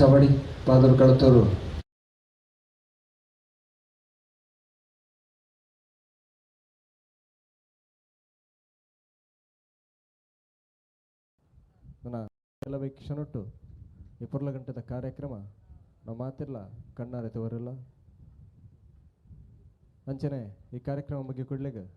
ಚಾವಡಿ ಪಾದೂರು ಕಳತ್ತೂರು. ನನ್ನ ಕೆಲವೇ ಕ್ಷಣಟ್ಟು ಈ ಪೊರ್ಲ ಗಂಟೆದ ಕಾರ್ಯಕ್ರಮ ನಾವು ಮಾತಿರ್ಲ ಕಣ್ಣಾರೆ ತೋರಿಲ್ಲ. ಅಂಚನೆ ಈ ಕಾರ್ಯಕ್ರಮ ಬಗ್ಗೆ ಕೊಡ್ಲಿಕ್ಕೆ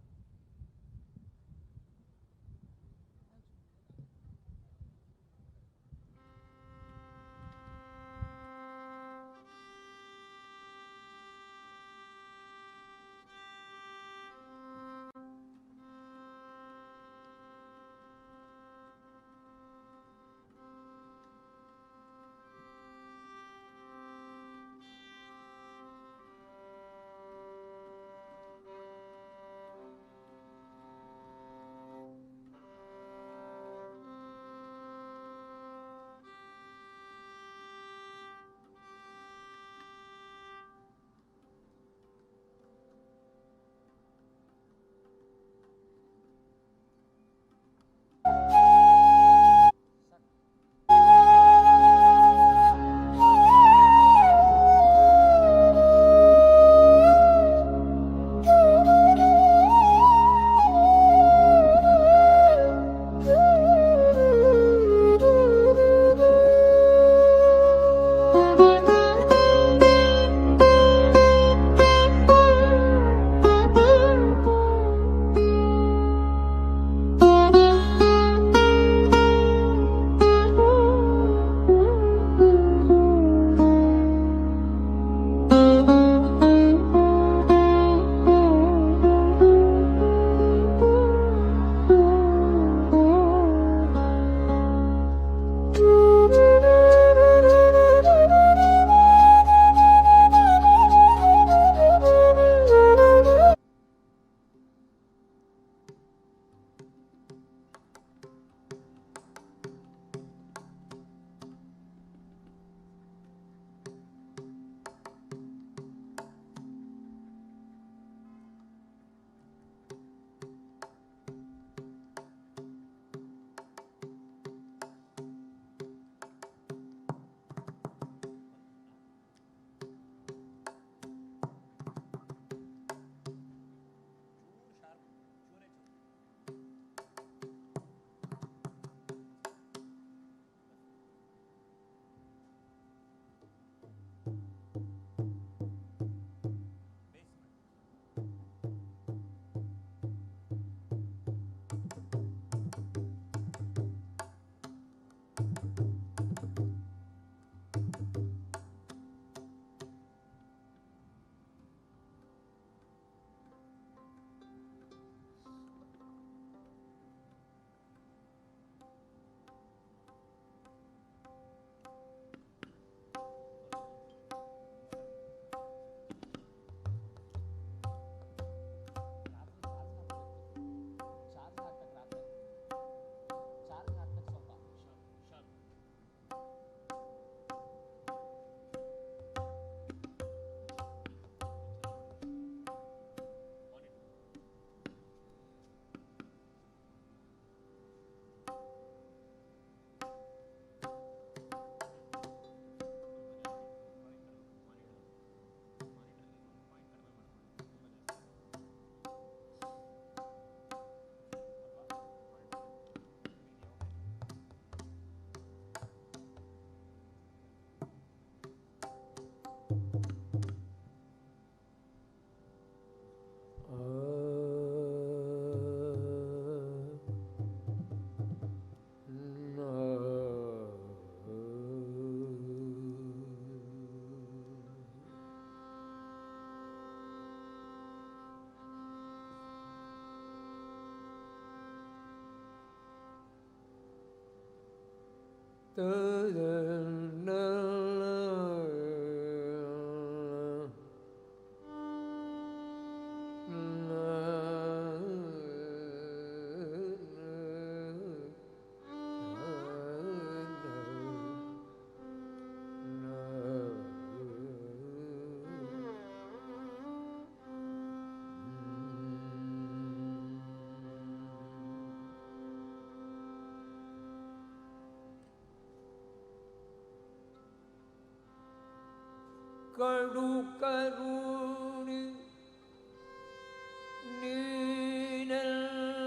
ಕಡು ಕರುಣಿ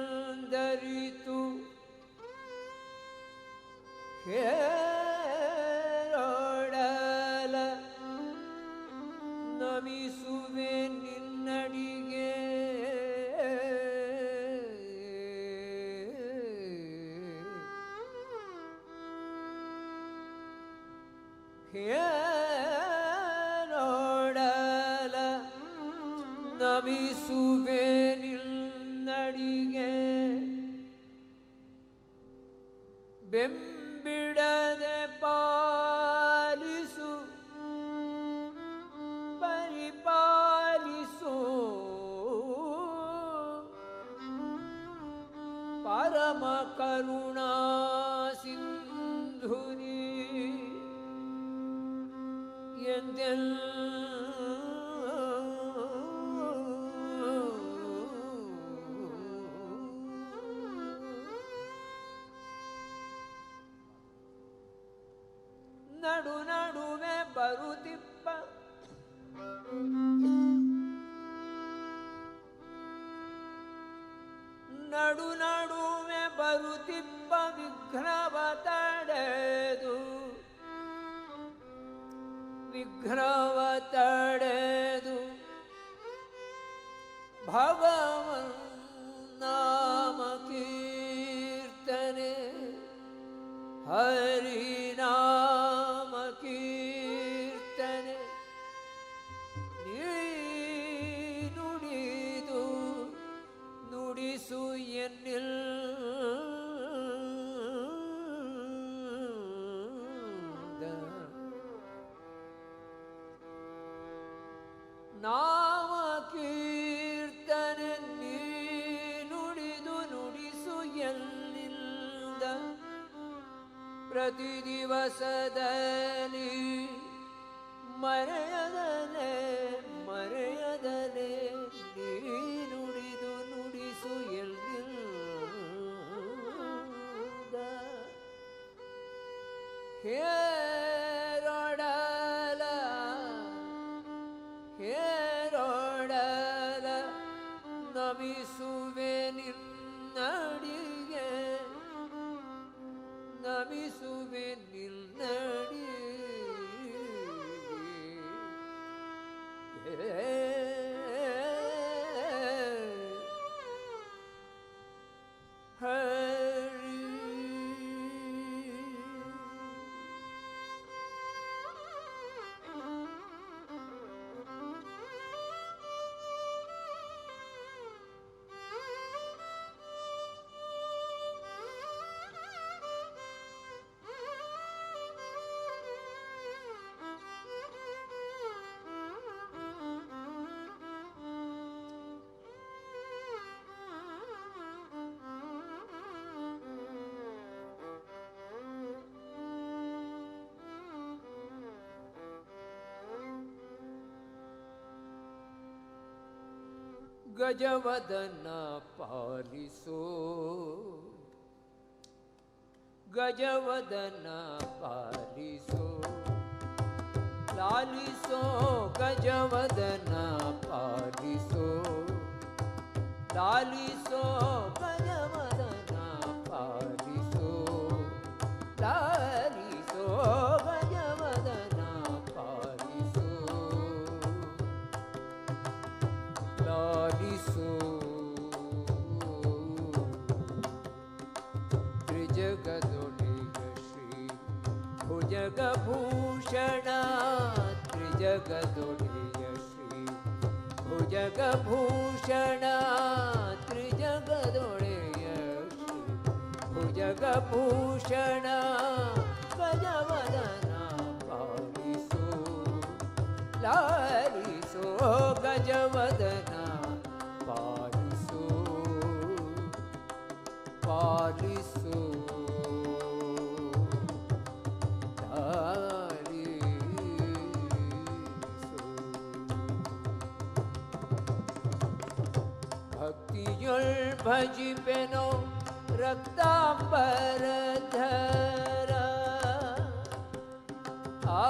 ನೀನಂದರಿತು ಹೇರೊಡಲ ನಮಿಸುವೆ ನಿನ್ನಡಿಗೆ. ಹೇರೊಡಲ ನಮಿಸುವೆ ನಿನ್ನಡಿಗೆ. ಬೆಂಬಿಡದೆ ಪಾಲಿಸು ಪರಿಪಾಲಿಸು ಪರಮ ಕರುಣಾ ಸಿಂಧುನಿ ಎಂದೆಲ್ಲ ನಡು ನಡುವೆ ಬರುತ್ತಿಪ್ಪ ನಡು ನಡುವೆ ಬರುತ್ತಿಪ್ಪ ವಿಘ್ನವ ತಡೆದು ವಿಘ್ನವ ತಡೆದು ಭಗವನ್ ನಾಮ ಕೀರ್ತನೆ ಹರಿನಾಮ ಕೀರ್ತನೆ ನೀನುಡಿದು ನುಡಿಸು ಎನ್ನಿಲ್ ನಾಮ ಕೀರ್ತನೆ ನೀನುಡಿದು ನುಡಿಸು ಎಲ್ಲಿಂದ ಪ್ರತಿ ದಿವಸದಲ್ಲಿ ಮರೆಯದಲೆ ಮರೆಯದಲೆ ನೀನುಡಿದು ನುಡಿಸು ಎಲ್ಲಿಂದ ಹೇರೊಡಲ ಹೇರೊಡಲ ನಮಿಸುವೆ ನಿನ್ನಡಿಗೆ ನಮಿಸುವೆ ನಿನ್ನಡಿಗೆ. ಹರಿ. ಗಜವದನ ಪಾಲಿಸೋ ಗಜವದನ ಪಾಲಿಸೋ ಲಾಲಿಸೋ ಗಜವದನ ಪಾಲಿಸೋ ಲಾಲಿಸೋ ಗಜವದನ ಪಾಲಿಸೋ ಲಾಲಿಸೋ ಗಜವದನ ಪಾಲಿಸೋ ಲಾಲಿಸೋ. ತ್ರಿಜಗದೊಡೆಯ ಶ್ರೀ ಭುಜಗಭೂಷಣ ತ್ರಿಜಗದೊಡೆಯ ಶ್ರೀ ಭುಜಗಭೂಷಣ ತ್ರಿಜಗದೊಡೆಯ ಶ್ರೀ ಭುಜಗಭೂಷಣ ಗಜವದನ ಪಾಲಿಸೋ ಲಾಲಿಸೋ ಗಜವದನ ಪಾಲಿಸೋ ಪಾಲಿಸೋ ಲಾಲಿಸೋ. ಭಕ್ತಿಯೊಳ್ ಭಜಿಪೆನೋ ರಕ್ತಾಂಬರಧರ ಆ.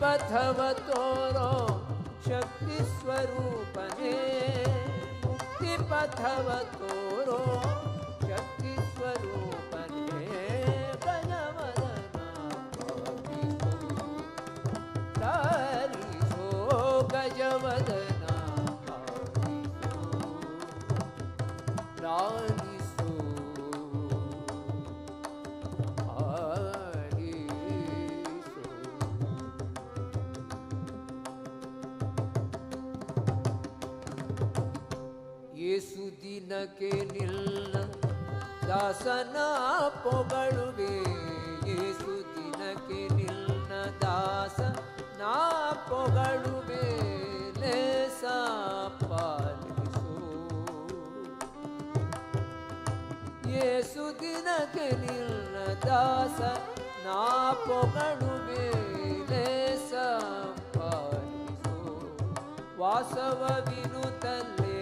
ಪಥವ ತೋರೋ ಶಕ್ತಿ ಸ್ವರೂಪನೇ, ಮುಕ್ತಿ ಪಥವ ತೋರೋ ಶಕ್ತಿ ಸ್ವರೂಪನೇ. ಗಜವದನ ಪಾಲಿಸು, ಲಾಲಿಸೋ ಗಜವದನ ಪಾಲಿಸು, ಲಾಲಿಸು ಪಾಲಿಸು. ಯೇಸು ದಿನಕ್ಕೆ ನಿಲ್ಲ ದಾಸನ ಪೊಗಳುವೆ, ಯೇಸು ದಿನಕ್ಕೆ ನಿನ್ನ ದಾಸ ನಾ ಪೊಗಳುವೆ, ಲೇಸ ಪಾಲಿಸು. ಯೇಸು ದಿನಕ್ಕೆ ನಿನ್ನ ದಾಸ ನಾ ಪೊಗಳುವೆ, ಲೇಸ ಪಾಲಿಸು. ವಾಸವ ವಿನುತಲ್ಲೇ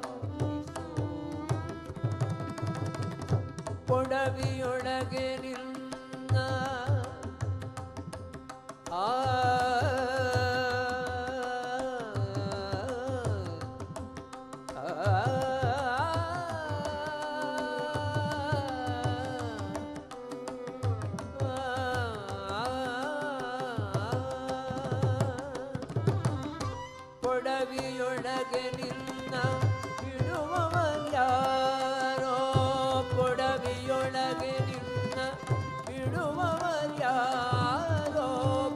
ಪಾಲಿಸು. ಕೊಡವಿಯೊಳಗೆ ನಿನ್ನ ಆ ಕೊಡವಿಯೊಳಗೆ ನಿನ್ನ ಬಿಡುವವಲ್ಯಾರೋ, ಕೊಡವಿಯೊಳಗೆ ನಿನ್ನ ಬಿಡುವವಲ್ಯಾರೋ,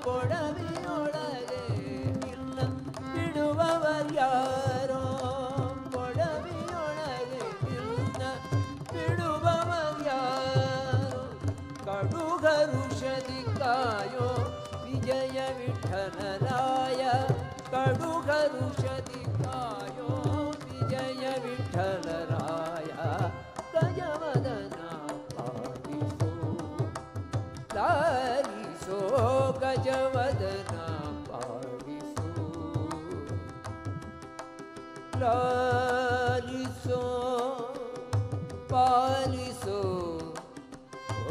ಕೊಡವಿಯೊಳಗೆ ನಿನ್ನ ಬಿಡುವವಲ್ಯಾರೋ, ಕೊಡವಿಯೊಳಗೆ ನಿನ್ನ ಬಿಡುವವಲ್ಯಾರೋ. ಕಡುಗರುಷದಿ ಕಾಯೋ ವಿಜಯ ವಿಠಲರಾಯ, ಕಡುಗರುಷದಿ ಕಾಯೋ ವಿಜಯ ವಿಠಲರಾಯ. ಗಜವದನ ಪಾಲಿಸು, ಲಾಲಿಸೋ ಗಜವದನ ಪಾಲಿಸು, ಲಾಲಿಸೋ ಪಾಲಿಸೋ.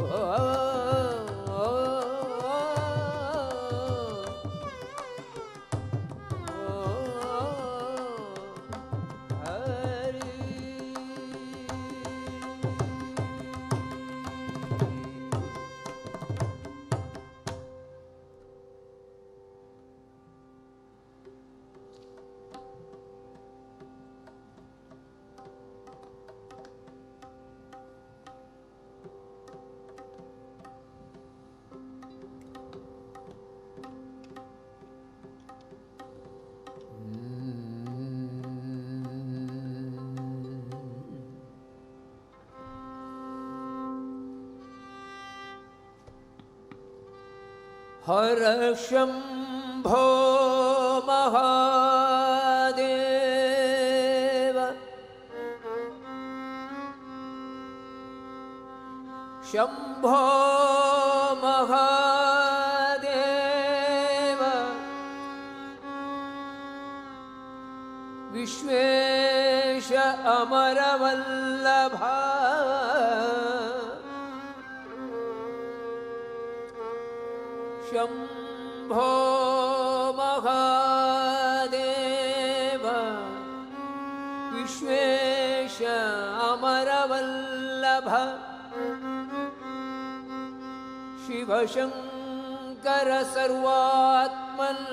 ಓ ಓ, ಹರಿ. ಹರ ಶಂಭೋ ಮಹಾದೇವ, ಶಂಭೋ ಮಹಾದೇವ, ವಿಶ್ವೇಶ ಅಮರವಲ್ಲಭ, ಶಂಭೋ ಮಹಾದೇವ, ವಿಶ್ವೇಶ ಅಮರವಲ್ಲಭ, ಶಿವಶಂಕರ ಸರ್ವಾತ್ಮನ್,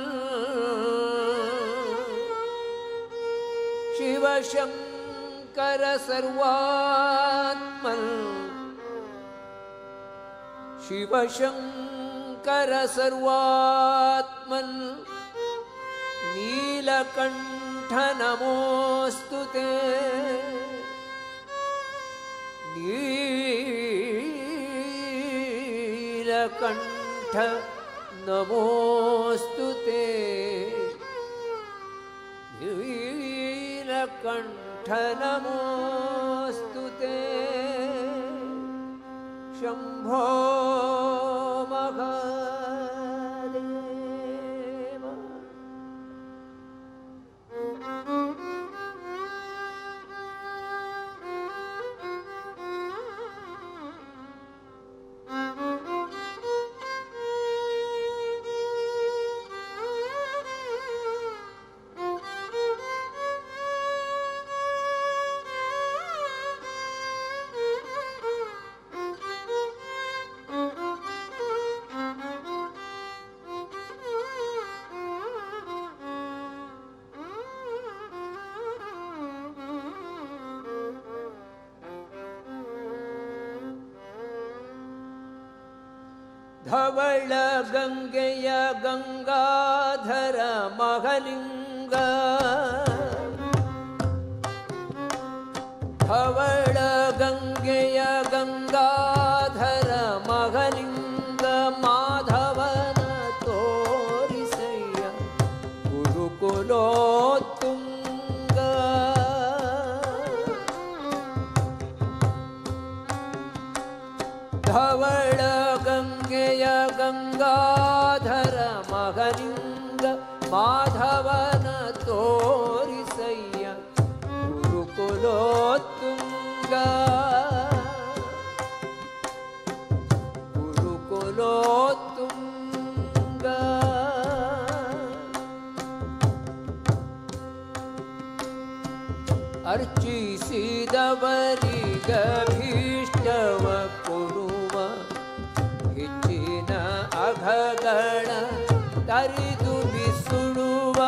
ಶಿವಶಂಕರ ಸರ್ವಾತ್ಮನ್, ಶಿವಶಂಕರ ಸರ್ವಾತ್ಮನ್, ನೀಲಕಂಠ ನಮೋಸ್ತು ತೇ, ನೀಲಕಂಠ ನಮೋಸ್ತು ತೇ, ನೀಲಕಂಠ ನಮೋಸ್ತು ತೇ. ಶಂಭೋ ಮಹಾದೇವ. ಧವಳ ಗಂಗೆಯ ಗಂಗಾಧರ ಮಹಲಿಂಗ ಧವಳ ಗಂಗೆಯ ಗಂಗಾಧರ ಮಹಲಿಂಗ ಮಾಧವನ ತೋರಿಸಯ್ಯ ಗುರುಕುಲೋತ್ತುಂಗ ಧವಳ ಗಂಗೆಯ ಗಂಗಾಧರ ಮಹಲಿಂಗ ಮಾಧವನ ತೋರಿಸಯ್ಯ ಗುರುಕುಲೋತ್ತುಂಗ ಗುರುಕುಲೋತ್ತುಂಗ ಅರ್ಚಿಸಿದವರಿಗಭೀಷ್ಟವ ಕೊಡುವ ಹೆಚ್ಚಿನ ಅಘಗಳ ತರಿದು ಬಿಸುಡುವ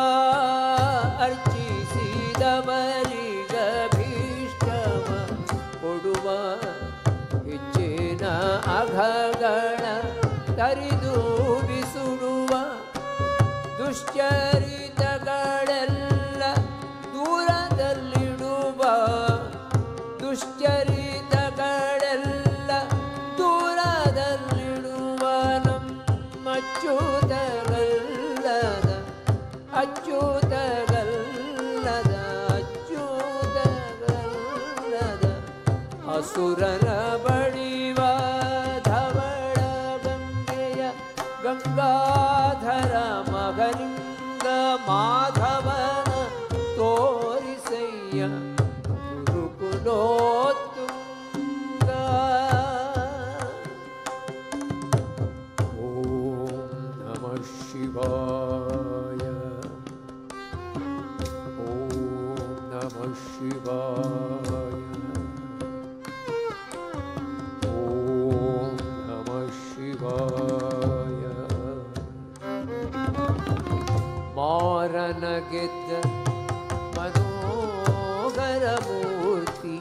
ಅರ್ಚಿಸಿದವರಿಗಭೀಷ್ಟವ ಕೊಡುವ ಹೆಚ್ಚಿನ ಅಘಗಳ ತರಿದು ಬಿಸುಡುವ ದುಶ್ಚರಿತಗಳೆಲ್ಲ ದೂರದಲ್ಲಿಡುವ ದುಶ್ಚರಿತಗಳೆಲ್ಲ ದೂರದಲ್ಲಿಡುವ ನಮ್ಮಚ್ಯುತಗಲ್ಲದ ಅಚ್ಯುತಗಲ್ಲದ ಅಚ್ಯುತಗಲ್ಲದ ಅಸುರರ ಬಳಿವ ಧವಳ ಗಂಗೆಯ ಗಂಗಾಧರ ಮಗಲಿಂಗ ಮಾಧವನ ತೋರಿಸಯ್ಯ ಗುರುಕುಲೋತ್ತುಂಗ ಓಂ ನಮಃ ಶಿವಾಯ ಓಂ ನಮಃ ಶಿವಾಯ ಓಂ ನಮಃ ಶಿವಾಯ ಮಾರನ ಗೆದ್ದ ಮನೋಹರ ಮೂರ್ತಿ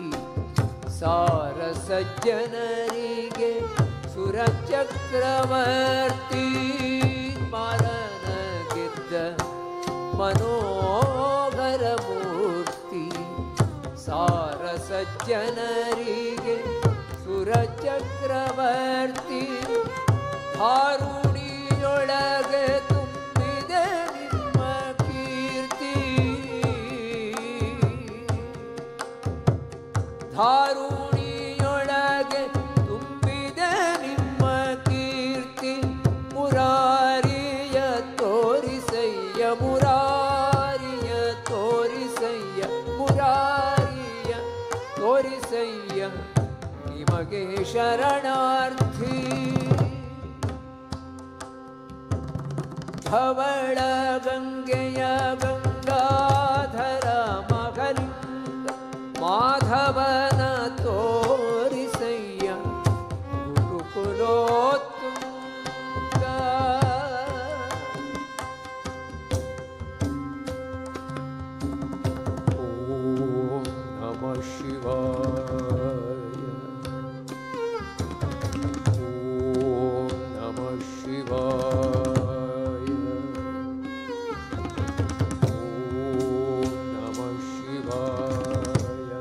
ಸಾರ ಸಜ್ಜನರಿಗೆ ಸುರಚಕ್ರವರ್ತಿ ಮಾರನ ಗೆದ್ದ ಮನೋಹರ ಮೂರ್ತಿ ಸಾರ ಸಜ್ಜನರಿಗೆ ಸುರಚಕ್ರವರ್ತಿ ಧಾರುಣಿಯೊಳಗೆ ತುಂಬಿದೆ ನಿಮ್ಮ ಕೀರ್ತಿ ಧಾರುಣಿಯೊಳಗೆ ತುಂಬಿದೆ ನಿಮ್ಮ ಕೀರ್ತಿ ಮುರಾರಿಯ ತೋರಿಸಯ್ಯ ಮುರಾರಿಯ ತೋರಿಸಯ್ಯ ಮುರಾರಿಯ ತೋರಿಸಯ್ಯ ನಿಮಗೆ ಶರಣಾರ್ಥಿ ಧವಳ ಗಂಗೆಯ ಗಂಗಾಧರ ಮಗಲಿಂಗ ಮಾಧವನ ತೋರಿಸಯ್ಯ ಗುರುಕುಲೋತ್ತುಂಗ ಓಂ ನಮಃ ಶಿವಾಯ ಓಂ ನಮಃ ಶಿವಾಯ ಓಂ ನಮಃ ಶಿವಾಯ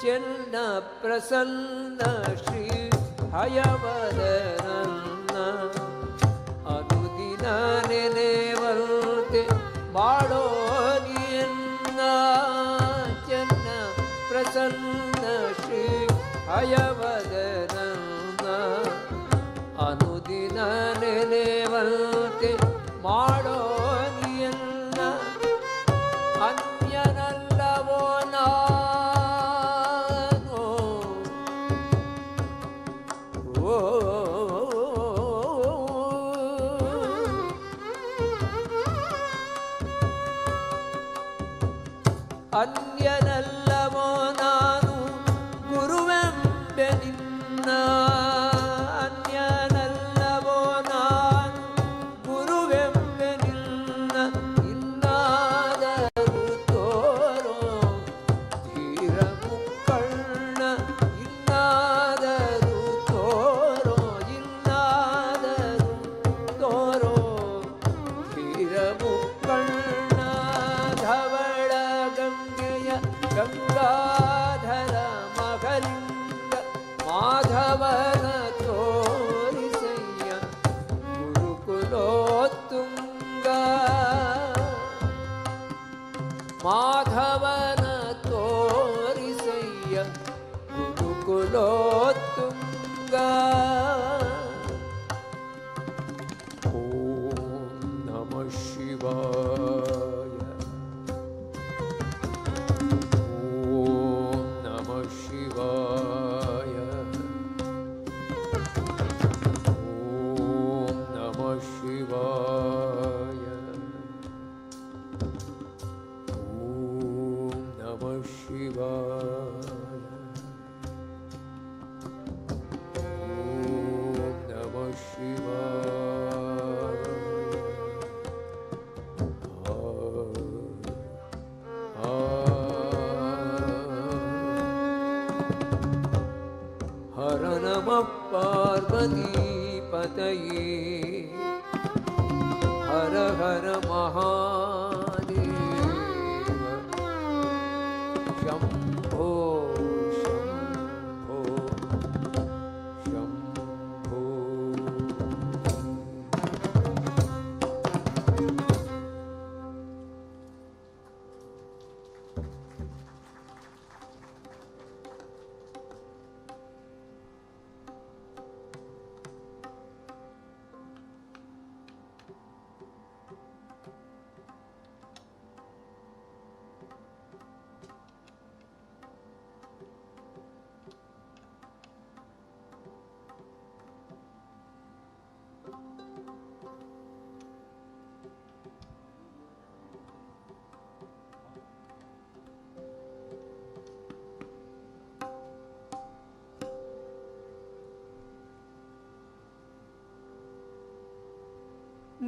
ಚೆನ್ನ ಪ್ರಸನ್ನ ಶ್ರೀ ಹಯವದನನ್ನ ಅನುದಿನ ನೆನೆವಂತೆ ಮಾಡೋ ನಿಯನ್ನ ಚೆನ್ನ ಪ್ರಸನ್ನ ಶ್ರೀ ಹಯವದನನ್ನ ಅನುದಿನ ನೆನೆವಂತೆ ಮಾಡೋ ನಿಯನ್ನ ಅನ್ಯನಲ್ಲವೋ ನಾನು ಓ ಅನ್ಯನಲ್ಲವೋ ನಾನು ಗುರುವೆಂಬೆ ನಿನ್ನ ಅನ್ಯನಲ್ಲವೋ ನಾನು ಗುರುವೆಂಬೆ ನಿನ್ನ ಇನ್ನಾದರೂ ತೋರೋ ಧೀರ ಮುಕ್ಕಣ್ಣ ಇನ್ನಾದರೂ ತೋರೋ ಮಾಧವನ ತೋರಿಸಯ್ಯ ಗುರುಕುಲೋತ್ತುಂಗ. ಓಂ ನಮಃ ಶಿವಾಯ. ಓಂ ನಮಃ ಶಿವಾಯ. ಓಂ ನಮಃ ಶಿವಾಯ. ಓಂ ನಮಃ ಶಿವಾಯ. ಓಂ ನಮಃ ಶಿವಾಯ. ಹರ ನಮಃ ಪಾರ್ವತಿ ಪತಯೇ. ಹರ ಹರ ಮಹಾದೇವ ಶಂಭೋ ಶಂಭೋ ಶಂಭೋ.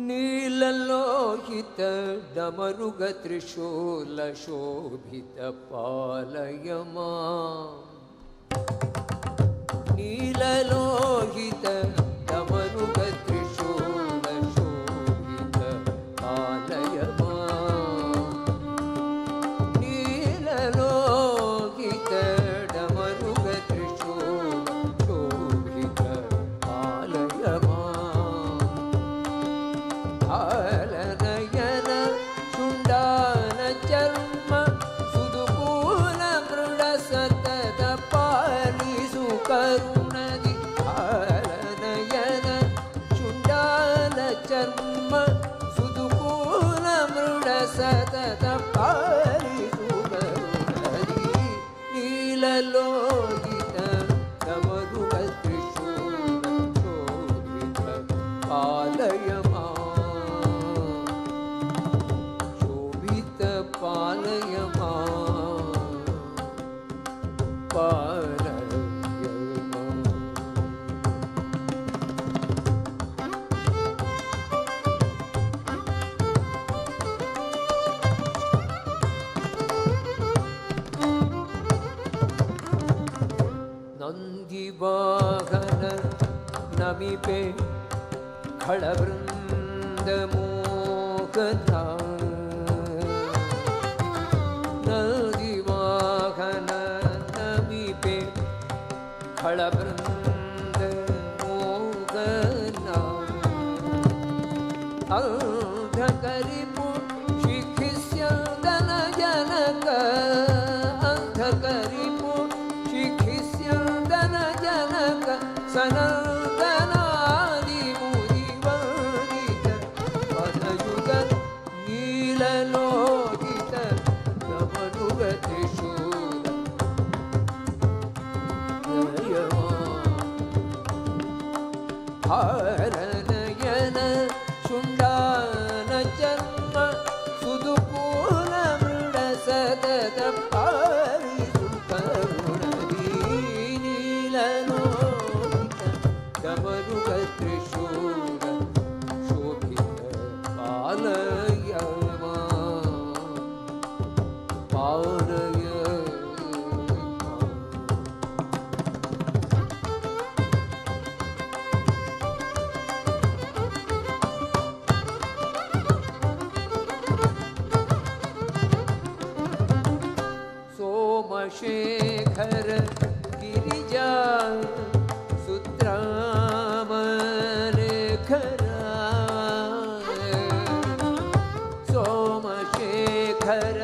ನೀಲಲೋಹಿತ ಡಮರುಗ ತ್ರಿಶೂಲ ಶೋಭಿತ ಪಾಲಯ ಮಾಂ. ನೀಲಲೋಹಿತ ಡಮರುಗ ತ್ರಿಶೂಲ ಶೋಭಿತ ಪಾಲಯ ಮಾಂ. ನೀಲಲೋಹಿತ ಡಮರುಗ ತ್ರಿಶೂಲ ಶೋಭಿತ ಪಾಲಯ ಮಾಂ. ಹಾಲನಯನ ಶುಂಡಾನ ಚರ್ಮ ಸುದುಕೂಲ ಮೃಡ ಸತತ ಪಾಲಿಸು ಕರುಣದಿ. ಹಾಲನಯನ ಶುಂಡಾನ ಚರ್ಮ ಸುದುಕೂಲ ಮೃಡ ಸತತ ಪಾಲಿಸು ಕರುಣದಿ. ನೀಲಲೋಹಿತ ಡಮರುಗ ತ್ರಿಶೂಲ ಶೋಭಿತ ಪಾಲಯ ಮಾಂ. ಶೋಭಿತ ಪಾಲಯ ಮಾಂ. ಪಾಲಯ ಮಾಂ. ನಂದಿವಾಹನ ನಮಿಪೆ ಖಳವೃಂದ ಮೋಹನ. ನಂದಿವಾಹನ ನಮಿಪೆ ಖಳವೃಂದ ಮೋಹನ. ಅಂಧಕರಿಪು ಶಿಖಿಸ್ಯಂದನ ಜನಕ. ಅಂಧಕರಿಪು ಶಿಖಿಸ್ಯಂದನ ಜನಕ ಸನಂದನಾದಿ ಮುನಿವಂದಿತ ಪದಯುಗ ನೀಲಲೋಹಿತ ಡಮರುಗ ತ್ರಿಶೂಲ ಹಾರನಯನ ಶುಂಡಾನ ಚರ್ಮ ಸುದುಕೂಲ ಮೃಡ ಸತತ ಪಾಲಿಸು ಕರುಣದಿ. ನೀಲಲೋಹಿತ ಡಮರುಗ ತ್ರಿಶೂಲ ಶೋಭಿತ ಪಾಲಯ ಮಾಂ. ಪಾಲಯ ಮಾಂ. ಸೋಮಶೇಖರ ಗಿರಿಜಾ ಸುತ್ರಾಮಲೇಖರ. ಸೋಮಶೇಖರ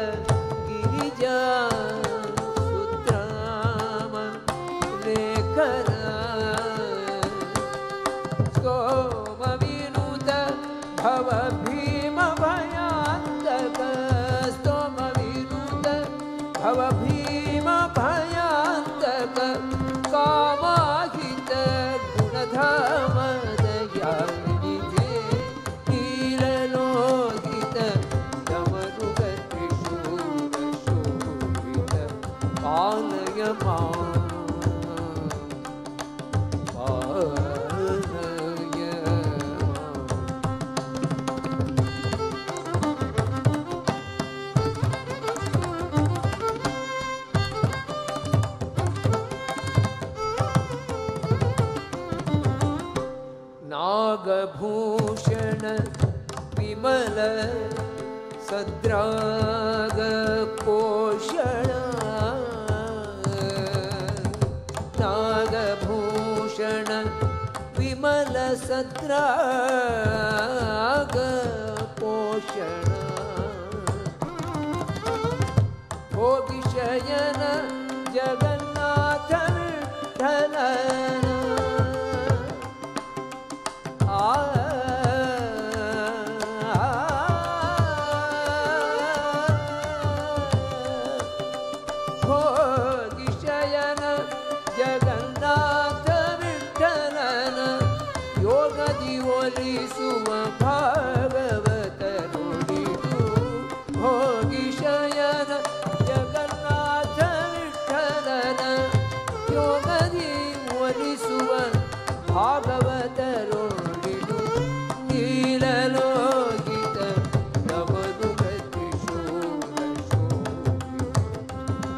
भवभीम भयान्तक कामाहित गुणधाम दयानिधे नीललोहित डमरुक त्रिशूल शोभित पालय मां पालय मां। नागभूषण विमल सद्राग पोषण नागभूषण विमल सद्राग पोषण भोगिशयन जगन्नाथ विठ्ठलन भोगिशयन जगन्नाथ विठ्ठलन योगದಿ ಒಲಿಸುವ ಭಾಗವತ ನುಡಿದು ಭೋಗಿಶಯನ ಜಗನ್ನಾಥ ವಿಠ್ಠಲನ ಯೋಗದಿ ಒಲಿಸುವ ಭಾಗವತರೊಡಿದು ನೀಲಲೋಹಿತ ಡಮರುಕ ತ್ರಿಶೂಲ ಶೋಭಿತ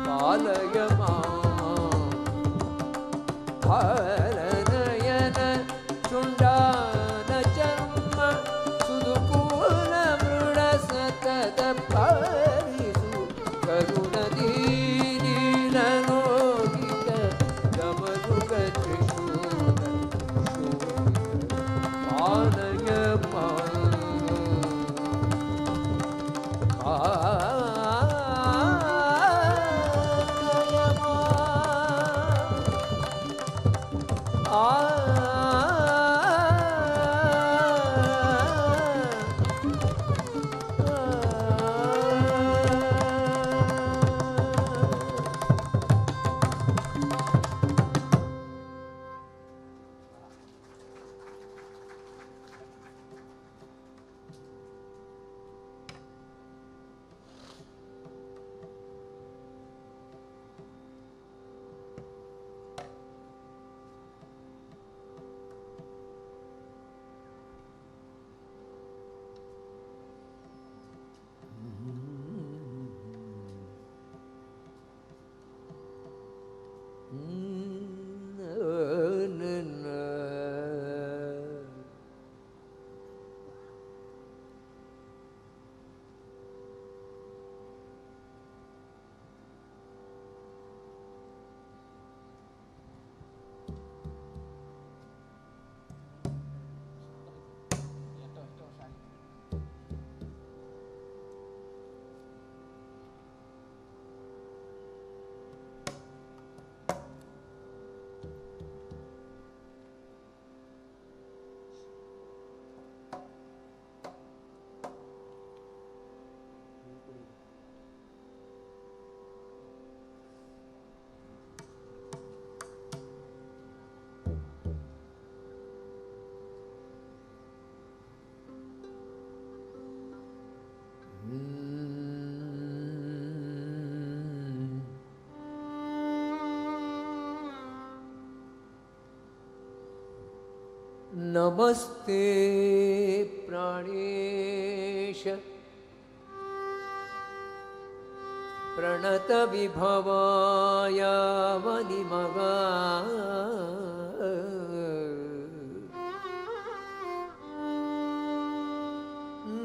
ಪಾಲಯ ಮಾಂ ಫಲನಯನ ಚುಂಡಾನ ಚರ್ಮ ಸುದುಕೂಲ ಮೃಡ ಸತತ ಪಾಲಿಸು ಕರುಣದಿ ನೀಲಲೋಹಿತ ಡಮರುಕ ತ್ರಿಶೂಲ ಶೋಭಿತ ಪಾಲಯ ಮಾಂ ಪಾಲಯ ಮಾಂ. ಆ नमस्ते प्राणेश प्रणत विभवाय वनिमगा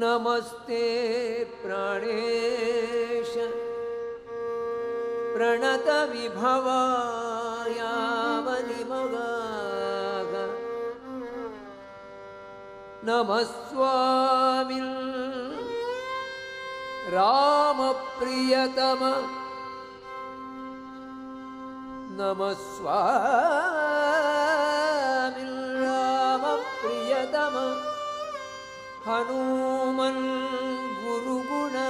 नमस्ते प्राणेश प्रणत विभवाय वनिमगा नमः स्वामिन् रामप्रियतम नमः स्वामिन् रामप्रियतम हनुमन् गुरुगुणा।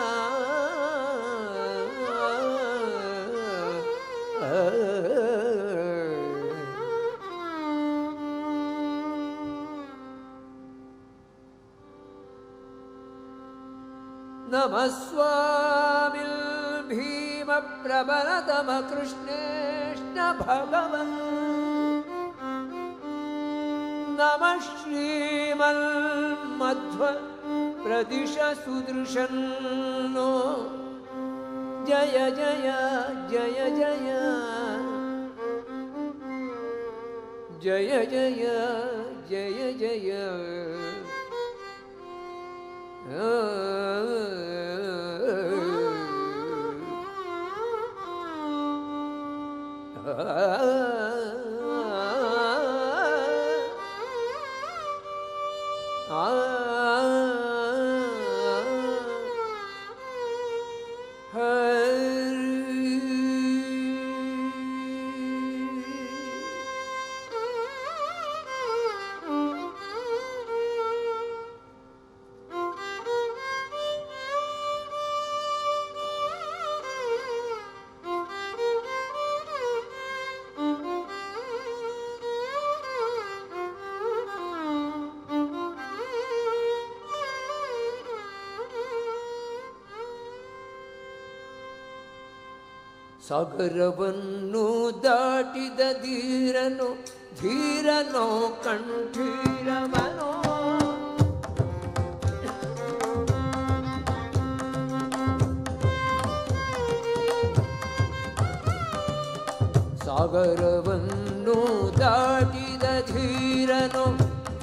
ನಮಸ್ವಾಮಿಲ್ ಭೀಮ ಪ್ರಬಲತಮ ಕೃಷ್ಣೇಷ್ಣ ಭಗವನ್ ನಮಃ ಶ್ರೀಮಲ್ ಮಧ್ವ ಪ್ರದಿಶ ಸುದೃಶನ್ನೋ ಜಯ ಜಯ ಜಯ ಜಯ ಜಯ ಜಯ ಜಯ ಜಯ ಸಾಗರವನ್ನು ದಾಟಿದ ಧೀರನು ಧೀರನೋ ಕಂಠೀರವನೋ ಸಾಗರವನ್ನು ದಾಟಿದ ಧೀರನೋ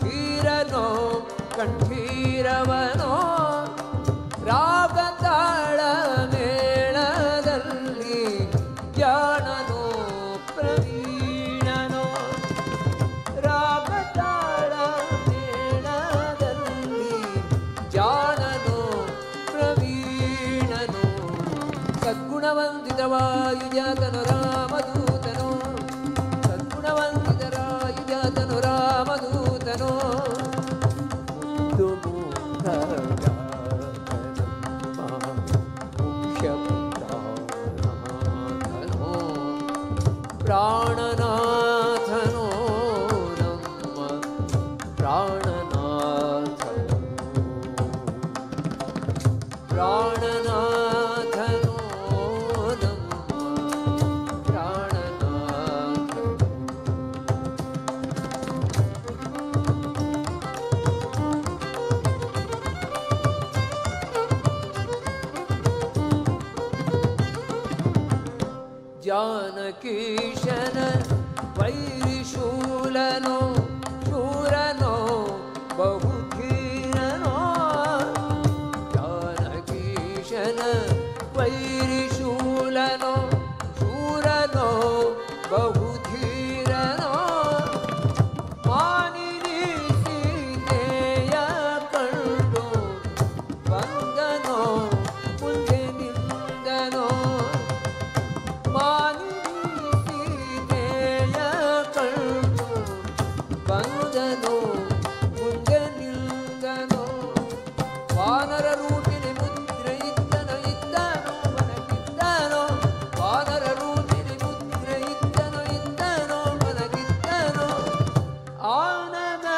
ಧೀರನೋ ಕಂಠೀರವನೋ ರಾಗತಾಳ ಮೇಳದಲ್ಲಿ ಜಾಣನೋ ಪ್ರವೀಣನೋ ರಾಗತಾಳ ಮೇಳದಲ್ಲಿ ಜಾಣನೋ ಪ್ರವೀಣನೋ ಸದ್ಗುಣವಂದಿತ ವಾಯುಜಾತನು ರಾಮದೂತನೋ ಸದ್ಗುಣವಂದಿತ ರಾಯುಜಾತನು ರಾಮದೂತನೋ ಪ್ರಾಣನಾಥನೋ ನಮ್ಮ ಪ್ರಾಣನಾಥನೋ ಪ್ರಾಣನಾಥನೋ ನಮ್ಮ ಪ್ರಾಣನಾಥನೋ. ಜಾನಕೀಶನ ವೈರಿಶೂಲನೋ ಶೂರನೋ ಬಹುಧೀರನೋ ಜಾನಕೀಶನ ವೈರಿಶೂಲನೋ ಶೂರನೋ ಬಹುಧೀರನೋ ಮಾನಿನಿ ಸೀತೆಯ ಕಂಡು ಬಂದನೋ ಮುಂದೆ ನಿಂದನೋ ಮಾನಿನಿ ಸೀತೆಯ ಕಂಡು ಬಂದನೋ ಮುಂದೆ ನಿಂದನೋ ವಾನರ ರೂಪಿಣಿ ಮುದ್ರೆ ಇದ್ದನೋ ಇದ್ದನೋ ಮನಗಿದ್ದನೋ ವಾನರ ರೂಪಿಣಿ ಮುದ್ರೆ ಇದ್ದನೋ ಇದ್ದನೋ ಮನಗಿದ್ದನೋ ಆನಗನವನ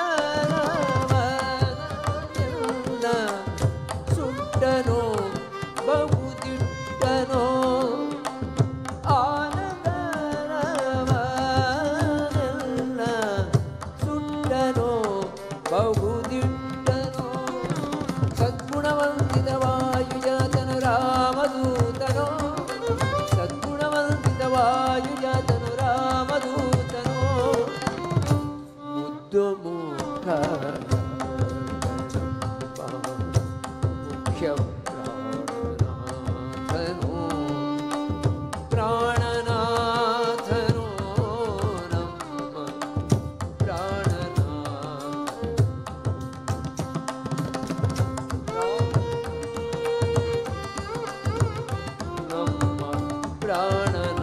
ಸುಟ್ಟನೋ ಬಹುದಿಟ್ಟನೋ ಆನಂದನವನ ಸುಟ್ಟನೋ ಬಹುದಿಟ್ಟನೋ ಸದ್ಗುಣವಂದಿತ ವಾಯುಜಾತನು ರಾಮದೂತನೋ ಸದ್ಗುಣವಂದಿತ ವಾಯುಜಾತನು ರಾಮದೂತನೋ ಮುದ್ದು ಮುಖ ಮುಖ್ಯ ಪ್ರಾಣನಾಥನೋ ಪ್ರಾಣನಾಥನೋ ನಮ್ಮ ಪ್ರಾಣನಾಥ ನಮ್ಮ ಪ್ರಾಣನಾಥ.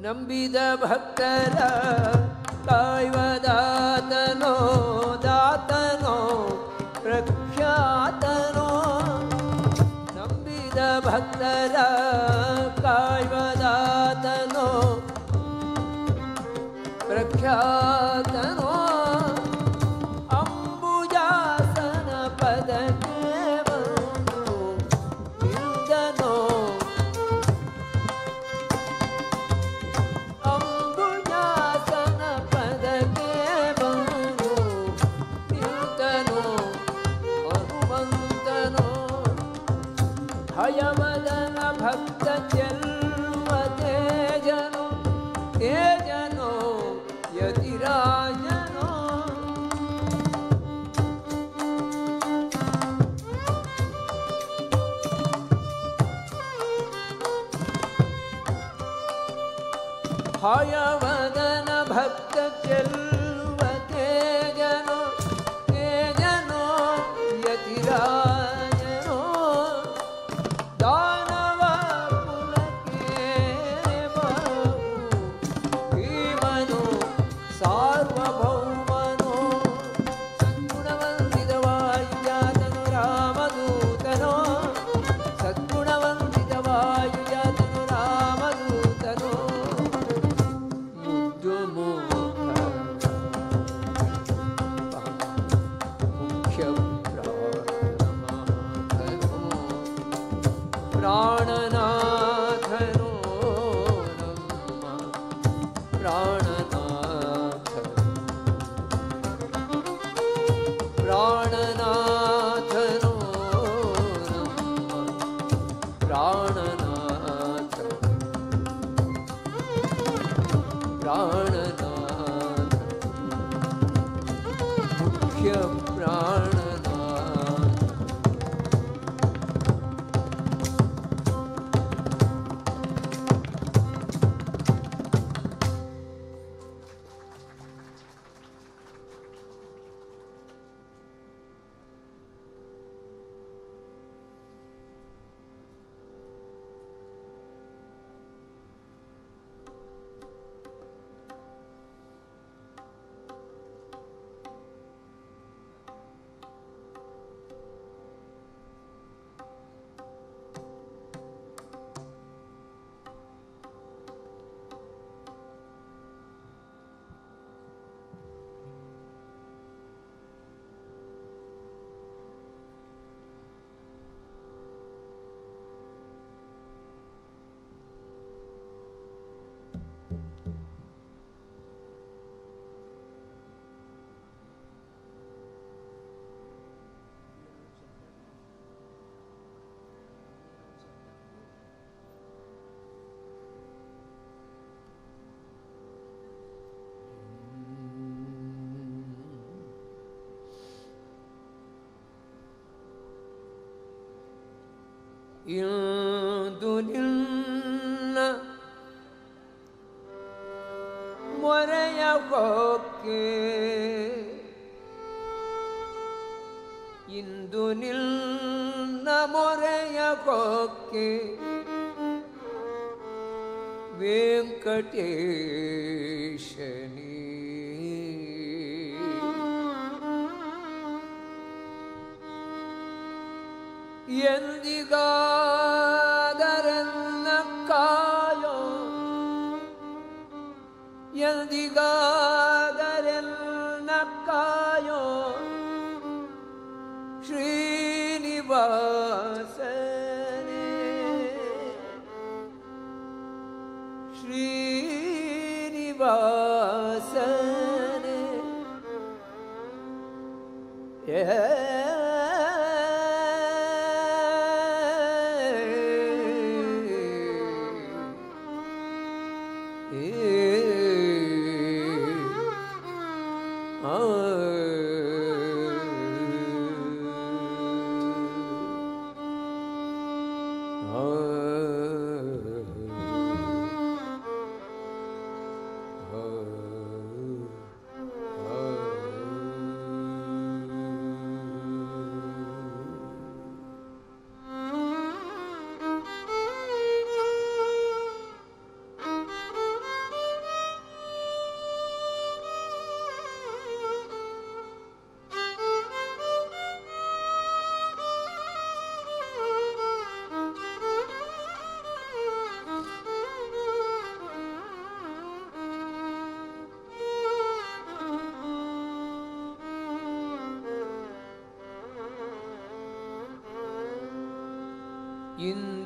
ನಂಬಿದ ಭಕ್ತರ ಕಾಯುವ ದಾತನೋ ದಾತನೋ ಪ್ರಖ್ಯಾತನೋ ನಂಬಿದ ಭಕ್ತರ ಖ್ಯಾತನೋ ಪ್ರಖ್ಯಾತನೋ ಅಂಬುಜಾಸನ ಪದಕ್ಕೆ ಬಂದು ನಿಂದನೋ ಅಂಬುಜಾಸನ ಪದಕ್ಕೆ ಬಂದು ನಿಂತನೋ ಹನುಮಂತನೋ ಹಯವದನ ಭಕ್ತ ಚೆಲ್ಲುವ ತೇಜನೋ ತೇಜನೋ ಯತಿರಾಜನೋ ಹಯವದನ ಭಕ್ತ ಚೆಲ್ಲುವ ತೇಜನೋ ತೇಜನೋ ಯತಿರಾಜನೋ ದಾನವ ಕುಲಕ್ಕೆ ಬಾವು ಭೀಮನು ಸಾರ್ವಭೌಮನೋ ಸದ್ಗುಣವಂದಿತ ವಾಯುಜಾತನು ರಾಮದೂತನೋ ಸದ್ಗುಣವಂದಿತ ವಾಯುಜಾತನು ರಾಮದೂತನೋ ಮುದ್ದು ಮುಖ್ಯ ಪ್ರಾಣನಾಥನೋ ಪ್ರಾಣನಾಥನೋ ನಮ್ಮ ಪ್ರಾಣನಾಥ ಪ್ರಾಣನಾಥನೋ ನಮ್ಮ ಪ್ರಾಣನಾಥ ಪ್ರಾಣನಾಥ ಮುಖ್ಯ ಪ್ರಾಣನಾಥ. ಇಂದು ನಿನ್ನ ಮೊರೆಯ ಕೊಕ್ಕೆ ಇಂದು ನಿನ್ನ ಮೊರೆಯ ಕೊಕ್ಕೆ ವೆಂಕಟೇಶನಿ ಎಂದಿಗಾದರನ್ನ ಕಾಯೋ ಎಂದಿಗಾದರೆನ್ನ ಕಾಯೋ ಶ್ರೀನಿವಾಸನೇ ಶ್ರೀನಿವಾಸನೇ ಏ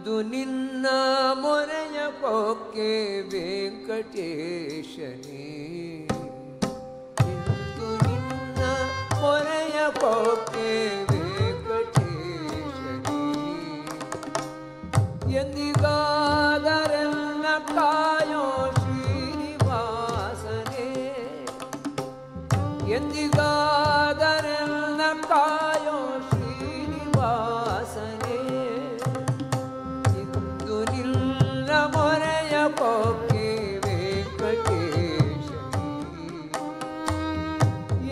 ಇಂದು ನಿನ್ನ ಮೊರೆಯ ಕೊಕ್ಕೆ ವೆಂಕಟೇಶನೇ ಇಂದು ನಿನ್ನ ಮೊರೆಯ ಕೊಕ್ಕೆ ವೆಂಕಟೇಶನೇ ಎಂದಿಗಾದರೆನ್ನ ಕಾಯೋ ಶ್ರೀನಿವಾಸನೇ ಎಂದಿಗಾದರೆನ್ನ ಕಾಯೋ ಶ್ರೀನಿವಾಸನೇ ಇಂದು ನಿನ್ನ ಮೊರೆಯ ಕೊಕ್ಕೆ ವೆಂಕಟೇಶನೇ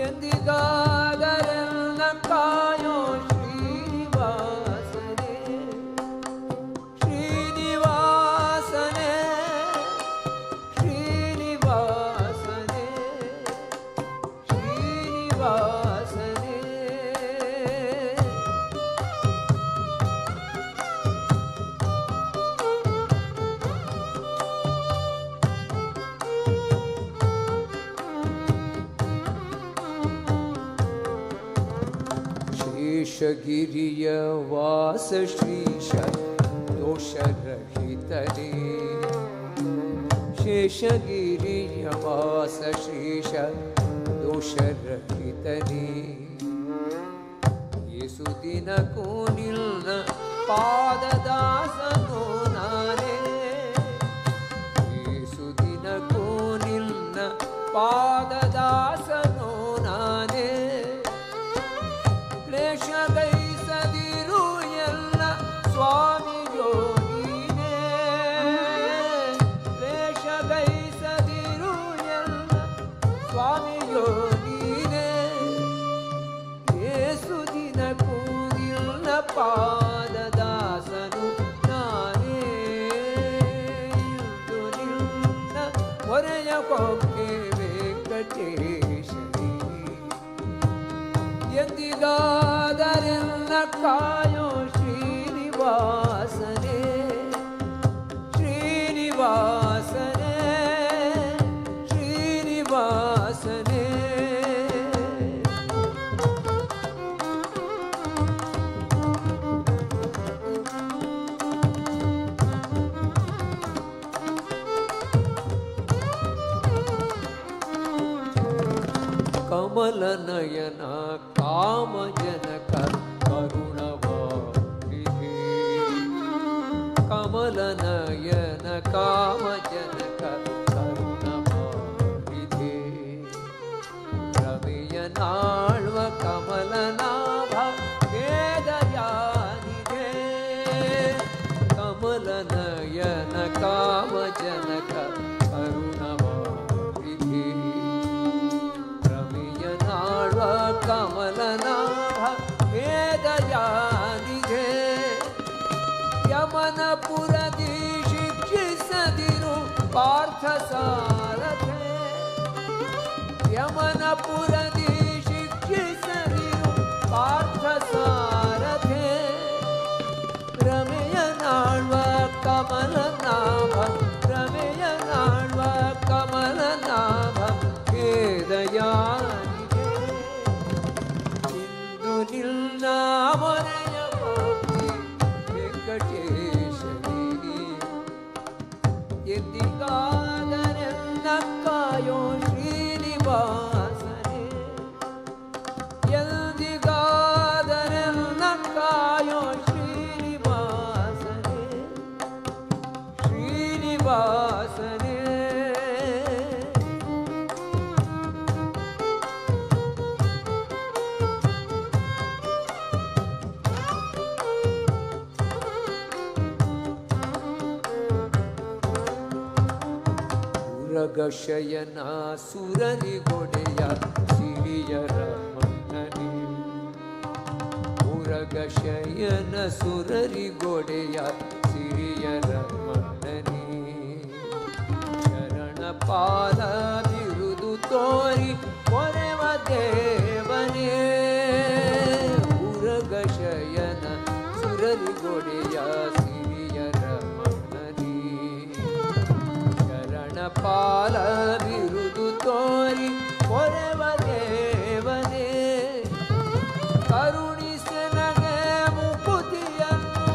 ಎಂದಿಗಾದರೆನ್ನ ಕಾಯೋ ಶ್ರೀನಿವಾಸನೇ ಶ್ರೀನಿವಾಸನೇ ಶ್ರೀನಿವಾಸನೇ ಶ್ರೀನಿವಾಸನೇ. ಶೇಷಗಿರಿಯ ವಾಸ ಶ್ರೀಶ ದೋಷರಹಿತನೇ ಶೇಷಗಿರಿಯ ವಾಸ ಶ್ರೀಶ ದೋಷರಹಿತನೇ ಯೇಸು ದಿನಕ್ಕೂ ನಿನ್ನ ಪಾದದಾಸನು ನಾನೇ ಯೇಸು ದಿನಕ್ಕೂ ನಿನ್ನ ಪಾದದಾಸನು ನಾನೇ ಕ್ಲೇಶಗೈಸದಿರು ಎಲ್ಲ ಸ್ವಾಮಿಯೋ ನೀನೇ ಕ್ಲೇಶಗೈಸದಿರು ಎಲ್ಲ ಸ್ವಾಮಿಯೋ ನೀನೇ ಏಸು ದಿನಕ್ಕೂ ನಿನ್ನ ಪಾದದಾಸನು ನಾನೇ ಇಂದು ನಿನ್ನ ಮೊರೆಯ ಕೊಕ್ಕೆ ವೆಂಕಟೇಶನೇ ಎಂದಿಗಾದರೆನ್ನ ಕಾಯೋ ಶ್ರೀನಿವಾಸನೇ ಶ್ರೀನಿವಾಸನೇ ಶ್ರೀನಿವಾಸನೇ. ಕಮಲ ನಯನ ಕಾಮಜನಕ ಕರುಣವಾರಿಧಿ ಕಮಲ ನಯನ ಕಾಮಜನಕ ಕರುಣವಾರಿಧಿ ರಮೆಯನಾಳ್ವ ಕಮಲನಾಭ ವೇದಯಾನಿದೆ ಕಮಲ ನಯನ ಕಾಮಜನಕ ಕರುಣವಾರಿಧಿ ರಮೆಯನಾಳ್ವ ಕಮಲನಾಭ ವೇದಯಾನಿಧೆ ಯಮನಪುರದಿ ಶಿಕ್ಷಿಸದಿರು ಪಾರ್ಥ ಸಾರಥೆ ಯಮನಪುರದಿ ಶಿಕ್ಷಿಸದಿರು ಪಾರ್ಥ ಸಾರಥೆ ರಮೆಯನಾಳ್ವ ಕಮಲನಾಭ ರಮೆಯನಾಳ್ವ ಕಮಲನಾಭ ವೇದಯಾನಿಧೆ ಇಂದು ನಿನ್ನ ಮೊರೆಯ ಕೊಕ್ಕೆ ವೆಂಕಟೇಶನೇ ಎಂದಿಗಾದರೆನ್ನ ಕಾಯೋ ಶ್ರೀನಿವಾಸನೇ ಎಂದಿಗಾದರೆನ್ನ ಕಾಯೋ ಶ್ರೀನಿವಾಸನೇ ಶ್ರೀನಿವಾಸನೇ. ಉರಗಶಯನ ಸುರರಿಗೊಡೆಯ ಸಿರಿಯರ ಮನ್ನನೆ ಉರಗಶಯನ ಸುರರಿಗೊಡೆಯ ಸಿರಿಯರ ಮನ್ನನೆ ಶರಣಪಾಲ ಬಿರುದು ತೋರಿ ಕೊರೆವ ದೇವನೇ ಉರಗಶಯನ ಸುರರಿಗೊಡೆಯ ಸಿರಿಯರ ಮನ್ನನೆ ಶರಣಪಾಲ ಬಿರುದು ತೋರಿ ಕೊರೆವ ದೇವನೇ ಕರುಣಿಸನಗೆ ಮುಕುತಿಯನ್ನು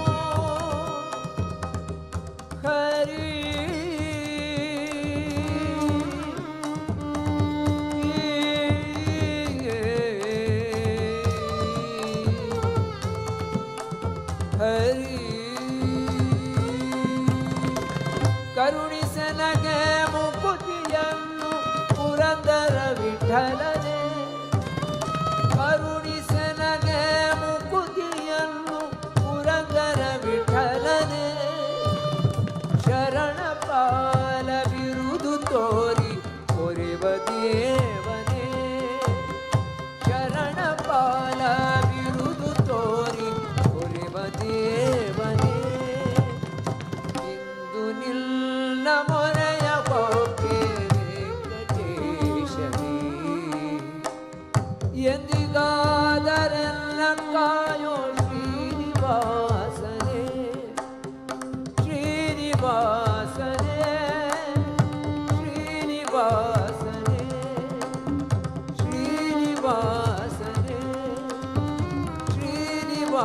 ಕರುಣಿಸೆನಗೆ ಮುಕುತಿಯನ್ನು ಪುರಂದರ ವಿಠಲನೆ. ಕರುಣಿಸೆನಗೆ ಮುಕುತಿಯನ್ನು ಪುರಂದರ ವಿಠಲನೆ. ಶರಣಪಾಲ ಬಿರುದು ತೋರಿ ಪೊರೆವ ದೇವನೇ. ಶರಣಪಾಲ ಬಿರುದು ತೋರಿ ಪೊರೆವ ದೇವನೇ. ಇಂದು ನಿನ್ನ ಮೊರೆಯ ಕೊಕ್ಕೆ ವೆಂಕಟೇಶನೇ. ಎಂದಿಗಾದರೆಲ್ಲ ಕಾಯೋ ಶ್ರೀನಿವಾಸನೇ. ಶ್ರೀನಿವಾಸನೇ ಶ್ರೀನಿವಾಸನೇ ಶ್ರೀನಿವಾಸನೇ ಶ್ರೀನಿವಾಸನೇ.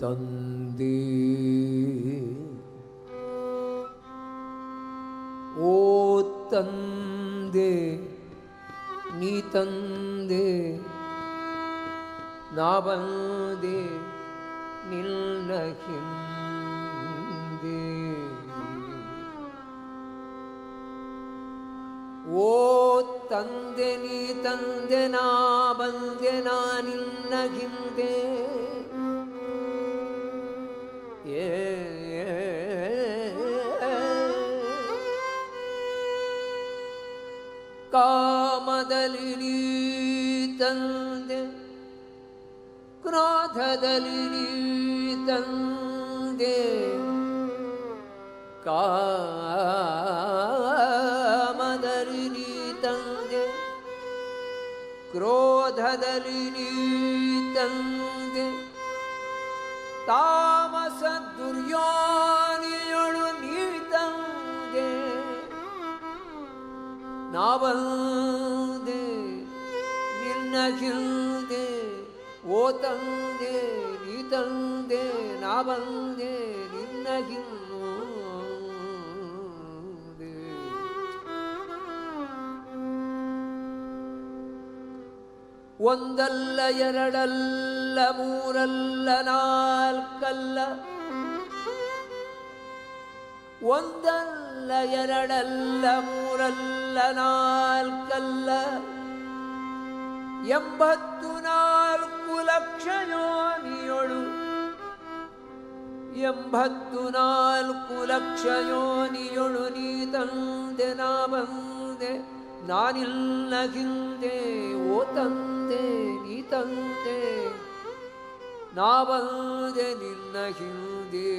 ತಂದೆ ಓ ತಂದೆ ನೀ ತಂದೆ ನಾ ಬಂದೆ ನಿನ್ನ ಹಿಂದೆ. ಓ ತಂದೆ ನೀ ತಂದೆ ನಾ ಬಂದೆ ನಾ ನಿನ್ನ ಹಿಂದೆ. ಕಾಮದಲ್ಲಿ ನೀ ತಂದೆ ಕ್ರೋಧದಲ್ಲಿ ನೀ ತಂದೆ. ಕಾಮದಲ್ಲಿ ನೀ ತಂದೆ ಕ್ರೋಧದಲ್ಲಿ ನೀ ತಂದೆ. ತಾಮಸ ದುರ್ಯೋನಿಯೊಳು ನೀ ತಂದೆ ನಾ ಬಂದೆ ನಿನ್ನ ಹಿಂದೆ. ಓ ತಂದೆ ನೀ ತಂದೆ ನಾ ಬಂದೆ ನಿನ್ನ ಹಿಂದೆ. ಒಂದಲ್ಲ ಎರಡಲ್ಲ ಮೂರಲ್ಲ ನಾಲ್ಕಲ್ಲ. ಒಂದಲ್ಲ ಎರಡಲ್ಲ ಮೂರಲ್ಲ ನಾಲ್ಕಲ್ಲ. 84 ಲಕ್ಷ ಯೋನಿಯೊಳು 84 ಲಕ್ಷ ಯೋನಿಯೊಳು ನೀ ತಂದೆ ನಾ ಬಂದೆ ನಾನಿಲ್ಲ ಹಿಂದೆ. ಓ ತಂದೆ ನೀ ತಂದೆ ನಾ ಬಂದೆ ನಿನ್ನ ಹಿಂದೆ.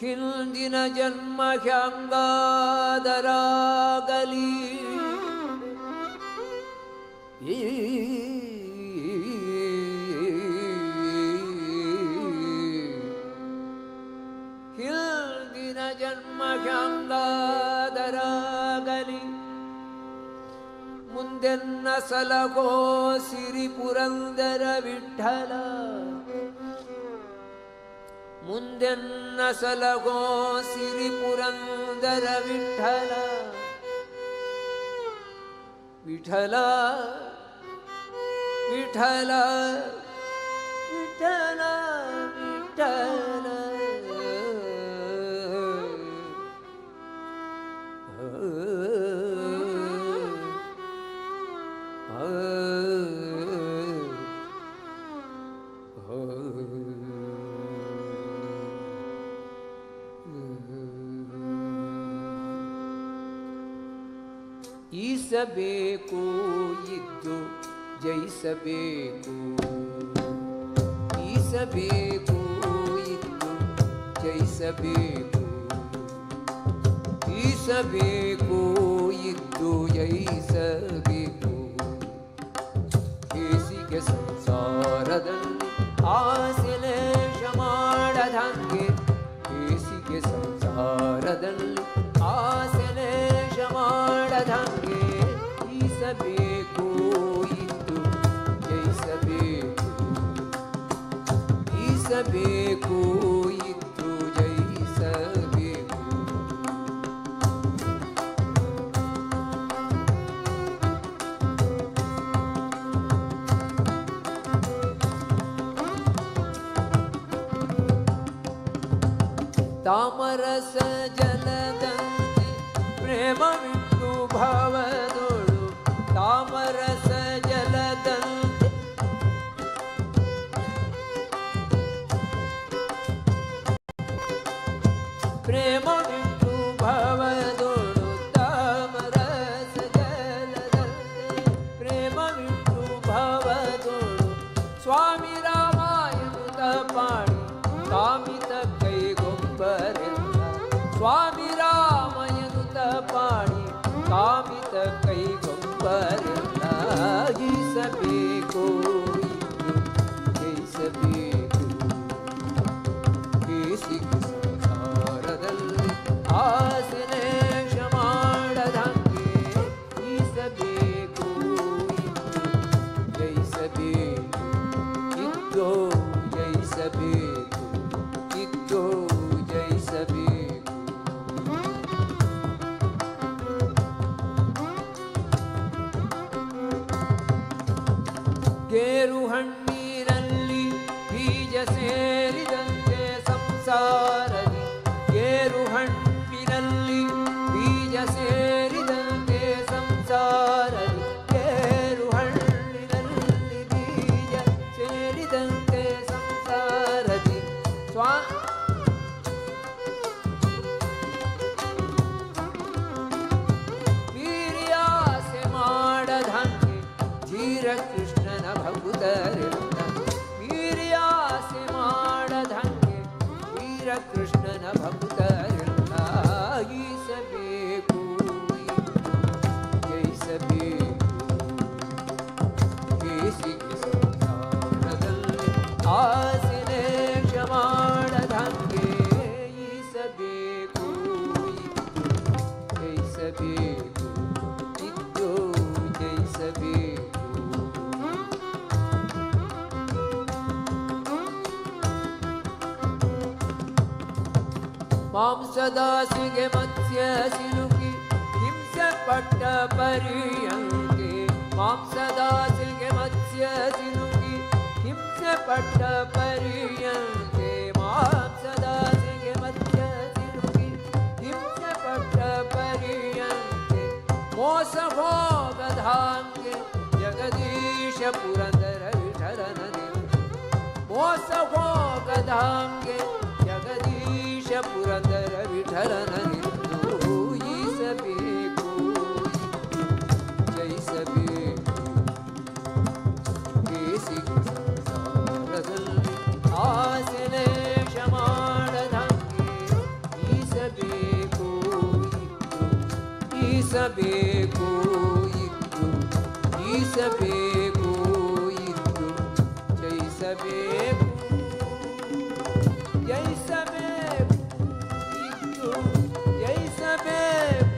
ಹಿಂದಿನ ಜನ್ಮ ಹ್ಯಾಂಗಾದರಾಗಲಿ ಹಿಂದಿನ ಜನ್ಮ ಹ್ಯಾಂಗಾದರಾಗಲಿ ಮುಂದೆನ್ನ ಸಲಗೋ ಸಿರಿ ಪುರಂದರ ವಿಠಲ. ಮುಂದೆನ್ನ ಸಲಗೋ ಸಿರಿ ಪುರಂದರ ವಿಠಲ. ವಿಠಲ ವಿಠಲ ವಿಠಲ ವಿಠಲ. ಈಸಬೇಕು ಇದ್ದು ಜಯಿಸಬೇಕು, ಈಸಬೇಕು ಇದ್ದು ಜಯಿಸಬೇಕು, ಈಸಬೇಕು ಇದ್ದು ಜಯಿಸಬೇಕು. ಹೇಸಿಗೆ ಸಂಸಾರದಲ್ಲಿ ಆಸೆಲೇಶ ಮಾಡದಂಗೆ, ಹೇಸಿಗೆ ಸಂಸಾರದಲ್ಲಿ ಆಸೆಲೇಶ ಮಾಡದಂಗೆ ಈಸಬೇಕು ಇದ್ದು ಜಯಿಸಬೇಕು, ಈಸಬೇಕು ಇದ್ದು ಜಯಿಸಬೇಕು. ತಾಮರಸ ಜಲದಂತೆ ಪ್ರೇಮವಿಟ್ಟು ಭಾವದೋಳು, ತಾಮರಸ ಜಲದಂತೆ ಪ್ರೇಮವಿಟ್ಟು ಭಾವದೋಳು, ತಾಮರಸ ಜಲದಂತೆ ಪ್ರೇಮವಿಟ್ಟು ಭಾವದೋಳು. ಸ್ವಾಮಿ ರಾಮಾಯಣದ ಪಾಣಿ ಕಾಮಿತ ಕೈಗೊಂಬರೆಲ್ಲ, ಸ್ವಾಮಿ ರಾಮಯನುತ ಪಾಣಿ ಕಾಮಿತ ಕೈಗೊಂಬರೆಲ್ಲ. ಈಸಬೇಕು ಇದ್ದು ಜಯಿಸಬೇಕು, ಹೇಸಿಗೆ ಸಂಸಾರದಲ್ಲಿ ಆಸೆಲೇಶ ಮಾಡದಂಗೆ ಈಸಬೇಕು ಇದ್ದು ಜಯಿಸಬೇಕು, ಇದ್ದು ಜಯಿಸಬೇಕು, ಇದ್ದು ಜಯಿಸಬೇಕು. ಗೇರು ಹಣ್ಣಿನಲ್ಲಿ ಬೀಜ ಸೇರಿದಂತೆ ಸಂಸಾರದಿ, ಗೇರು ಹಣ್ಣಿನಲ್ಲಿ ಬೀಜ ಸೇರಿದಂತೆ ಸಂಸಾರದಿ, ಗೇರು ಹಣ್ಣಿನಲ್ಲಿ ಬೀಜ ಸೇರಿದಂತೆ ಸಂಸಾರದಿ. ಸ್ವಾ ವೀರ್ಯಾಸೆ ಮಾಡದಂಗೆ ಧೀರ ಕೃಷ್ಣನ ಭಕ್ತರೆಲ್ಲ, ವೀರ್ಯಾಸೆ ಮಾಡದಂಗೆ ವೀರ ಕೃಷ್ಣನ ಭಕ್ತರೆಲ್ಲ. ಈಸಬೇಕು ಇದ್ದು ಜಯಿಸಬೇಕು, ಹೇಸಿಗೆ ಸಂಸಾರದಲ್ಲಿ ಆಸೆಲೇಶ ಮಾಡದಂಗೆ ಈಸಬೇಕು ಇದ್ದು ಜಯಿಸಬೇಕು, ಇದ್ದು ಜಯಿಸಬೇಕು. ಮಾಂಸದಾಸಿಗೆ ಮತ್ಸ್ಯ ಸಿಲುಕಿ ಹಿಂಸೆ ಪಟ್ಟ ಪರಿಯಂತೆ, ಮಾಂಸದಾಸಿಗೆ ಮತ್ಸ್ಯ ಸಿಲುಕಿ ಹಿಂಸೆ ಪಟ್ಟ ಪರಿಯಂತೆ, ಮಾಂಸದಾಸಿಗೆ ಮತ್ಸ್ಯ ಸಿಲುಕಿ ಹಿಂಸೆ ಪಟ್ಟ ಪರಿಯಂತೆ. ಮೋಸ ಹೋಗದಾಂಗೆ ಜಗದೀಶ ಪುರಂದರ ವಿಠಲನನೆ, ಮೋಸ ಹೋಗದಾಂಗೆ ಜಗದೀಶ ಪುರಂದರ ವಿಠಲನನಿಂದು ಈಸಬೇಕು ಇದ್ದು ಜಯಿಸಬೇಕು, ಹೇಸಿಗೆ ಸಂಸಾರದಲ್ಲಿ ಆಸೆಲೇಶ ಮಾಡದಂಗೆ ಈಸಬೇಕು ಇದ್ದು, ಈಸಬೇಕು ಇದ್ದು, ಈಸಬೇಕು ಇದ್ದು ಜಯಿಸಬೇಕು, ಜಯಿಸಬೇಕು ಇದ್ದು ಜಯಿಸಬೇಕು.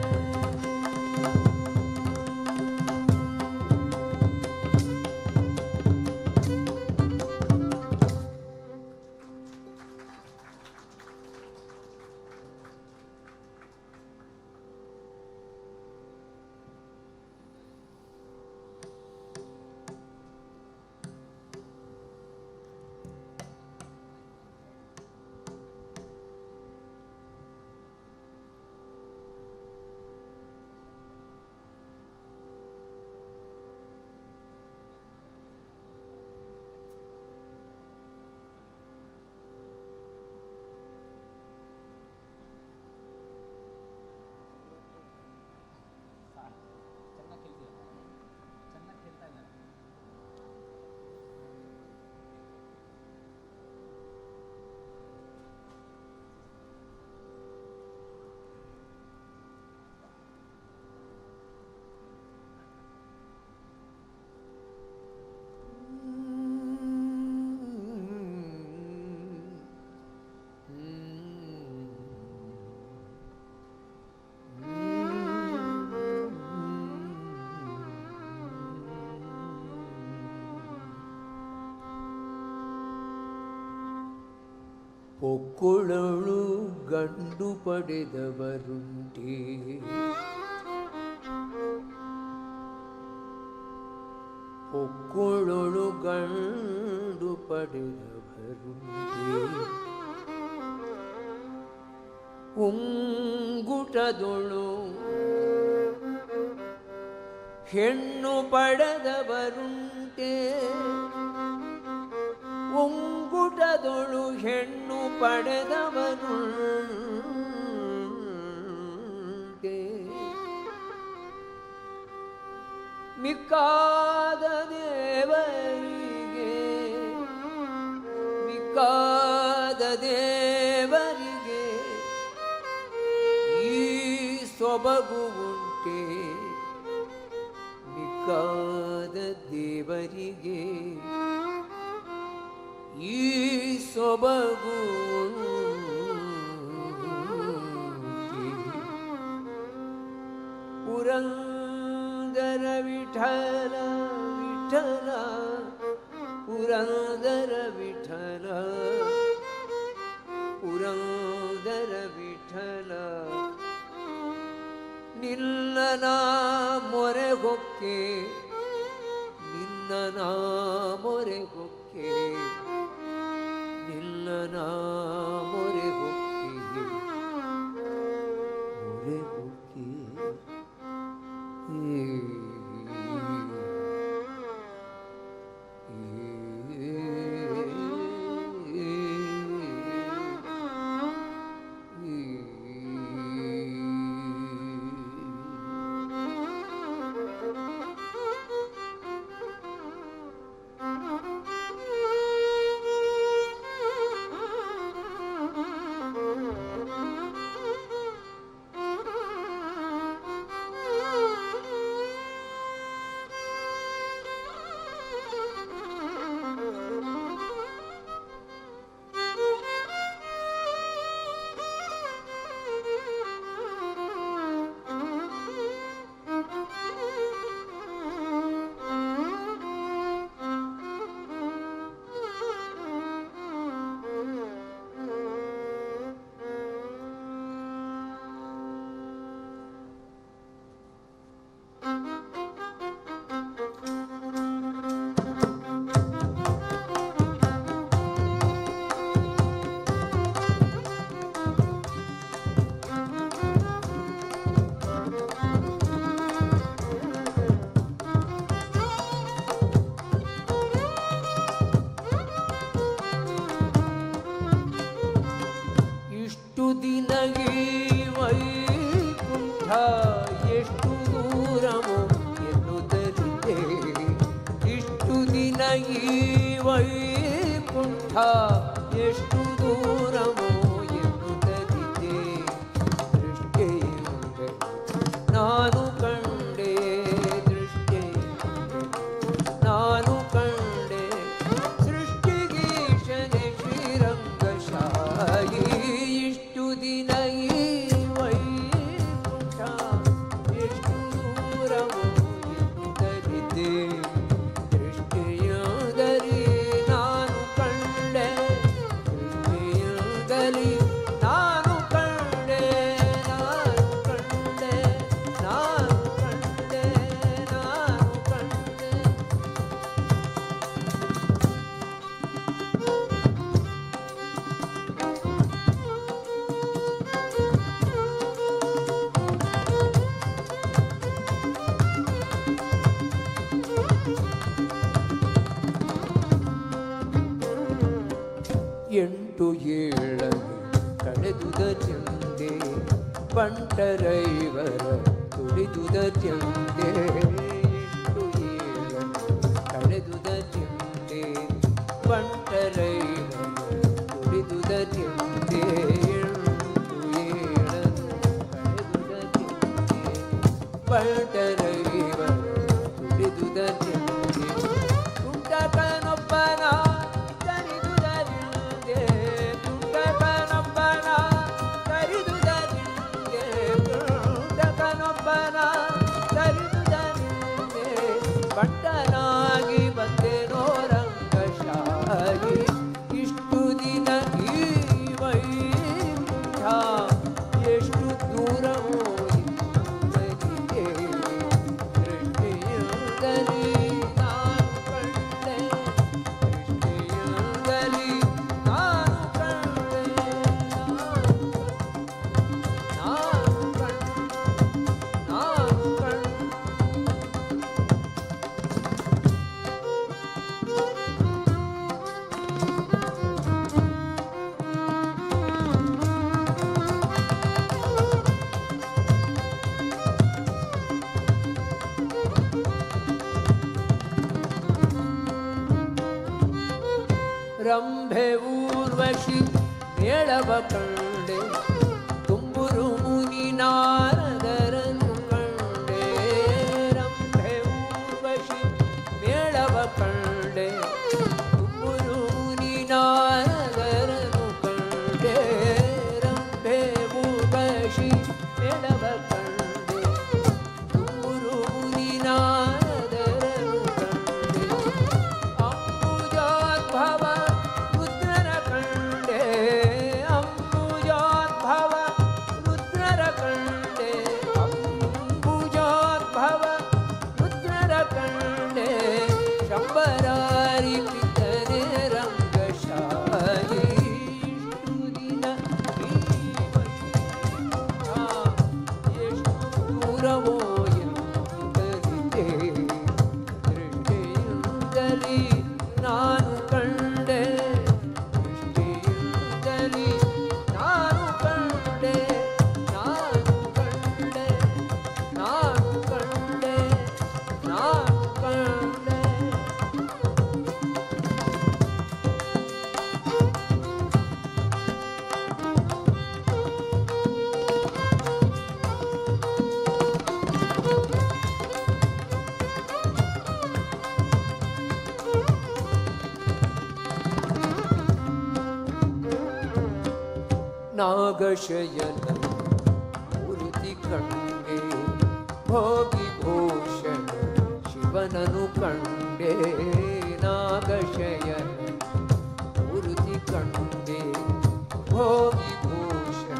ಪೊಕ್ಕುಳಳು ಗಂಡು ಪಡೆದವರುಂಟೆ. ಪೊಕ್ಕುಳಳು ಗಂಡು ಪಡೆದವರುಂಟೆ. ಉಂಗುಟದೊಳು ಹೆಣ್ಣು ಪಡೆದವರುಂಟೆ. ಉಂಗುಟದೊಳು ಹೆಣ್ಣು ಪಡೆದವರುಂಟೆ. ಮಿಕ್ಕಾದ ದೇವರಿಗೆ, ಮಿಕ್ಕಾದ ದೇವರಿಗೆ ಈ ಸೊಬಗು ಉಂಟೆ. ಮಿಕ್ಕಾದ ದೇವರಿಗೆ ಈ ಸೊಬಗು ಉಂಟೆ. ಪುರಂದರ ವಿಠಲ ವಿಠಲ, ಪುರಂದರ ವಿಠಲ, ಪುರಂದರ ವಿಠಲ, ನಿನ್ನ ನಾ ಮೊರೆ ಹೊಕ್ಕೆ, ನಿನ್ನ ನಾ ಮೊರೆ ಹೊಕ್ಕೆ, ನಿನ್ನ ನಾ ಮೊರೆ ಹೊಕ್ಕೆ, ಮೊರೆ ಹೊಕ್ಕೆ. ಇಷ್ಟು ದಿನ ಈ ವೈಕುಂಠ ಎಷ್ಟು ದೂರವೋ ಎನ್ನುತ್ತಲಿದೆ. ಇಷ್ಟು ದಿನ ಈ ವೈಕುಂಠ ಎಷ್ಟು ದೂರವೋ ಎನ್ನುತ್ತಲಿದೆ. ದೃಷ್ಟಿಯುಂಟೆ ನಾನು ಕಂಡೆ, ದೃಷ್ಟಿಯುಂಟೆ ನಾನು ಕಂಡೆ, ಸೃಷ್ಟಿಗೀಶನೆ ಶ್ರೀರಂಗಶಾಯಿ. ಇಷ್ಟು ದಿನ ಈ ವೈಕುಂಠ ಎಷ್ಟು ದೂರವೋ ಎನ್ನುತ್ತಲಿದೆ. ದೃಷ್ಟಿಯಿಂದಲೇ ನಾನು ಕಂಡೆ, ದೃಷ್ಟಿಯಿಂದಲೇ ನಾನು ಕಂಡೆ, ನಾನು ಕಂಡೆ, ನಾನು ಕಂಡೆ, ನಾನು ಕಂಡೆ. ಎಂಟು ಏಳನೆ ಕಳೆದುದ ಚಂದೆ, ಬಂಟರೈವರ ತುಳಿದುದ ಚಂದೆ. ಎಂಟು ಏಳನೆ ಕಳೆದುದ ಚಂದೆ, ಬಂಟರೈವರ ತುಳಿದುದ ಚಂದೆ. ಎಂಟು ಏಳನೆ ಕಳೆದುದ ಚಂದೆ, ಬಂಟರೈವರ ತುಳಿದುದ ಚಂದೆ. ತುಂಟಕನೊಬ್ಬನ ಕರಿದುದರಿಂದೆ, ತುಂಟಕನೊಬ್ಬನ ಕರಿದುದರಿಂದೆ, ತುಂಟಕನೊಬ್ಬನ ಕರಿದುದರಿಂದೆ, ಬಂಟನಾಗಿ ಬಂದೆನೋ ರಂಗಶಾಯಿ. ಇಷ್ಟು ದಿನ ಈ ರಂಭೆ ಊರ್ವಶಿ ಮೇಳವ ಕಂಡೆ, ತುಂಬುರು ಮುನಿ ನಾರದರನು ಕಂಡೆ. ರಂಭೆ ಊರ್ವಶಿ ಮೇಳವ ಕಂಡೆ, ತುಂಬುರು ಮುನಿ ನಾರದರನು ಕಂಡೆ. ರಂಭೆ ಊರ್ವಶಿ ಮೇಳವ ಕಂಡೆ, ತುಂಬುರು ಮುನಿ ನಾರದರನು ಕಂಡೆ. ಅಂಬುಜೋದ್ಭವ ರುದ್ರರ ಕಂಡೆ, ಅಂಬುಜೋದ್ಭವ ರುದ್ರರ ಕಂಡೆ, ಅಂಬುಜೋದ್ಭವ ರುದ್ರರ ಕಂಡೆ. ಶಂಬರಾರಿ ಪಿತನೆ ರಂಗಶಾಲಿ. ಇಷ್ಟು ದಿನ ಈ ವೈಕುಂಠ ಎಷ್ಟು ದೂರವೋ ಎಂದರಿತೆ, ದೃಷ್ಟಿಯಿಂದಲೇ ನಾನು ಕಂಡೆ, ದೃಷ್ಟಿಯಿಂದಲೇ ನಾನು ಕಂಡೆ, ನಾನು ಕಂಡೆ, ನಾನು ಕಂಡೆ, ನಾನು ಕಂಡೆ. ನಾಗಶಯನ ಮೂರ್ತಿ ಕಂಡೆ, ಭೋಗಿ ಭೂಷಣ ಶಿವನನು ಕಂಡೆ. ನಾಗಶಯನ ಮೂರ್ತಿ ಕಂಡೆ, ಭೋಗಿ ಭೂಷಣ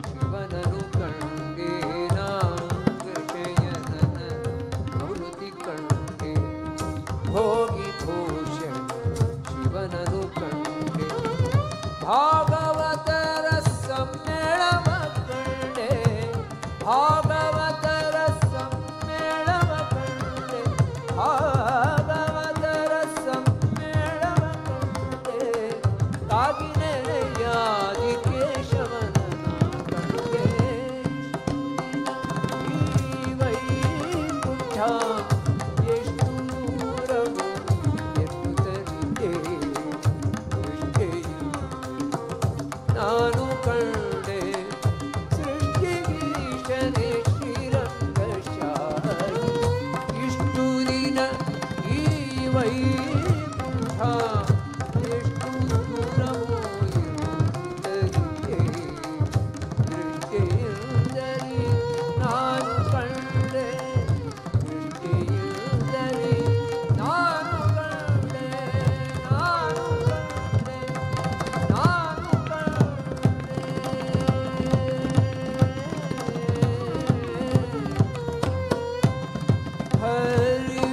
ಶಿವನನು ಕಂಡೆ. ನಾಗಶಯನ ಮೂರ್ತಿ ಕಂಡೆ, ಭೋಗಿ ಭೂಷಣ ಶಿವನನು ಕಂಡೆ. ಭಾಗವತರ ಸಮ್ಮೇಳವ ಕಂಡೆ, ಭಾಗವತರ ಸಮ್ಮೇಳವ ಕಂಡೆ, ಭಾಗವತರ ಸಮ್ಮೇಳವ ಕಂಡೆ. ಕಾಗಿನೆಲೆಯಾದಿ ಕೇಶವನ ಕಂಡೆ. ಈ ವೈಕುಂಠ ಎಷ್ಟು ದೂರವೋ ಎನ್ನುತ್ತಲಿದೆ, ದೃಷ್ಟಿಯು ನಾನು ಕಂಡೆ. ಸೃಷ್ಟಿಗೀಶನೇ ಶ್ರೀರಂಗಶಾಲಿ. ಇಷ್ಟು ದಿನ ಈ ವೈಕುಂಠ ಎಷ್ಟು ದೂರವೋ ಎನ್ನುತ್ತಲಿದೆ, ದೃಷ್ಟಿಯಿಂದಲೇ ನಾನು ಕಂಡೆ, ದೃಷ್ಟಿಯಿಂದಲೇ ನಾನು ಕಂಡೆ, ನಾನು ಕಂಡೆ, ನಾನು ಕಂಡೆ. ಹರಿ.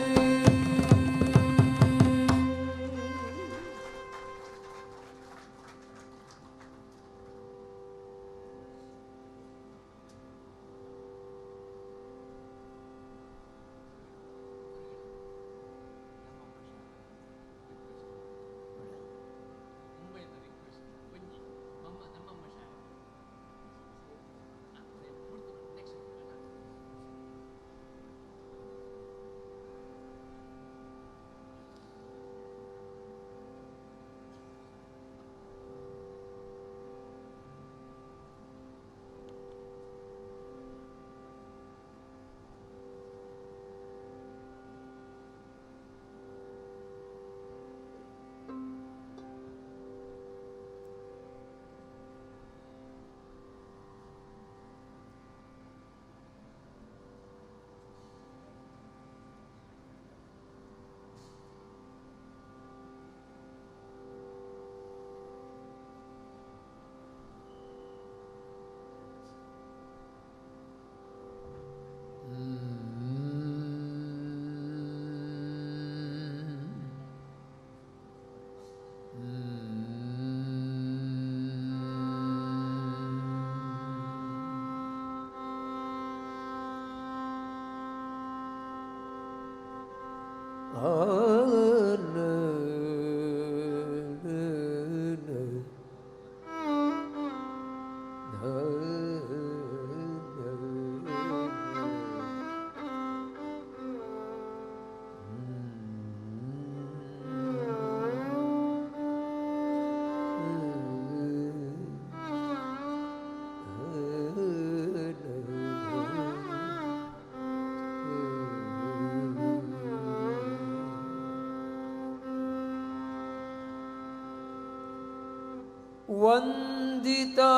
ವಂದಿತಾ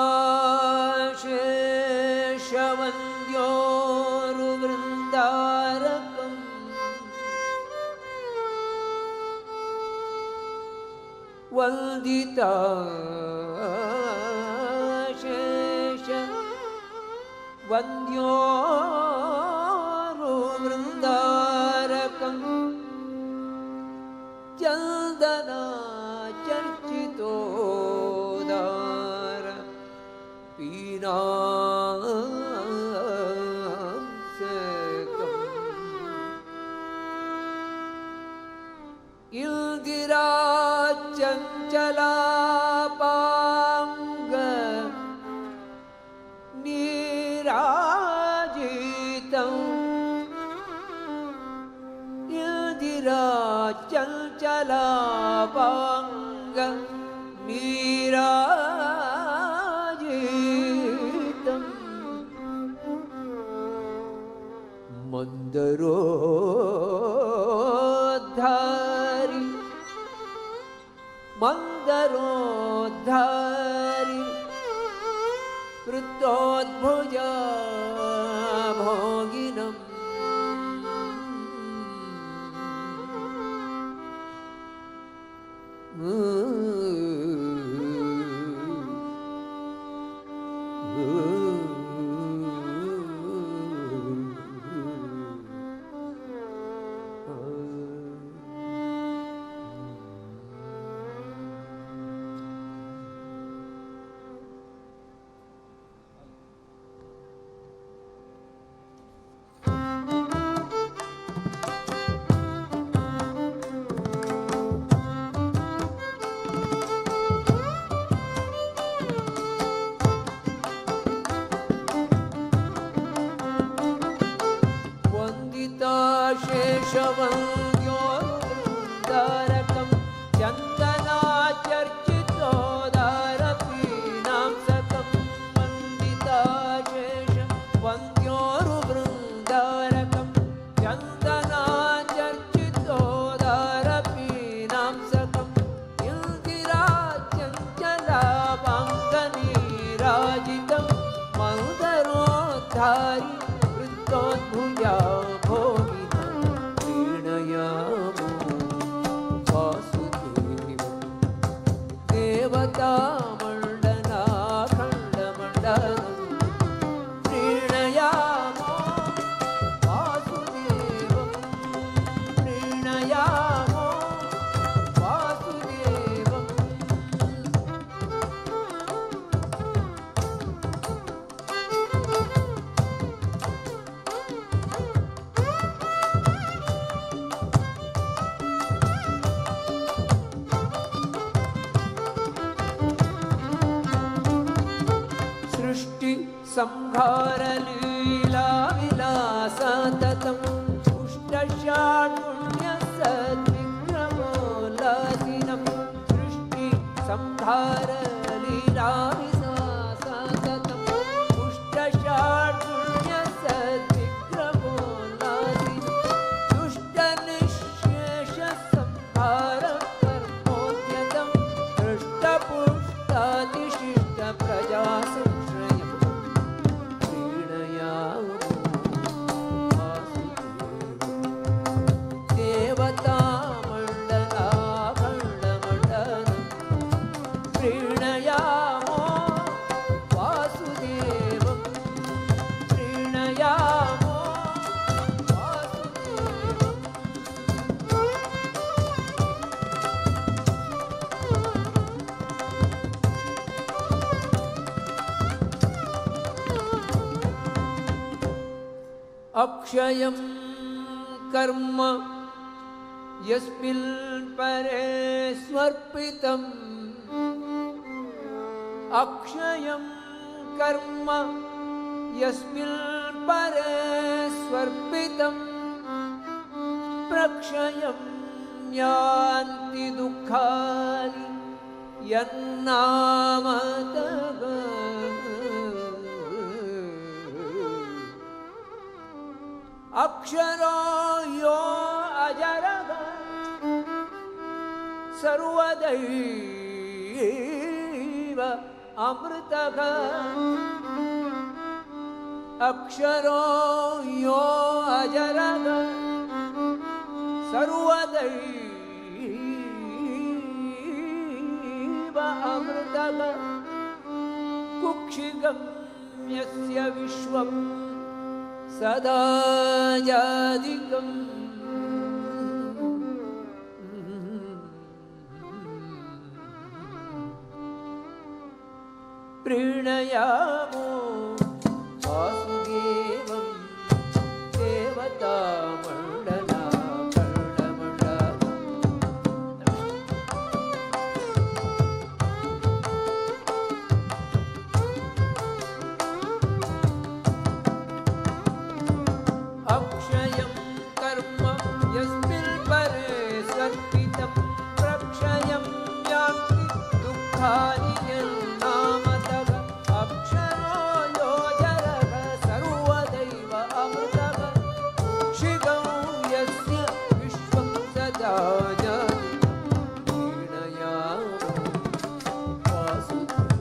ಶೇಷವಂದ್ಯೋರು ವೃಂದಾರಕಂ ವಂದಿತಾ ಶೇಷ ವಂದ್ಯೋರು ವೃಂದಾರಕಂ ಚಂದನ ಚರ್ಚಿತೋದಾರ ಪೀನಾಂಸಕಂ ಇಂದಿರಾ ಚಂಚಲಾಪಾಂಗ ನೀರಾಜಿತಂ ಇಂದಿರಾ ಚಂಚಲಾಪಾಂಗ ನೀರಾಜಿತಂ ಮಂದರೋದ್ಧಾರಿ ಮಂದರೋದ್ಧಾರಿ ವೃತ್ತೋದ್ಭುಜ ಭೋಗಿನಂ ವಂದಿತಾ ಶೇಷವಂದ್ಯೋದಾರಕಂ ಚಂದನಾ ಚರ್ಚಿತೋದಾರಪೀನಾಂಸಕಂ ವಂದಿತಾ ಶೇಷ ವಂದ್ಯೋರು ವೃಂದಾರಕಂ ಚಂದನಾ ಚರ್ಚಿತೋದಾರಪೀನಾಂಸಕಂ ಇಂದಿರಾ ಚಂಚಲಾಪಾಂಗನೀರಾಜಿತಂ ಮಂದರೋದ್ಧಾರಿ ವೃತ್ತೋದ್ಭುಜಾ ಭೋಗಿನಂ ಪ್ರೀಣಯಾಮೋ ವಾಸುದೇವಂ ದೇವತಾಮಂಡಲಾಖಂಡಮಂಡಲಂ ಪ್ರೀಣಯಾಮೋ ವಾಸುದೇವಂ ಪ್ರೀಣಯಾಮೋ ವಾಸುದೇವಂ. ಸೃಷ್ಟಿ ಸಂಹಾರ ಲೀಲಾ ವಿಲಾಸತತಂ ಪುಷ್ಟಷಾಡ್ಗುಣ್ಯ ಸದ್ವಿಕ್ರಮೋಲ್ಲಾಸಿನಂ ಸೃಷ್ಟಿ ಸಂಹಾರ ಲೀಲಾ ವಿಲಾಸತತಂ ಪುಷ್ಟಷಾಡ್ಗುಣ್ಯ ಸದ್ವಿಕ್ರಮೋಲ್ಲಾಸಿನಂ ದುಷ್ಟ ನಿಶೇಷ ಸಂಹಾರ ಕರ್ಮೋದ್ಯತಂ ಹೃಷ್ಟಪುಷ್ಟಾತಿಶಿಷ್ಟ ಪ್ರಜಾ ಸಂಶ್ರಯಂ ಪ್ರೀಣಯಾಮೋ ವಾಸುದೇವಂ ದೇವತಾಮಂಡಲಾಖಂಡಮಂಡಲಂ ಪ್ರೀಣಯಾಮೋ ವಾಸುದೇವಂ ಪ್ರೀಣಯಾಮೋ ವಾಸುದೇವಂ. ಅಕ್ಷಯಂ ಕರ್ಮ ಯಸ್ಮಿನ್ ಪರೇ ಸ್ವರ್ಪಿತಂ ಅಕ್ಷಯಂ ಕರ್ಮ ಯಸ್ಮಿನ್ ಪರೇ ಸ್ವರ್ಪಿತಂ ಪ್ರಕ್ಷಯಂ ಯಾಂತಿ ದುಃಖಾನಿ ಯನ್ನಾಮತಃ. ಅಕ್ಷರೋ ಯೋ ಅಜರಃ ಸರ್ವದೈವ अमृतः अक्षरो यो अजरः सर्वदैव अमृतः कुक्षिगं यस्य विश्वं सदा जादिकम्। प्रीणयामो वासुदेवं देवतामण्डलाखण्डमण्डलम्। अक्षयं कर्म यस्मिन् परे सर्पितं प्रक्षयं यान्ति दुःखानि यन्नामतः अक्षरो योजरः सर्वदैव अमृतः क्षिगं यस्य विश्वं सदा प्रीणयामो वासुदेवं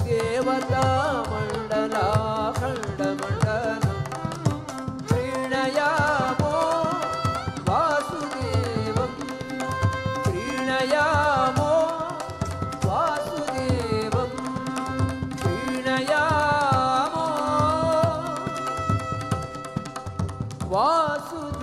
देवतामण्डलाखण्डमण्डलम्। प्रीणयामो वासुदेवं प्रीणयामो वासुदेवं प्रीणयामो वासुदेवम्।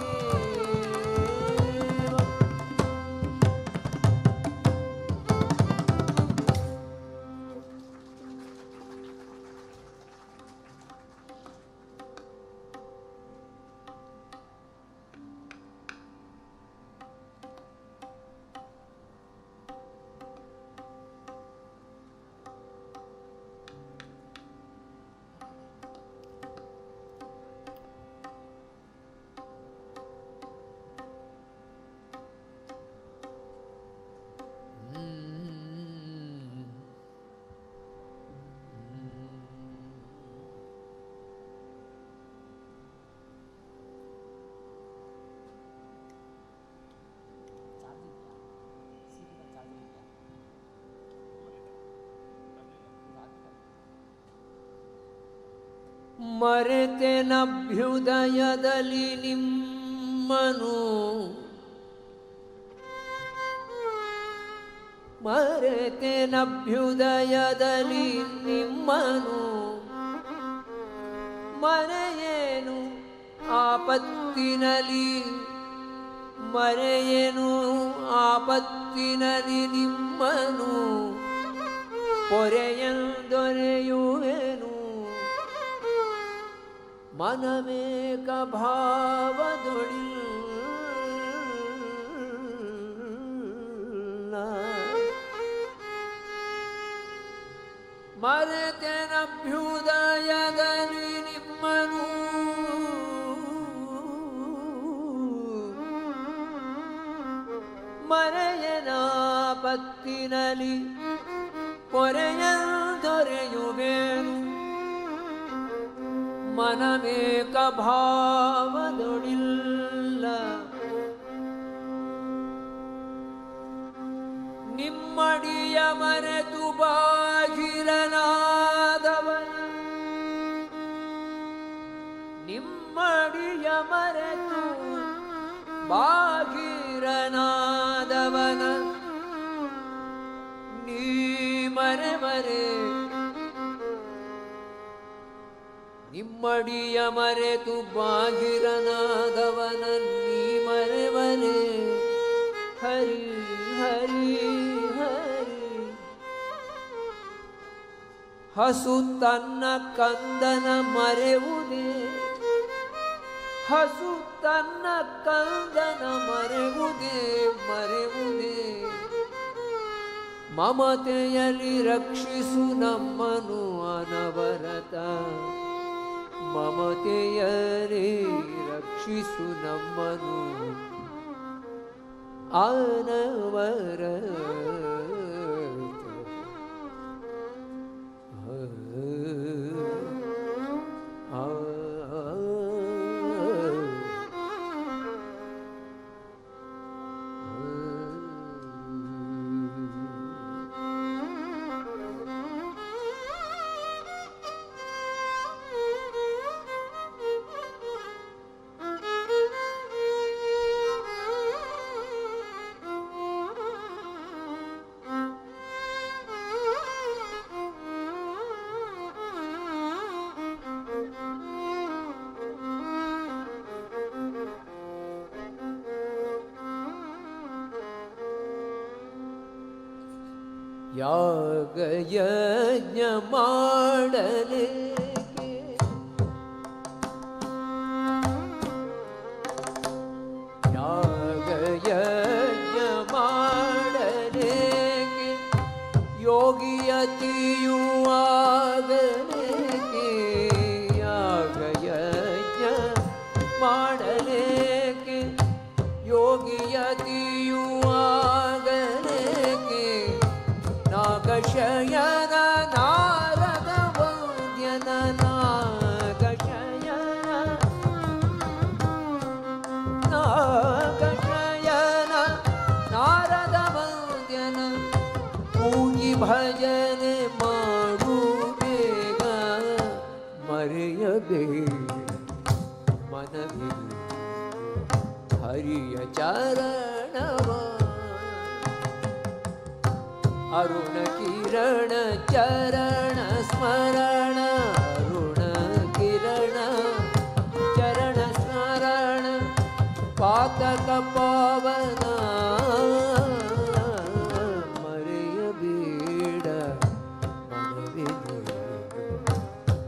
ಮರೆತೆನಭ್ಯುದಯದಲ್ಲಿ ನಿಮ್ಮನು ಮರೆತೆನಭ್ಯುದಯದಲ್ಲಿ ನಿಮ್ಮನು ಮರೆಯೇನು ಆಪತ್ತಿನಲಿ ಮರೆಯೇನು ಆಪತ್ತಿನಲಿ ನಿಮ್ಮನು ಪೊರೆಯಂದೊರೆಯುವೆನು ಮನಮೇಕ ಭಾವದೊಳಿಲ್ಲ ಮರೆತೆನಭ್ಯುದಯದಲ್ಲಿ ನಿಮ್ಮನು ಮರೆಯನಾಪತ್ತಿನಲಿ ಪೊರೆಯಂದೊರೆಯುವೆನು ಮನಮೇಕ ಭಾವದೊಡಿಲ್ಲ ನಿಮ್ಮಡಿಯ ಮರೆತು ಬಾಗಿರನಾದವನ ನಿಮ್ಮಡಿಯ ಮರೆತು ಬಾಗಿರನಾದವನ ನೀ ಮರೆ ಮರೆ ನಿಮ್ಮಡಿಯ ಮರೆತು ಬಾಗಿರನಾದವನ ನೀ ಮರೆವರೆ ಹರಿ ಹರಿ ಹರಿ. ಹಸು ತನ್ನ ಕಂದನ ಮರೆವುದೇ ಹಸು ತನ್ನ ಕಂದನ ಮರೆವುದೇ ಮರೆವುದೇ ಮಮತೆಯಲ್ಲಿ ರಕ್ಷಿಸು ನಮ್ಮನು ಅನವರತ ಮಮತೆಯರೇ ರಕ್ಷಿಸು ನಮ್ಮನು ಅನವರತ. ಆ ಯಾಗ ಯಜ್ಞ ಮಾಡಲೇಕೆ ಯಾಗ ಯಜ್ಞ ಮಾಡಲೇಕೆ ಯೋಗಿಯತಿಯು ಆಗಲೇಕೆ ಯಾಗ ಯಜ್ಞ ಮಾಡಲೇಕೆ ಯೋಗಿಯತಿಯು ಆಗಲೇಕೆ ನಾಗಶಯನ ನಾರದ ವಂದ್ಯನ ನಾಗಶಯನ ನಾಗಶಯನ ನಾರದ ವಂದ್ಯನ ಪೂಜಿ ಭಜನೆ ಮಾಡು ಬೇಗ ಮರೆಯಬೇಡ ಮನವೇ ಹರಿಯ ಚರಣವ ಅರುಣ ಕಿರಣ ಚರಣ ಸ್ಮರಣ ಅರುಣ ಕಿರಣ ಚರಣ ಸ್ಮರಣ ಪಾತಕ ಪಾವನ ಮರೆಯಬೇಡ ಮನವೇ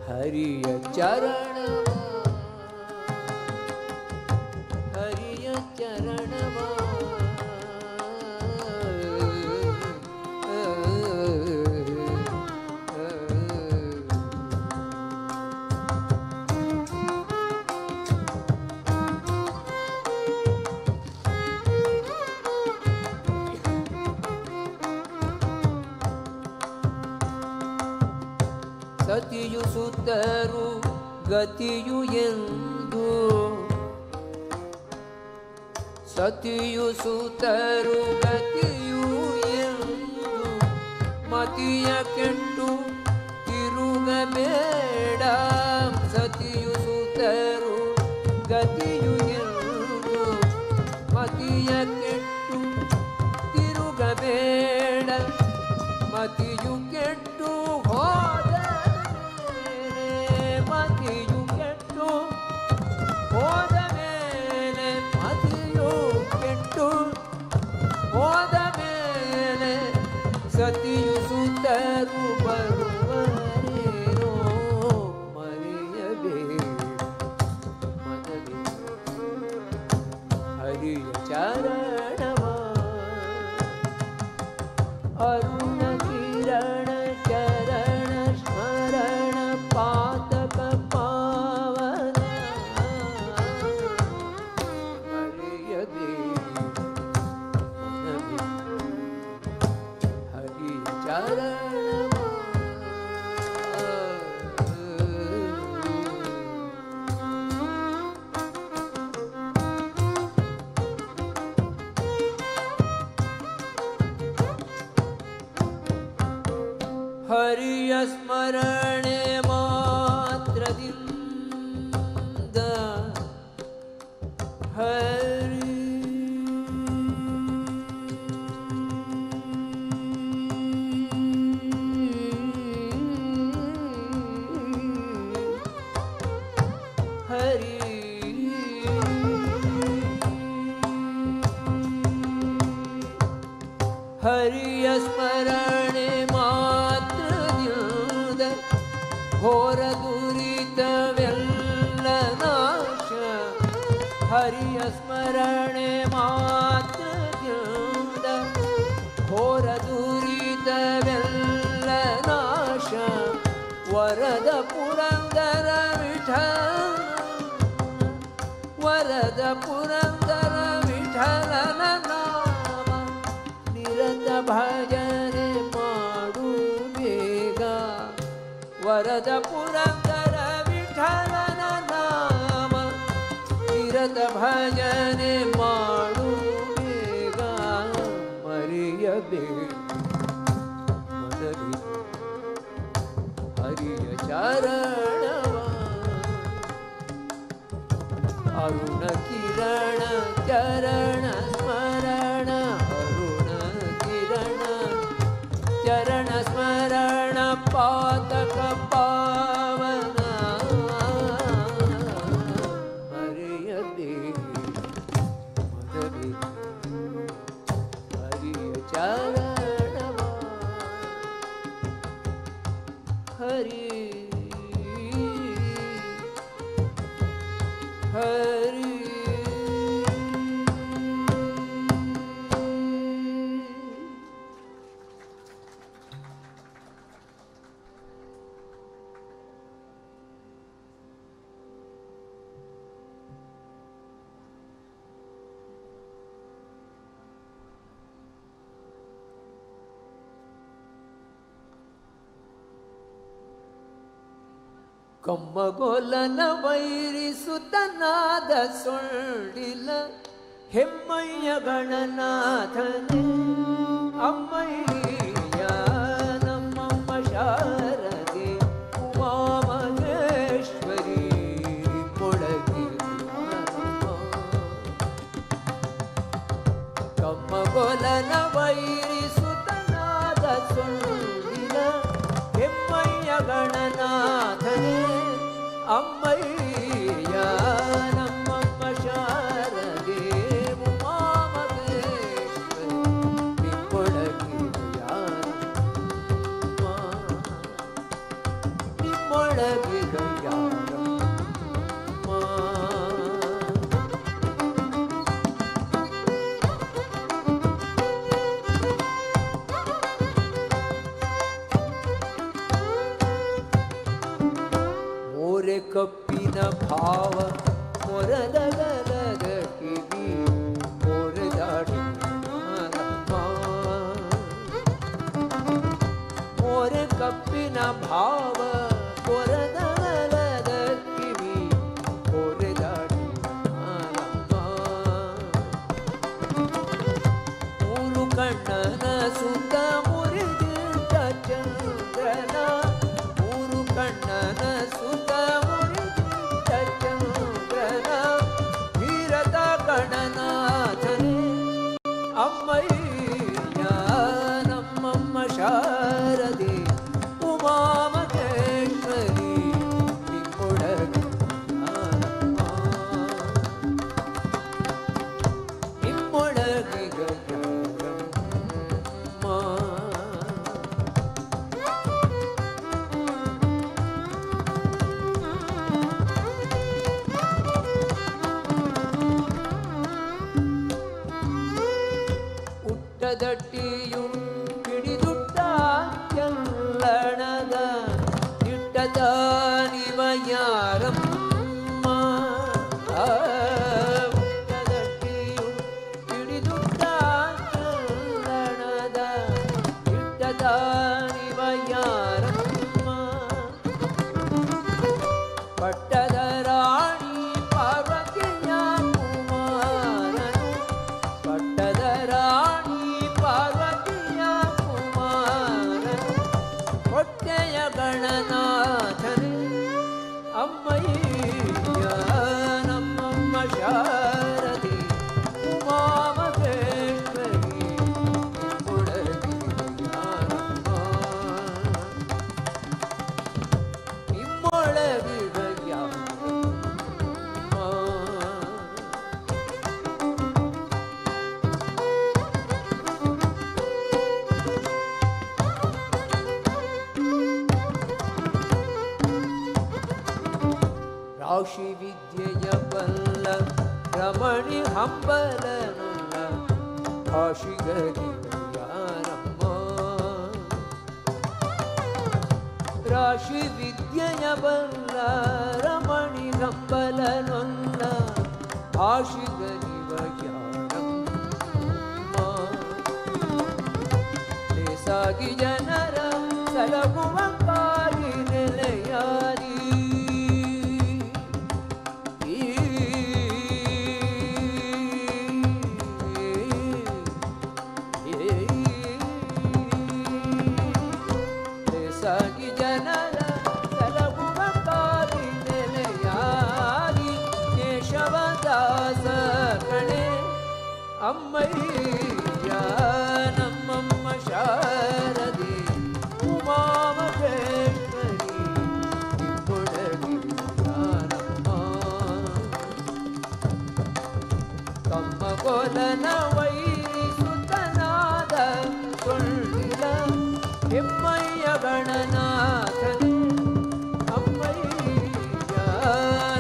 ಹರಿಯ ಚರಣವ ಹರಿಯ ಚರಣವ ಸತಿಯು ಸುತ್ತರು ಗತಿಯು ಎಂದು ಸತಿಯು ಸುತರು ಗತಿಯು ಎಂದು ಮತಿಯ ಕೆಟ್ಟು ತಿರುಗಬೇಡ ಸತಿಯು ಸುತರು ಗತಿಯು ಎಂದು ಮತಿಯ ಕೆಟ್ಟು ತಿರುಗಬೇಡ ಮತಿಯು ಕೆಟ್ಟು ಹೋದ ಮೇಲೆ ಮತಿಯು ಕೆಟ್ಟು ಹೋದ ಮೇಲೆ ಮತಿಯು ಕೆಟ್ಟು ಹೋದ ಮೇಲೆ ಸತಿಯು ಸುತರು ಬರುವರೇನೋ ಮರೆಯಬೇಡ ಮನವೇ ಹರಿಯ ಚರಣವ ಅರುಣ ಕಿರಣ ಚರಣ ಸ್ಮರಣ ಪಾತಕ ಪಾವನ ಮರೆಯಬೇಡ ಮನವೇ ಹರಿಯ ಚರಣವ ಹರಿಯ ಸ್ಮರಣೆ ಮಾತ್ರದಿಂದ ಹರಿ ಹರಿ ಹರಿಯ ಸ್ಮರಣೆ ಮಾತ್ರದಿಂದ ಘೋರ ದುರಿತವೆಲ್ಲ ನಾಶ ಹರಿಯ ಸ್ಮರಣೆ ಮಾತ್ರದಿಂದ ಘೋರ ದುರಿತವೆಲ್ಲ ನಾಶ ವರದ ಪುರಂದರ ವಿಠಲ ವರದ ಪುರಂದರ ವಿಠಲನ ನಾಮ ನಿರತ ಭಜನೆ ಮಾಡು ಬೇಗ ವರದ ಪುರಂದರ ವಿಠಲನ ನಾಮ ನಿರತ ಭಜನೆ ಮಾಡು ಬೇಗ ಮರೆಯಬೇಡ ಮನವಿ ಹರಿಯ ಚರಣವ ಅರುಣ ಕಿರಣ ಚರಣ ಸ್ಮರಣ ಅರುಣ ಕಿರಣ ಚರಣ ಸ್ಮರಣ ಪಾತಕ ಪಾವನ ಮರೆಯಬೇಡ ಮನವೇ ಹರಿಯ ಚರಣವ. ಕಮ್ಮಗೋಲನ ವೈರಿಸುತನಾದ ಸೊಳ್ಳಿಲ ಹೆಮ್ಮಯ್ಯ ಗಣನಾಥನೇ ಅಮ್ಮಯ್ಯ ನಮ್ಮಮ್ಮ ಶಾರದೆ ಉಮಾಮಹೇಶ್ವರಿ ಮೊಳಗಿ ಕಮ್ಮಗೋಲನ ವೈರಿಸುತನಾದ ಸೊಳ್ಳಿಲ ಹೆಮ್ಮಯ್ಯ ಗಣನಾಥನೇ ಅಮ್ಮಯ್ಯ ನಮ್ಮಮ್ಮ ಶಾರದೆ ಉಮಾಮಹೇಶ್ವರಿ ನಿಮ್ಮೊಳಗಿದ ಯಾರಮ್ಮ ನಿಮ್ಮೊಳಗಿದ ಯಾರಮ್ಮ. ಮೋರೆ ಕಪ್ಪಿನ ಭಾವ ಮೊರದಗಲದ ಕಿವಿ ಮೋರೆದಾಡಿ ಮೋರೆ ಕಪ್ಪಿನ ಭಾವ ಮೊರದಗಲದ ಕಿವಿ ಮೋರೆದಾಡಿ ಮೂರು ಕಣ್ಣನ ಸುತ್ತ ಮುರಿದಿಟ್ಟ ಚಂದ್ರನ ಮೂರು ಕಣ್ಣನ ಸುತ್ತ ಮುರಿದಿಟ್ಟ ಚಂದ್ರನ ವೀರದ ಗಣನಾಥನೇ ಅಮ್ಮಯ್ಯ ನಮ್ಮಮ್ಮ ಶಾರದೆ ಉಮಾಮಹೇಶ್ವರಿ ನಿಮ್ಮೊಳಗೆ ನಿಮ್ಮೊಳಗಿಗ ಯಾರಮ್ಮ. ಉಟ್ಟದಟ್ಟಿಯು ಹಿಡಿದುಟ್ಟ ಚಲ್ಲಣದ ಇಟ್ಟದ ನಿವ ಯಾರಮ್ಮ ಉಟ್ಟದಟ್ಟಿಯು ಹಿಡಿದುಟ್ಟ ಚಲ್ಲಣದ ಇಟ್ಟದ ನಿವ ಯಾರಮ್ಮ ಪಟ್ಟದ ರಾಣಿ ಪಾರ್ವತಿಯ ಕುಮಾರನು ಪಟ್ಟದ ರಾಣಿ ಪಾರ್ವತಿಯ ಕುಮಾರನು ಹೊಟ್ಟೆಯ ಗಣನಾಥನೇ ಅಮ್ಮಯ್ಯ ನಮ್ಮಮ್ಮ ಶಾರದೆ ಉಮಾಮಹೇಶ್ವರಿ ನಿಮ್ಮೊಳಗಿದ ಯಾರಮ್ಮ ನಿಮ್ಮೊಳಗಿದ ಯಾರಮ್ಮ. ರಾಶಿ ವಿದ್ಯೆಯ ಬಲ್ಲ ರಮಣಿ ಹಂಬಲನುಲ್ಲ ಕಾಶಿಗರಿವ ಯಾರಮ್ಮ ರಾಶಿ ವಿದ್ಯೆಯ ಬಲ್ಲ ರಮಣಿ ಹಂಬಲನೊಲ್ಲ ಕಾಶಿಗರಿವ ಯಾರಮ್ಮ ಲೇಸಾಗಿ ಜನರ ಸಲಹುವ ಕಾಲಿ ನೆಲೆಯಾರಿ ಲೇಸಾಗಿ ಜನರ ಸಲಹುವ ಕಾಲಿ ನೆಲೆಯಾರಿ ಕೇಶವದಾಸ ಕಣೆ ಅಮ್ಮಯ್ಯ ನಮ್ಮಮ್ಮ ಶಾರದೆ ಉಮಾಮಹೇಶ್ವರಿ ನಿಮ್ಮೊಳಗಿದ ಯಾರಮ್ಮ ಕಮ್ಮಗೋಲನ ವೈರಿಸುತನಾದ ಸೊಳ್ಳಿಲ ಹೆಮ್ಮಯ್ಯ ಗಣನಾಥನೇ ಅಮ್ಮಯ್ಯ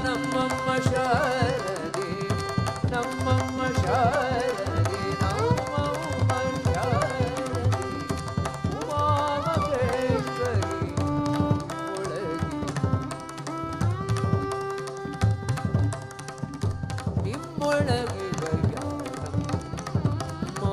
ನಮ್ಮಮ್ಮ ಶಾರದೆ ನಮ್ಮಮ್ಮ ಶಾರದೆ ನಮ್ಮಮ್ಮ ಶಾರದೆ ಉಮಾಮಹೇಶ್ವರಿ ನಿಮ್ಮೊಳಗಿದ ಯಾರಮ್ಮ.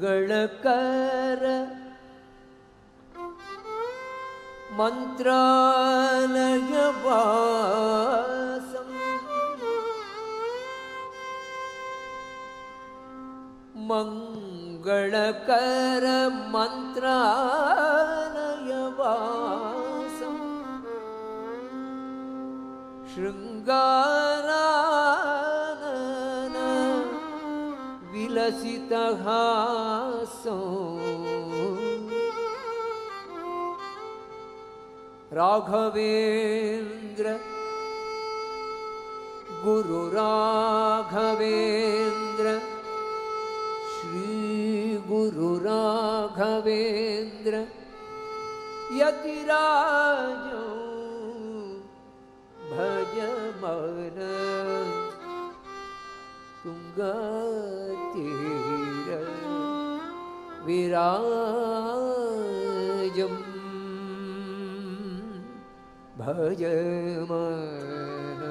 ಮಂಗಳಕರ ಮಂತ್ರಾಲಯ ವಾಸಂ ಮಂಗಳಕರ ಮಂತ್ರಾಲಯ ವಾಸಂ ಶೃಂಗಾರಾನನ ವಿಲಸಿತಹಾಸಂ ರಾಘವೇಂದ್ರ ಗುರು ರಾಘವೇಂದ್ರ ಶ್ರೀ ಗುರು ರಾಘವೇಂದ್ರ ಯತಿರಾಜೋ ಭಜ ಮನ ತುಂಗತೀರ ವಿರಾಜಂ ಭಜ ಮನ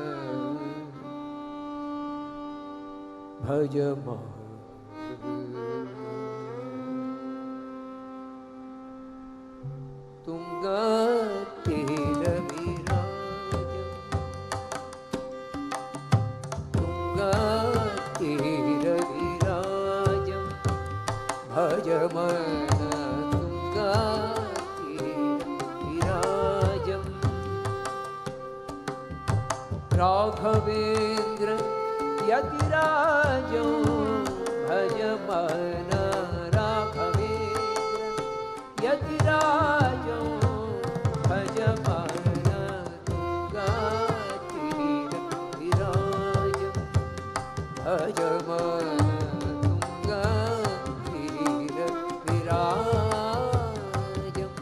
ಭಜ ಮನ ತುಂಗತೀರ ವಿರಾಜಂ ತುಂಗತೀರ ವಿರಾಜಂ ಭಜ ಮನ ತುಂಗತೀರ ವಿರಾಜಂ ರಾಘವೇಂದ್ರ ಯತಿರಾಜೋ ಭಜ ಮನ ರಾಘವೇಂದ್ರ ಯತಿರಾಜೋ ಭಜ ಮನ ತುಂಗಾತೀರ ವಿರಾಜಂ ಭಜ ಮನ ತುಂಗಾತೀರ ವಿರಾಜಂ.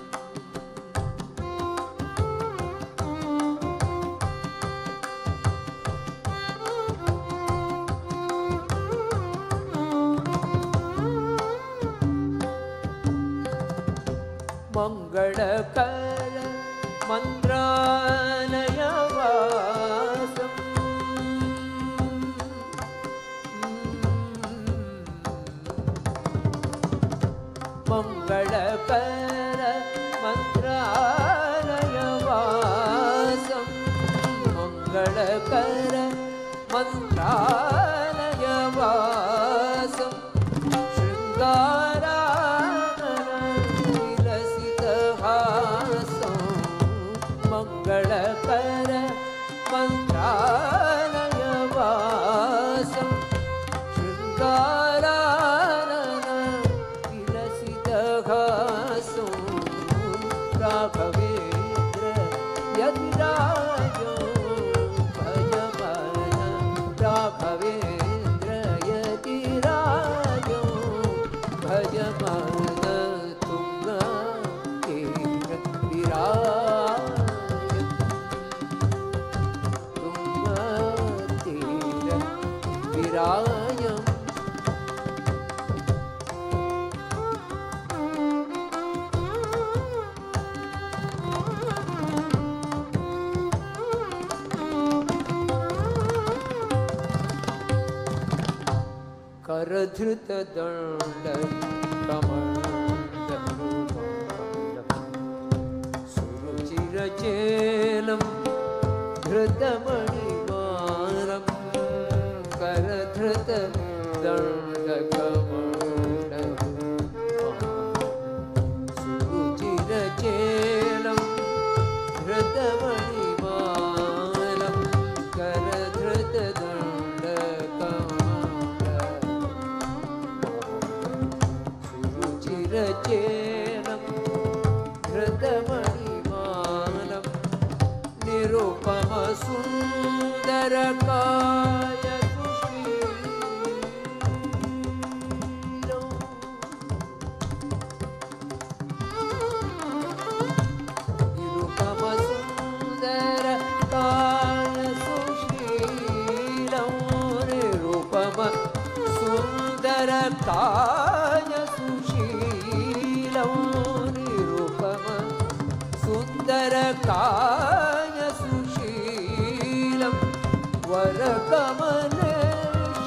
ಮಂಗಳಕರ ಮಂತ್ರಾಲಯ ವಾಸಂ ಮಂಗಳಕರ ಮಂತ್ರಾಲಯ ವಾಸಂ ಮಂಗಳಕರ ಮಂತ್ರಾಲಯ ವಾಸಂ ಶೃಂಗಾರಾನನ ವಿಲಸಿತಹಾಸಂ ಮಂಗಳಕರ ಮಂತ್ರಾಲಯ ವಾಸಂ ಶೃಂಗಾರಾನನ ವಿಲಸಿತಹಾಸಂ ರಾಘವೇಂದ್ರ ಯತಿರಾಜೋ ಭಜ ಮನ ರಾಘವೇಂದ್ರ ಯತಿರಾಜೋ ಭಜ ಮನ ತುಂಗತೀರ ವಿರಾಜಂ ತುಂಗತೀರ ವಿರಾಜಂ. करधृत दंड कमंडलु सुरुचिरचेलं धृतमणिमालं करधृत दंड कमंडलु सुरुचिरचेलं धृतमणिमालं करधृत दंड कमंडलु सुरुचिरचेलं धृतमणिमालं निरुपम सुन्दरकाय सुशीलम् निरुपम सुन्दरकाय सुशीलं निरुपम सुन्दरकाय सुशीलं निरुपम सुन्दरकाय सुशीलं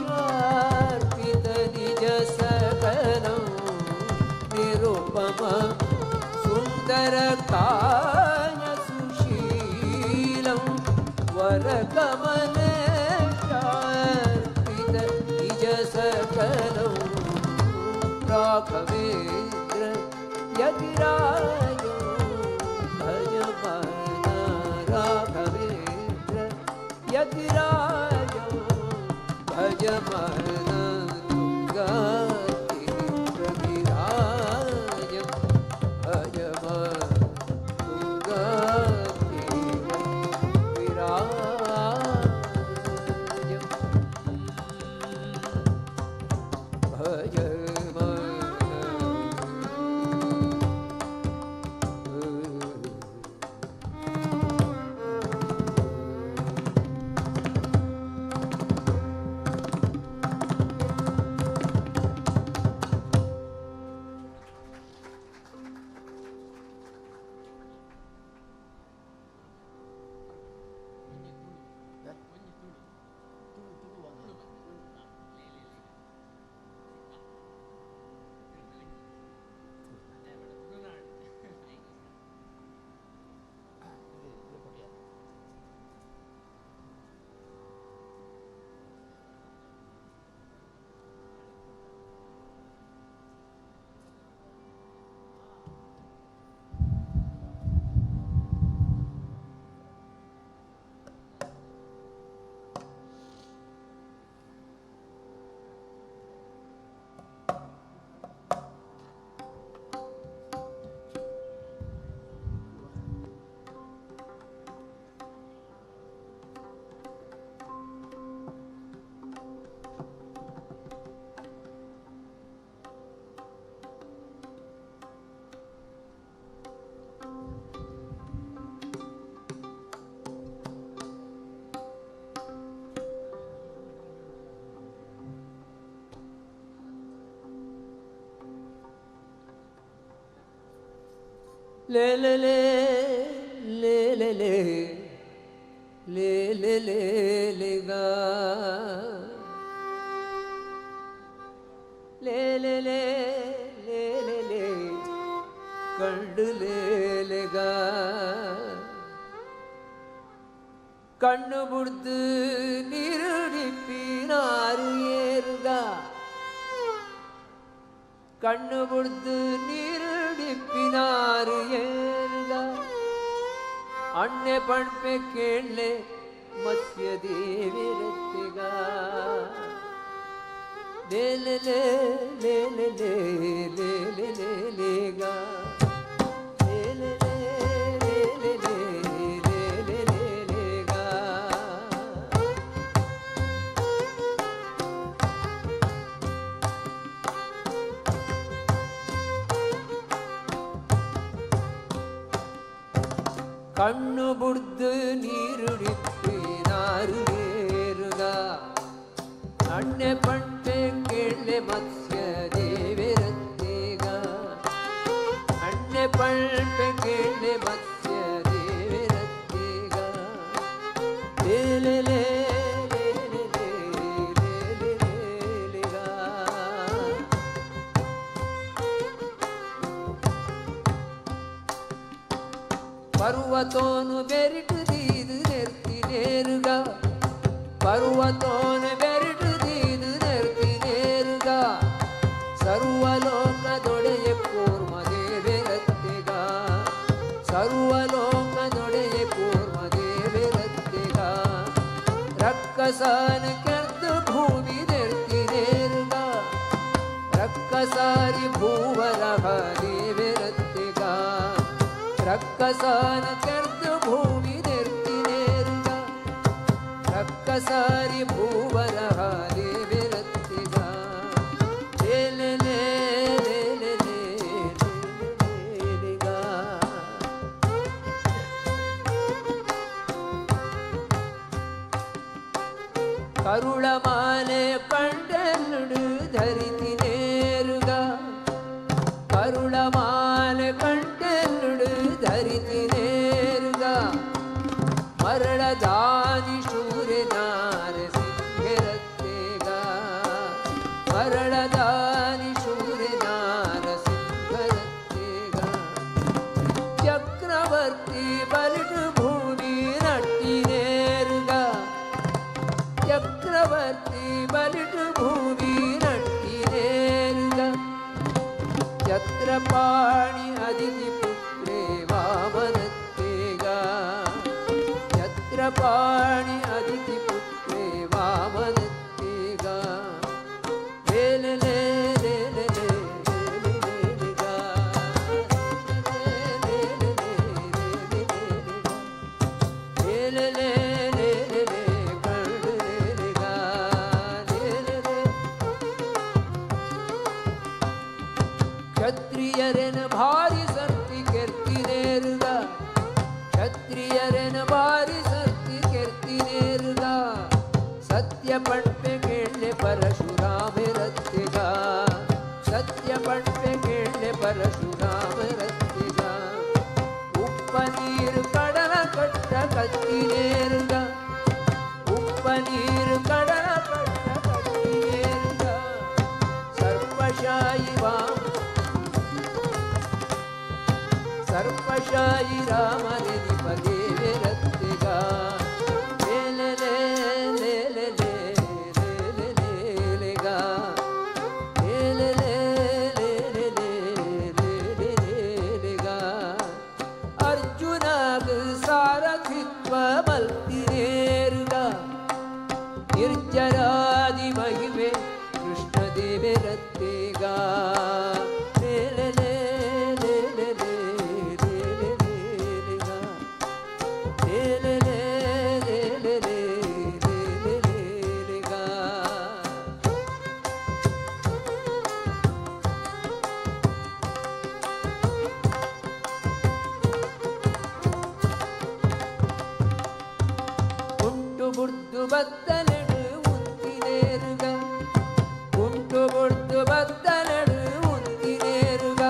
वरकमलेशार्पित निज ಸುಂದರಕಾಯ ಸುಶೀಲಂ ವರಕಮಲೇಶಾರ್ಪಿತ ನಿಜ ಸಕಲಂ ರಾಘವೇಂದ್ರ ಯತಿರಾಜೋ ಭಜ ಮನ ರಾಘವೇಂದ್ರ ಯತಿರಾಜೋ ಭಜ ಮನ ತುಂಗಾತೀರವಿರಾಜಂ ಭಜ ಮನ ತುಂಗಾತೀರವಿರಾಜಂ ಭಜ ಮನ. ಲೇ ಲೇ ಲೇ ಲೇ ಲೇ ಲೇ ಲೇ ಲೇ ಲೇ ಲೇ ಗಾ ಲೇ ಲೇ ಲೇ ಲೇ ಲೇ ಲೇ ಕಂಡು ಲೇ ಲೇ ಗಾ ಕಣ್ಣು ಬುಡ್ದು ನೀರುಡಿಪ್ಪಿನಾರು ಏರುಗ ಕಣ್ಣು ಬುಡ್ದು ನೀರುಡಿಪ್ಪಿನಾರು ಏರುಗ ಅಣ್ಣೆ ಪಣ್ಪೆ ಕೇಳಲೆ ಮತ್ಸ್ಯ ದೇವಿರತ್ತಿಗ ಲೇ ಲೇ ಲೇ ಲೇ ಲೇ ಲೇ ಲೇ ಲೇ ಲೇ ಲೇ ಗಾ ಲೇ ಲೇ ಲೇ ಲೇ ಲೇ ಲೇ ಲೇ ಲೇ ಲೇ ಗಾ. ಕಣ್ಣು ಬುಡ್ದು ನೀರುಡಿಪ್ಪಿನಾರು ಏರುಗ ಅಣ್ಣೆ ಪಂಟೆ ಕೇಳೆ ಮತ್ಸ್ಯ ದೇವಿರತ್ತೀಗ ಅಣ್ಣೆ ಪಂಟೆ ಕೇಳೆ ಮತ್ಸ್ಯ ದೇವಿರತ್ತೀಗ ಲೇ ಲೇ ಲೇ ಲೇ ಲೇ ಲೇ ಲೇ ಲೇ ಲೇ ಗಾ. ಪರ್ವತೋನು ಬೆರಿಟು ದೀದು ನೆರ್ತಿ ನೇರುಗ ಪರ್ವತೋನು ಬೆರಿಟು ದೀದು ನೆರ್ತಿ ನೇರುಗ ಸರ್ವಲೋಕದೊಡೆಯ ಕೂರ್ಮ ದೇವಿರತ್ತಿಗ ಸರ್ವಲೋಕದೊಡೆಯ ಕೂರ್ಮ ದೇವಿರತ್ತಿಗ ರಕ್ಕಸನ ಕೆರ್ದು ಭೂಮಿ ನೆರ್ತಿ ನೇರುಗ ರಕ್ಕಸಾರಿ ಭೂವರಹ ದೇವಿರತ್ತಿಗ ರಕ್ಕಸನ ಕೆರ್ದು ಭೂಮಿ ನೆರ್ತಿ ನೇರುಗ ರಕ್ಕಸಾರಿ ಭೂವರಹ ದೇವಿರತ್ತಿಗ ಲೇ ಲೇ ಲೇ ಲೇ ಲೇ ಲೇ ಲೇ ಲೇ ಗಾ. ಕರುಳಮಾಲೆ ಕಂಡಲುಡು ಧರಿತಿ ನೇರುಗ ಕರುಳಮಾಲೆ ಕಂಡಲುಡು ಧರಿತಿ ನೇರುಗ ಮರಳದಾನಿ ಶೂರನಾರ ಸಿಂಹರತ್ತೇಗ ಮರಳದಾನಿ ಶೂರನಾರ ಸಿಂಹರತ್ತೇಗ. ಚಕ್ರಪಾಣಿ ಅದಿತಿ ಪುತ್ರೇ ವಾಮನತ್ತೇಗ ಚಕ್ರಪಾಣಿ ಅದಿತಿ ಪುತ್ರೇ ವಾಮನತ್ತೇಗ ಲೇ ಲೇ ಲೇ ಲೇ ಲೇ ಲೇ ಲೇ ಗಾ ಲೇ ಲೇ ಲೇ ಲೇ ಲೇ ಲೇ ಲೇ ಲೇ ಲೇ ಕರ್ಣ ಲೇ ಗಾ ಲೇ ಲೇ ಲೇ ಕ್ಷತ್ರಿಯರೆನ ಭಾರಿ ಸರ್ತಿ ಕೆರ್ತಿನೇರುಗ ಕ್ಷತ್ರಿಯರೆನ ಭಾರಿ ಸರ್ತಿ ಕೆರ್ತಿನೇರುಗ ಸತ್ಯ ಪಂಪೆ ಕೇಳ್ಲೆ ಪರಶುರಾಮರತ್ತಿಗ ಸತ್ಯ ಪಂಪೆ ಕೇಳ್ಲೆ ಪರಶುರಾಮರತ್ತಿಗ ಉಪ್ಪ ನೀರು ಕಡಲ ಕಟ್ಟ ಕತ್ತಿನೇರುಗ ಉಪ್ಪ ನೀರು ಕಡಲ ಕಟ್ಟ ಕತ್ತಿನೇರುಗ ಸರ್ಪಶಾಯಿ ವಾಮ ಸರ್ಪಶಾಯಿ ರಾಮನೆ ಪದೇವಿರತ್ತಿಗ ಲೇ ಲೇ ಲೇ ಲೇ ಲೇ ಲೇ ಲೇ ಲೇ ಲೇ ಗಾ ಲೇ ಲೇ ಲೇ ಲೇ ಲೇ ಲೇ ಲೇ ಲೇ ಲೇ ಗಾ ಅರ್ಜುನಗ ಸಾರಥಿತ್ವ ಮಲ್ತಿನೇರುಗ ನಿರ್ಜರಾದಿ ಮಹಿಮೆ ಕೃಷ್ಣ ದೇವರತ್ತೆಗ ಲೇ ಲೇ ಲೇ ಲೇ ಲೇ ಲೇ ಲೇ ಲೇ ಲೇ ಗಾ. ಲೇ ಲೇ ಲೇ ಲೇ ಲೇ ಲೇ ಲೇ ಲೇ ಲೇ ಲೇ ಗಾ. ಕುಂಟು ಬುಡ್ದು ಬತ್ತಲೆಡು ಉಂತಿನೇರುಗ ಕುಂಟು ಬುಡ್ದು ಬತ್ತಲೆಡು ಉಂತಿನೇರುಗ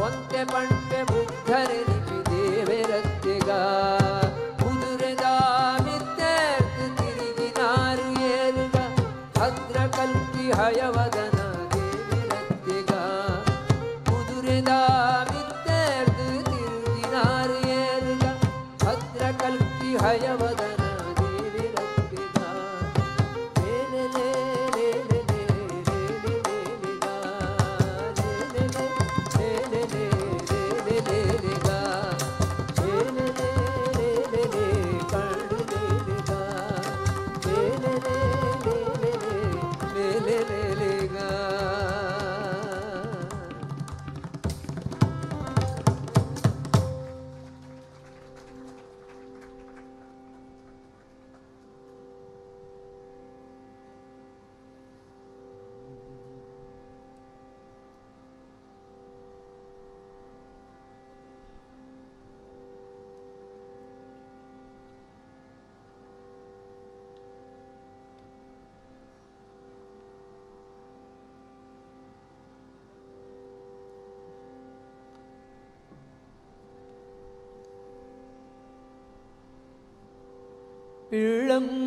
ಒಂತೆ ಪಂಪೆ ಬುದ್ಧರೆ ನಿಪಿ ದೇವರತ್ತೆಗ ಕುದುರೆದ ಮಿತ್ತೇರ್ದು ತಿರುಗಿನಾರು ಏರುಗ ಭದ್ರ ಕಲ್ಕಿ ಹಯವದನ ದೇವರತ್ತೆಗ ಕುದುರೆದ ಮಿತ್ತೇರ್ದು ತಿರುಗಿನಾರು ಏರುಗ ಭದ್ರ ಕಲ್ಕಿ ಹಯವದನ ದೇವಿರತ್ತಿಗ ಲೇ ಲೇ ಲೇ ಲೇ ಲೇ ಲೇ ಲೇ ಲೇ ಲೇ ಗಾ. ಲೇ ಲೇ ಲೇ ಲೇ ಲೇ ಲೇ ಲೇ ಲೇ ಲೇ ಗಾ. ಲೇ ಲೇ ಲೇ ಲೇ ಲೇ ಲೇ ಕರ್ಣ ಲೇ ಲೇ ಗಾ. ಲೇ ಲೇ ಲೇ ಲೇ ಲೇ ಲೇ ಲೇ ಲೇ ಲೇ ಗಾ.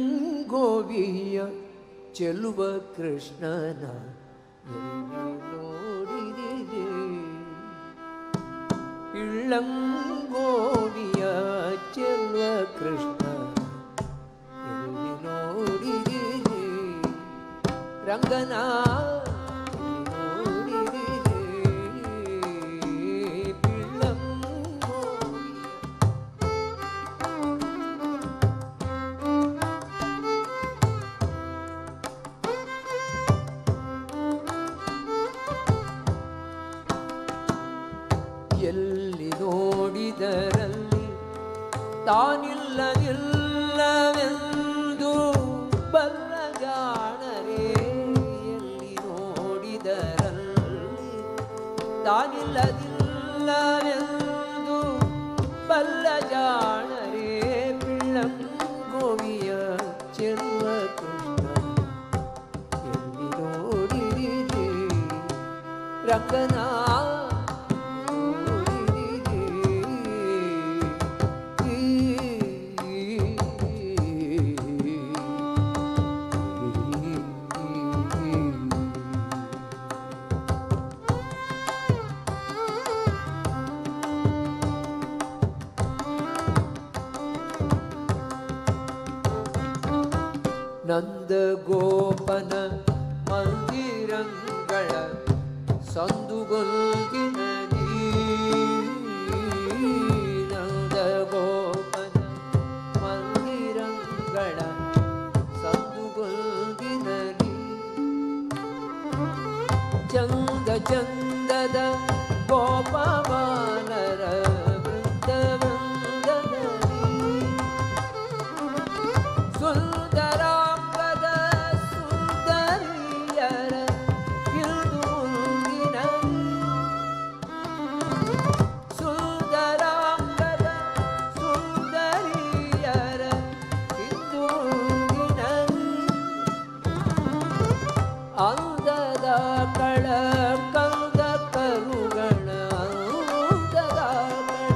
ಪಿಳ್ಳಂಗೋವಿಯ ಚೆಲುವ ಕೃಷ್ಣನ ಎಲ್ಲಿ ನೋಡಿದಿರಿ ಪಿಳ್ಳಂಗೋವಿಯ ಚೆಲುವ ಕೃಷ್ಣ ಎಲ್ಲಿ ನೋಡಿದಿರಿ ರಂಗನ ಎಲ್ಲಿ ನೋಡಿದಿರಿ ಪಿಳ್ಳಂಗೋವಿಯ ಎಲ್ಲಿ ನೋಡಿದರಲ್ಲಿ ತಾನಿಲ್ಲದಿಲ್ಲವೆಂದು ಬಲ್ಲ ಜಾಣರೇ ಎಲ್ಲಿ ನೋಡಿದರಲ್ಲಿ ತಾನಿಲ್ಲದಿಲ್ಲವೆಂದು ಬಲ್ಲ ಜಾಣರೇ ಪಿಳ್ಳಂಗೋವಿಯ ಚೆಲುವ ಕೃಷ್ಣ ಎಲ್ಲಿ ನೋಡಿದಿರಿ ರಂಗನ ನಂದಗೋಪನ ಮಂದಿರಂಗಳ ಸಂದುಗೊಂದು ಚಂದ ಚಂದದ ಗೋಪಬಾಲರ ವೃಂದ ವೃಂದದಲ್ಲಿ ಸುಂದರಾಂಗದ ಸುಂದರಿಯರ ಕಿರುದು ಮುಂದಿನಲ್ಲಿ ಸುಂದರಾಂಗದ ಸುಂದರಿಯರ ಕಿಂದು ಮುಂದಿನಲ್ಲಿ ಅಂದದ ಕಳ ಕಂದ ಕರುಗಣ ಅಂದದ ಕಳ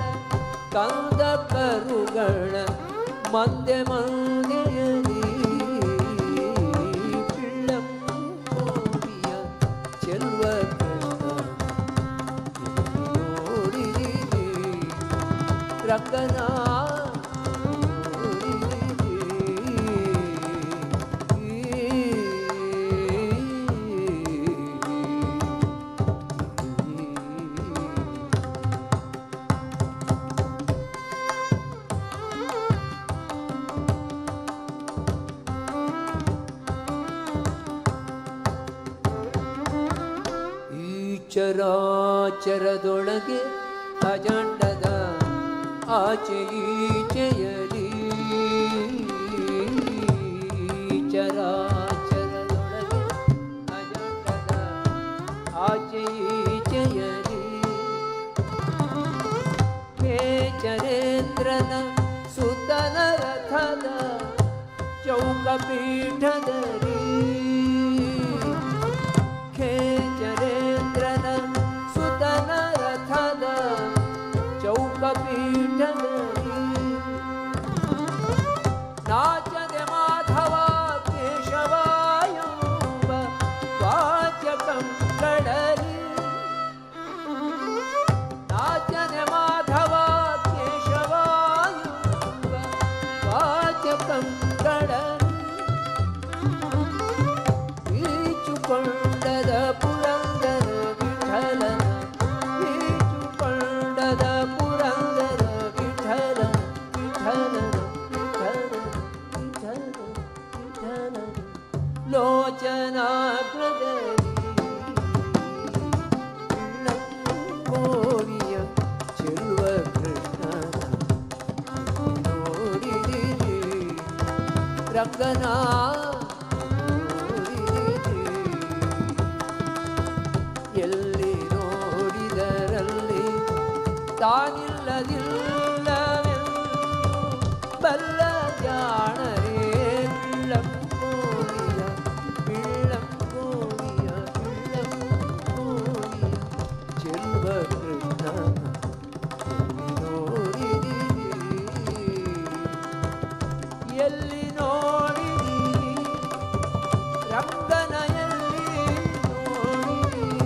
ಕಂದ ಕರುಗಣ ಮಂದೆ ಮಂದೆಯಲಿ ಪಿಳ್ಳಂಗೋವಿಯ ಚೆಲ್ವ ಕೃಷ್ಣ ನೋಡಿದಿರಿ ರಂಗನ ಈ ಚರಾಚರದೊಳಗೆ ಅಜಂಡದ ಆಚೆ ಈಚೆಯಲಿ ಈ ಚರಾಚರದೊಳಗೆ ಅಜಂಡದ ಆಚೆ ಈಚೆಯಲಿ ಚರೇಂದ್ರನ ಸುತನ ರಥದ ಚೌಕಪೀಠದಲ್ಲಿ ಖೇಚರೇಂದ್ರನ ಸುತನ ರಥದ ಚೌಕಪೀಠದಲ್ಲಿ ನಾಚದೆ ಮಾಧವ ಕೇಶವಾಯಂಬ ವಾಚಕಂಗಳಲಿ ನಾಚನೆ ಮಾಧವ ಕೇಶವಾಯಂಬ ವಾಚಕಂಗಳಲಿ ಈಚುಕೊಂಡದ ಪುರಂದರ ವಿಠಲನ ಈಚುಕೊಂಡದ ಪುರಂದರ ವಿಠಲ ವಿಠಲ ವಿಠಲ ವಿಠಲ ವಿಠಲ ಲೋಚನಾಗ್ರದಲ್ಲಿ ಗೋವಿಯ ಚೆಲ್ವ ಕೃಷ್ಣ ನೋಡಿದಿರಿ ರಂಗನ ಎಲ್ಲಿ ನೋಡಿದರಲ್ಲಿ ತಾನಿಲ್ಲದಿಲ್ಲವೆಂದು ಬಲ್ಲ ಜಾಣರೇ ಪಿಳ್ಳಂಗೋವಿಯ ಪಿಳ್ಳಂಗೋವಿಯ ಪಿಳ್ಳಂಗೋವಿಯ ಚೆಲ್ವ ಕೃಷ್ಣ ಎಲ್ಲಿ ನೋಡಿದಿರಿ ಎಲ್ಲಿ ನೋಡಿದಿರಿ ರಂಗನ ಎಲ್ಲಿ ನೋಡಿದಿರಿ?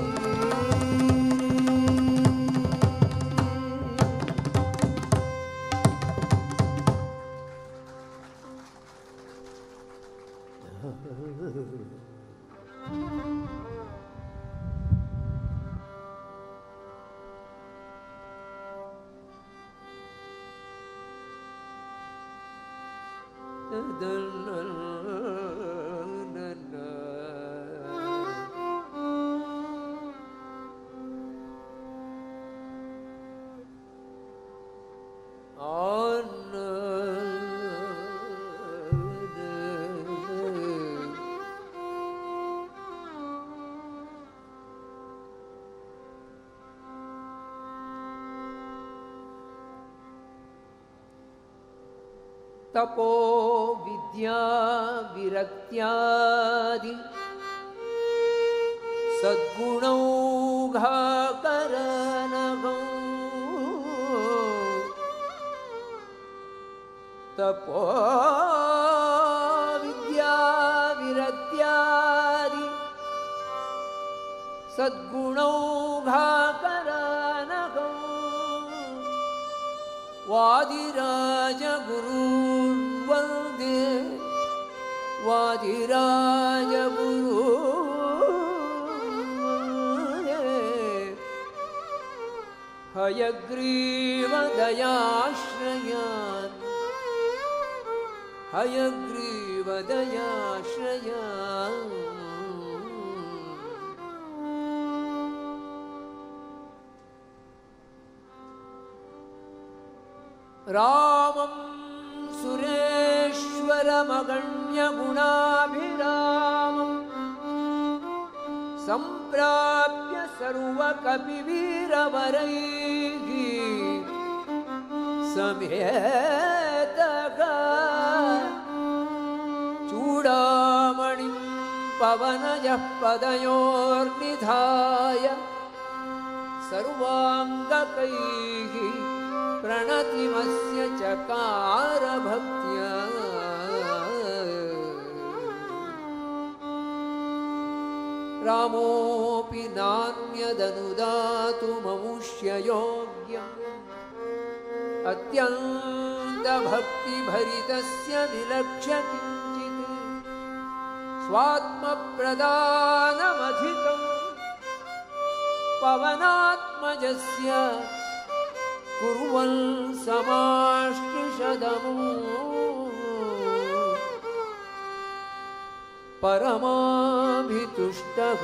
ತಪೋ ವಿದ್ಯಾ ವಿರಕ್ತ್ಯಾದಿ ಸದ್ಗುಣೌಘಾಕರನಗಂ ತಪೋ ವಿದ್ಯಾ ವಿರಕ್ತ್ಯಾದಿ ಸದ್ಗುಣೌಘಾಕರನಗಂ ವಾದಿರಾಜಗುರೂನ್ ವಂದೇ ವಾದಿರಾಜಗುರು ಹಯಗ್ರೀವದಯಾಶ್ರಯಾನ್ ಹಯಗ್ರೀವದಯಾಶ್ರಯಾನ್. ರಾಮಂ ಸುರೇಶ್ವರಮಗಣ್ಯಗುಣಾಭಿರಾಮಂ ಸಂಪ್ರಾಪ್ಯ ಸರ್ವಕಪಿವೀರವರೈಃ ಸಮೇತಃ ಚೂಡಾಮಣಿಂ ಪವನಜಃ ಪದಯೋರ್ನಿಧಾಯ ಸರ್ವಾಂಗಕೈಃ ಪ್ರಣತಿಮಸ್ಯ ಚಕಾರ ಭಕ್ತ್ಯಾ. ರಾಮೋಪಿ ನಾನ್ಯದನುದಾತುಮಮುಷ್ಯ ಯೋಗ್ಯಂ ಅತ್ಯಂತ ಭಕ್ತಿಭರಿತಸ್ಯ ವಿಲಕ್ಷ್ಯ ಕಿಂಚಿತ್ ಸ್ವಾತ್ಮಪ್ರದಾನಮಧಿಕಂ ಪವನಾತ್ಮಜಸ್ಯ ಕುರ್ವನ್ ಸಮಾಷ್ಟ್ರುಷದಮೂ ಪರಮಾಭಿತುಷ್ಟಃ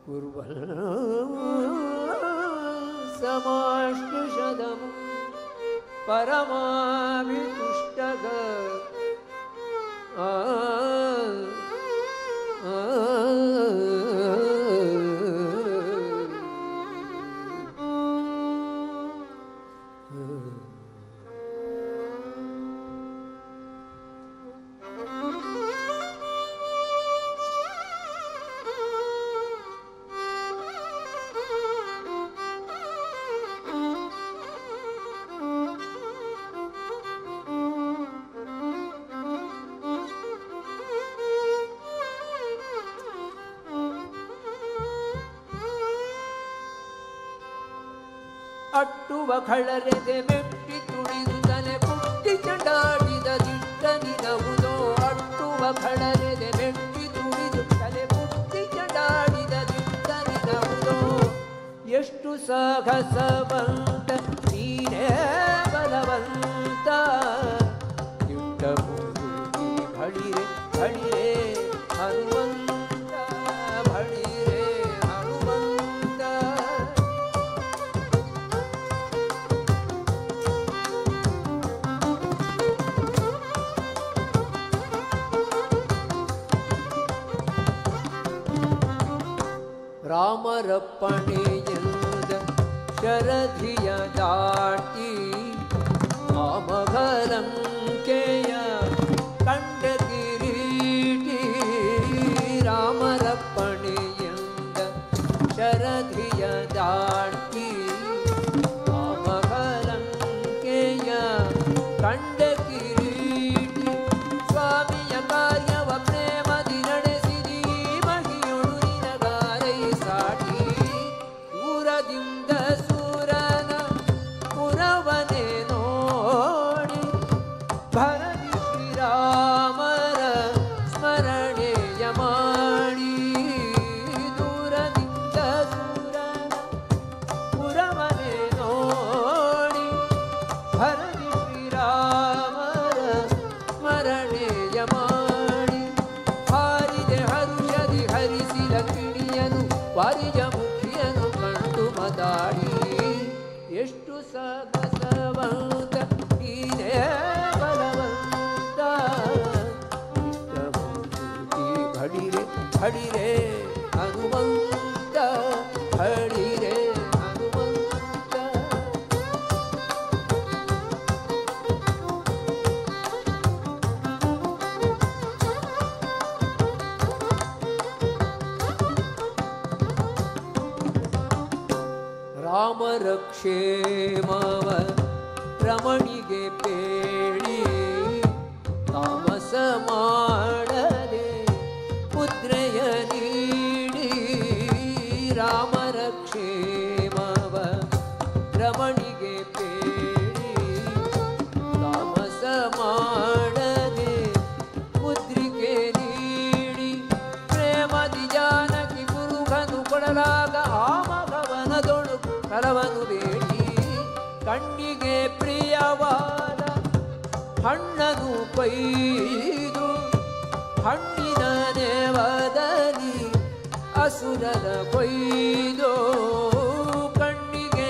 ಕುರ್ವನ್ ಸಮಾಷ್ಟ್ರುಷದಮೂ ಪರಮಾಭಿತುಷ್ಟಃ. ಆ ಅಟ್ಟುವ ಖಳರೆದೆ ಮೆಟ್ಟಿ ತುಳಿದು ತಲೆ ಪುಟ್ಟಿ ಚಂಡಾಡಿದ ದಿಟ್ಟ ನಿನವುದೋ. ಅಟ್ಟುವ ಖಳರೆದೆ ಮೆಟ್ಟಿ ತುಳಿದು ತಲೆ ಪುಟ್ಟಿ ಚಂಡಾಡಿದ ದಿಟ್ಟ ನಿನವುದೋ. ಎಷ್ಟು ಸಾಹಸವಂತ ನೀನೇ ಬಲವಂತ, ದಿಟ್ಟ ಮೂರ್ತಿ ಬಳಿರೆ ಬಳಿರೆ ಹನುಮಂತ, ಬಳಿರೆ ಹನುಮಂತ. ರಾಮರಪ್ಪಣೆಯಂದ ಶರಧಿಯ ದಾಟಿ ಆಮಘಲಂಕೆಯ ಕಂಡ ಕಿರೀಟಿ. ರಾಮರಪ್ಪಣೆಯಂದ ಶರಧಿಯ ದಾಟಿ ಆಮಘಲಂಕೆಯ ಕಂಡ ಕಿರೀಟಿ. ಸ್ವಾಮಿಯ ಕಾರ್ಯವ ಪ್ರೇಮದಿ ನಡೆಸಿದಿ ಮಹಿಯೊಡು ನಿನಗಾರೈ ಸಾಟಿ. ದೂರದಿಂದ ಸೂರನ ಪುರವನೆ ನೋಡಿ ಭರದಿ ಶ್ರೀರಾಮರ ಸ್ಮರಣೆಯ ಮಾಡಿ. ದೂರದಿಂದ ಸೂರನ ಪುರವನೆ ನೋಡಿ ಭರದಿ ಶ್ರೀರಾಮರ ಸ್ಮರಣೆಯ ಮಾಡಿ. ಹಾರಿದೆ ಹರುಷದಿ ಹರಿಸಿದ ಕಿಣಿಯನು ವಾರಿಜ ಮುಖಿಯನು ಕಂಡು ಮದಾಡಿ. ಎಷ್ಟು ಸಾಹಸವಂತ ನೀನೇ ಬಲವಂತ, ಇಷ್ಟಮೂರ್ತಿ ಬಳಿರೆ ಬಳಿರೆ ಹನುಮಂತ, ಬಳಿರೆ ಹನುಮಂತ. ರಾಮರಕ್ಷೇಮವ ರಮಣಿಗೆ ಪೇಳಿ ತಾಮಸ ಮಾಡದೆ ಮುದ್ರೆಯ ನೀಡಿ. ರಾಮರಕ್ಷೇಮವ ರಮಣಿಗೆ ಪೇಳಿ ತಾಮಸ ಮಾಡದೆ ಮುದ್ರಿಕೆ ನೀಡಿ. ಪ್ರೇಮದಿ ಜಾನಕಿ ಗುರುಗನು ಕೊಡಲಾಗ ಆಮಗವನದೊಳು ಕರವನು ಬೇಡಿ. ಕಣ್ಣಿಗೆ ಪ್ರಿಯವಾದ ಹಣ್ಣನು ಕೊಯ್ದು ಹಣ್ಣಿನ ನೇವದಲ್ಲಿ ಅಸುರನ ಕೊಯ್ದು. ಕಣ್ಣಿಗೆ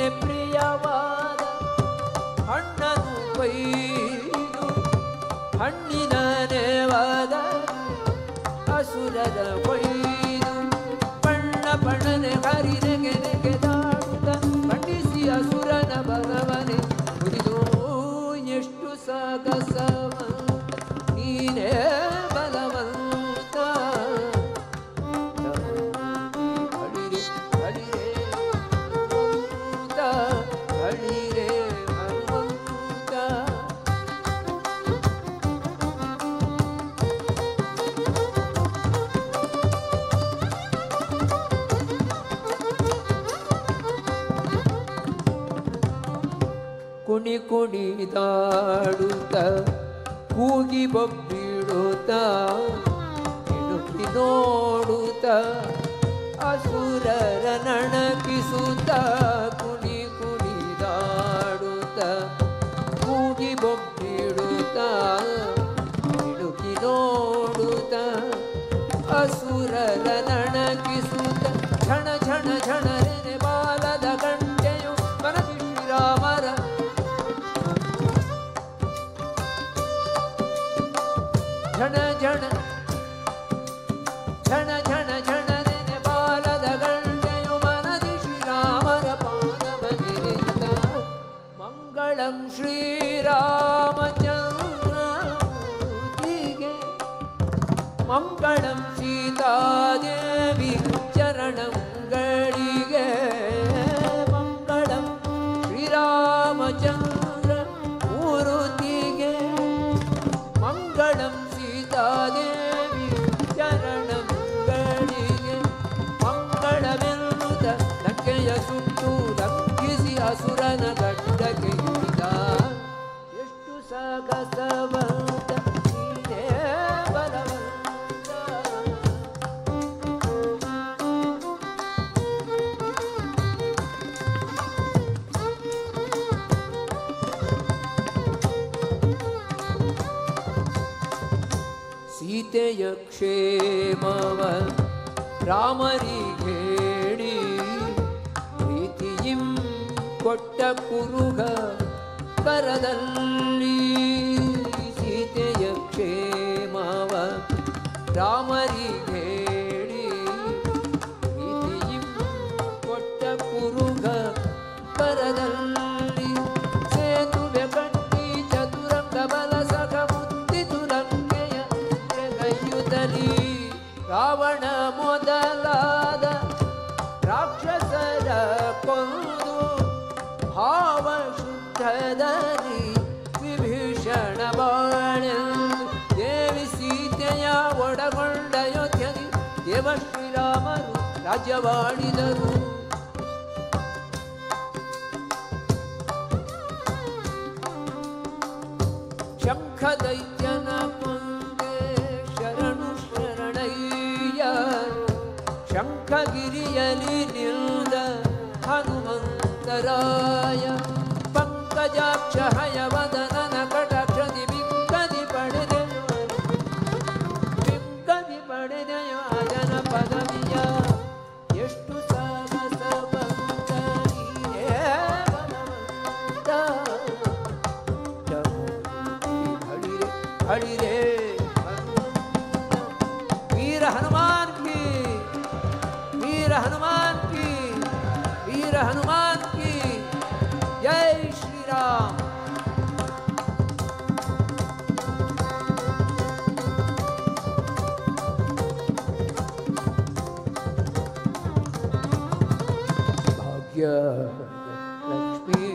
ಅಸುರರ ಕೊಯ್ದು ಬಣ್ಣ ಬಣ್ಣನೆ ಹರಿನೆಗೆ ನೆಗೆದಾಡುತ್ತ ಖಂಡಿಸಿ ಅಸುರನ ಬಲವನೆ ಮುರಿದು ಎಷ್ಟು ಸಾಗಸವಂತ ನೀನೇ ಬಲವಂತ. ಹಳಿರೆ ಹಳಿರೆ ಹನುಮಂತ, ಹಳಿರೆ ಹನುಮಂತ. ಕುಣಿ ಕುಣಿದಾಡುತ್ತ ಕೂಗಿ ಬೊಬ್ಬಿಡುತ್ತ ಇಣುಕಿ ನೋಡುತ್ತ ಅಸುರರ ನಣಕಿಸುತ್ತ ಕುಣಿ ಕುಣಿದಾಡುತ್ತ ಕೂಗಿ ಬೊಬ್ಬಿಡುತ್ತ ಇಣುಕಿ ನೋಡುತ್ತ ಅಸುರರ ನಣಕಿಸುತ್ತ ಝಣ ಝಣ ಝಣರೆನೆ ಬಾಲದ ಗಂಟೆಯು ಮನದಿ ಶ್ರೀರಾಮರ ಝಣ ಝಣ ಝಣ ಝಣ ಝಣರೆನೆ ಬಾಲದ ಗಂಟೆಯು ಮನದಿ ಶ್ರೀರಾಮರ ಪಾದವನಿರಿತ. ಮಂಗಳಂ ಶ್ರೀರಾಮಚಂದ್ರ ಮೂರ್ತಿಗೆ, ಮಂಗಳಂ ಸೀತಾದೇವಿ ಚರಣಂಗಳಿಗೆ, ಮಂಗಳಂ ಶ್ರೀರಾಮಚಂದ್ರ ಮೂರುತಿಗೆ, ಮಂಗಳಂ ಸೀತಾದೇವಿ ಚರಣಂಗಳಿಗೆ. ಮಂಗಳವೆನ್ನುತ್ತ ಲಂಕೆಯ ಸುಟ್ಟು ಲಂಘಿಸಿ ಅಸುರನ ಗಡ್ಡಕ್ಕೆ ಇಳಿದ. ಎಷ್ಟು ಸಾಗಸವಂತ ನೀನೇ ಬಲವಂತ. ಸೀತೆಯ ಕ್ಷೇಮವ ರಾಮರಿಗೇಳಿ ಪ್ರೀತಿಯಿಂ ಕೊಟ್ಟ ಕುರುಗ ಕರದಲ್ಲಿ. ಸೀತೆಯ ಕ್ಷೇಮವ ರಾಮರಿಗೇಳಿ ಪ್ರೀತಿಯಿಂ ಕೊಟ್ಟ ಕುರುಗ ಕರದಲ್ಲಿ. ಸೇತುವೆ ಕಟ್ಟಿ ಚತುರಂಗ ಬಲ ಸಖ ಮುತ್ತಿತು ಲಂಕೆಯ ಕೈಯುತ್ತಲಿ. ರಾವಣ ಮೊದಲಾದ ರಾಕ್ಷಸರ ಕೊಂದು ಭಾವ ಶುದ್ಧದಲ್ಲಿ ವಿಭೀಷಣ ಬಾಳೆಂದು ದೇವಿ ಸೀತೆಯ ಒಡಗೊಂಡ ಅಯೋಧ್ಯದಿ ದೇವ ಶ್ರೀರಾಮರು ರಾಜ್ಯವಾಳಿದರು. ಶಂಖ ದೈತ್ಯನ ಕೊಂದೆ ಶರಣು ಶರಣಯ್ಯ, ಶಂಖಗಿರಿಯಲಿ ನಿಲ್ದ ಹನುಮಂತರಾಯ. ಪಂಕಜಾಕ್ಷ ಹಯವದನನ ಕಟಾಕ್ಷದಿ ಬಿಂಕದಿ ಪಡೆದೆಯು ಬಿಂಕದಿ ಪಡೆದೆಯು ಅಜನ ಪದವಿಯ. ಎಷ್ಟು ಸಾಹಸವಂತ ನೀನೇ ಬಲವಂತ. ಹಳಿರೆ ಹಳಿರೆ ಹನುಮಂತ. ವೀರ ಹನುಮಾನ್ ಕಿ, ವೀರ ಹನುಮಾನ್ ಕಿ, ವೀರ ಹನುಮಾನ್ ಕಿ ಜೈ. ಶ್ರೀರಾಮ್. ಭಾಗ್ಯ ಲಕ್ಷ್ಮೀ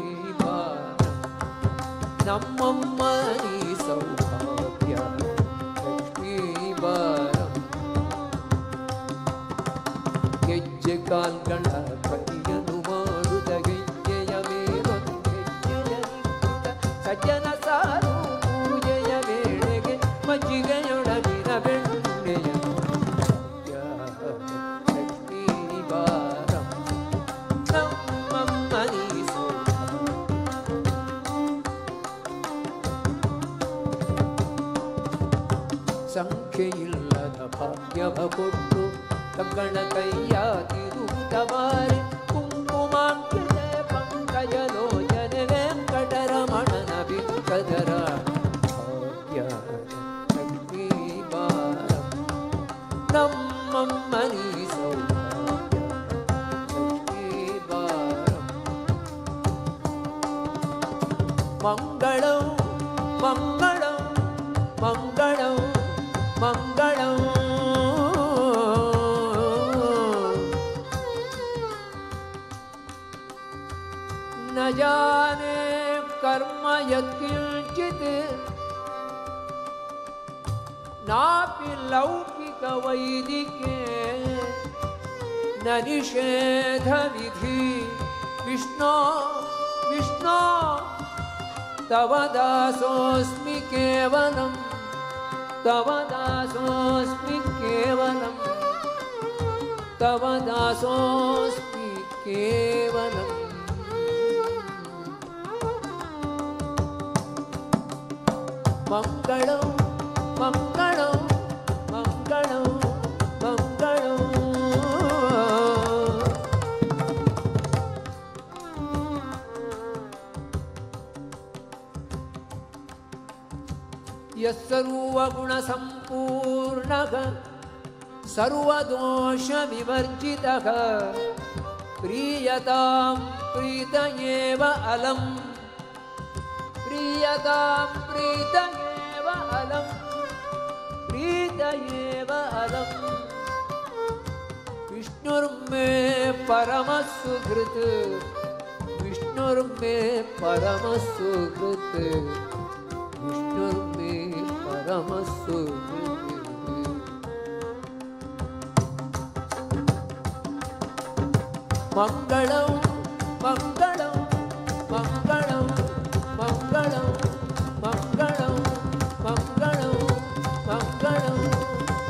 ನಮ್ಮಮ್ಮ ನೀ ಸೌಭಾಗ್ಯ ಲಕ್ಷ್ಮೀ ಬಾರಂ. ಗೆಜ್ಜೆ ಕಾಲ್ಗಳ ಧ್ವನಿಯನ್ನು ಮಾಡುತ್ತ ಗೆಜ್ಜೆಯ ಮೇಲೊಂದು ಹೆಜ್ಜೆಯ ನಿಕ್ಕುತ್ತ ಸಜ್ಜನ ಸಾರು ಪೂಜೆಯ ವೇಳೆಗೆ ಮಜ್ಜಿಗೆಯೊಳಗಿನ ಬೆಣ್ಣೆಯ. ಭಾಗ್ಯ ಲಕ್ಷ್ಮೀ ಬಾರಂ ನಮ್ಮಮ್ಮ ನೀ ಸೌಭಾಗ್ಯ. ಸಂಖ್ಯೆಯಿಲ್ಲದ ಭಾಗ್ಯವ ಕೊಟ್ಟು ಕಂಕಣ ಕೈಯ ತಿರುಗುತ್ತವಾರೆ ಕುಂಕುಮಾಂಕಿತ ಪಂಕಜಲೋಚನೆ ವೆಂಕಟರಮಣನ ಬಿಕ್ಕದರ. ಭಾಗ್ಯ ಲಕ್ಷ್ಮೀ ಬಾರಂ ನಮ್ಮಮ್ಮ ಅಮ್ಮಮ್ಮನಿ ಸೌಭಾಗ್ಯ ಲಕ್ಷ್ಮೀ ಬಾರಮ್ಮ. ಮಂಗಳಂ ಮಂಗಳಂ ಮಂಗಳಂ ಮಂಗಳಂ. न जाने कर्म यत्किंचित् नापि लौकिक वैदिके न निषेध विधि विष्णो विष्णो तव दासोऽस्मि केवलं तव दासोऽस्मि केवलं तव दासोऽस्मि केवलम्. ಮಂಗಳಂ ಮಂಗಳಂ ಮಂಗಳಂ ಮಂಗಳಂ. ಯಃ ಸರ್ವಗುಣಸಂಪೂರ್ಣಃ ಸರ್ವದೋಷವಿವರ್ಜಿತಃ ಪ್ರೀಯತಾಂ ಪ್ರೀತ ಏವ ಅಲಂ ಪ್ರೀಯತಾಂ ಪ್ರೀತ ಏವ ಅಲಂ ಪ್ರೀತ ಏವ ಅಲಂ. ವಿಷ್ಣುರ್ಮೇ ಪರಮಸುಹೃತ್ ವಿಷ್ಣುರ್ಮೇ ಪರಮಸುಹೃತ್ ವಿಷ್ಣುರ್ಮೇ ಪರಮಸುಹೃತ್. ಮಂಗಳಂ ಮಂಗಳಂ ಮಂಗಳಂ ಮಂಗಳಂ ಮಂಗಳಂ ಮಂಗಳಂ ಮಂಗಳಂ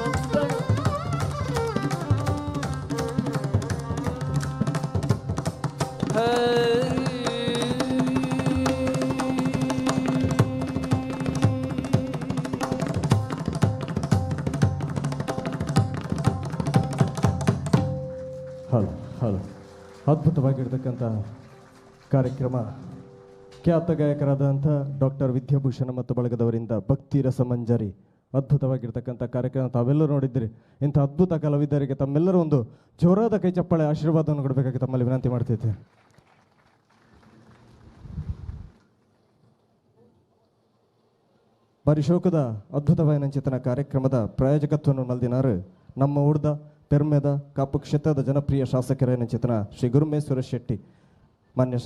ಮಂಗಳಂ. ಹಲೋ ಹಲೋ, ಅದ್ಭುತವಾಗಿರ್ತಕ್ಕಂಥ ಕಾರ್ಯಕ್ರಮ. ಖ್ಯಾತ ಗಾಯಕರಾದಂಥ ಡಾಕ್ಟರ್ ವಿದ್ಯಾಭೂಷಣ ಮತ್ತು ಬಳಗದವರಿಂದ ಭಕ್ತಿ ರಸಮಂಜರಿ ಅದ್ಭುತವಾಗಿರ್ತಕ್ಕಂಥ ಕಾರ್ಯಕ್ರಮ ತಾವೆಲ್ಲರೂ ನೋಡಿದ್ದೀರಿ. ಇಂಥ ಅದ್ಭುತ ಕಲಾವಿದರಿಗೆ ತಮ್ಮೆಲ್ಲರೂ ಒಂದು ಜೋರಾದ ಕೈ ಚಪ್ಪಾಳೆ ಆಶೀರ್ವಾದವನ್ನು ಕೊಡಬೇಕಾಗಿ ತಮ್ಮಲ್ಲಿ ವಿನಂತಿ ಮಾಡ್ತಿದ್ದೆ. ಪರಿಶೋಕದ ಅದ್ಭುತವಾದ ಕಾರ್ಯಕ್ರಮದ ಪ್ರಾಯೋಜಕತ್ವವನ್ನು ಮಲ್ದಿನಾರು ನಮ್ಮ ಊರ್ದ ಪೆರ್ಮೆದ ಕಾಪು ಕ್ಷೇತ್ರದ ಜನಪ್ರಿಯ ಶಾಸಕರೇನಂಚಿತನ ಶ್ರೀ ಗುರುಮೇಶ್ವರ ಶೆಟ್ಟಿ ಮಾನ್ಯ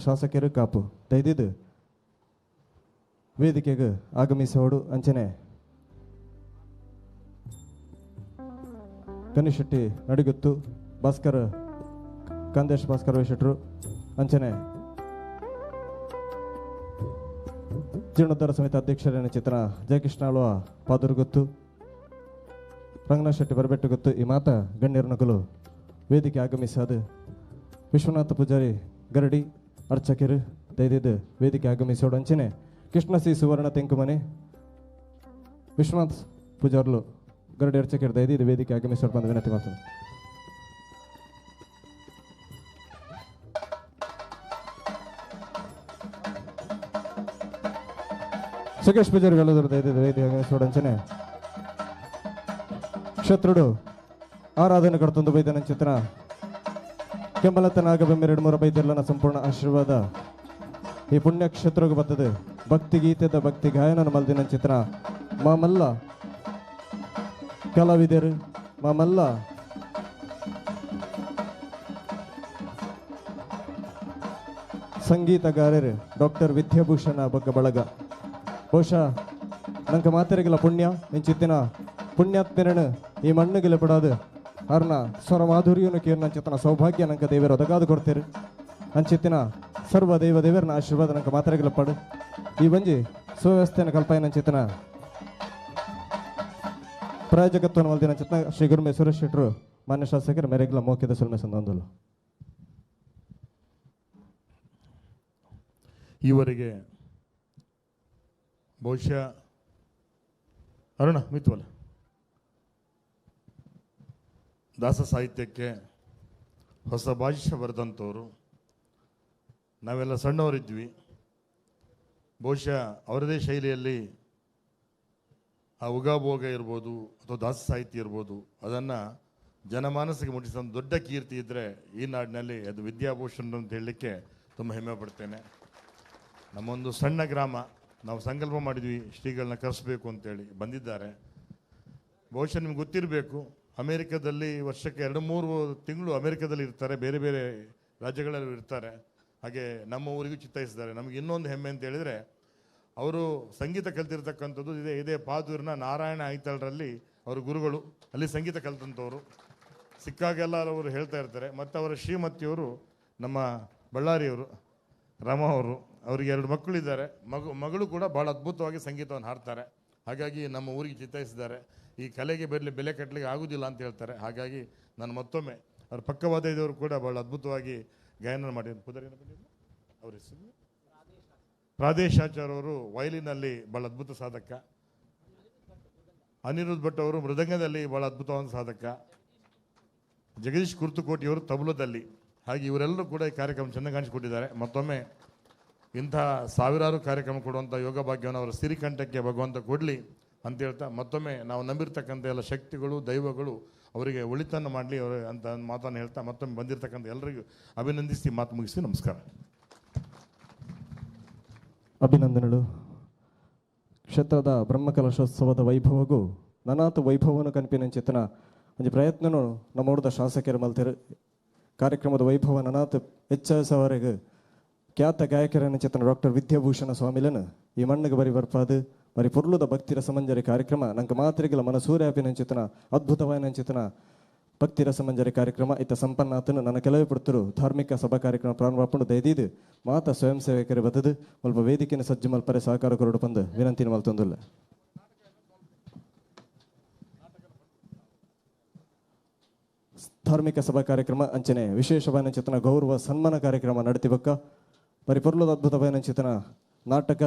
ಶಾಸಕರು ಕಾಪು ದಯದಿದ್ದು ವೇದಿಕೆಗೆ ಆಗಮಿಸೋಡು. ಅಂಚನೆ ಗಣೇಶ್ ಶೆಟ್ಟಿ ನಡಿಗುತ್ತು, ಭಾಸ್ಕರ್ ಕಾಂದೇಶ್ ಭಾಸ್ಕರ್ ಶೆಟ್ಟರು, ಅಂಚನೆ ಜೀರ್ಣೋದ್ಧಾರ ಸಮಿತಿ ಅಧ್ಯಕ್ಷರೇನ ಚಿತ್ರ ಜಯಕೃಷ್ಣ ಆಳ್ವ ಪಾದೂರುಗುತ್ತು, ರಂಗನಾಥ್ ಶೆಟ್ಟಿ ಬರಬೆಟ್ಟುಗುತ್ತು ಈ ಮಾತ ಗಣ್ಯರ ನಕಲು ವೇದಿಕೆ ಆಗಮಿಸಾದು ವಿಶ್ವನಾಥ ಪೂಜಾರಿ ಗರಡಿ ಅರ್ಚಕರು ದಯದಿದ್ದು ವೇದಿಕೆ ಆಗಮಿಸೋಡು. ಅಂಚನೆ ಕೃಷ್ಣ ಸಿ ಸುವರ್ಣ ತೆಂಕುಮನೆ ವಿಶ್ವನಾಥ್ ಪೂಜಾರ್ಲು ಗರಡಿ ಅರ್ಚಕರು ದಯದಿದ್ದು ವೇದಿಕೆ ಆಗಮಿಸೋಡು ಬಂದು ವಿನಂತಿ ಮಾಡ್ತಾರೆ. ಸುಖೇಶ್ ಪೂಜಾರಿ ವೆಲ್ಲದವರು ದಯದಿದ್ದು ವೇದಿಕೆ ಆಗಮಿಸೋಡು. ಅಂಚನೆ ಕ್ಷತ್ರುಡು ಆರಾಧನೆ ಕಡ್ತೊಂದು ಬೈದನ ಚಿತ್ರ ಕೆಂಬಲತನ ಆಗಬೆಂಬೆರಡು ಮೂರ ಬೈದೆಲ್ಲನ ಸಂಪೂರ್ಣ ಆಶೀರ್ವಾದ ಈ ಪುಣ್ಯ ಕ್ಷೇತ್ರಕ್ಕೆ ಬರ್ತದೆ. ಭಕ್ತಿ ಗೀತೆದ ಭಕ್ತಿ ಗಾಯನನ ಮಲ್ದಿನ ಚಿತ್ರ ಮಾಮಲ್ಲ ಕಲಾವಿದರು ಮಾಮಲ್ಲ ಸಂಗೀತಗಾರರು ಡಾಕ್ಟರ್ ವಿದ್ಯಾಭೂಷಣ ಬಗ್ಗ ಬಳಗ. ಬಹುಶಃ ನಂಗೆ ಮಾತರಿಗೆಲ್ಲ ಪುಣ್ಯ ಇಂಚಿತ್ತಿನ ಪುಣ್ಯಾತ್ಮೆರನು ಈ ಮಣ್ಣುಗೆಲ್ಲ ಪಡಾದು ಅರ್ನ ಸ್ವರ ಮಾಧುರ್ಯನು ಕೇರ್ನ ಅಂಚಿತನ ಸೌಭಾಗ್ಯ ನಂಗೆ ದೇವರು ಒದಗಾದು ಕೊಡ್ತೀರಿ. ಅಂಚಿತ್ತಿನ ಸರ್ವ ದೈವ ದೇವರನ್ನ ಆಶೀರ್ವಾದ ನಂಗೆ ಮಾತರಿಗೆಲ್ಲ ಪಡು. ಈ ಬಂಜಿ ಸುವ್ಯವಸ್ಥೆಯನ್ನು ಕಲ್ಪಾಯನ ಅಂಚಿತನ ಪ್ರಾಯೋಜಕತ್ವವನ್ನು ಮಲ್ದಿನ ಅಂಚಿತನ ಶ್ರೀ ಗುರುಮೆ ಸುರೇಶ್ ಶೆಟ್ಟರು ಮಾನ್ಯ ಶಾಸಕರು ಮೇರೆಗೆಲ್ಲ ಮೌಖ್ಯದ ಸುಲ್ಮೆ ಸಂದೊಂದಲ್ಲ. ಈವರೆಗೆ ಬಹುಶಃ ಅರುಣ ಮಿತ್ವಲ್ಲ ದಾಸ ಸಾಹಿತ್ಯಕ್ಕೆ ಹೊಸ ಭಾಷ್ಯ ಬರೆದಂಥವರು. ನಾವೆಲ್ಲ ಸಣ್ಣವರಿದ್ವಿ, ಬಹುಶಃ ಅವರದೇ ಶೈಲಿಯಲ್ಲಿ ಆ ಉಗಾಭೋಗ ಇರ್ಬೋದು ಅಥವಾ ದಾಸ ಸಾಹಿತ್ಯ ಇರ್ಬೋದು, ಅದನ್ನು ಜನಮಾನಸಿಗೆ ಮುಟ್ಟಿಸಿದ ದೊಡ್ಡ ಕೀರ್ತಿ ಇದ್ದರೆ ಈ ನಾಡಿನಲ್ಲಿ ಅದು ವಿದ್ಯಾಭೂಷಣ್ ಅಂತ ಹೇಳಲಿಕ್ಕೆ ತುಂಬ ಹೆಮ್ಮೆ ಪಡ್ತೇನೆ. ನಮ್ಮೊಂದು ಸಣ್ಣ ಗ್ರಾಮ, ನಾವು ಸಂಕಲ್ಪ ಮಾಡಿದ್ವಿ ಶ್ರೀಗಳನ್ನ ಕರೆಸಬೇಕು ಅಂತೇಳಿ, ಬಂದಿದ್ದಾರೆ. ಬಹುಶಃ ನಿಮ್ಗೆ ಗೊತ್ತಿರಬೇಕು, ಅಮೇರಿಕಾದಲ್ಲಿ ವರ್ಷಕ್ಕೆ 2-3 ತಿಂಗಳು ಅಮೇರಿಕಾದಲ್ಲಿ ಇರ್ತಾರೆ, ಬೇರೆ ಬೇರೆ ರಾಜ್ಯಗಳಲ್ಲೂ ಇರ್ತಾರೆ. ಹಾಗೆ ನಮ್ಮ ಊರಿಗೂ ಚಿತ್ತಾಯಿಸಿದ್ದಾರೆ. ನಮಗೆ ಇನ್ನೊಂದು ಹೆಮ್ಮೆ ಅಂತ ಹೇಳಿದರೆ, ಅವರು ಸಂಗೀತ ಕಲ್ತಿರ್ತಕ್ಕಂಥದ್ದು ಇದೇ ಇದೇ ಪಾದೂರಿನ ನಾರಾಯಣ ಐತಾಳರಲ್ಲಿ ಅವರ ಗುರುಗಳು, ಅಲ್ಲಿ ಸಂಗೀತ ಕಲ್ತಂಥವ್ರು. ಸಿಕ್ಕಾಗೆಲ್ಲ ಅವರು ಹೇಳ್ತಾ ಇರ್ತಾರೆ. ಮತ್ತು ಅವರ ಶ್ರೀಮತಿಯವರು ನಮ್ಮ ಬಳ್ಳಾರಿಯವರು ರಮಾ ಅವರು, ಅವರಿಗೆ 2 ಮಕ್ಕಳಿದ್ದಾರೆ. ಮಗಳು ಕೂಡ ಭಾಳ ಅದ್ಭುತವಾಗಿ ಸಂಗೀತವನ್ನು ಹಾಡ್ತಾರೆ. ಹಾಗಾಗಿ ನಮ್ಮ ಊರಿಗೆ ಚಿತ್ತಾಯಿಸಿದ್ದಾರೆ. ಈ ಕಲೆಗೆ ಬೆಲೆ ಕಟ್ಟಲಿಕ್ಕೆ ಆಗೋದಿಲ್ಲ ಅಂತ ಹೇಳ್ತಾರೆ. ಹಾಗಾಗಿ ನಾನು ಮತ್ತೊಮ್ಮೆ ಅವ್ರ ಪಕ್ಕವಾದ್ಯದವರು ಕೂಡ ಭಾಳ ಅದ್ಭುತವಾಗಿ ಗಾಯನ ಮಾಡಿದ್ರು. ಪುದರ್ ಅವ್ರ ಹೆಸರು ಪ್ರಾದೇಶಾಚಾರ್ಯ ಅವರು ವಯಲಿನಲ್ಲಿ ಭಾಳ ಅದ್ಭುತ ಸಾಧಕ. ಅನಿರುದ್ಧ ಭಟ್ ಅವರು ಮೃದಂಗದಲ್ಲಿ ಭಾಳ ಅದ್ಭುತವಾದ ಸಾಧಕ. ಜಗದೀಶ್ ಕುರ್ತುಕೋಟಿಯವರು ತಬಲದಲ್ಲಿ. ಹಾಗೆ ಇವರೆಲ್ಲರೂ ಕೂಡ ಈ ಕಾರ್ಯಕ್ರಮ ಚೆನ್ನಾಗಿ ಕಾಣಿಸಿಕೊಟ್ಟಿದ್ದಾರೆ. ಮತ್ತೊಮ್ಮೆ ಇಂಥ ಸಾವಿರಾರು ಕಾರ್ಯಕ್ರಮ ಕೊಡುವಂಥ ಯೋಗ ಭಾಗ್ಯವನ್ನು ಅವರ ಸಿರಿಕಂಠಕ್ಕೆ ಭಗವಂತ ಕೊಡಲಿ ಅಂತ ಹೇಳ್ತಾ, ಮತ್ತೊಮ್ಮೆ ನಾವು ನಂಬಿರ್ತಕ್ಕಂಥ ಎಲ್ಲ ಶಕ್ತಿಗಳು, ದೈವಗಳು ಅವರಿಗೆ ಒಳಿತನ್ನು ಮಾಡಲಿ ಅವರು ಅಂತ ಮಾತನ್ನು ಹೇಳ್ತಾ, ಮತ್ತೊಮ್ಮೆ ಬಂದಿರತಕ್ಕಂಥ ಎಲ್ಲರಿಗೂ ಅಭಿನಂದಿಸಿ ಮಾತು ಮುಗಿಸಿ ನಮಸ್ಕಾರ. ಅಭಿನಂದನೆಗಳು. ಕ್ಷೇತ್ರದ ಬ್ರಹ್ಮಕಲಶೋತ್ಸವದ ವೈಭವಗೂ ನನಾತು ವೈಭವವನ್ನು ಕನ್ಪಿನಂಚಿತನ ಒಂಜಿ ಪ್ರಯತ್ನನು ನಮ್ಮೂರ್ದ ಶಾಸಕರು ಮಲ್ತೆರು. ಕಾರ್ಯಕ್ರಮದ ವೈಭವ ನನಾತು ಹೆಚ್ಚಿಸವರೆಗೆ ಖ್ಯಾತ ಗಾಯಕರನ್ನು ಚೇತನ ಡಾಕ್ಟರ್ ವಿದ್ಯಾಭೂಷಣ ಸ್ವಾಮಿಲನ ಈ ಮಣ್ಣಿಗೆ ಬರಿ ಬರ್ಪಾದು ಬರಿ ಪೊರ್ಲುದ ಭಕ್ತಿರ ಸಮಂಜರಿ ಕಾರ್ಯಕ್ರಮ ನಂಗೆ ಮಾತ್ರೆಗಳ ಮನಸೂರ್ಯಾಪಿನಂಚಿತನ ಅದ್ಭುತವಾದ ಭಕ್ತಿ ರಸಮಂಜರಿ ಕಾರ್ಯಕ್ರಮ ಇತ್ತ ಸಂಪನ್ನಾತನು ನನ್ನ ಕೆಲವೇ ಪಡ್ತರು ಧಾರ್ಮಿಕ ಸಭಾ ಕಾರ್ಯಕ್ರಮ ಪ್ರಾರಂಭ ದಯದೀದು ಮಾತ ಸ್ವಯಂ ಸೇವಕರು ಬದದು ಮಲ್ಪ ವೇದಿಕೆನ ಸಜ್ಜು ಮಲ್ಪರೆ ಸಹಕಾರ ಕೊರಡು ಬಂದು ವಿನಂತಿ ಮಲ್ತೊಂದುಲ್ಲ. ಧಾರ್ಮಿಕ ಸಭಾ ಕಾರ್ಯಕ್ರಮ ಅಂಚನೆ ವಿಶೇಷವಾದ ಚೇತನ ಗೌರವ ಸನ್ಮಾನ ಕಾರ್ಯಕ್ರಮ ನಡೆತಿಬಕ್ಕ ಪರಿಪೂರ್ಣದ ಅದ್ಭುತವಾದ ಚೇತನ ನಾಟಕ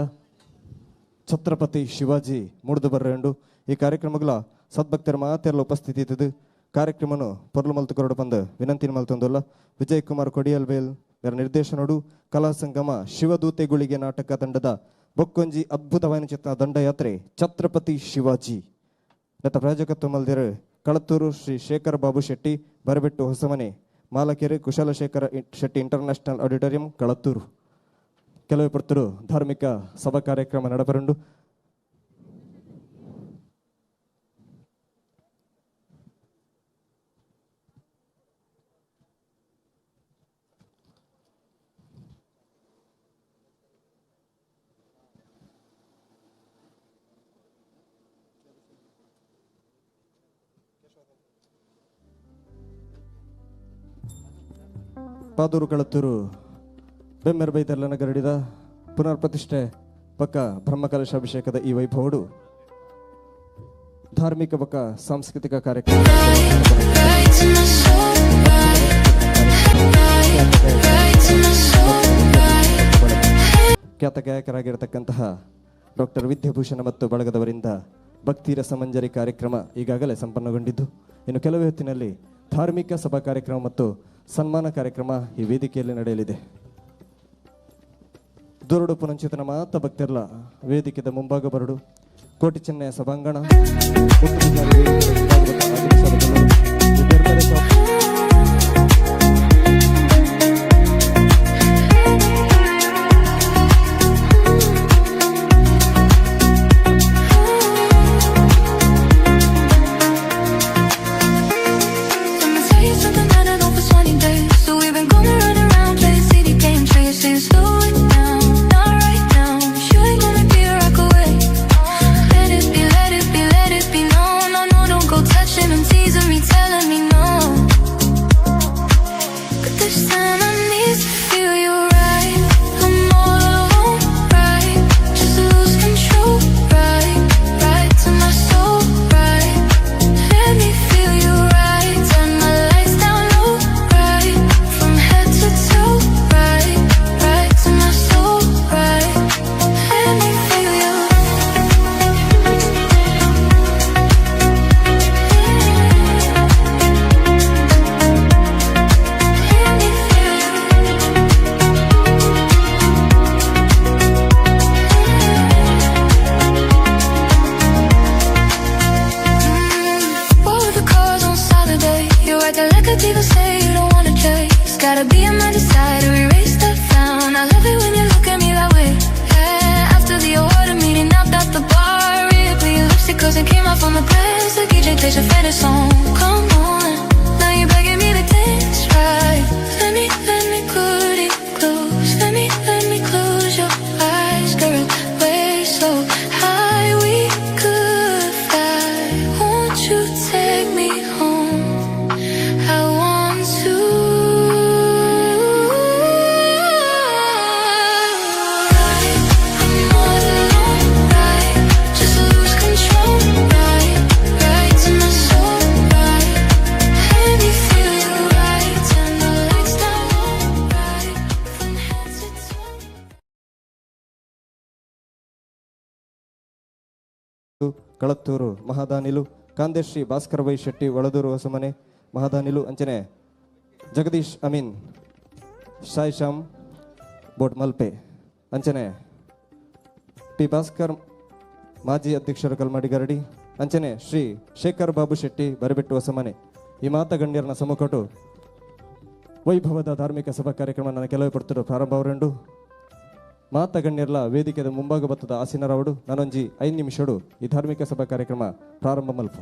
ಛತ್ರಪತಿ ಶಿವಾಜಿ ಮೂಡ್ದು ಬರ್ರೆಂಡು ಈ ಕಾರ್ಯಕ್ರಮಗಳ ಸದ್ಭಕ್ತರ ಮಾತೆಲ್ಲ ಉಪಸ್ಥಿತಿ ಇದ್ದದು. ಕಾರ್ಯಕ್ರಮನು ಪೊರ್ಲು ಮಲ್ತು ಕೊರಡು ಬಂದು ವಿನಂತಿ ಮಲ್ತೊಂದುಲ್ಲ. ವಿಜಯ್ ಕುಮಾರ್ ಕೊಡಿಯಲ್ಬೇಲ್ ಇವರ ನಿರ್ದೇಶನಡು ಕಲಾ ಸಂಗಮ ಶಿವದೂತೆ ಗುಳಿಗೆ ನಾಟಕ ತಂಡದ ಬೊಕ್ಕೊಂಜಿ ಅದ್ಭುತವಾದ ಚಿತ್ರ ದಂಡಯಾತ್ರೆ ಛತ್ರಪತಿ ಶಿವಾಜಿ ನತ್ತ ಪ್ರಾಯೋಜಕತ್ವ ಮಲ್ದಿರು ಕಳತ್ತೂರು ಶ್ರೀ ಶೇಖರ್ ಬಾಬು ಶೆಟ್ಟಿ, ಬರಬೆಟ್ಟು ಹೊಸಮನೆ, ಮಾಲಕೆರೆ ಕುಶಲಶೇಖರ ಶೆಟ್ಟಿ ಇಂಟರ್ನ್ಯಾಷನಲ್ ಆಡಿಟೋರಿಯಂ, ಕಳತ್ತೂರು. ಕೆಲವು ಪಡ್ತರು ಧಾರ್ಮಿಕ ಸಭಾ ಕಾರ್ಯಕ್ರಮ ನಡಪರುಂಡು. ಪಾದೂರು ಕಳತ್ತೂರು ಬೆಮ್ಮೆರ್ ಬೈತರ್ಲ ನಗರಡಿದ ಪುನರ್ ಪ್ರತಿಷ್ಠೆ ಪಕ್ಕ ಬ್ರಹ್ಮಕಲಶಾಭಿಷೇಕದ ಈ ವೈಭವಡು ಧಾರ್ಮಿಕ ಪಕ್ಕ ಸಾಂಸ್ಕೃತಿಕ ಕಾರ್ಯಕ್ರಮ ಖ್ಯಾತ ಗಾಯಕರಾಗಿರತಕ್ಕಂತಹ ಡಾಕ್ಟರ್ ವಿದ್ಯಾಭೂಷಣ ಮತ್ತು ಬಳಗದವರಿಂದ ಭಕ್ತಿ ರಸಮಂಜರಿ ಕಾರ್ಯಕ್ರಮ ಈಗಾಗಲೇ ಸಂಪನ್ನಗೊಂಡಿದ್ದು, ಇನ್ನು ಕೆಲವೇ ಹೊತ್ತಿನಲ್ಲಿ ಧಾರ್ಮಿಕ ಸಭಾ ಕಾರ್ಯಕ್ರಮ ಮತ್ತು ಸನ್ಮಾನ ಕಾರ್ಯಕ್ರಮ ಈ ವೇದಿಕೆಯಲ್ಲಿ ನಡೆಯಲಿದೆ. ದೂರಡು ಪುನಂಚಿತನ ಮಾತ ಭಕ್ತಿರ್ಲ ವೇದಿಕೆದ ಮುಂಭಾಗ ಬರಡು ಕೋಟಿ ಚೆನ್ನಯ ಸಭಾಂಗಣ Let it be, let it be, no, no, no, don't go touch it. Like I like how people say you don't wanna chase. Gotta be a man to decide to erase the frown. I love it when you look at me that way. Yeah, after the order meeting out at the bar. Replay your lipstick 'cause it came off on the glass. The DJ plays your favorite song. Come on, now you're begging me to dance, right? Let me put it close. Let me close your eyes, girl. We're so high we could fly. Won't you take me home? I want to. I'm not alone, right? Just lose control, right? Right to my soul, right? Let me feel you right. Turn the lights down low, right? From head to toe. Kalathur ಮಹಾದಾನಿಲು ಕಾಂದೇಶ್ರೀ Bhaskara Y Shetty ಒಳದೂರು Hosamane ಮಹಾದಾನಿಲು ಅಂಚನೆ Jagdish Amin Sai Shyam boat ಮಲ್ಪೆ ಅಂಚನೆ P Bhaskar ಮಾಜಿ ಅಧ್ಯಕ್ಷರು ಕಲ್ಮಾಡಿ ಗರಡಿ ಅಂಚನೆ ಶ್ರೀ ಶೇಖರ್ ಬಾಬು ಶೆಟ್ಟಿ ಬರಬೆಟ್ಟು ಹೊಸಮನೆ ಈ ಮಾತ ಗಣ್ಯರನ ಸಮ್ಮುಖಟು ವೈಭವದ ಧಾರ್ಮಿಕ ಸಭಾ ಕಾರ್ಯಕ್ರಮ ನನ್ನ ಕೆಲವೇ ಪಡ್ತಿರೋ ಪ್ರಾರಂಭ ಅವರೆಂಡು ಮಾತ ಗಣ್ಯರ್ಲ ವೇದಿಕೆದ ಮುಂಭಾಗ ಬತ್ತದ ಆಸೀನರಾವಡು ನಾನೊಂಜಿ 5 ನಿಮಿಷಡು ಈ ಧಾರ್ಮಿಕ ಸಭಾ ಕಾರ್ಯಕ್ರಮ ಪ್ರಾರಂಭ ಮಲ್ಪ.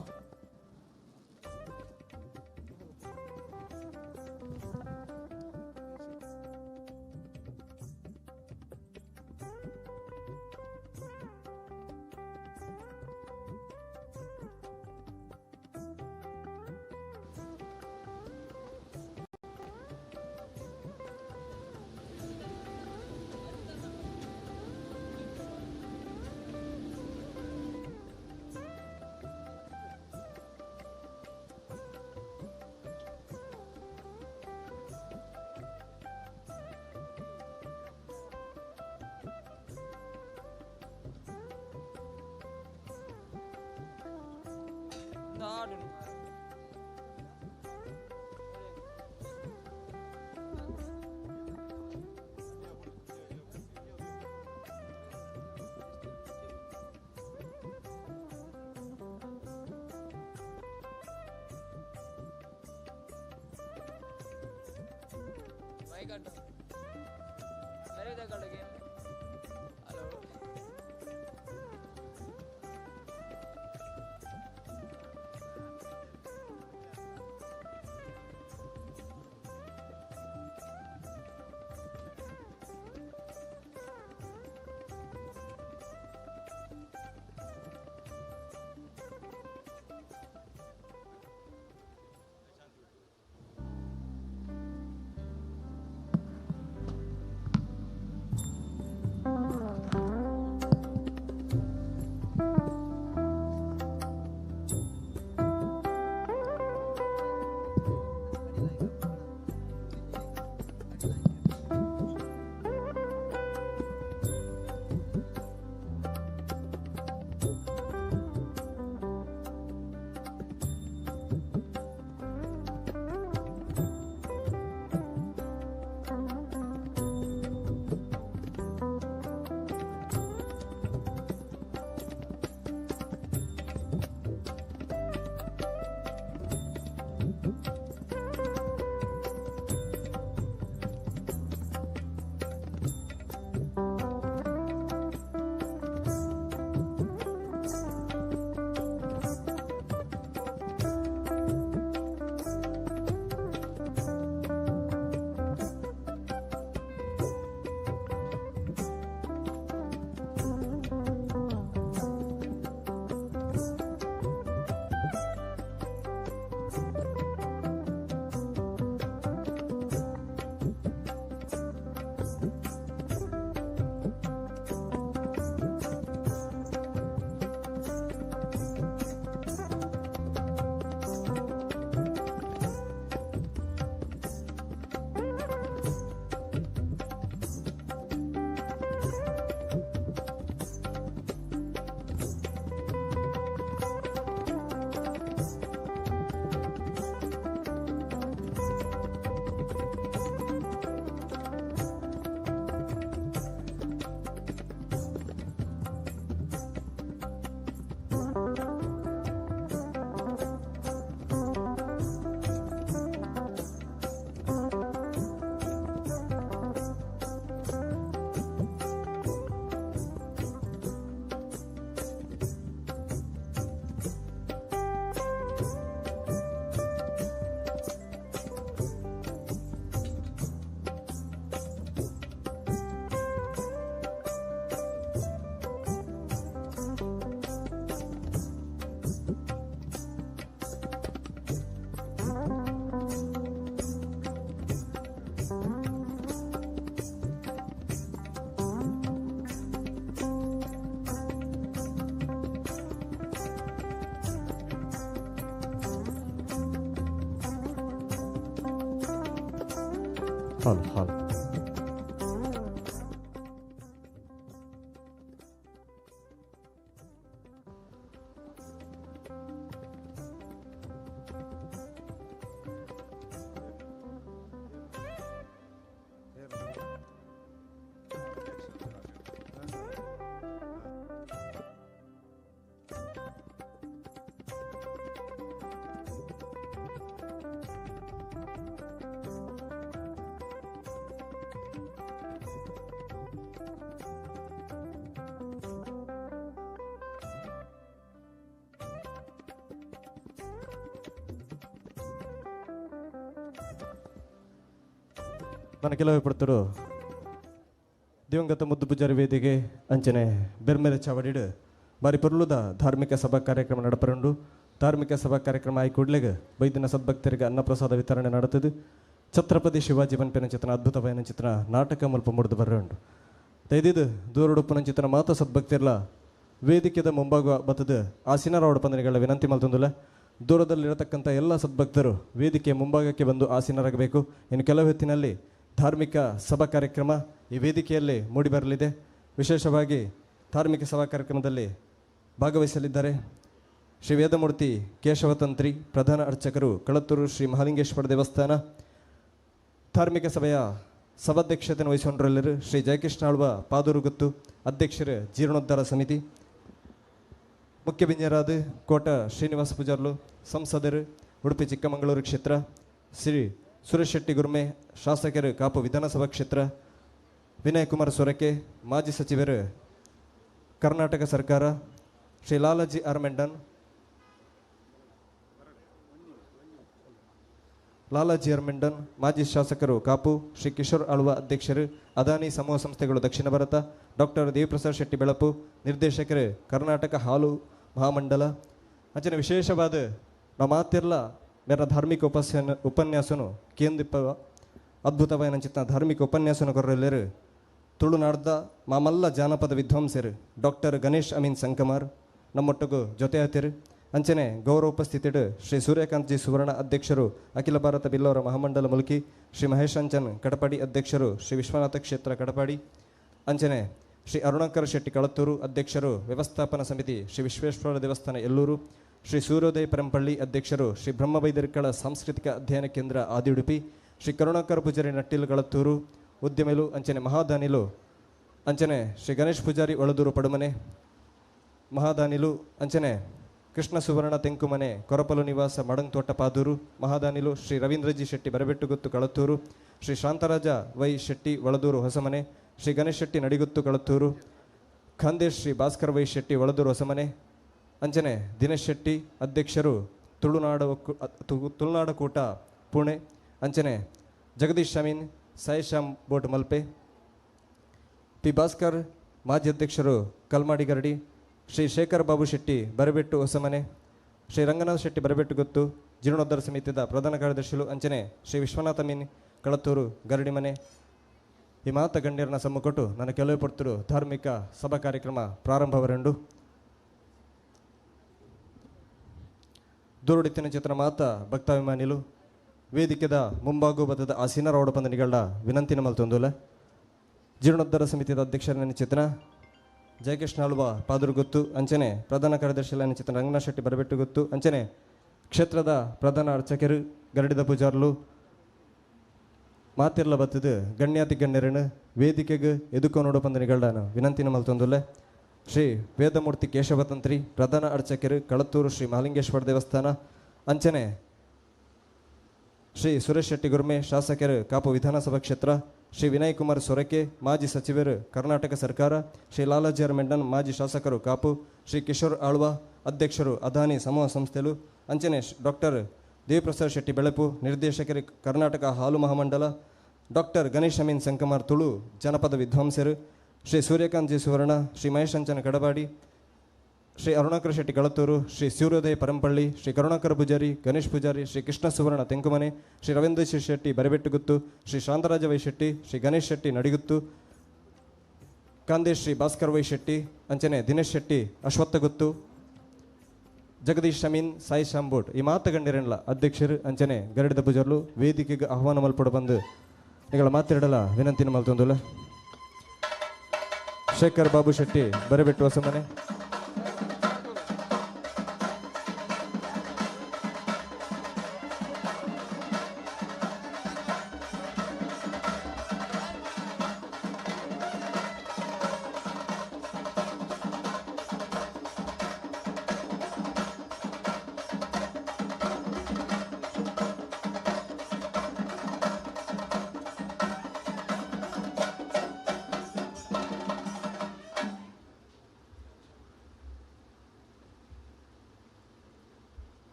ಹಾಲ್ ಹಾಲ್ ನನ್ನ ಕೆಲವೇ ಪಡ್ತರು ದಿವಂಗತ ಮುದ್ದು ಪೂಜಾರಿ ವೇದಿಕೆ ಅಂಚನೆ ಬೆರ್ಮೆರೆ ಚಾವಡಿಡು ಬಾರಿ ಪೊರ್ಲುದ ಧಾರ್ಮಿಕ ಸಭಾ ಕಾರ್ಯಕ್ರಮ ನಡಪರುಂಡು. ಧಾರ್ಮಿಕ ಸಭಾ ಕಾರ್ಯಕ್ರಮ ಆಯಿ ಕೂಡ್ಲೆಗ್ ಬೈದಿನ ಸದ್ಭಕ್ತರಿಗೆ ಅನ್ನಪ್ರಸಾದ ವಿತರಣೆ ನಡೆತದು. ಛತ್ರಪತಿ ಶಿವಾಜಿ ಪನ್ಪಿನ ಚಿತ್ರ ಅದ್ಭುತವಾಯಿನ ಚಿತ್ರ ನಾಟಕ ಮುಲ್ಪ ಮುಡಿದು ಬರ್ರುಂಡು. ದಯದಿದ್ದು ದೂರಡುಪ್ಪುನ ಚಿತ್ರ ಮಾತ ಸದ್ಭಕ್ತಿರ್ಲ ವೇದಿಕೆದ ಮುಂಭಾಗ ಬತ್ತದು ಆಸೀನರಾವಡ ಪಂದನಿಗಳ ವಿನಂತಿ ಮಲ್ತೊಂದುಲ್ಲ. ದೂರದಲ್ಲಿರತಕ್ಕಂಥ ಎಲ್ಲ ಸದ್ಭಕ್ತರು ವೇದಿಕೆಯ ಮುಂಭಾಗಕ್ಕೆ ಬಂದು ಆಸೀನರಾಗಬೇಕು. ಇನ್ನು ಕೆಲವು ಹೊತ್ತಿನಲ್ಲಿ ಧಾರ್ಮಿಕ ಸಭಾ ಕಾರ್ಯಕ್ರಮ ಈ ವೇದಿಕೆಯಲ್ಲಿ ಮೂಡಿಬರಲಿದೆ. ವಿಶೇಷವಾಗಿ ಧಾರ್ಮಿಕ ಸಭಾ ಕಾರ್ಯಕ್ರಮದಲ್ಲಿ ಭಾಗವಹಿಸಲಿದ್ದಾರೆ ಶ್ರೀ ವೇದಮೂರ್ತಿ ಕೇಶವತಂತ್ರಿ ಪ್ರಧಾನ ಅರ್ಚಕರು ಕಳತ್ತೂರು ಶ್ರೀ ಮಹಾಲಿಂಗೇಶ್ವರ ದೇವಸ್ಥಾನ. ಧಾರ್ಮಿಕ ಸಭೆಯ ಸಭಾಧ್ಯಕ್ಷತೆಯನ್ನು ವಹಿಸಿಕೊಂಡರೆಲ್ಲರೂ ಶ್ರೀ ಜಯಕೃಷ್ಣ ಆಳ್ವ ಪಾದೂರುಗುತ್ತು ಅಧ್ಯಕ್ಷರು ಜೀರ್ಣೋದ್ಧಾರ ಸಮಿತಿ, ಮುಖ್ಯ ಬಿಂಜರಾದ ಕೋಟ ಶ್ರೀನಿವಾಸ ಪೂಜಾರ್ಲು ಸಂಸದರು ಉಡುಪಿ ಚಿಕ್ಕಮಗಳೂರು ಕ್ಷೇತ್ರ, ಶ್ರೀ ಸುರೇಶ್ ಶೆಟ್ಟಿ ಗುರ್ಮೆ ಶಾಸಕರು ಕಾಪು ವಿಧಾನಸಭಾ ಕ್ಷೇತ್ರ, ವಿನಯ್ ಕುಮಾರ್ ಸೊರಕೆ ಮಾಜಿ ಸಚಿವರು ಕರ್ನಾಟಕ ಸರ್ಕಾರ, ಶ್ರೀ ಲಾಲಾಜಿ ಆರ್ ಮೆಂಡನ್ ಲಾಲಾಜಿ ಆರ್ ಮೆಂಡನ್ ಮಾಜಿ ಶಾಸಕರು ಕಾಪು, ಶ್ರೀ ಕಿಶೋರ್ ಆಳ್ವ ಅಧ್ಯಕ್ಷರು ಅದಾನಿ ಸಮೂಹ ಸಂಸ್ಥೆಗಳು ದಕ್ಷಿಣ ಭಾರತ, ಡಾಕ್ಟರ್ ದೇವಿಪ್ರಸಾದ್ ಶೆಟ್ಟಿ ಬೆಳಪು ನಿರ್ದೇಶಕರು ಕರ್ನಾಟಕ ಹಾಲು ಮಹಾಮಂಡಲ. ಅಂಚನೆ ವಿಶೇಷವಾದ ನಾವು ಮಾತಿರ್ಲ ಮೇರ ಧಾರ್ಮಿಕ ಉಪನ್ಯಾಸನು ಕೇಂದ್ರಿಪ ಅದ್ಭುತವಾದ ಚಿತ್ರ ಧಾರ್ಮಿಕ ಉಪನ್ಯಾಸನ ಕೊರಲೆರು ತುಳುನಾಡ್ದ ಮಾಮಲ್ಲ ಜಾನಪದ ವಿದ್ವಾಂಸರು ಡಾಕ್ಟರ್ ಗಣೇಶ್ ಅಮೀನ್ ಸಂಕಮಾರ್ ನಮ್ಮೊಟ್ಟಿಗೂ ಜೊತೆ ಆತಿರು. ಅಂಚನೆ ಗೌರವ ಉಪಸ್ಥಿತಿಡು ಶ್ರೀ ಸೂರ್ಯಕಾಂತ್ ಜಿ ಸುವರ್ಣ ಅಧ್ಯಕ್ಷರು ಅಖಿಲ ಭಾರತ ಬಿಲ್ಲವರ ಮಹಾಮಂಡಲ ಮುಲ್ಕಿ, ಶ್ರೀ ಮಹೇಶ್ ಅಂಚನ್ ಕಟಪಾಡಿ ಅಧ್ಯಕ್ಷರು ಶ್ರೀ ವಿಶ್ವನಾಥ ಕ್ಷೇತ್ರ ಕಟಪಾಡಿ, ಅಂಚನೆ ಶ್ರೀ ಅರುಣಾಕರ್ ಶೆಟ್ಟಿ ಕಳತ್ತೂರು ಅಧ್ಯಕ್ಷರು ವ್ಯವಸ್ಥಾಪನಾ ಸಮಿತಿ ಶ್ರೀ ವಿಶ್ವೇಶ್ವರ ದೇವಸ್ಥಾನ ಎಲ್ಲೂರು, ಶ್ರೀ ಸೂರ್ಯೋದಯ ಪರಂಪಳ್ಳಿ ಅಧ್ಯಕ್ಷರು ಶ್ರೀ ಬ್ರಹ್ಮಬೈದರ್ಕಳ ಸಾಂಸ್ಕೃತಿಕ ಅಧ್ಯಯನ ಕೇಂದ್ರ ಆದಿಉಡುಪಿ, ಶ್ರೀ ಕರುಣಾಕರ್ ಪೂಜಾರಿ ನಟ್ಟಿಲ್ ಕಳತ್ತೂರು ಉದ್ಯಮಿಲು ಅಂಚನೆ ಮಹಾದಾನಿಲು, ಅಂಚನೆ ಶ್ರೀ ಗಣೇಶ್ ಪೂಜಾರಿ ಒಳದೂರು ಪಡುಮನೆ ಮಹಾದಾನಿಲು, ಅಂಚನೆ ಕೃಷ್ಣ ಸುವರ್ಣ ತೆಂಕುಮನೆ ಕೊರಪಲು ನಿವಾಸ ಮಡಂಗ್ತೋಟ ಪಾದೂರು ಮಹಾದಾನಿಲು, ಶ್ರೀ ರವೀಂದ್ರಜಿ ಶೆಟ್ಟಿ ಬರಬೆಟ್ಟುಗುತ್ತು ಕಳತ್ತೂರು, ಶ್ರೀ ಶಾಂತರಾಜ ವೈ ಶೆಟ್ಟಿ ಒಳದೂರು ಹೊಸಮನೆ, ಶ್ರೀ ಗಣೇಶ್ ಶೆಟ್ಟಿ ನಡಿಗುತ್ತು ಕಳತ್ತೂರು, ಖಾಂದೇಶ್ ಶ್ರೀ ಭಾಸ್ಕರ್ ವೈ ಶೆಟ್ಟಿ ಒಳದೂರು ಹೊಸಮನೆ, ಅಂಚನೆ ದಿನೇಶ್ ಶೆಟ್ಟಿ ಅಧ್ಯಕ್ಷರು ತುಳುನಾಡ ಕೂಟ ಪುಣೆ, ಅಂಚನೆ ಜಗದೀಶ್ ಶಮೀನ್ ಸಾಯಿಶ್ಯಾಮ್ ಬೋಟ್ ಮಲ್ಪೆ, ಪಿ ಭಾಸ್ಕರ್ ಮಾಜಿ ಅಧ್ಯಕ್ಷರು ಕಲ್ಮಾಡಿ ಗರಡಿ, ಶ್ರೀ ಶೇಖರ್ ಬಾಬು ಶೆಟ್ಟಿ ಬರಬೆಟ್ಟು ಹೊಸಮನೆ, ಶ್ರೀ ರಂಗನಾಥ ಶೆಟ್ಟಿ ಬರಬೆಟ್ಟುಗುತ್ತು ಜೀರ್ಣೋದ್ಧಾರ ಸಮಿತಿಯ ಪ್ರಧಾನ ಕಾರ್ಯದರ್ಶಿಗಳು, ಅಂಚನೆ ಶ್ರೀ ವಿಶ್ವನಾಥ ಮೀನ್ ಕಳತ್ತೂರು ಗರಡಿಮನೆ. ಈ ಮಾತ ಗಣ್ಯರನ್ನ ಸಮ್ಮುಖಟ್ಟು ನನ್ನ ಕೆಲವು ಪಡ್ತರು ಧಾರ್ಮಿಕ ಸಭಾ ಕಾರ್ಯಕ್ರಮ ಪ್ರಾರಂಭವರೆಂಡು. ದೂರುಡಿತ್ತಿನ ಚಿತ್ರ ಮಾತ ಭಕ್ತಾಭಿಮಾನಿಲು ವೇದಿಕೆದ ಮುಂಭಾಗು ಬತ್ತದ ಆಸೀನರೌಡ ಪಂದನಿಗಳ ವಿನಂತಿನ ಮಲ್ತೊಂದುಲ. ಜೀರ್ಣೋದ್ಧಾರ ಸಮಿತಿಯ ಅಧ್ಯಕ್ಷರನ್ನ ಚಿತ್ರ ಜಯಕೃಷ್ಣ ಆಳ್ವ ಪಾದೂರುಗುತ್ತು, ಅಂಚನೆ ಪ್ರಧಾನ ಕಾರ್ಯದರ್ಶಿಗಳನ್ನ ಚಿತ್ರ ರಂಗನಾಥ ಶೆಟ್ಟಿ ಬರಬೆಟ್ಟುಗುತ್ತು, ಅಂಚನೆ ಕ್ಷೇತ್ರದ ಪ್ರಧಾನ ಅರ್ಚಕರು ಗರಡಿದ ಪೂಜಾರ್ಲು ಮಾತಿರ್ಲ ಬತ್ತದು ಗಣ್ಯಾತಿ ಗಣ್ಯರನ್ನು ವೇದಿಕೆಗೆ ಎದುಕೋ ನೋಡು ಪಂದನಿಗಳನ್ನ ವಿನಂತಿನ ಮಲ್ತೊಂದುಲ್ಲೆ. ಶ್ರೀ ವೇದಮೂರ್ತಿ ಕೇಶವತಂತ್ರಿ ಪ್ರಧಾನ ಅರ್ಚಕರು ಕಳತ್ತೂರು ಶ್ರೀ ಮಹಾಲಿಂಗೇಶ್ವರ ದೇವಸ್ಥಾನ, ಅಂಚನೆ ಶ್ರೀ ಸುರೇಶ್ ಶೆಟ್ಟಿ ಗುರ್ಮೆ ಶಾಸಕರು ಕಾಪು ವಿಧಾನಸಭಾ ಕ್ಷೇತ್ರ, ಶ್ರೀ ವಿನಯ್ ಕುಮಾರ್ ಸೊರಕೆ ಮಾಜಿ ಸಚಿವರು ಕರ್ನಾಟಕ ಸರ್ಕಾರ, ಶ್ರೀ ಲಾಲಾಜಿ ಆರ್ ಮೆಂಡನ್ ಮಾಜಿ ಶಾಸಕರು ಕಾಪು, ಶ್ರೀ ಕಿಶೋರ್ ಆಳ್ವ ಅಧ್ಯಕ್ಷರು ಅದಾನಿ ಸಮೂಹ ಸಂಸ್ಥೆಲು, ಅಂಚನೆ ಡಾಕ್ಟರ್ ದೇವಿಪ್ರಸಾದ್ ಶೆಟ್ಟಿ ಬೆಳಪು ನಿರ್ದೇಶಕರು ಕರ್ನಾಟಕ ಹಾಲು ಮಹಾಮಂಡಲ, ಡಾಕ್ಟರ್ ಗಣೇಶ್ ಅಮೀನ್ ಸಂಕಮಾರ್ ತುಳು ಜನಪದ ವಿದ್ವಾಂಸರು, ಶ್ರೀ ಸೂರ್ಯಕಾಂತ್ ಜಿ ಸುವರ್ಣ, ಶ್ರೀ ಮಹೇಶ್ ಅಂಚನ ಕಡಬಾಡಿ, ಶ್ರೀ ಅರುಣಾಕರ್ ಶೆಟ್ಟಿ ಕಳತ್ತೂರು, ಶ್ರೀ ಸೂರ್ಯೋದಯ ಪರಂಪಳ್ಳಿ, ಶ್ರೀ ಕರುಣಾಕರ ಪೂಜಾರಿ, ಗಣೇಶ್ ಪೂಜಾರಿ, ಶ್ರೀ ಕೃಷ್ಣ ಸುವರ್ಣ ತೆಂಕುಮನೆ, ಶ್ರೀ ರವೀಂದ್ರ ಶೆಟ್ಟಿ ಬರಬೆಟ್ಟುಗುತ್ತು, ಶ್ರೀ ಶಾಂತರಾಜ ವೈ ಶೆಟ್ಟಿ, ಶ್ರೀ ಗಣೇಶ್ ಶೆಟ್ಟಿ ನಡಿಗುತ್ತು, ಕಾಂದೇಶ್ ಶ್ರೀ ಭಾಸ್ಕರ್ ವೈ ಶೆಟ್ಟಿ, ಅಂಚನೆ ದಿನೇಶ್ ಶೆಟ್ಟಿ ಅಶ್ವತ್ಥಗುತ್ತು, ಜಗದೀಶ್ ಅಮೀನ್ ಸಾಯಿ ಶಾಂಬೋಟ್. ಈ ಮಾತಗಂಡಿರಲ್ಲ ಅಧ್ಯಕ್ಷರು ಅಂಚನೆ ಗರಡಿದ ಪೂಜಾರ್ಲು ವೇದಿಕೆಗೆ ಆಹ್ವಾನ ಮಲ್ಪಡು ಬಂದು ನಿಗಳ ಮಾತೆರಡಲ ವಿನಂತಿನ ಮಲ್ತೊಂದುಲ್ಲ. ಶೇಖರ್ ಬಾಬು ಶೆಟ್ಟಿ ಬರಬೆಟ್ಟು ಹೊಸಮನೆ.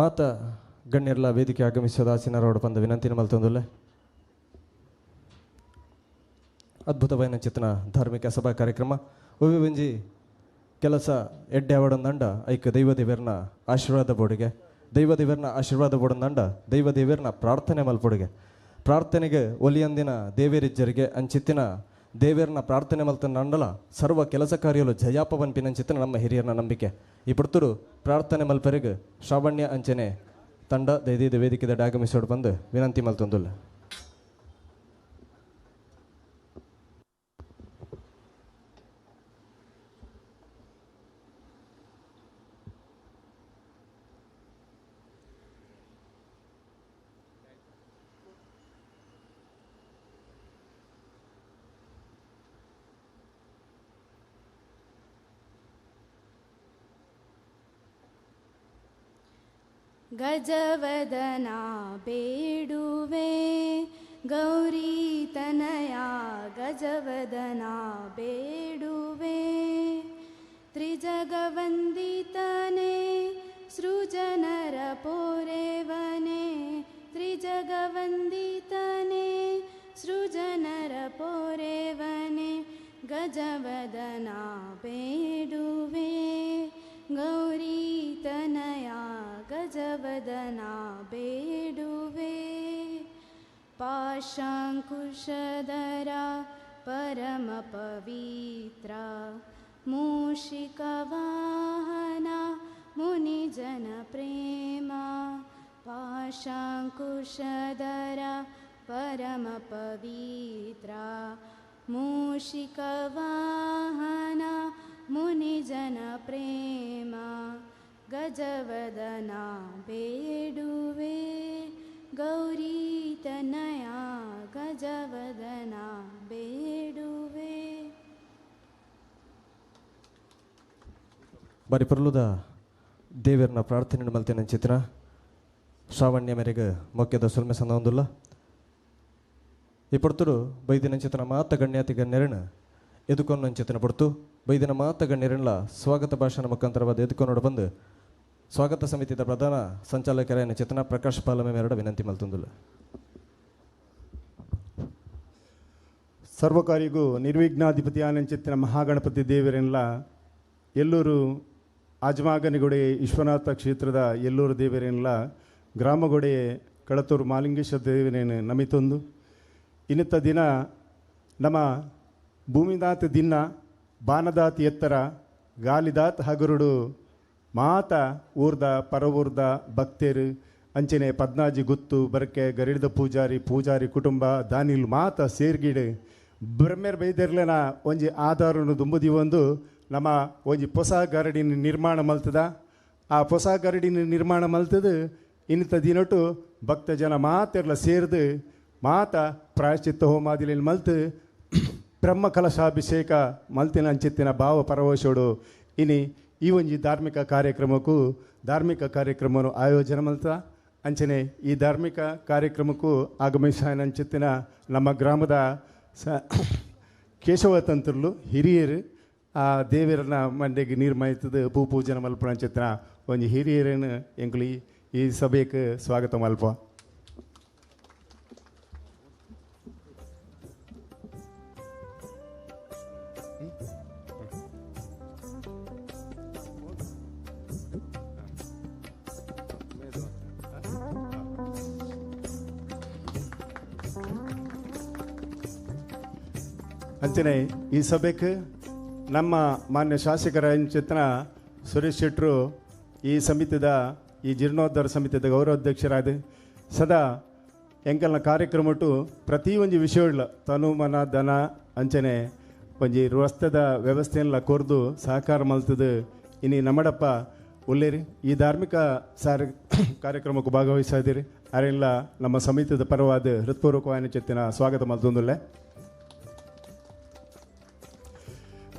ಮಾತ ಗಣ್ಯರ್ಲ ವೇದಿಕೆ ಆಗಮಿಸೋದ ಆಸಿನರೋಡು ಬಂದ ವಿನಂತಿನ ಮಲ್ತೊಂದುಲ್ಲ. ಅದ್ಭುತವಾದ ಚಿತ್ರಣ ಧಾರ್ಮಿಕ ಸಭಾ ಕಾರ್ಯಕ್ರಮ ಒವಿ ಕೆಲಸ ಎಡ್ಡೆ ಅವಡಂದಂಡ ಐಕ ದೈವ ದೇವರನ ಆಶೀರ್ವಾದ ಬೋಡಿಗೆ, ದೈವ ದೇವರನ ಆಶೀರ್ವಾದ ಬೋಡಂದಂಡ ದೈವ ದೇವರನ ಪ್ರಾರ್ಥನೆ ಮಲ್ಪೊಡಿಗೆ, ಪ್ರಾರ್ಥನೆಗೆ ಒಲಿಯಂದಿನ ದೇವೇರಿಜ್ಜರಿಗೆ ಅಂಚಿತ್ತಿನ ದೇವೇರನ ಪ್ರಾರ್ಥನೆ ಮಲ್ತಂಡಲ ಸರ್ವ ಕೆಲಸ ಕಾರ್ಯಲು ಜಯಾಪ ಪನ್ಪಿನಂಚಿತ್ತಿನ ನಮ್ಮ ಹಿರಿಯರನ ನಂಬಿಕೆ. ಈ ಪುರ್ತುಡು ಪ್ರಾರ್ಥನೆ ಮಲ್ಪೆರೆಗ್ ಶ್ರಾವಣ್ಯ ಅಂಚನೆ ತಂಡ ದೈದೀದ ವೇದಿಕೆದ ಆಗಮಿಸೋಡು ಬಂದು ವಿನಂತಿ ಮಲ್ತೊಂದುಲ್ಲ. ಗಜವದನ ಬೇಡುವೆ ಗೌರಿ ತನಯ, ಗಜವದನ ಬೇಡುವೆ ತ್ರಿಜಗವಂದಿತನೆ ಸೃಜನರ ಪೋರೆವನೆ, ತ್ರಿಜಗವಂದಿತನೆ ಸೃಜನರ ಪೋರೆವನೆ, ಗಜವದನ ಬೇಡುವೆ ಗೌರಿ ತನಯ, ಗಜವದನ ಬೇಡುವೆ. ಪಾಶಾಂಕುಶಧರ ಪರಮ ಪವಿತ್ರ ಮೂಷಿಕವಾಹನ ಮುನಿಜನ ಪ್ರೇಮ, ಪಾಶಾಂಕುಶಧರ ಪರಮ ಪವಿತ್ರ ಮೂಷಿಕವಾಹನ ಮುನಿಜನ ಪ್ರೇಮ, ಗಜವದನ ಬೇಡುವೆ ಗೌರಿ ತನಯ, ಗಜವದನ ಬೇಡುವೆ. ಬಾರಿ ಪರ್ಲುದ ದೇವರನ್ನ ಪ್ರಾರ್ಥನೆ ಮಲ್ತೇನೆ ಚಿತ್ರ ಶ್ರಾವಣ್ಯ ಮೇರೆಗೆ ಮೊಕ್ಕೆದ ಸುಲ್ಮೆ ಸಂದ ಈ ಪಡ್ತುಡು ಬೈದಿನ ಚಿತ್ರ ಮಾತ ಗಣ್ಯಾತಿ ಗಣ್ಯರಣ ಎದುಕೊನ್ನ ಚಿತ್ರನ ಪಡ್ತು ಬೈದಿನ ಮಾತ ಗಣ್ಯರನ್ಲ ಸ್ವಾಗತ ಭಾಷಣ ಮುಖಾಂತರವಾದ ಎದುಕೊನ್ನೋಡು ಬಂದು ಸ್ವಾಗತ ಸಮಿತಿಯ ಪ್ರಧಾನ ಸಂಚಾಲಕರಾಯನ ಚೇತನ ಪ್ರಕಾಶ್ ಪಾಲಮೆ ಮೇರಡ ವಿನಂತಿ ಮಲ್ತುಂದುಲ್ಲ. ಸರ್ವಕಾರಿಗೂ ನಿರ್ವಿಘ್ನಾಧಿಪತಿ ಆನಂಚಿತ್ತಿನ ಮಹಾಗಣಪತಿ ದೇವರೆಲ್ಲ ಎಲ್ಲೂರು ಆಜಮಾಗನಗುಡೆ ವಿಶ್ವನಾಥ ಕ್ಷೇತ್ರದ ಎಲ್ಲೂರು ದೇವರೆಲ್ಲ ಗ್ರಾಮಗೊಡೆ ಕಳತೂರು ಮಾಲಿಂಗೇಶ್ವರ ದೇವರೇನು ನಮಿತೊಂದು ಇನ್ನಿತ್ತ ದಿನ ನಮ್ಮ ಭೂಮಿದಾತ ದಿನ ಬಾನದಾತ ಎತ್ತರ ಗಾಲಿದಾತ ಹಗರುಡು ಮಾತ ಊರ್ದ ಪರವೂರ್ದ ಭಕ್ತರು ಅಂಚನೆ ಪದ್ನಾಜಿ ಗುತ್ತು ಬರಕೆ ಗರಿಡ್ದ ಪೂಜಾರಿ ಪೂಜಾರಿ ಕುಟುಂಬ ದಾನಿಲ್ ಮಾತ ಸೇರ್ಗಿಡು ಬ್ರಹ್ಮೆರ್ ಬೈದೆರ್ಲೆನ ಒಂಜಿ ಆಧಾರನು ದುಂಬುದಿವೊಂದು ನಮ್ಮ ಒಂಜಿ ಹೊಸ ಗರಡಿನ ನಿರ್ಮಾಣ ಮಲ್ತದ. ಆ ಹೊಸ ಗರಡಿನ ನಿರ್ಮಾಣ ಮಲ್ತದ ಇನ್ನಿತ ದಿನಟು ಭಕ್ತ ಜನ ಮಾತೆರ್ಲ ಸೇರ್ದು ಮಾತ ಪ್ರಾಯಶ್ಚಿತ್ತ ಹೋಮಾದಿಲಿ ಮಲ್ತು ಬ್ರಹ್ಮ ಕಲಶಾಭಿಷೇಕ ಮಲ್ತಿನ ಅಂಚಿತ್ತಿನ ಭಾವ ಪರವಶೋಡು ಇನಿ ಈ ಒಂಜಿ ಧಾರ್ಮಿಕ ಕಾರ್ಯಕ್ರಮವನ್ನು ಆಯೋಜನೆ ಮಲ್ತ ಅಂಚನೆ ಈ ಧಾರ್ಮಿಕ ಕಾರ್ಯಕ್ರಮಕ್ಕೂ ಆಗಮಿಸಾಯನ ಅಂಚಿತ್ತಿನ ನಮ್ಮ ಗ್ರಾಮದ ಕೇಶವ ತಂತ್ರಲು ಹಿರಿಯರು ಆ ದೇವರನ್ನ ಮಂಡೆಗೆ ನೀರು ಮಾಯ್ತದ ಪೂ ಪೂಜನ ಮಲ್ಪ ಅಂಚಿತ್ತಿನ ಒಂಜಿ ಹಿರಿಯರನ್ನು ಎಂಕುಲಿ ಈ ಸಭೆಗೆ ಸ್ವಾಗತ ಮಲ್ಪ. ಅಂಚನೆ ಈ ಸಭೆಗೆ ನಮ್ಮ ಮಾನ್ಯ ಶಾಸಕರ ಚಿತ್ರ ಸುರೇಶ್ ಶೆಟ್ಟರು ಈ ಸಮಿತಿದ ಈ ಜೀರ್ಣೋದ್ಧಾರ ಸಮಿತಿದ ಗೌರವಾಧ್ಯಕ್ಷರಾದ ಸದಾ ಎಂಕಲ್ನ ಕಾರ್ಯಕ್ರಮಟ್ಟು ಪ್ರತಿಯೊಂದು ವಿಷಯಗಳ ತನು ಮನ ಧನ ಅಂಚನೆ ಒಂಜಿ ರಸ್ತೆದ ವ್ಯವಸ್ಥೆಯನ್ನ ಕೊರ್ದು ಸಹಕಾರ ಮಲ್ತದು ಇನಿ ನಮ್ಮಡಪ್ಪ ಉಲ್ಲೇರಿ ಈ ಧಾರ್ಮಿಕ ಸಾರ ಕಾರ್ಯಕ್ರಮಕ್ಕೆ ಭಾಗವಹಿಸಿದಿರಿ ಅರೆಲ್ಲ ನಮ್ಮ ಸಮಿತಿದ ಪರವಾದ ಹೃತ್ಪೂರ್ವಕವಾದ ಚಿತ್ತಿನ ಸ್ವಾಗತ ಮಲ್ತೊಂದುಲ್ಲೆ.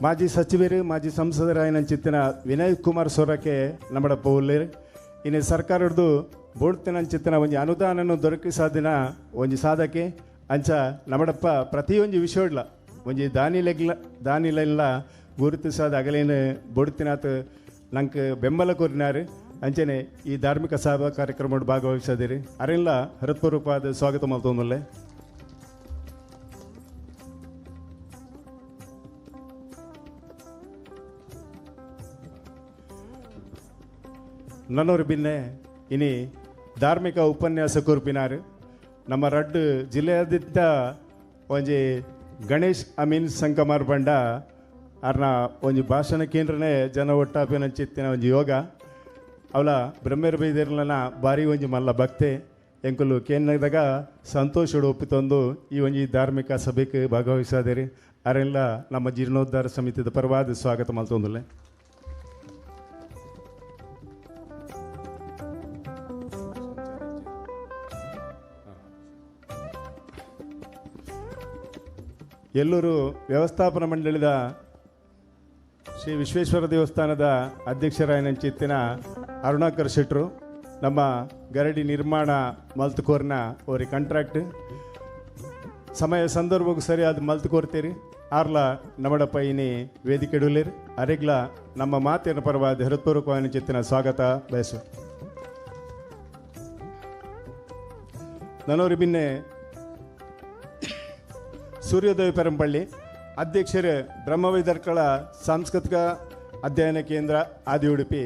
ಮಾಜಿ ಸಚಿವರು ಮಾಜಿ ಸಂಸದರಾಯನ ಚಿತ್ತಿನ ವಿನಯ್ ಕುಮಾರ್ ಸೊರಕೆ ನಮ್ಮಡಪ್ಪ ಉಲ್ಲೇರಿ. ಇನ್ನು ಸರ್ಕಾರದ್ದು ಬೋಡ್ತಿನ ಚಿತ್ತಿನ ಒಂಜಿ ಅನುದಾನನ್ನು ದೊರಕಿಸಾದಿನ ಒಂಜಿ ಸಾಧಕೆ ಅಂಚ ನಮ್ಮಡಪ್ಪ ಪ್ರತಿಯೊಂಜಿ ವಿಷಯಡ್ಲ ಒಂಜಿ ದಾನಿಲೆಗ್ಲ ದಾನಿಲೆಲ್ಲ ಗುರುತಿಸಾದ ಅಗಲೇನು ಬೋಡ್ತಿನಾಥ ನಂಗೆ ಬೆಂಬಲ ಕೋರಿನಾರು ಅಂಚನೆ ಈ ಧಾರ್ಮಿಕ ಸಭಾ ಕಾರ್ಯಕ್ರಮ ಭಾಗವಹಿಸದಿರಿ ಅರೆಲ್ಲ ಹೃತ್ಪೂರ್ವಕವಾದ ಸ್ವಾಗತ ಮಲ್ತೊಂದುಲ್ಲೆ. ನನ್ನೋರು ಬಿನ್ನೆ ಇನಿ ಧಾರ್ಮಿಕ ಉಪನ್ಯಾಸ ಕೂರ್ಪಿನಾರು ನಮ್ಮ ರಡ್ಡು ಜಿಲ್ಲೆಯಾದ್ಯಂತ ಒಂಜಿ ಗಣೇಶ್ ಅಮೀನ್ ಸಂಕಮಾರ್ ಬಂಡ ಅರ್ನ ಒಂಜಿ ಭಾಷಣ ಕೇಂದ್ರನೇ ಜನ ಒಟ್ಟಾಪಿನ ಚಿತ್ತಿನ ಒಂಜಿ ಯೋಗ ಅವಳ ಬ್ರಹ್ಮೇರ್ ಬೈದಿರ್ಲನ ಭಾರಿ ಒಂಜಿ ಮಲ್ಲ ಭಕ್ತೆ ಎಂಕುಲು ಕೇಂದ್ರದಾಗ ಸಂತೋಷಡು ಒಪ್ಪಿತಂದು ಈ ಒಂಜಿ ಧಾರ್ಮಿಕ ಸಭೆಗೆ ಭಾಗವಹಿಸಾದಿರಿ ಅರೆಲ್ಲ ನಮ್ಮ ಜೀರ್ಣೋದ್ಧಾರ ಸಮಿತಿದ ಪರವಾದ ಸ್ವಾಗತ ಮಲ್ತೊಂದುಲ್ಲೆ. ಎಲ್ಲೂರು ವ್ಯವಸ್ಥಾಪನಾ ಮಂಡಳಿದ ಶ್ರೀ ವಿಶ್ವೇಶ್ವರ ದೇವಸ್ಥಾನದ ಅಧ್ಯಕ್ಷರಾಯನ ಚಿತ್ತಿನ ಅರುಣಾಕರ್ ಶೆಟ್ಟರು ನಮ್ಮ ಗರಡಿ ನಿರ್ಮಾಣ ಮಲ್ತುಕೋರ್ನ ಅವರಿ ಕಾಂಟ್ರಾಕ್ಟ್ ಸಮಯ ಸಂದರ್ಭಕ್ಕೂ ಸರಿಯಾದ ಮಲ್ತುಕೋರ್ತೀರಿ ಆರ್ಲ ನಮಡಪ್ಪ ಇನಿ ವೇದಿಕೆ ಡುಲೇರಿ ಅರೆಗ್ಲ ನಮ್ಮ ಮಾತಿನ ಪರವಾದ ಹೃತ್ಪೂರ್ವಕವಾದ ಚಿತ್ತಿನ ಸ್ವಾಗತ ಬಯಸು. ನನ್ನೋರಿ ಬಿನ್ನೆ ಸೂರ್ಯೋದಯ ಪೆರಂಪಳ್ಳಿ ಅಧ್ಯಕ್ಷರು ಬ್ರಹ್ಮವೈದರ್ಕಳ ಸಾಂಸ್ಕೃತಿಕ ಅಧ್ಯಯನ ಕೇಂದ್ರ ಆದಿ ಉಡುಪಿ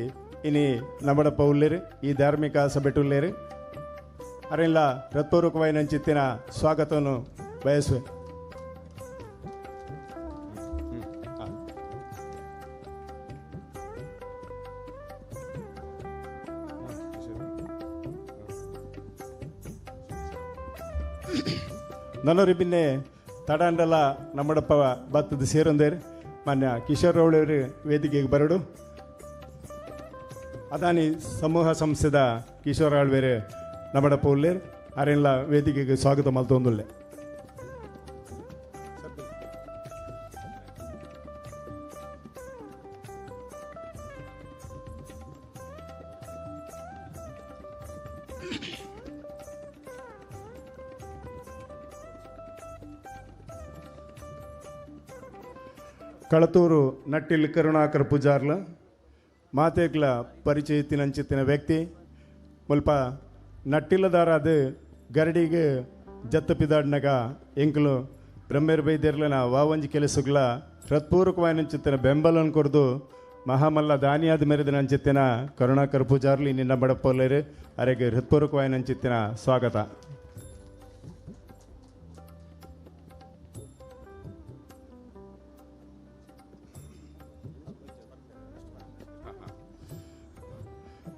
ಇನಿ ನಮ್ಮಡಪ್ಪ ಉಲ್ಲೇರು ಈ ಧಾರ್ಮಿಕ ಸಭೆಟುಲ್ಲೇರು ಅರೆಲ್ಲ ಹೃತ್ಪೂರ್ವಕವಾದ ಚಿತ್ತಿನ ಸ್ವಾಗತವನ್ನು ಬಯಸುವೆ. ನನ್ನೋರಿ ಬಿನ್ನೆ ತಡಾಂಡಲ ನಮ್ಮಡಪ್ಪ ಭತ್ತದ ಸೇರೊಂದೇರು ಮಾನ್ಯ ಕಿಶೋರ್ ರೌಳವರು ವೇದಿಕೆಗೆ ಬರಡು. ಅದಾನಿ ಸಮೂಹ ಸಂಸ್ಥೆದ ಕಿಶೋರ್ ಆಳ್ವೇರು ನಮ್ಮಡಪ್ಪ ಉಲ್ಲೇರು ಅರೆಲ್ಲ ವೇದಿಕೆಗೆ ಸ್ವಾಗತ ಮಲ್ತೊಂದುಲ್ಲೆ. ಕಳತೂರು ನಟ್ಟಿಲ್ ಕರುಣಾಕರ್ ಪೂಜಾರ್ಲ ಮಾತೇಕ್ಲ ಪರಿಚಯತಿನಂಚಿತ್ತಿನ ವ್ಯಕ್ತಿ ಮುಲ್ಪ ನಟ್ಟಿಲ್ಲದಾರಾದ ಗರಡಿಗೆ ಜತ್ತಪಿದಾಡ್ನಾಗ ಎಂಕಲು ಬ್ರಹ್ಮೇರ್ ಬೈದೇರ್ಲನ ವಾವಂಜಿ ಕೆಲಸಗ್ಲ ಹೃತ್ಪೂರ್ವಕವಾದ ಬೆಂಬಲನ ಕೊರ್ದು ಮಹಾಮಲ್ಲ ದಾನಿಯಾದ ಮೆರೆದ ನಂಚಿತ್ತಿನ ಕರುಣಾಕರ್ ಪೂಜಾರ್ಲಿ ನಿನ್ನ ಬಡಪೋಲೇರು ಅರೆಗೆ ಹೃತ್ಪೂರ್ವಕವಾದ ನಂಚಿತ್ತಿನ ಸ್ವಾಗತ.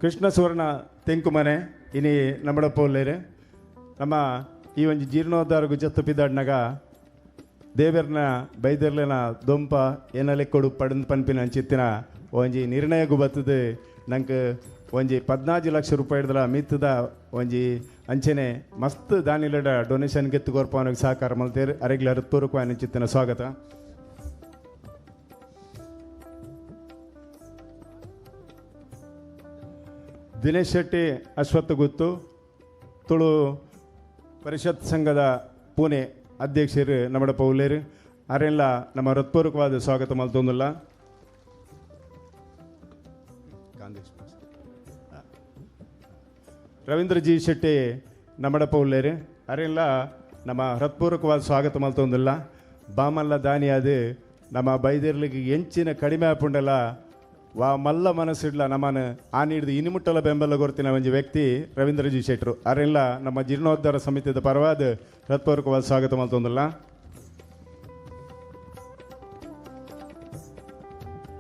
ಕೃಷ್ಣ ಸುವರ್ಣ ತೆಂಕುಮನೆ ಇನಿ ನಮ್ಮಡಪೋಲೇರು ನಮ್ಮ ಈ ಒಂಜಿ ಜೀರ್ಣೋದ್ಧಾರ ಜತ್ತು ಪಿದಾಡ್ನಾಗ ದೇವರ್ನ ಬೈದರ್ಲೆನ ದೊಂಪ ಏನಲೆ ಕೊಡು ಪಡಂದ್ ಪನ್ಪಿನ ಅಂಚಿತ್ತಿನ ಒಂಜಿ ನಿರ್ಣಯಗೂ ಬರ್ತದೆ ನಂಗೆ ಒಂಜಿ 14 ಲಕ್ಷ ರೂಪಾಯಿ ಮಿತ್ತದ ಒಂಜಿ ಅಂಚೆನೆ ಮಸ್ತ್ ದಾನಿಲಡ ಡೊನೇಷನ್ ಗೆತ್ತು ಕೊರ್ಪವನಿಗೆ ಸಹಕಾರ ಮಲ್ತೇರು ಅರೆಗ್ಲ ಹೃತ್ಪೂರ್ವಕವಾದ ಅಂಚಿತ್ತಿನ ಸ್ವಾಗತ. ದಿನೇಶ್ ಶೆಟ್ಟಿ ಅಶ್ವತ್ಥ ಗುತ್ತು ತುಳು ಪರಿಷತ್ ಸಂಘದ ಪುಣೆ ಅಧ್ಯಕ್ಷರು ನಮ್ಮಡಪ್ಪ ಉಲ್ಲೇರು ಅರೆಲ್ಲ ನಮ್ಮ ಹೃತ್ಪೂರ್ವಕವಾದ ಸ್ವಾಗತ ಮಲ್ತೊಂದುಲ್ಲ. ರವೀಂದ್ರ ಜಿ ಶೆಟ್ಟಿ ನಮ್ಮಡಪ್ಪ ಉಲ್ಲೇರು ಅರೆಲ್ಲ ನಮ್ಮ ಹೃತ್ಪೂರ್ವಕವಾದ ಸ್ವಾಗತ ಮಲ್ತೊಂದುಲ್ಲ. ಬಾಮಲ್ಲ ದಾನಿಯಾದ ನಮ್ಮ ಬೈದಿರ್ಲಿಗೆ ಎಂಚಿನ ಕಡಿಮೆ ಆಪುಂಡಲ ವಾ ಮಲ್ಲ ಮನಸ್ಸಿಡ್ಲ ನಮ್ಮನ್ನು ಆ ನೀಡಿದ ಇನಿಮುಟ್ಟಲ ಬೆಂಬಲ ಗೊರ್ತಿನ ಒಂಜಿ ವ್ಯಕ್ತಿ ರವೀಂದ್ರ ಜಿ ಶೆಟ್ಟರು ಅರೆಲ್ಲ ನಮ್ಮ ಜೀರ್ಣೋದ್ಧಾರ ಸಮಿತಿದ ಪರವಾದ ಹೃತ್ಪೂರ್ವಕವಾದ ಸ್ವಾಗತ ಮಲ್ತೊಂದುಲ್ಲ.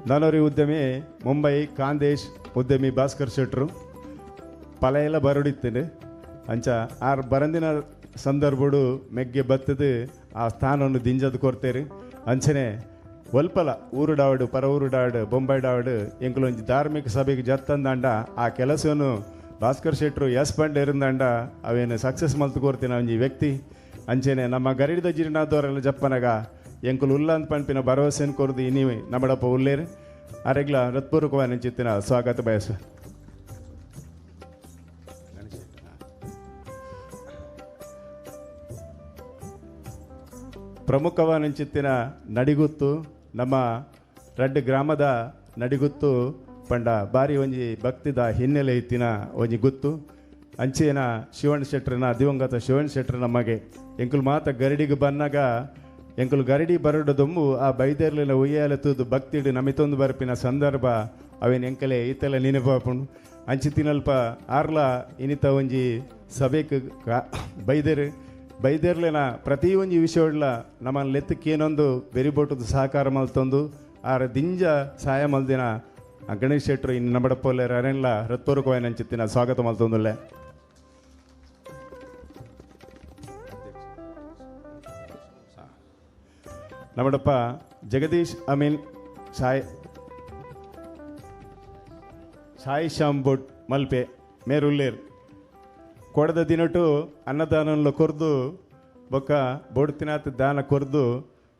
ನಾನೋರಿ ಉದ್ಯಮಿ ಮುಂಬೈ ಕಾಂದೇಶ್ ಉದ್ಯಮಿ ಭಾಸ್ಕರ್ ಶೆಟ್ರು ಪಲೆಯೆಲ್ಲ ಬರಡಿತ್ತೇನೆ ಅಂಚ ಆರ್ ಬರಂದಿನ ಸಂದರ್ಭಡು ಮೆಗ್ಗೆ ಬತ್ತದು ಆ ಸ್ಥಾನವನ್ನು ದಿಂಜದು ಕೊರ್ತೇರು. ಅಂಚನೆ ಒಲ್ಪಲ ಊರುಡಾವಡು ಪರ ಊರುಡಾವಡು ಬೊಂಬೈ ಡಾವಡು ಎಂಕುಲೊಂಜಿ ಧಾರ್ಮಿಕ ಸಭೆಗೆ ಜತ್ತಂದಾಂಡ ಆ ಕೆಲಸವನ್ನು ಭಾಸ್ಕರ್ ಶೆಟ್ರು ಎಸ್ ಪಂಡ್ ಇರಂದಾಂಡ ಅವೇನು ಸಕ್ಸಸ್ ಮಲ್ತು ಕೋರ್ತಿನ ಒಂಜಿ ವ್ಯಕ್ತಿ. ಅಂಚನೆ ನಮ್ಮ ಗರಿಡಿದ ಜೀರ್ಣಾದವರೆಲ್ಲ ಜಪ್ಪನಗ ಎಂಕುಲು ಉಲ್ಲ ಅಂತ ಪಂಪಿನ ಭರವಸೆಯನ್ನು ಕೊರದು ಇನಿ ನಮ್ಮಡಪ್ಪ ಉಲ್ಲೇರು ಅರೆಗ್ಲ ಹೃತ್ಪೂರ್ವಕವಾಗಿ ಚಿತ್ತಿನ ಸ್ವಾಗತ ಬಯಸ. ಪ್ರಮುಖವಾನಂಚಿತ್ತಿನ ನಡಿಗುತ್ತು ನಮ್ಮ ರಡ್ಡು ಗ್ರಾಮದ ನಡಿಗುತ್ತು ಪಂಡ ಬಾರಿ ಒಂಜಿ ಭಕ್ತಿದ ಹಿನ್ನೆಲೆ ಇತ್ತಿನ ಒಂಜಿ ಗುತ್ತು. ಅಂಚೇನ ಶಿವಣ್ಣ ಶೆಟ್ರನ ದಿವಂಗತ ಶಿವಣ್ಣ ಶೆಟ್ರ ನಮಗೆ ಎಂಕುಲು ಮಾತ ಗರಡಿಗೆ ಬನ್ನಾಗ ಎಂಕುಲು ಗರಡಿ ಬರಡು ದೊಂಬು ಆ ಬೈದೇರ್ಲಿನ ಉಯ್ಯಾಲೆ ತೂದು ಭಕ್ತಿಡು ನಮಿತೊಂದು ಬರ್ಪಿನ ಸಂದರ್ಭ ಅವೇನು ಎಂಕಲೆ ಈತೆಲ್ಲ ನೆನಪಾಪುಂಡು. ಅಂಚಿ ತಿನ್ನಲ್ಪ ಆರ್ಲ ಇನಿತ ಒಂಜಿ ಸಭೆಕ್ ಬೈದೇರು ಬೈದೇರ್ಲೆನ ಪ್ರತಿ ಒಂಜಿ ವಿಷಯಡ್ಲ ನಮ್ಮನ್ನು ಲೆತ್ತಕ್ಕೇನೊಂದು ಬೆರಿಬೋಟದ ಸಹಕಾರ ಮಲ್ತೊಂದು ಆರ ದಿಂಜ ಸಹಾಯ ಮಲ್ದಿನ ಗಣೇಶ್ ಶೆಟ್ರು ಇನ್ನು ನಮ್ಮಡಪ್ಪೋಲೆ ಅರೆಲ್ಲ ಹೃತ್ಪೂರ್ವಕವಾಗಿ ಅಂಚಿತ್ತಿನ ಸ್ವಾಗತ ಮಲ್ತೊಂದುಲ್ಲೆ. ನಮ್ಮಡಪ್ಪ ಜಗದೀಶ್ ಅಮೀನ್ ಸಾಯಿ ಸಾಯಿ ಶ್ಯಾಮ್ ಬೊಟ್ ಮಲ್ಪೆ ಮೇರುಲ್ಲೇರ್ ಕೊಡದ ದಿನಟು ಅನ್ನದಾನಂలో ಕೊರ್ದು ಬೊಕ್ಕ ಬೊಡ್ತಿನಾಥ ದಾನ ಕೊರ್ದು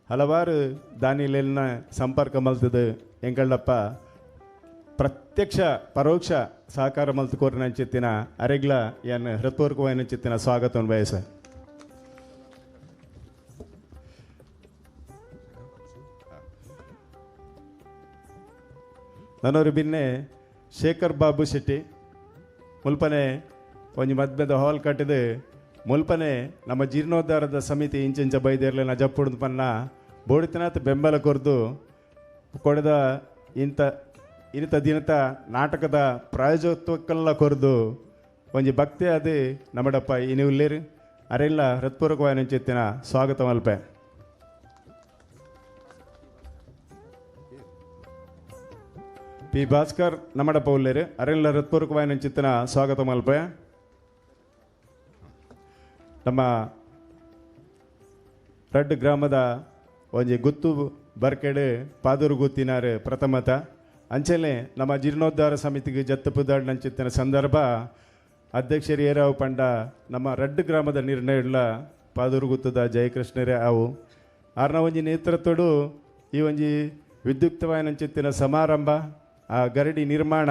ಹಲವಾರು ದಾನಿಲೆಲ್ಲ ಸಂಪರ್ಕ ಮಲ್ತದು ಎಂಕಳ್ಳಪ್ಪ ಪ್ರತ್ಯಕ್ಷ ಪರೋಕ್ಷ ಸಹಕಾರ ಮಲ್ತು ಕೋರಿನ ಚಿತ್ತಿನ ಅರೆಗ್ಲ ಎನ್ ಹೃತ್ಪೂರ್ವಕವಾದ ಚಿತ್ತಿನ ಸ್ವಾಗತವನ್ನು ಬಯಸ. ನನ್ನವರು ಬಿನ್ನೆ ಶೇಖರ್ ಬಾಬು ಶೆಟ್ಟಿ ಮುಲ್ಪನೆ ಒಂಜಿ ಮದ್ಮೆದ ಹಾಲ್ ಕಟ್ಟಿದು ಮುಲ್ಪನೆ ನಮ್ಮ ಜೀರ್ಣೋದ್ಧಾರದ ಸಮಿತಿ ಇಂಚಿಂಚ ಬೈದೇರ್ಲೆನ ಜಪ್ಪುಡ್ದು ಪನ್ನ ಬೋಡಿತನಾಥ ಬೆಂಬಲ ಕೊರ್ದು ಕೊಡದ ಇಂಥ ಇನಿತ ದಿನತ ನಾಟಕದ ಪ್ರಾಯೋಜಕತ್ವಕ್ಕೆಲ್ಲ ಕೊರ್ದು ಒಂಜಿ ಭಕ್ತಿ ಅದು ನಮ್ಮಡಪ್ಪ ಇನಿ ಉಲ್ಲೇರು ಅರೆಲ್ಲ ಹೃತ್ಪೂರ್ವಕವಾಗಿ ಚಿತ್ತಿನ ಸ್ವಾಗತ ಮಲ್ಪೆ. ಪಿ ಭಾಸ್ಕರ್ ನಮ್ಮಡಪ್ಪ ಉಲ್ಲೇರು ಅರೆಲ್ಲ ಹೃತ್ಪೂರ್ವಕವಾಗಿ ಚಿತ್ತಿನ ಸ್ವಾಗತ ಮಲ್ಪೆ. ನಮ್ಮ ರಡ್ಡು ಗ್ರಾಮದ ಒಂಜಿ ಗುತ್ತು ಬರ್ಕೆಡು ಪಾದೂರು ಗುತ್ತಿನಾರು ಪ್ರಥಮತ ಅಂಚನೆ ನಮ್ಮ ಜೀರ್ಣೋದ್ಧಾರ ಸಮಿತಿಗೆ ಜತ್ತು ಪುದಾಡ್ ಸಂದರ್ಭ ಅಧ್ಯಕ್ಷರು ಏರಾವು ಪಂಡ ನಮ್ಮ ರಡ್ಡು ಗ್ರಾಮದ ನಿರ್ಣಯ ಪಾದೂರು ಗುತ್ತದ ಜಯಕೃಷ್ಣರೇ ಅವು ಆರ್ನ ಒಂಜಿ ನೇತೃತ್ವಡು ಈ ಒಂಜಿ ವಿದ್ಯುಕ್ತವಾಯಿನಂಚಿತ್ತಿನ ಸಮಾರಂಭ ಆ ಗರಡಿ ನಿರ್ಮಾಣ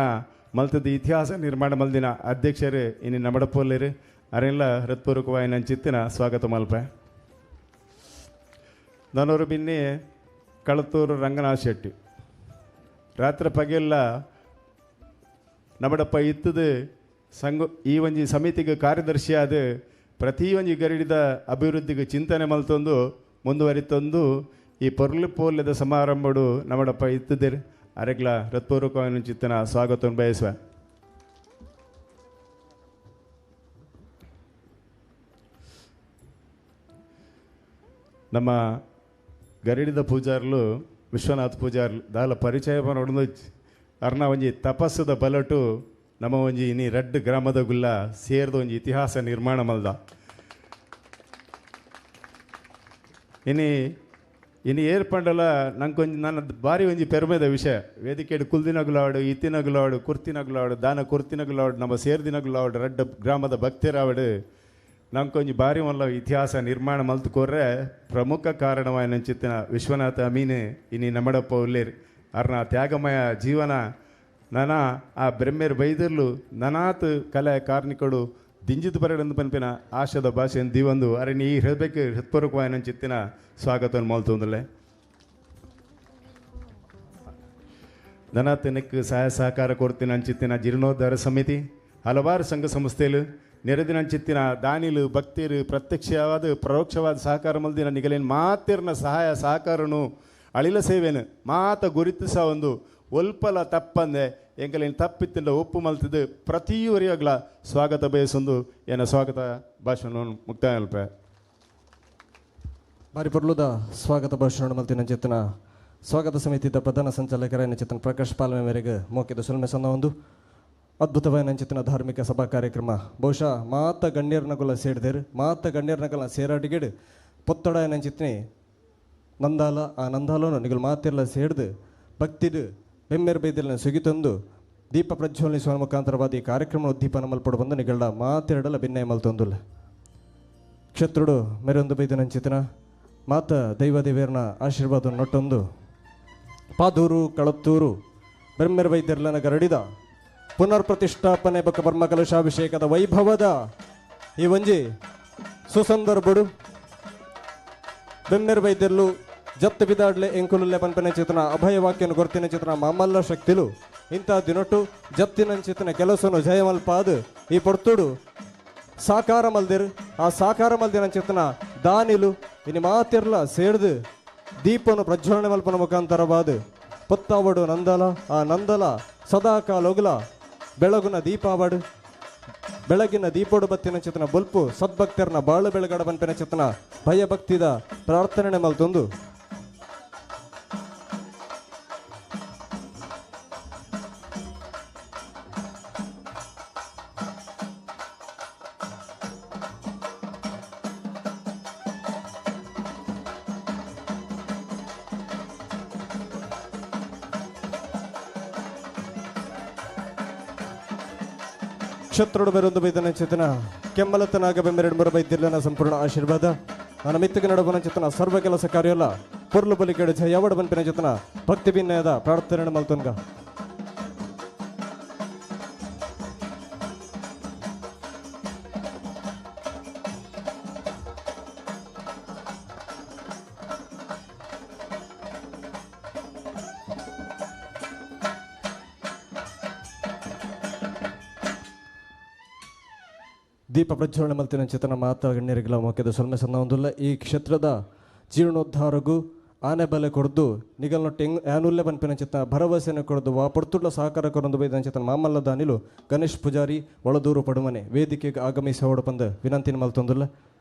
ಮಲ್ತದ ಇತಿಹಾಸ ನಿರ್ಮಾಣ ಮಲ್ದಿನ ಅಧ್ಯಕ್ಷರು ಇನ್ನು ನಮಡಪೋಲೇರು ಅರೆಲ್ಲ ಹೃತ್ಪೂರ್ವಕವಾಯಿನಂಚಿತ್ತಿನ ಸ್ವಾಗತ ಮಲ್ಪೆ. ನಾನವರು ಬಿನ್ನಿ ಕಳತೂರು ರಂಗನಾಥ್ ಶೆಟ್ಟಿ ರಾತ್ರಿ ಪಗೆಲ್ಲ ನಮ್ಮಡಪ್ಪ ಇತ್ತದು ಸಂಘ ಈ ಒಂಜಿ ಸಮಿತಿಗೆ ಕಾರ್ಯದರ್ಶಿಯಾದ ಪ್ರತಿ ಒಂಜಿ ಗರಡಿದ ಅಭಿವೃದ್ಧಿಗೆ ಚಿಂತನೆ ಮಲ್ತೊಂದು ಮುಂದುವರಿತೊಂದು ಈ ಪೊರ್ಲು ಪೋಲ್ಯದ ಸಮಾರಂಭಡು ನಮ್ಮಡಪ್ಪ ಇತ್ತದಿರ್ ಅರೆಗ್ಲ ಹೃತ್ಪೂರ್ವಕವಾಗಿ ಚಿತ್ತನ ಸ್ವಾಗತವನ್ನು ಬಯಸುವ. ನಮ್ಮ ಗರಡಿದ ಪೂಜಾರ್ಲು ವಿಶ್ವನಾಥ್ ಪೂಜಾರ್ಲು ದಾಲ ಪರಿಚಯ ಪನೊಡಂದು ಅರ್ನ ಒಂಜಿ ತಪಸ್ಸುದ ಬಲಟು ನಮ್ಮ ಒಂಜಿ ಇನಿ ರಡ್ಡು ಗ್ರಾಮದ ಗುಲ್ಲ ಸೇರ್ದ ಒಂಜಿ ಇತಿಹಾಸ ನಿರ್ಮಾಣ ಮಲ್ದ. ಇನಿ ಇನಿ ಏರ್ಪಂಡಲ ನಂಗೊಂಜಿ ನನ್ನ ಭಾರಿ ಒಂಜಿ ಪೆರ್ಮೆದ ವಿಷಯ ವೇದಿಕೆಡು ಕುಲ್ದಿನಗುಲಾಡು ಇತ್ತಿನಗುಲಾಡು ಕುರ್ತಿನಗುಲಾಡು ದಾನ ಕುರ್ತಿನಗುಲಾಡು ನಮ್ಮ ಸೇರ್ದಿನಗುಲಾಡು ರಡ್ಡು ಗ್ರಾಮದ ಭಕ್ತರಾವಡು ನಂಕೊಂಜಿ ಭಾರಿ ಮಲ್ಲ ಇತಿಹಾಸ ನಿರ್ಮಾಣ ಮಲ್ತು ಕೋರ್ರೆ ಪ್ರಮುಖ ಕಾರಣವಾದ ಚಿತ್ತಿನ ವಿಶ್ವನಾಥ ಅಮೀನ್ ಇನಿ ನಮ್ಮಡಪ್ಪ ಉಲ್ಲೇರ್ ಅರ್ನ ತ್ಯಾಗಮಯ ಜೀವನ ನನ ಆ ಬ್ರಹ್ಮೇರ್ ಬೈದರ್ಲು ನನಾತ್ ಕಲೆ ಕಾರ್ಣಿಕಡು ದಿಂಜಿದ ಬರಡಂದು ಪನ್ಪಿನ ಆಶದ ಭಾಷೆಯನ್ನು ದಿವಂದು ಅರೆ ನೀ ಹೃದಯಕ್ಕೆ ಹೃತ್ಪೂರ್ವಕವಾದ ಚಿತ್ತಿನ ಸ್ವಾಗತವನ್ನು ಮಲ್ತೊಂದಲೆ. ನನಾತ್ ನೆಕ್ ಸಹಾಯ ಸಹಕಾರ ಕೊಡ್ತಿನ ಅಂಚಿತ್ತಿನ ಜೀರ್ಣೋದ್ಧಾರ ಸಮಿತಿ ಹಲವಾರು ಸಂಘ ಸಂಸ್ಥೆಗಳು ನೆರೆದಿನ ಚಿತ್ತಿನ ದಾನಿಲು ಭಕ್ತಿರು ಪ್ರತ್ಯಕ್ಷವಾದ ಪರೋಕ್ಷವಾದ ಸಹಕಾರ ಮಲ್ದಿನ ನಿಗಲೇನು ಮಾತಿರ್ನ ಸಹಾಯ ಸಹಕಾರನು ಅಳಿಲ ಸೇವೆನು ಮಾತ ಗುರುತಿಸ ಒಂದು ಒಲ್ಪಲ ತಪ್ಪಂದೆ ಎಂಕಲೇನು ತಪ್ಪಿತ್ತಿಂದ ಒಪ್ಪು ಮಲ್ತಿದ್ದು ಪ್ರತಿಯವರಿಯಾಗ್ಲ ಸ್ವಾಗತ ಬಯಸೊಂದು ಏನ ಸ್ವಾಗತ ಭಾಷಣ ಮುಕ್ತಾಯ ಅಲ್ಪ. ಬಾರಿ ಪರ್ಲುದ ಸ್ವಾಗತ ಭಾಷಣ ಮಲ್ತಿನ ಚಿತ್ತಿನ ಸ್ವಾಗತ ಸಮಿತಿದ ಪ್ರಧಾನ ಸಂಚಾಲಕರಾಯನ ಚೇತನ್ ಪ್ರಕಾಶ್ ಪಾಲ್ಮೆ ಮೇರೆಗೆ ಮೋಕಿದ ಸೊಲ್ಮೆ ಸನ್ನ ಒಂದು ಅದ್ಭುತವಾದ ಚೇತನ ಧಾರ್ಮಿಕ ಸಭಾ ಕಾರ್ಯಕ್ರಮ. ಬಹುಶಃ ಮಾತ ಗಣ್ಯರ್ನಗುಲ ಸೇರಿದರು, ಮಾತ ಗಣ್ಯರ್ನಗುಲ ಸೇರಾಟಿಗೆಡು ಪೊತ್ತಡ ಚಿತ್ನೆ ನಂದಾಲ ಆ ನಂದಾಲನು ನಿಗಲು ಮಾತಿರ್ಲ ಸೇರ್ದು ಭಕ್ತಿಡು ಬೆಮ್ಮೆರ್ ಬೈದಿರ್ಲ ಸುಗಿತೊಂದು ದೀಪ ಪ್ರಜ್ವಲಿಸುವ ಮುಖಾಂತರವಾದ ಈ ಕಾರ್ಯಕ್ರಮ ಉದ್ದೀಪನ ಮಲ್ಪಡು ಬಂದು ನಿಗಳ ಮಾತಿರಡಲ ಭಿನ್ನಯ ಮಲ್ತೊಂದುಲ್ಲ. ಕ್ಷತ್ರುಡು ಮೆರೊಂದು ಬೈದನಂಚಿತನ ಮಾತ ದೈವ ದೇವೇರ್ನ ಆಶೀರ್ವಾದ ನೊಟ್ಟೊಂದು ಪಾದೂರು ಕಳತ್ತೂರು ಬೆಮ್ಮೆರ್ ಬೈದಿರ್ಲನ ಗರಡಿದ ಪುನರ್ ಪ್ರತಿಷ್ಠಾಪನೆ ಬೊಕ್ಕ ಬ್ರಹ್ಮಕಲಶಾಭಿಷೇಕದ ವೈಭವದ ಈ ಒಂಜಿ ಸುಸಂದರ್ಭಡು ಬೆಮ್ಮೆರ್ ಬೈದಿರ್ಲು ಜಪ್ತ ಬಿದಾಡ್ಲೆ ಎಂಕುಲುಲ್ಲೆ ಪನ್ಪನೆ ಚೇತನ ಅಭಯ ವಾಕ್ಯನು ಗೊರ್ತಿನ ಚೇತನ ಮಾಮಲ್ಲ ಶಕ್ತಿಲು ಇಂಥ ದಿನೊಟ್ಟು ಜಪ್ತಿನಂಚಿತನ ಕೆಲಸನು ಜಯಮಲ್ಪಾದು ಈ ಪೊರ್ತುಡು ಸಾಕಾರ ಮಲ್ದಿರು. ಆ ಸಾಕಾರ ಮಲ್ದಿನ ಚೇತನ ದಾನಿಲು ಇನಿ ಮಾತಿರ್ಲ ಸೇರ್ದು ದೀಪನು ಪ್ರಜ್ವಲನೆ ಮಲ್ಪನ ಮುಖಾಂತರವಾದ ಪೊತ್ತಾವಡು ನಂದಲ ಆ ನಂದಲ ಸದಾ ಕಾಲೊಗ್ಲ ಬೆಳಗುನ ದೀಪಾವಡು ಬೆಳಗಿನ ದೀಪೋಡು ಬತ್ತಿನ ಚೇತನ ಬೊಲ್ಪು ಸದ್ಭಕ್ತರನ ಬಾಳು ಬೆಳಗಡ ಬನ್ಪಿನ ಚೇತನ ಭಯಭಕ್ತಿದ ಪ್ರಾರ್ಥನೆ ಮಲ್ತೊಂದು ಕ್ಷತ್ರುಡು ಬೆರೊಂದು ಬೈದನ ಚೇತನ ಕೆಮ್ಮಲತನಾಗ ಬೆಮ್ಮೆರಡು ಮುರ ಬೈದಿರ್ಲನ ಸಂಪೂರ್ಣ ಆಶೀರ್ವಾದ ನನ್ನ ಮಿತ್ತಿಗೆ ನಡುವನ ಚೇತನ ಸರ್ವ ಕೆಲಸ ಕಾರ್ಯಲ್ಲ ಪೊರ್ಲು ಬಲಿಕೆಡು ಜಯವಡ ಬನ್ಪಿನ ಚೇತನ ಭಕ್ತಿ ಭಿನ್ನಯದ ಪ್ರಾರ್ಥನೆ ಮಲ್ತೊನ್ಗ. ದೀಪ ಪ್ರಜ್ವಲನೆ ಮಲ್ತಿನ ಚೇತನ ಮಾತಾ ಗಣ್ಯರಿಗೆಲ್ಲ ಮೊಕ್ಕೆದ ಸೊಲ್ಮೆ ಸನ್ನ ಒಂದುಲ್ಲ. ಈ ಕ್ಷೇತ್ರದ ಜೀರ್ಣೋದ್ಧಾರಗೂ ಆನೆ ಬಲೆ ಕೊಡ್ದು ನಿಗಲ್ನೊಟ್ಟು ಹೆಂಗ್ ಆನುಲ್ಲೆ ಬನ್ಪಿನ ಚೇತನ ಭರವಸೆಯನ್ನು ಕೊಡ್ದು ವಾ ಪೊರ್ತುಳ್ಳ ಸಹಕಾರ ಕೊರೊಂದು ಬೈದನ ಚೇತನ ಮಾಮಲ್ಲ ದಾನಿಲು ಗಣೇಶ್ ಪೂಜಾರಿ ಒಳದೂರು ಪಡುಮನೆ ವೇದಿಕೆಗೆ ಆಗಮಿಸೋಡು ಪಂದ ವಿನಂತಿನ ಮಲ್ತೊಂದುಲ್ಲ.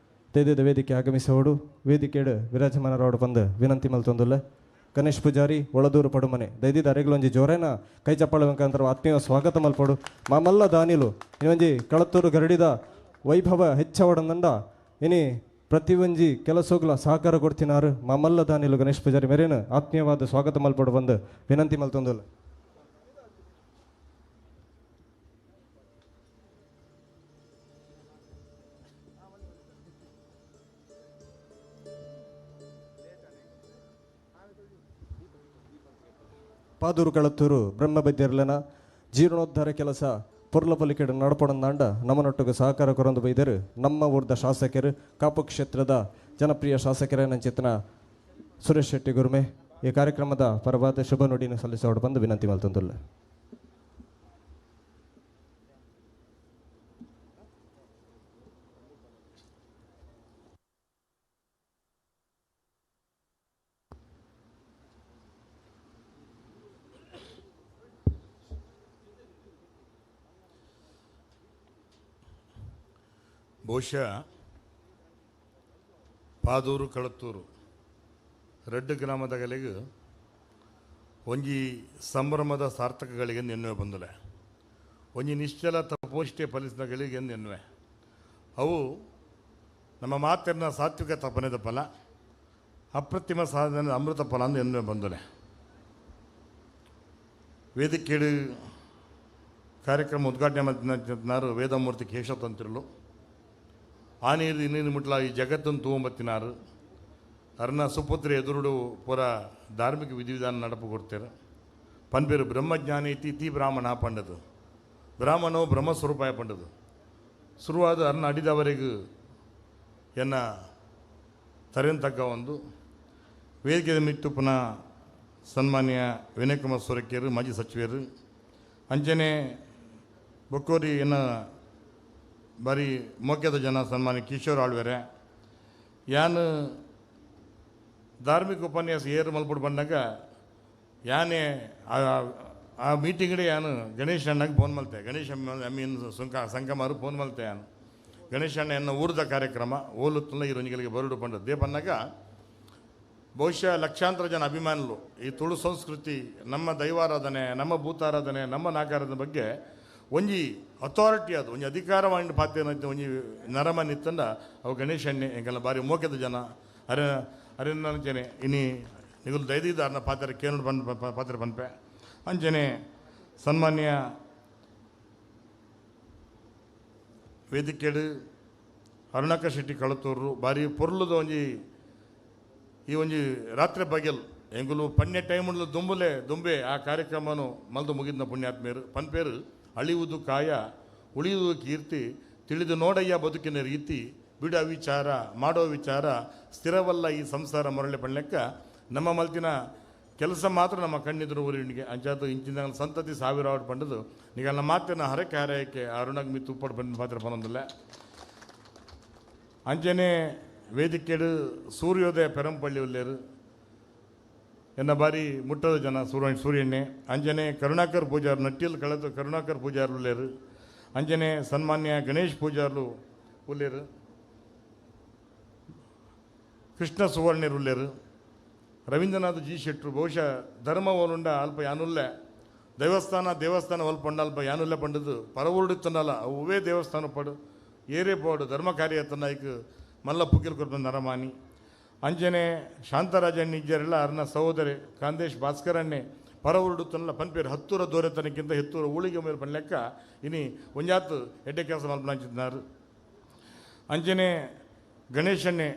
ತೇದೇದ ವೇದಿಕೆ ಆಗಮಿಸೋಡು ವೇದಿಕೆಡು ವಿರಾಜಮಾನರೋಡು ಪಂದ ವಿನಂತಿ ಮಲ್ತೊಂದುಲ್ಲ. ಗಣೇಶ್ ಪೂಜಾರಿ ಒಳದೂರು ಪಡುಮನೆ ದೈದಿದ ಅರೆಗಳೊಂಜಿ ಜೋರೇನ ಕೈ ಚಪ್ಪಾಳೆ ಮುಖಾಂತರ ಆತ್ಮೀಯ ಸ್ವಾಗತ ಮಲ್ಪಡು. ಮಾಮಲ್ಲ ದಾನಿಲು ಇನ್ನೊಂಜಿ ಕಳತ್ತೂರು ಗರಡಿದ ವೈಭವ ಹೆಚ್ಚವಡಂದಂಡ ಇನಿ ಪ್ರತಿಯೊಂಜಿ ಕೆಲಸೋಗ್ಲ ಸಹಕಾರ ಕೊಡ್ತಿನಾರು ಮಾಮಲ್ಲ ದಾನಿಲು ಗಣೇಶ್ ಪೂಜಾರಿ ಮೇರೇನು ಆತ್ಮೀಯವಾದ ಸ್ವಾಗತ ಮಲ್ಪಡು ಬಂದು ವಿನಂತಿ ಮಲ್ತೊಂದುಲ್ಲ. ಪಾದೂರು ಕಳತ್ತೂರು ಬ್ರಹ್ಮಬೈದ್ಯರ್ಲನ ಜೀರ್ಣೋದ್ಧಾರ ಕೆಲಸ ಪೊರ್ಲ ಪಲಿಕೆಡು ನಡಪಡಂದಾಂಡ ನಮ್ಮನೊಟ್ಟಿಗೆ ಸಹಕಾರ ಕೊರೊಂದು ಬೈದರು ನಮ್ಮ ಊರ್ದ ಶಾಸಕರು ಕಾಪು ಕ್ಷೇತ್ರದ ಜನಪ್ರಿಯ ಶಾಸಕರೇ ನಂಚಿತನ ಸುರೇಶ್ ಶೆಟ್ಟಿ ಗುರುಮೆ ಈ ಕಾರ್ಯಕ್ರಮದ ಪರವಾದ ಶುಭ ನುಡಿನ ಸಲ್ಲಿಸೋಡು ಬಂದು ವಿನಂತಿ ಮಲ್ತೊಂದುಲ್ಲ. ಬಹುಶಃ ಪಾದೂರು ಕಳತ್ತೂರು ರೆಡ್ಡು ಗ್ರಾಮದಗಲಿಗೂ ಒಂಜಿ ಸಂಭ್ರಮದ ಸಾರ್ಥಕಗಳಿಗೆ ಎನ್ನುವೆ ಬಂದಲೆ ಒಂಜಿ ನಿಶ್ಚಲ ತಪೋಷ್ಠೆ ಫಲಿಸಿದಗಳಿಗೆ ಎನ್ನುವೆ ಅವು ನಮ್ಮ ಮಾತಿನ ಸಾತ್ವಿಕ ತಪನೆದ ಫಲ ಅಪ್ರತಿಮ ಸಾಧನೆ ಅಮೃತ ಫಲ ಅಂದು ಎನ್ನುವೆ ಬಂದಲೆ. ವೇದಿಕೆಡು ಕಾರ್ಯಕ್ರಮ ಉದ್ಘಾಟನೆ ಮಾಡಿದ ವೇದಮೂರ್ತಿ ಕೇಶವ ತಂತ್ರಿಲು ಆ ನೀರು ಇನ್ನೇನು ಮುಟ್ಲ ಈ ಜಗತ್ತನ್ನು ತೂಂಬತ್ತಿನಾರು ಅರ್ನ ಸುಪುತ್ರ ಎದುರುಡು ಪೂರ ಧಾರ್ಮಿಕ ವಿಧಿವಿಧಾನ ನಡಪು ಕೊಡ್ತಾರೆ. ಪನ್ಪೇರು ಬ್ರಹ್ಮಜ್ಞಾನಿ ತಿ ಬ್ರಾಹ್ಮಣ ಪಂಡದು ಬ್ರಾಹ್ಮಣೋ ಬ್ರಹ್ಮಸ್ವರೂಪಾಯ ಪಂಡದು ಶುರುವಾದ ಅರ್ನ ಅಡಿದವರೆಗೂ ಎನ್ನ ತರೆಯನ್ನು ತಕ್ಕ ಒಂದು ವೇದಿಕೆಯ ಮಿಟ್ಟು ಪುನಃ ಸನ್ಮಾನ್ಯ ವಿನಯಕುಮಾರ್ ಸೊರಕೆಯರು ಮಾಜಿ ಸಚಿವರು ಅಂಚನೆ ಬೊಕ್ಕೋರಿ ಎನ್ನ ಬಾರಿ ಮೋಕ್ಯದ ಜನ ಸನ್ಮಾನ್ಯ ಕಿಶೋರ್ ಆಳ್ವೆರೆ ಯಾನು ಧಾರ್ಮಿಕ ಉಪನ್ಯಾಸ ಏರು ಮಲ್ಪುಡು ಬಂದಾಗ ಯಾನೇ ಆ ಮೀಟಿಂಗಡೆ ಯಾನು ಗಣೇಶ್ ಅಣ್ಣಗೆ ಫೋನ್ ಮಲ್ತೆ. ಗಣೇಶ್ ಅಮ್ಮೀನ್ ಸುಂಕ ಸಂಕಮಾರು ಫೋನ್ ಮಲ್ತೆ ಯಾನು ಗಣೇಶ್ ಅಣ್ಣ ಎನ್ನ ಊರ್ದ ಕಾರ್ಯಕ್ರಮ ಓಲುತ್ತಲ್ಲ ಇರೋನಿಗಳಿಗೆ ಬರುಡು ಪಂಡದ್ದು ದೇಪನ್ನಾಗ ಬಹುಶಃ ಲಕ್ಷಾಂತರ ಜನ ಅಭಿಮಾನಿಗಳು ಈ ತುಳು ಸಂಸ್ಕೃತಿ, ನಮ್ಮ ದೈವಾರಾಧನೆ, ನಮ್ಮ ಭೂತಾರಾಧನೆ, ನಮ್ಮ ನಾಗಾರಾಧನೆ ಬಗ್ಗೆ ಒಂಜಿ ಅಥಾರಿಟಿ, ಅದು ಒಂಜಿ ಅಧಿಕಾರವಾಂಡ್ ಪಾತ್ರ ಒಂಜಿ ನರಮನಿತ್ತಂಡ ಅವು ಗಣೇಶಣ್ಣೆ. ಎಂಕೆಲ್ಲ ಭಾರಿ ಮೋಕೆದ ಜನ. ಅರೆ ಅರೆ ಅಂಚನೆ ಇನಿ ನಿಗುಲು ದೈದಿದಾರನ ಪಾತ್ರ ಕೇನು ಪನ್ ಪಾತ್ರ ಪನ್ಪೆ. ಅಂಚನೆ ಸನ್ಮಾನ್ಯ ವೇದಿಕೆಡು ಅರುಣಾಕರ್ ಶೆಟ್ಟಿ ಕಳತೂರು ಭಾರಿ ಪೊರ್ಲುದ ಒಂಜಿ ಈ ಒಂಜಿ ರಾತ್ರಿ ಬಗೆಲ್ ಎಂಗುಲು ಪನ್ಯ ಟೈಮುಡ್ಲು ದುಂಬುಲೆ ದುಂಬೆ ಆ ಕಾರ್ಯಕ್ರಮನು ಮಲ್ದು ಮುಗಿದ್ನ ಪುಣ್ಯಾತ್ಮೇರು ಪನ್ಪೇರು. ಅಳಿಯುವುದು ಕಾಯ ಉಳಿಯುವುದು ಕೀರ್ತಿ, ತಿಳಿದು ನೋಡಯ್ಯ ಬದುಕಿನ ರೀತಿ, ಬಿಡ ವಿಚಾರ ಮಾಡೋ ವಿಚಾರ, ಸ್ಥಿರವಲ್ಲ ಈ ಸಂಸಾರ ಮರಳೆ ಪಣ್ಲೆಕ್ಕ. ನಮ್ಮ ಮಲ್ತಿನ ಕೆಲಸ ಮಾತ್ರ ನಮ್ಮ ಕಣ್ಣಿದ್ರು ಊರಿನಿಗೆ ಅಂಚಾತು ಇಂಚಿನ ಸಂತತಿ ಸಾವಿರ ಆವಡ್ ಪಂಡದು ನಿಗಲ್ಲ ಮಾತಿನ ಹರಕೆ ಹರಕೆ ಅರುಣಗ್ ಮಿತ್ತು ಉಪ್ಪಡು ಬಂದ ಮಾತ್ರ ಪನೊಂದಿಲ್ಲ. ಅಂಚನೆ ವೇದಿಕೆಡು ಸೂರ್ಯೋದಯ ಪೆರಂಪಳ್ಳಿ ಉಲ್ಲೇರು ಎನ್ನ ಬಾರಿ ಮುಟ್ಟದ ಜನ ಸೂರ್ಯಣ್ಣೆ. ಅಂಜನೆ ಕರುಣಾಕರ್ ಪೂಜಾರ್ ನಟ್ಟಿಲ್ ಕಳೆದು ಕರುಣಾಕರ್ ಪೂಜಾರ್ ಉಲ್ಲೇರು. ಅಂಜನೆ ಸನ್ಮಾನ್ಯ ಗಣೇಶ್ ಪೂಜಾರ್ಲು ಉಲ್ಲೇರು. ಕೃಷ್ಣ ಸುವರ್ಣ್ಯರು ಉಲ್ಲೇರು. ರವೀಂದ್ರನಾಥ್ ಜಿ ಶೆಟ್ರು ಬಹುಶಃ ಧರ್ಮ ಓಲುಂಡ ಅಲ್ಪ ಯಾನುಲ್ಲೆ ದೇವಸ್ಥಾನ ದೇವಸ್ಥಾನ ಒಲ್ಪಂಡ ಅಲ್ಪ ಯಾನುಲ್ಲೆ ಪಂಡದು ಪರವೂರುಡುತ್ತನಲ್ಲ ಅವೇ ದೇವಸ್ಥಾನ ಪಡು ಏರೇ ಪೋಡು ಧರ್ಮ ಕಾರ್ಯ ಐಕ್ ಮಲ್ಲ ಪುಕ್ಕಿಲ್ ಕೊರ್ಪ ನರಮಾನಿ. ಅಂಜನೆ ಶಾಂತರಾಜಣ್ಣ ಇಜ್ಜರೆಲ್ಲ ಅರ್ನ ಸಹೋದರಿ ಕಾಂದೇಶ್ ಭಾಸ್ಕರಣ್ಣೆ ಪರವೂರುಡುತ್ತನಲ್ಲ ಪನ್ಪೇರು ಹತ್ತೂರ ದೋರೆತನಕ್ಕಿಂತ ಹೆತ್ತೂರ ಊಳಿಗೆ ಮೇಲೆ ಪನ್ಲೆಕ್ಕ ಇನಿ ಒಂಜಾತು ಎಡ್ಡೆ ಕೆಲಸ ಮಲ್ಪನಾಂಚಿದ್ದಾರೆ. ಅಂಜನೆ ಗಣೇಶಣ್ಣೆ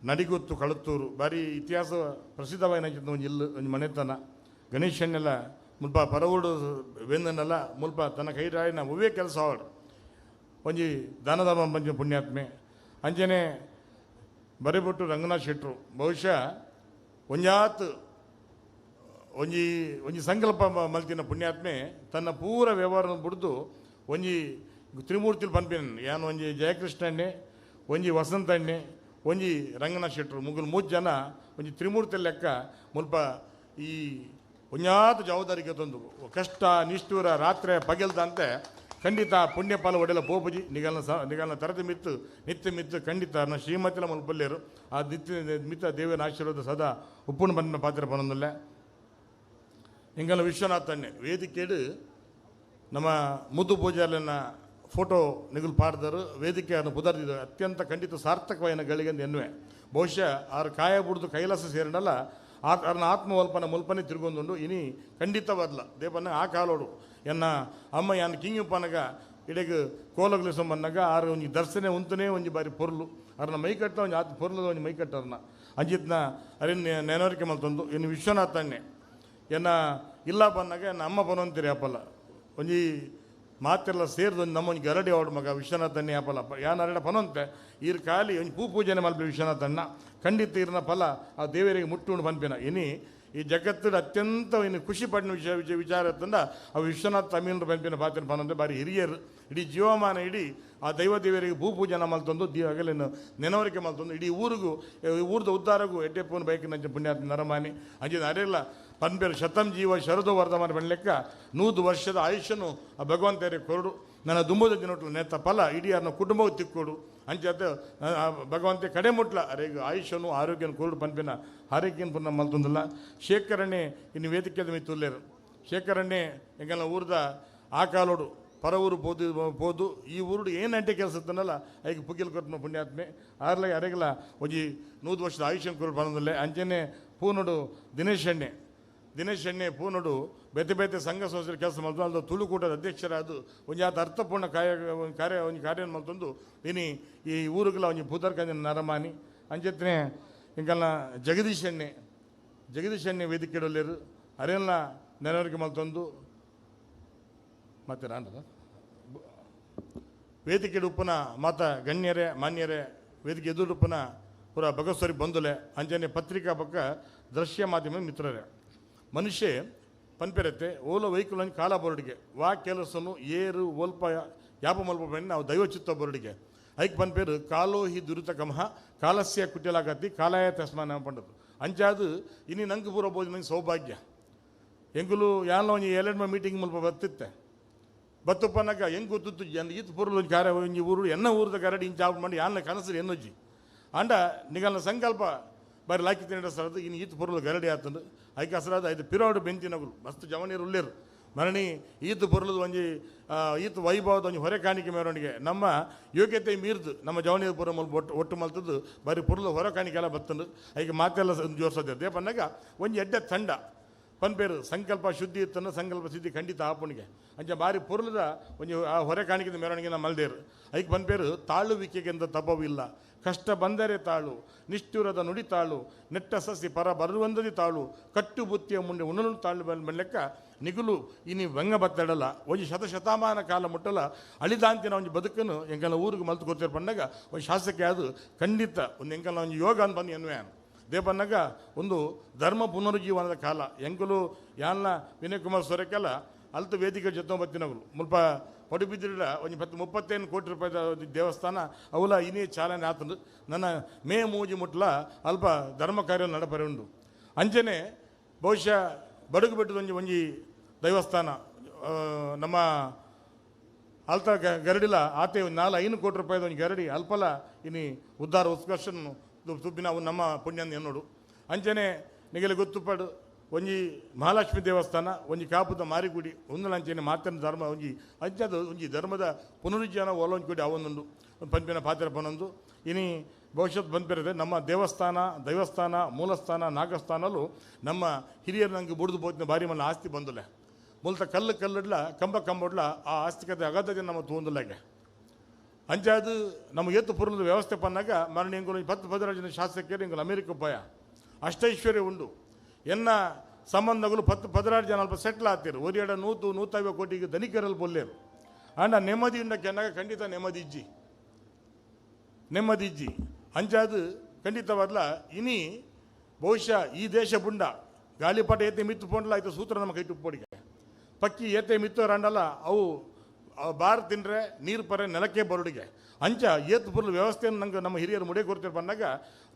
ನಡಿಗುತ್ತು ಕಳತ್ತೂರು ಭಾರಿ ಇತಿಹಾಸ ಪ್ರಸಿದ್ಧವಾದ ಒಂಜಿ ಇಲ್ಲು ಒಂಜಿ ಮನೆತನ. ಗಣೇಶನ್ನೆಲ್ಲ ಮುಲ್ಪ ಪರವೂರು ವೆಂದನೆಲ್ಲ ಮುಲ್ಪ ತನ್ನ ಕೈರಾಯಿನ ಒವ್ವೇ ಕೆಲಸ ಅವಳು ಒಂಜಿ ದಾನಧರ್ಮ ಪಂಚ ಪುಣ್ಯಾತ್ಮೆ. ಅಂಜನೆ ಬರೆಬಿಟ್ಟು ರಂಗನಾಥ್ ಶೆಟ್ಟರು ಬಹುಶಃ ಒಂಜಾತ್ ಒಂಜಿ ಒಂಜಿ ಸಂಕಲ್ಪ ಮಲ್ತಿನ ಪುಣ್ಯಾತ್ಮೆ ತನ್ನ ಪೂರ ವ್ಯವಹಾರ ಬಿಡ್ದು ಒಂಜಿ ತ್ರಿಮೂರ್ತಿಲಿ ಪನ್ಪಿನ ಯಾನ್ ಒಂಜಿ ಜಯಕೃಷ್ಣಣ್ಣೆ ಒಂಜಿ ವಸಂತಣ್ಣೆ ಒಂಜಿ ರಂಗನಾಥ್ ಶೆಟ್ಟರು ಮುಗುಲು ಮೂರು ಜನ ಒಂಜಿ ತ್ರಿಮೂರ್ತಿ ಲೆಕ್ಕ ಮುಲ್ಪ ಈ ಒಂಜಾತ ಜವಾಬ್ದಾರಿಗೆ ತಂದು ಕಷ್ಟ ನಿಷ್ಠೂರ ರಾತ್ರಿ ಪಗೆಲ್ದಂತೆ ಖಂಡಿತ ಪುಣ್ಯಪಾಲ ಒಡೆಲ ಪೋಪುಜಿ ನಿಗಲ್ನ ಸ ನಿಗಲ್ನ ತರತಿ ಮಿತ್ತು ನಿತ್ಯ ಮಿತ್ತು ಖಂಡಿತ ನ ಶ್ರೀಮತಿಲ ಮುಲ್ಪಲ್ಲೇರು ಆ ನಿತ್ಯ ಮಿತ್ತ ದೇವನ ಆಶೀರ್ವಾದ ಸದಾ ಉಪ್ಪುಣ ಬಂದ ಪಾತ್ರ ಬನ್ನೊಂದಿಲ್ಲ. ಎಂಗಲ ವಿಶ್ವನಾಥಣ್ಣೆ ವೇದಿಕೆಡು ನಮ್ಮ ಮುದ್ದು ಪೂಜಾರ್ಲನ್ನ ಫೋಟೋ ನಿಗುಲು ಪಾಡ್ದರು ವೇದಿಕೆಯನ್ನು ಪುದರ್ದಿದ್ದು ಅತ್ಯಂತ ಖಂಡಿತ ಸಾರ್ಥಕವಾಯಿನ ಗಳಿಗೆ ಅಂತ ಎನ್ನುವೆ. ಬಹುಶಃ ಆರು ಕಾಯ ಬುಡ್ದು ಕೈಲಾಸ ಸೇರಿನಲ್ಲ ಅರ್ನ ಆತ್ಮವಲ್ಪನ ಮುಲ್ಪನೆ ತಿರುಗೊಂದುಂಡು ಇನಿ ಖಂಡಿತವಲ್ಲ ದೇವನ ಆ ಕಾಲೋಡು ಎನ್ನ ಅಮ್ಮ ಯಾನ್ ಕಿಂಗಿಪ್ಪನಗ ಇಡೆಗ್ ಕೋಲಗ್ಲಿಸೊಂಬನ್ನಾಗ ಆರು ಒಂಜಿ ದರ್ಶನೆ ಉಂತನೇ ಒಂಜಿ ಬಾರಿ ಪೊರ್ಲು ಅರ್ನ ಮೈಕಟ್ಟ ಒಂಜಿ ಆತ್ ಪೊರ್ಲದ ಒಂಜಿ ಮೈಕಟ್ಟರ್ನ ಅಂಜಿತ್ನ ಅರಿನ್ ನೆನವರಿಕೆ ಮಲ್ತೊಂದು ಇನ್ನು ವಿಶ್ವನಾಥಣ್ಣೆ ಎನ್ನ ಇಲ್ಲ ಬನ್ನಾಗ ಎನ್ನ ಅಮ್ಮ ಬನವಂತೀರಿ ಅಪ್ಪಲ್ಲ ಒಂಜಿ ಮಾತೆಲ್ಲ ಸೇರಿದ ಒಂದು ನಮ್ಮ ಒಂಜಿ ಗರಡಿ ಅವಡು ಮಗ ವಿಶ್ವನಾಥಣ್ಣೆ ಅಪ್ಪಲ್ಲ ಯಾನ್ ಅರಡ ಪನಂತೆ ಈರ್ ಖಾಲಿ ಒಂಜಿ ಪೂ ಪೂಜೆನೆ ಮಲ್ಪಿ ವಿಶ್ವನಾಥಣ್ಣ ಖಂಡಿತ ಈರ್ನ ಫಲ ಆ ದೇವರಿಗೆ ಮುಟ್ಟುಂಡು ಪನ್ಪಿನ. ಇನಿ ಈ ಜಗತ್ತಿನ ಅತ್ಯಂತ ಇನ್ನು ಖುಷಿ ಪಡಿನ ವಿಷಯ ವಿಚಾರ ವಿಚಾರ ತಂದ ಆ ವಿಶ್ವನಾಥ ತಮಿಳ್ರು ಪನ್ಪಿನ ಪಾತ್ರ ಪನಂತೆ ಬಾರಿ ಹಿರಿಯರು ಇಡೀ ಜೀವಮಾನ ಇಡೀ ಆ ದೈವ ದೇವರಿಗೆ ಭೂ ಪೂಜೆನ ಮಲ್ತೊಂದು the ಅಗಲೇನು ನೆನವರಿಕೆ ಮಲ್ತೊಂದು ಇಡೀ ಊರಿಗೂ ಊರ್ದ ಉದ್ಧಾರಗೂ ಎಡ್ಡೆಪ್ಪನ ಬೈಕಿನ ಪುಣ್ಯಾತ್ಮ ನರಮಾನಿ ಅಂಜಿನ ಅರೆಲ್ಲ ಪನ್ಪೇರು ಶತಂ ಜೀವ ಶರದೋ ವರ್ಧಮಾನ ಪನ್ಲೆಕ್ಕ 100 ವರ್ಷದ ಆಯುಷ್ಯನು ಆ ಭಗವಂತರಿಗೆ ಕೊರಡು ನನ್ನ ದುಂಬದ ದಿನೊಟ್ಲು ನೇತ ಫಲ ಇಡೀ ಅನ್ನ ಕುಟುಂಬವು ತಿಕ್ಕೊಡು ಅಂಚಾತ ಭಗವಂತೆ ಕಡೆ ಮುಟ್ಲ ಅರೆ ಆಯುಷ್ಯನು ಆರೋಗ್ಯನ ಕೊರಡು ಪನ್ಪಿನ ಆರೋಗ್ಯನ ಪುನಃ ಮಲ್ತೊಂದಿಲ್ಲ. ಶೇಖರಣೆ ಇನ್ನು ವೇದಿಕೆದ ಮಿತ್ತುಲ್ಲೇರು ಶೇಖರಣೆ ಎಂಗೆಲ್ಲ ಊರ್ದ ಆ ಕಾಲೋಡು ಪರ ಊರು ಪೋದು ಪೋದು ಈ ಊರುಡು ಏನಂಟೆ ಕೆಲಸ ಇತ್ತನಲ್ಲ ಐಗೆ ಪುಗ್ಗಿಲ್ ಕೊಟ್ಟನ ಪುಣ್ಯಾತ್ಮೆ ಆರ್ಲ ಅರೆಗಲ ಒಂಜಿ 100 ವರ್ಷದ ಆಯುಷ್ಯನ ಕೊರಡು ಪನೊಂದಿಲ್ಲ. ಅಂಚನೆ ಪೂನಡು ದಿನೇಶ್ ಎಣ್ಣೆ ದಿನೇಶ್ ಎಣ್ಣೆ ಪೂನಡು ಬೇತೆ ಬೇತೆ ಸಂಘ ಸಂಸ್ಥೆ ಕೆಲಸ ಮಲ್ತು ಅಲ್ದ ತುಳುಕೂಟದ ಅಧ್ಯಕ್ಷರಾದ ಒಂಜಾತ ಅರ್ಥಪೂರ್ಣ ಕಾರ್ಯ ಕಾರ್ಯ ಒಂಜಿ ಕಾರ್ಯ ಮಲ್ತೊಂದು ಇನಿ ಈ ಊರುಗಳ ಒಂಜಿ ಪೂತರ್ಕಂಜಿನ ನರಮಾನಿ. ಅಂಚೆತ್ನೆ ಇಂಕಲ್ನ ಜಗದೀಶ್ ಎಣ್ಣೆ ಜಗದೀಶ್ ಎಣ್ಣೆ ವೇದಿಕೆಡೊಲ್ಲೇರು ಅರೆಲ್ಲ ನೆನವರಿಕೆ ಮಲ್ತೊಂದು ಮತ್ತೆ ರಾಂಡದ ವೇದಿಕೆ ಉಪ್ಪುನ ಮಾತ ಗಣ್ಯರೇ ಮಾನ್ಯರೇ ವೇದಿಕೆ ಎದುರುಪ್ಪುನ ಪುರ ಭಗಸ್ವರಿ ಬಂಧುಲೆ ಅಂಜನೆ ಪತ್ರಿಕಾ ಪಕ್ಕ ದೃಶ್ಯ ಮಾಧ್ಯಮ ಮಿತ್ರರೇ. ಮನುಷ್ಯ ಪನ್ಪೆರತ್ತೆ ಓಲ ವೈಕುಲ ಕಾಲ ಬರಡಿಗೆ ವಾ ಕೆಲಸನು ಏರು ಓಲ್ಪ ಯಾಪ ಮಲ್ಪ ಬಣ್ಣ ನಾವು ದೈವಚಿತ್ತ ಬರಡಿಗೆ ಐಕ್ ಪನ್ಪೇರು ಕಾಲೋ ಹಿ ದುರಿತ ಕಮಹ ಕಾಲಸ್ಯ ಕುಟಿಲಾಗತ್ತಿ ಕಾಲಾಯ ತಸ್ಮಾನ ಪಂಡದು ಅಂಚಾದು ಇನಿ ನಂಗೆ ಪೂರ ಬೋಜ ನಂಗೆ ಸೌಭಾಗ್ಯ ಎಂಗುಲು ಯಾಲ ಒಂಜಿ ಏಳೆಂಟು ಮೀಟಿಂಗ್ ಮುಲ್ಪ ಬತ್ತಿತ್ತೆ ಬತ್ತಪ್ಪನಾಗ ಹೆಂಗೆ ಗೊತ್ತಿತ್ತು ಜನ ಈತ ಪೂರ್ವ ಒಂಜಿ ಕಾರ್ಯ ಒಂಜಿ ಊರು ಎನ್ನ ಊರದ ಕರಡಿ ಇಂಚ ಆಪ್ ಮಾಡಿ ಯಾನ ಕನಸು ಎನ್ನೊಜ್ಜಿ ಅಂಡ ನಿಗಲ್ನ ಸಂಕಲ್ಪ ಬಾರಿ ಲಾಕಿ ತಿನ್ನಡ ಸರದು ಇನ್ನು ಈತ ಪೊರ್ಲು ಗರಡಿ ಆತಂದು ಐಕೆ ಹಸರಾದ ಐದು ಪಿರೋಡು ಬೆಂತಿನಗುಲು ಮಸ್ತ್ ಜವನೀರು ಉಳ್ಳೇರು ಮರಣಿ ಈತ ಪೊರ್ಲದ ಒಂಜಿ ಈತ ವೈಭವದ ಒಂಜಿ ಹೊರೆ ಕಾಣಿಕೆ ಮೆರವಣಿಗೆ ನಮ್ಮ ಯೋಗ್ಯತೆ ಮೀರ್ದು ನಮ್ಮ ಜವನೀರು ಪುರ ಮುಲ್ಪ ಒಟ್ಟು ಒಟ್ಟು ಮಲ್ತದ್ದು ಬಾರಿ ಪೊರ್ಲು ಹೊರ ಕಾಣಿಕೆ ಎಲ್ಲ ಬತ್ತಂದು ಐಕೆ ಮಾತೆಲ್ಲ ಜೋರ್ಸೋದು ದೇಪನ್ನಾಗ ಒಂಜಿ ಎಡ್ಡೆ ತಂಡ ಪನ್ಪೇರು ಸಂಕಲ್ಪ ಶುದ್ಧಿ ಇತ್ತನ್ನು ಸಂಕಲ್ಪ ಸಿದ್ಧಿ ಖಂಡಿತ ಆಪುಣಿಗೆ ಅಂಚ ಬಾರಿ ಪೊರ್ಲದ ಒಂಜಿ ಆ ಹೊರೆ ಕಾಣಿಕೆದ ಮೆರವಣಿಗೆ ನಮ್ಮ ಮಲ್ದೇರು ಐಕ್ ಪನ್ಪೇರು ತಾಳುವಿಕೆಗೆಂದ ತಪವಿಲ್ಲ ಕಷ್ಟ ಬಂದರೆ ತಾಳು ನಿಷ್ಠುರದ ನುಡಿ ತಾಳು ನೆಟ್ಟ ಸಸಿ ಪರ ಬರುವಂದದಿ ತಾಳು ಕಟ್ಟು ಬುತ್ತಿಯ ಮುಂಡೆ ಉಣಲು ತಾಳು ಲೆಕ್ಕ ನಿಗುಲು ಇನಿ ವ್ಯಂಗ ಬತ್ತಡಲ್ಲ ಒಂಜಿ ಶತಶತಮಾನ ಕಾಲ ಮುಟ್ಟಲ ಅಳಿದಾಂತಿನ ಒಂಜಿ ಬದುಕನ್ನು ಎಂಕಲ್ನ ಊರಿಗೆ ಮಲ್ತು ಕೊಡ್ತಿರ್ ಪಂಡಾಗ ಒಂದು ಶಾಸಕ ಅದು ಖಂಡಿತ ಒಂದು ಎಂಕಲ್ನ ಒಂಜಿ ಯೋಗ ಅಂತ ಬಂದು ಎನ್ನುವೆ ದೇಪನ್ನಾಗ ಒಂದು ಧರ್ಮ ಪುನರುಜ್ಜೀವನದ ಕಾಲ ಎಂಕುಲು ಯಾನ್ನ ವಿನಯ್ ಕುಮಾರ್ ಸೊರಕೆಲ್ಲ ಅಲ್ತು ವೇದಿಕೆ ಜೊತೆ ಬತ್ತಿನಗಳು ಮುಲ್ಪ ಪಡುಬಿದ್ರಿಡ ಒಂಜಿ 35 ಕೋಟಿ ರೂಪಾಯಿದ ದೇವಸ್ಥಾನ ಅವಲ ಇನ್ನೇ ಚಾಲನೆ ಆತಂದು ನನ್ನ ಮೇ ಮೂಜಿ ಮುಟ್ಲ ಅಲ್ಪ ಧರ್ಮ ಕಾರ್ಯ ನಡಪರೆ ಉಂಡು ಅಂಚನೆ ಬಹುಶಃ ಬಡಗು ಬೆಟ್ಟದ ಒಂಜಿ ಒಂಜಿ ದೇವಸ್ಥಾನ ನಮ್ಮ ಅಲ್ತ ಗರಡಿಲ ಆತೆ ಒಂದು 4-5 ಕೋಟಿ ರೂಪಾಯಿದ ಒಂದು ಗರಡಿ ಅಲ್ಪಲ ಇನಿ ಉದ್ಧಾರ ಉತ್ಕರ್ಷನ್ ತುಪ್ಪಿನ ಅವು ನಮ್ಮ ಪುಣ್ಯ ಎನ್ನೋಡು ಅಂಚನೆ ನಿಗಲಿ ಗೊತ್ತುಪಾಡು ಒಂಜಿ ಮಹಾಲಕ್ಷ್ಮಿ ದೇವಸ್ಥಾನ ಒಂಜಿ ಕಾಪುದ ಮಾರಿಗುಡಿ ಒಂದು ಅಂಚನೆ ಮಾತನ ಧರ್ಮ ಒಂಜಿ ಅಂಚದ ಒಂಜಿ ಧರ್ಮದ ಪುನರುಜ್ಜೀವನ ಒಲೊಂಜಿ ಗುಡಿ ಅವೊಂದುಂಡು ಒಂದು ಪಂಪಿನ ಪಾತ್ರ ಪನೊಂದು ಇನಿ ಭವಿಷ್ಯತ್ ಬಂದ್ಪಿರದೆ ನಮ್ಮ ದೇವಸ್ಥಾನ ದೈವಸ್ಥಾನ ಮೂಲಸ್ಥಾನ ನಾಗಸ್ಥಾನಲು ನಮ್ಮ ಹಿರಿಯರು ನಂಗೆ ಬುಡ್ದು ಬೋತಿನ ಭಾರಿ ಮಲ್ಲ ಆಸ್ತಿ ಬಂದುಲೆ ಮುಲ್ತ ಕಲ್ಲು ಕಲ್ಲಿಡ್ಲ ಕಂಬ ಕಂಬಡ್ಲ ಆ ಆಸ್ತಿಕತೆ ಅಗಾಧತೆ ನಮ್ಮ ತೂಂದುಲಾಗೆ ಅಂಚಾದು ನಮ್ಮ ಏತು ಪುರದ ವ್ಯವಸ್ಥೆ ಪನ್ನಾಗ ಮರಣ ಎಂಗುಲು 10-16 ಜನ ಶಾಸಕರು ಎಂಗುಲು ಅಮೇರಿಕ ಉಪಾಯ ಅಷ್ಟೈಶ್ವರ್ಯ ಉಂಡು ಎನ್ನ ಸಂಬಂಧಗಳು 10-16 ಜನ ಅಲ್ಪ ಸೆಟ್ಲ್ ಆಗ್ತಿರು ಒರಿಯಡ 100-150 ಕೋಟಿಗೆ ಧನಿಕರಲ್ಲಿ ಬೊಲ್ಲೇರು ಅಂಡ ನೆಮ್ಮದಿ ಉಂಡಕ್ಕೆ ಖಂಡಿತ ನೆಮ್ಮದಿ ಇಜ್ಜಿ ನೆಮ್ಮದಿ ಇಜ್ಜಿ ಅಂಚಾದು ಖಂಡಿತವಾದ್ಲ ಇನಿ ಬಹುಶಃ ಈ ದೇಶ ಬುಂಡ ಗಾಳಿಪಾಟ ಏತೆ ಮಿತ್ತು ಪೋಂಡ್ಲ ಆಯ್ತು ಸೂತ್ರ ನಮ್ಮ ಕೈ ತುಪ್ಪೋಡಿಗೆ ಪಕ್ಕಿ ಏತೆ ಮಿತ್ತು ರಂಡಲ್ಲ ಅವು ಬಾರ್ ತಿಂದರೆ ನೀರು ಪರೆ ನೆಲಕ್ಕೆ ಬರುಡಿಗೆ ಅಂಚ ಏತು ಬರಲು ವ್ಯವಸ್ಥೆಯನ್ನು ನಂಗೆ ನಮ್ಮ ಹಿರಿಯರು ಮುಡೆ ಕೊಡ್ತಿರು ಬಂದಾಗ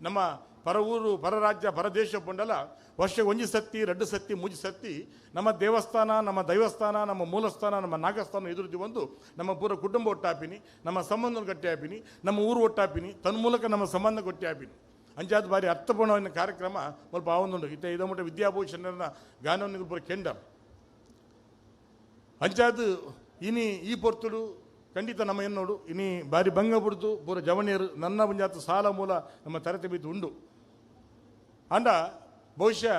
ನಮ್ಮ ಪರ ಊರು ಪರರಾಜ್ಯ ಪರದೇಶ ಪಂಡಲ ವರ್ಷ ಒಂಜಿ ಸತ್ತಿ 2 ಸತ್ತಿ 3 ಸತ್ತಿ ನಮ್ಮ ದೇವಸ್ಥಾನ ನಮ್ಮ ದೈವಸ್ಥಾನ ನಮ್ಮ ಮೂಲಸ್ಥಾನ ನಮ್ಮ ನಾಗಸ್ಥಾನ ಎದುರುದಿ ಒಂದು ನಮ್ಮ ಪೂರ ಕುಟುಂಬ ಒಟ್ಟಾಪಿನಿ ನಮ್ಮ ಸಂಬಂಧ ಗಟ್ಟಿ ಹಾಪಿನಿ ನಮ್ಮ ಊರು ಒಟ್ಟಾಪಿನಿ ತನ್ಮೂಲಕ ನಮ್ಮ ಸಂಬಂಧ ಗಟ್ಟಿ ಹಾಪಿನಿ ಅಂಚಾದ ಬಾರಿ ಅರ್ಥಪೂರ್ಣವಾದ ಕಾರ್ಯಕ್ರಮ ಸ್ವಲ್ಪ ಆವೊಂದುಂಡು ಇತ್ತೆ ಇದ ಮುಟ್ಟ ವಿದ್ಯಾಭೂಷಣರ ಗಾನವನ್ನು ಪೂರ ಕೆಂಡರ್ ಅಂಚಾದ ಇನಿ ಈ ಪೊರ್ತುಡು ಖಂಡಿತ ನಮ್ಮ ಎನ್ನೋಡು ಇನಿ ಬಾರಿ ಭಂಗ ಬಿಡ್ದು ಪೂರ ಜವಣಿಯರು ನನ್ನ ಒಂಜಾತ ಸಾಲ ಮೂಲ ನಮ್ಮ ತರತೆ ಬಿದ್ದು ಉಂಡು ಅಂಡ ಬಹುಶಃ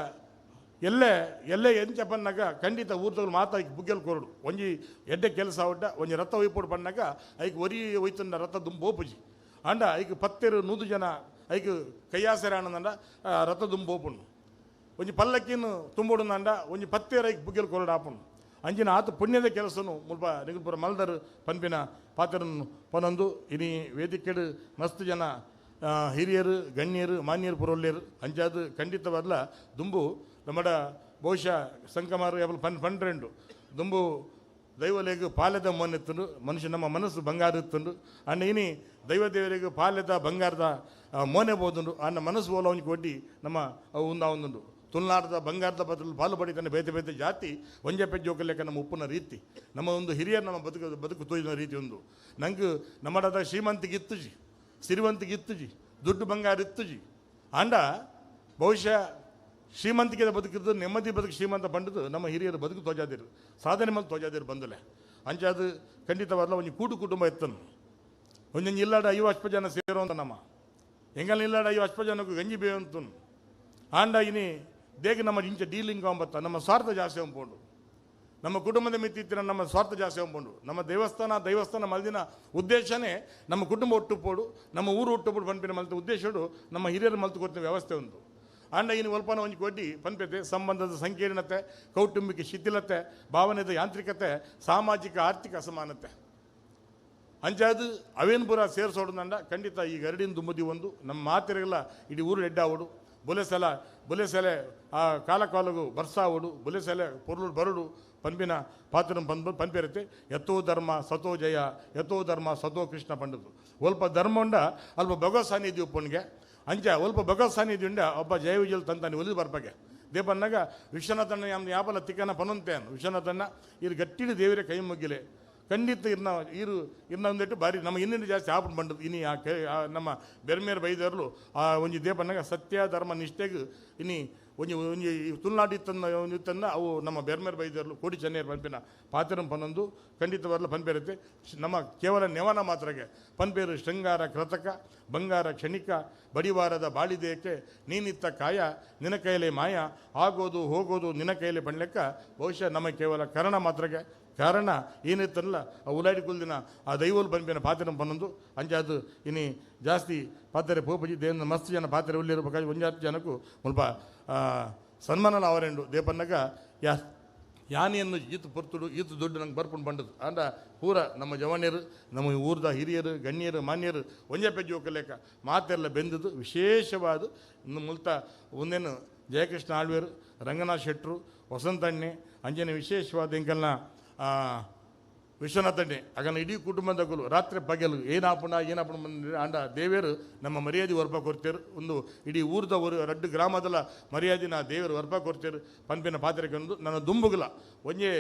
ಎಲ್ಲೇ ಎಲ್ಲೇ ಎಂಚ ಬನ್ನಾಗ ಖಂಡಿತ ಊರ್ದವ್ರು ಮಾತಾಕಿ ಬುಗ್ಗೆಲ್ ಕೊರಡು ಒಂಜಿ ಎಡ್ಡೆ ಕೆಲಸ ಒಡ್ಡ ಒಂಜಿ ರಥ ಒಯ್ಪೋಡು ಬನ್ನಾಗ ಐಕ್ ಒರಿ ಒಯ್ತಂಡ ರಥ ದುಂಬೋಪುಜಿ ಅಂಡ ಐಕ್ 10-100 ಜನ ಐಕ್ ಕೈಯಾಸರ ಆನಂದ ರಥ ದುಂಬೋಪುಂಡು ಒಂಜಿ ಪಲ್ಲಕ್ಕಿನ ತುಂಬೋಡುಂಡ ಒಂಜಿ 10 ಐಕ್ ಬುಗ್ಗೆಲ್ ಕೊರಡು ಆಪುಂಡು ಅಂಚಿನ ಆತ ಪುಣ್ಯದ ಕೆಲಸನು ಮುಲ್ಪ ನಿಗುಲ್ಪುರ ಮಲ್ದರು ಪನ್ಪಿನ ಪಾತ್ರನು ಪನೊಂದು ಇನಿ ವೇದಿಕೆಡು ಮಸ್ತ್ ಜನ ಹಿರಿಯರು ಗಣ್ಯರು ಮಾನ್ಯರು ಪುರೊಲ್ಲೇರು ಅಂಚಾದು ಖಂಡಿತವಾದ್ಲ ದುಂಬು ನಮ್ಮಡ ಬಹುಶಃ ಸಂಕಮಾರು ಯಾವಲ್ ಪನ್ರೆಂಡು ದುಂಬು ದೈವಲೇಗು ಪಾಲೆದ ಮೊನ್ನೆತ್ತುಂಡು ಮನುಷ್ಯ ನಮ್ಮ ಮನಸ್ಸು ಬಂಗಾರ ಇತ್ತುಂಡು ಅಣ್ಣ ಇನಿ ದೈವ ದೇವರಿಗೆ ಪಾಲೆದ ಬಂಗಾರದ ಮೋನೆ ಬೋದುಂಡು ಅಣ್ಣ ಮನಸ್ಸು ಓಲ ಒಂಜಿ ಕೊಡ್ಡಿ ನಮ್ಮ ಉಂದಾವೊಂದುಂಡು ತುಳುನಾಡದ ಬಂಗಾರದ ಬದಲು ಪಾಲು ಪಡಿತಾನೆ ಬೇತೆ ಬೇತೆ ಜಾತಿ ಒಂಜೆ ಪೆಜ್ಜೋಕಲೆಕ್ಕ ನಮ್ಮ ಉಪ್ಪುನ ರೀತಿ ನಮ್ಮ ಒಂದು ಹಿರಿಯರು ನಮ್ಮ ಬದುಕು ಬದುಕು ತೋಜಿನ ರೀತಿ ಒಂದು ನಂಗೆ ನಮ್ಮಡದ ಶ್ರೀಮಂತಿಗೆ ಇತ್ತುಜಿ ಸಿರಿವಂತಿಗೆ ಇತ್ತುಜಿ ದುಡ್ಡು ಬಂಗಾರ ಇತ್ತುಜಿ ಆಂಡ ಬಹುಶಃ ಶ್ರೀಮಂತಿಕೆ ಬದುಕಿದ್ದು ನೆಮ್ಮದಿ ಬದುಕು ಶ್ರೀಮಂತ ಬಂಡದು ನಮ್ಮ ಹಿರಿಯರು ಬದುಕು ತೋಜಾದಿರು ಸಾಧನೆ ಮೇಲೆ ತೋಜಾದಿರು ಬಂದಲೆ ಅಂಚಾದು ಖಂಡಿತವಾದ ಒಂಜಿ ಕೂಡು ಕುಟುಂಬ ಇತ್ತನು ಒಂಜೊಂಜಿ ಇಲ್ಲಾಡ 50 ಜನ ಸೇರುವಂತ ನಮ್ಮ ಎಂಗಲ್ ಇಲ್ಲಾಡ 50 ಜನಕ್ಕೂ ಗಂಜಿ ಬೇವಂತನು ಆಂಡ ಇನಿ ದೇಗ ನಮ್ಮ ಇಂಚ ಡೀಲಿಂಗ್ ಅಂಬತ್ತ ನಮ್ಮ ಸ್ವಾರ್ಥ ಜಾಸ್ತಿ ಅಂಪೋಂಡು ನಮ್ಮ ಕುಟುಂಬದ ಮಿತ್ತಿತ್ತಿನ ನಮ್ಮ ಸ್ವಾರ್ಥ ಜಾಸ್ತಿ ಅಂಪೋಂಡು ನಮ್ಮ ದೇವಸ್ಥಾನ ದೈವಸ್ಥಾನ ಮಲ್ದಿನ ಉದ್ದೇಶನೇ ನಮ್ಮ ಕುಟುಂಬ ಒಟ್ಟುಪೋಡು ನಮ್ಮ ಊರು ಒಟ್ಟುಪೋಡು ಪನ್ಪಿನ ಮಲ್ತ ಉದ್ದೇಶಡು ನಮ್ಮ ಹಿರಿಯರು ಮಲ್ತು ಕೊಡ್ತಿನ ವ್ಯವಸ್ಥೆ ಉಂಟು ಅಂಡ ಇನ್ನು ಒಲ್ಪನ ಒಂಜಿ ಕೊಡ್ಡಿ ಪನ್ಪೆತೆ ಸಂಬಂಧದ ಸಂಕೀರ್ಣತೆ ಕೌಟುಂಬಿಕ ಶಿಥಿಲತೆ ಭಾವನೆದ ಯಾಂತ್ರಿಕತೆ ಸಾಮಾಜಿಕ ಆರ್ಥಿಕ ಅಸಮಾನತೆ ಅಂಚಾದು ಅವೇನು ಪೂರ ಸೇರಿಸೋಡಂಡ ಖಂಡಿತ ಈ ಗರಡಿನ ದುಂಬುದಿ ಒಂದು ನಮ್ಮ ಮಾತಿರಲ್ಲ ಇಡೀ ಊರು ಎಡ್ಡಾವಡು ಬುಲೆಸಲ ಬುಲೆಸಲೆ ಆ ಕಾಲ ಕಾಲಗು ಬರ್ಸಾವಡು ಬುಲೆಸಲೆ ಪೊರ್ಲು ಬರುಡು ಪನ್ಪಿನ ಪಾತ್ರ ಪನ್ ಪನ್ಪಿರತ್ತೆ ಯಥೋ ಧರ್ಮ ಸತೋ ಜಯ ಯಥೋ ಧರ್ಮ ಸತೋ ಕೃಷ್ಣ ಪಂಡದು ಒಲ್ಪ ಧರ್ಮ ಉಂಡ ಅಲ್ಪ ಭಗವತ್ ಸಾನ್ನಿಧ್ಯ ಉಪ್ಪುಣ್ಗೆ ಅಂಚ ಒಲ್ಪ ಭಗವತ್ ಸಾನ್ನಿಧ್ಯ ಉಂಡ ಒಬ್ಬ ಜಯ ವಿಜಯಲ್ ತಂತಾನೆ ಒಲಿದು ಬರ್ಪಗೆ ದೇಪನ್ನಾಗ ವಿಶ್ವನಾಥಣ್ಣ ಯಾಪಲ ತಿಕ್ಕನ ಪನೊಂತೇನು ವಿಶ್ವನಾಥಣ್ಣ ಇಲ್ಲಿ ಗಟ್ಟಿಡಿ ದೇವರೇ ಕೈ ಮುಗ್ಗಿಲೆ ಖಂಡಿತ ಇರ್ನ ಇರು ಇರ್ನ ಒಂದಿಟ್ಟು ಬಾರಿ ನಮ್ಮ ಇನ್ನಿಂದ ಜಾಸ್ತಿ ಆಪುಂಡು ಬಂಡದು ಇನಿ ಆ ನಮ್ಮ ಬೆರ್ಮೇರ್ ಬೈದರ್ಲು ಆ ಒಂಜಿ ದೇಪನಾಗ ಸತ್ಯ ಧರ್ಮ ನಿಷ್ಠೆಗ್ ಇನಿ ಒಂಜಿ ಒಂಜಿ ತುಳುನಾಡು ಇತ್ತನ್ನ ಒಂಜಿ ಇತ್ತನ್ನ ಅವು ನಮ್ಮ ಬೆರ್ಮೇರ್ ಬೈದರ್ಲು ಕೋಡಿ ಚೆನ್ನೇರು ಪನ್ಪಿನ ಪಾತ್ರಂ ಪನ್ನೊಂದು ಖಂಡಿತ ಬರ್ಲ ಪನ್ಪೇರುತ್ತೆ. ನಮ್ಮ ಕೇವಲ ನೆವನ ಮಾತ್ರಗೆ ಪನ್ಪೇರು ಶೃಂಗಾರ ಕೃತಕ ಬಂಗಾರ ಕ್ಷಣಿಕ ಬಡಿವಾರದ ಬಾಳಿದೇಕೆ ನೀನಿತ್ತ ಕಾಯ ನಿನ ಕೈಲೆ ಮಾಯ ಆಗೋದು ಹೋಗೋದು ನಿನ ಕೈಲೆ ಪಣ್ಲೆಕ್ಕ ಬಹುಶಃ ನಮ್ಮ ಕೇವಲ ಕರಣ ಮಾತ್ರಗೆ ಕಾರಣ ಏನಿತ್ತಲ್ಲ ಆ ಉಲಾಡಿ ಕುಲ್ದಿನ ಆ ದೈವಲು ಪನ್ಪಿನ ಪಾತ್ರ ಪನ್ನೊಂದು ಅಂಚಾದು ಇನಿ ಜಾಸ್ತಿ ಪಾತ್ರೆ ಪೋಪಜಿ ದೇನ ಮಸ್ತ್ ಜನ ಪಾತ್ರೆ ಉಲ್ಲಿರಬೇಕಾಗಿ ಒಂಜಾತ್ ಜನಕ್ಕೂ ಮುಲ್ಪ ಸನ್ಮಾನಲ ಅವರೆಂಡು ದೇಪನ್ನಗ ಯಾ ಯಾನಿಯನ್ನು ಈತು ಪೊರ್ತುಡು ಈತು ದುಡ್ಡು ನಂಗೆ ಬರ್ಪುಂಡು ಬಂಡದು ಅಂಡ ಪೂರ ನಮ್ಮ ಜವಾನಿಯರು ನಮ್ಮ ಊರ್ದ ಹಿರಿಯರು ಗಣ್ಯರು ಮಾನ್ಯರು ಒಂಜೆ ಪೆಜ್ಜು ಲೆಕ್ಕ ಮಾತೆಲ್ಲ ಬೆಂದದು ವಿಶೇಷವಾದ ಇನ್ನು ಮುಲ್ತ ಒಂದೇನು ಜಯಕೃಷ್ಣ ಆಳ್ವೇರು ರಂಗನಾಥ್ ಶೆಟ್ಟರು ವಸಂತಣ್ಣೆ ಅಂಜನೆ ವಿಶೇಷವಾದ ಎಂಕಲ್ನ ವಿಶ್ವನಾಥಣ್ಣೆ ಆಗನ ಇಡೀ ಕುಟುಂಬದಗಳು ರಾತ್ರಿ ಪಗಲು ಏನಾಪುಣ ಏನಾಪುಣ ಬಂದ್ರೆ ಆಂಡ ದೇವರು ನಮ್ಮ ಮರ್ಯಾದೆ ವರ್ಪ ಕೊಡ್ತೇರು ಒಂದು ಇಡೀ ಊರ್ದ ஒரு ರಡ್ಡು ಗ್ರಾಮದಲ್ಲ ಮರ್ಯಾದಿನ ದೇವರು ವರ್ಪ ಕೊಡ್ತೇರು ಪನ್ಪಿನ ಪಾತ್ರೆಗೆ ಒಂದು ನನ್ನ ದುಂಬುಗುಲ ಒಂಜೆ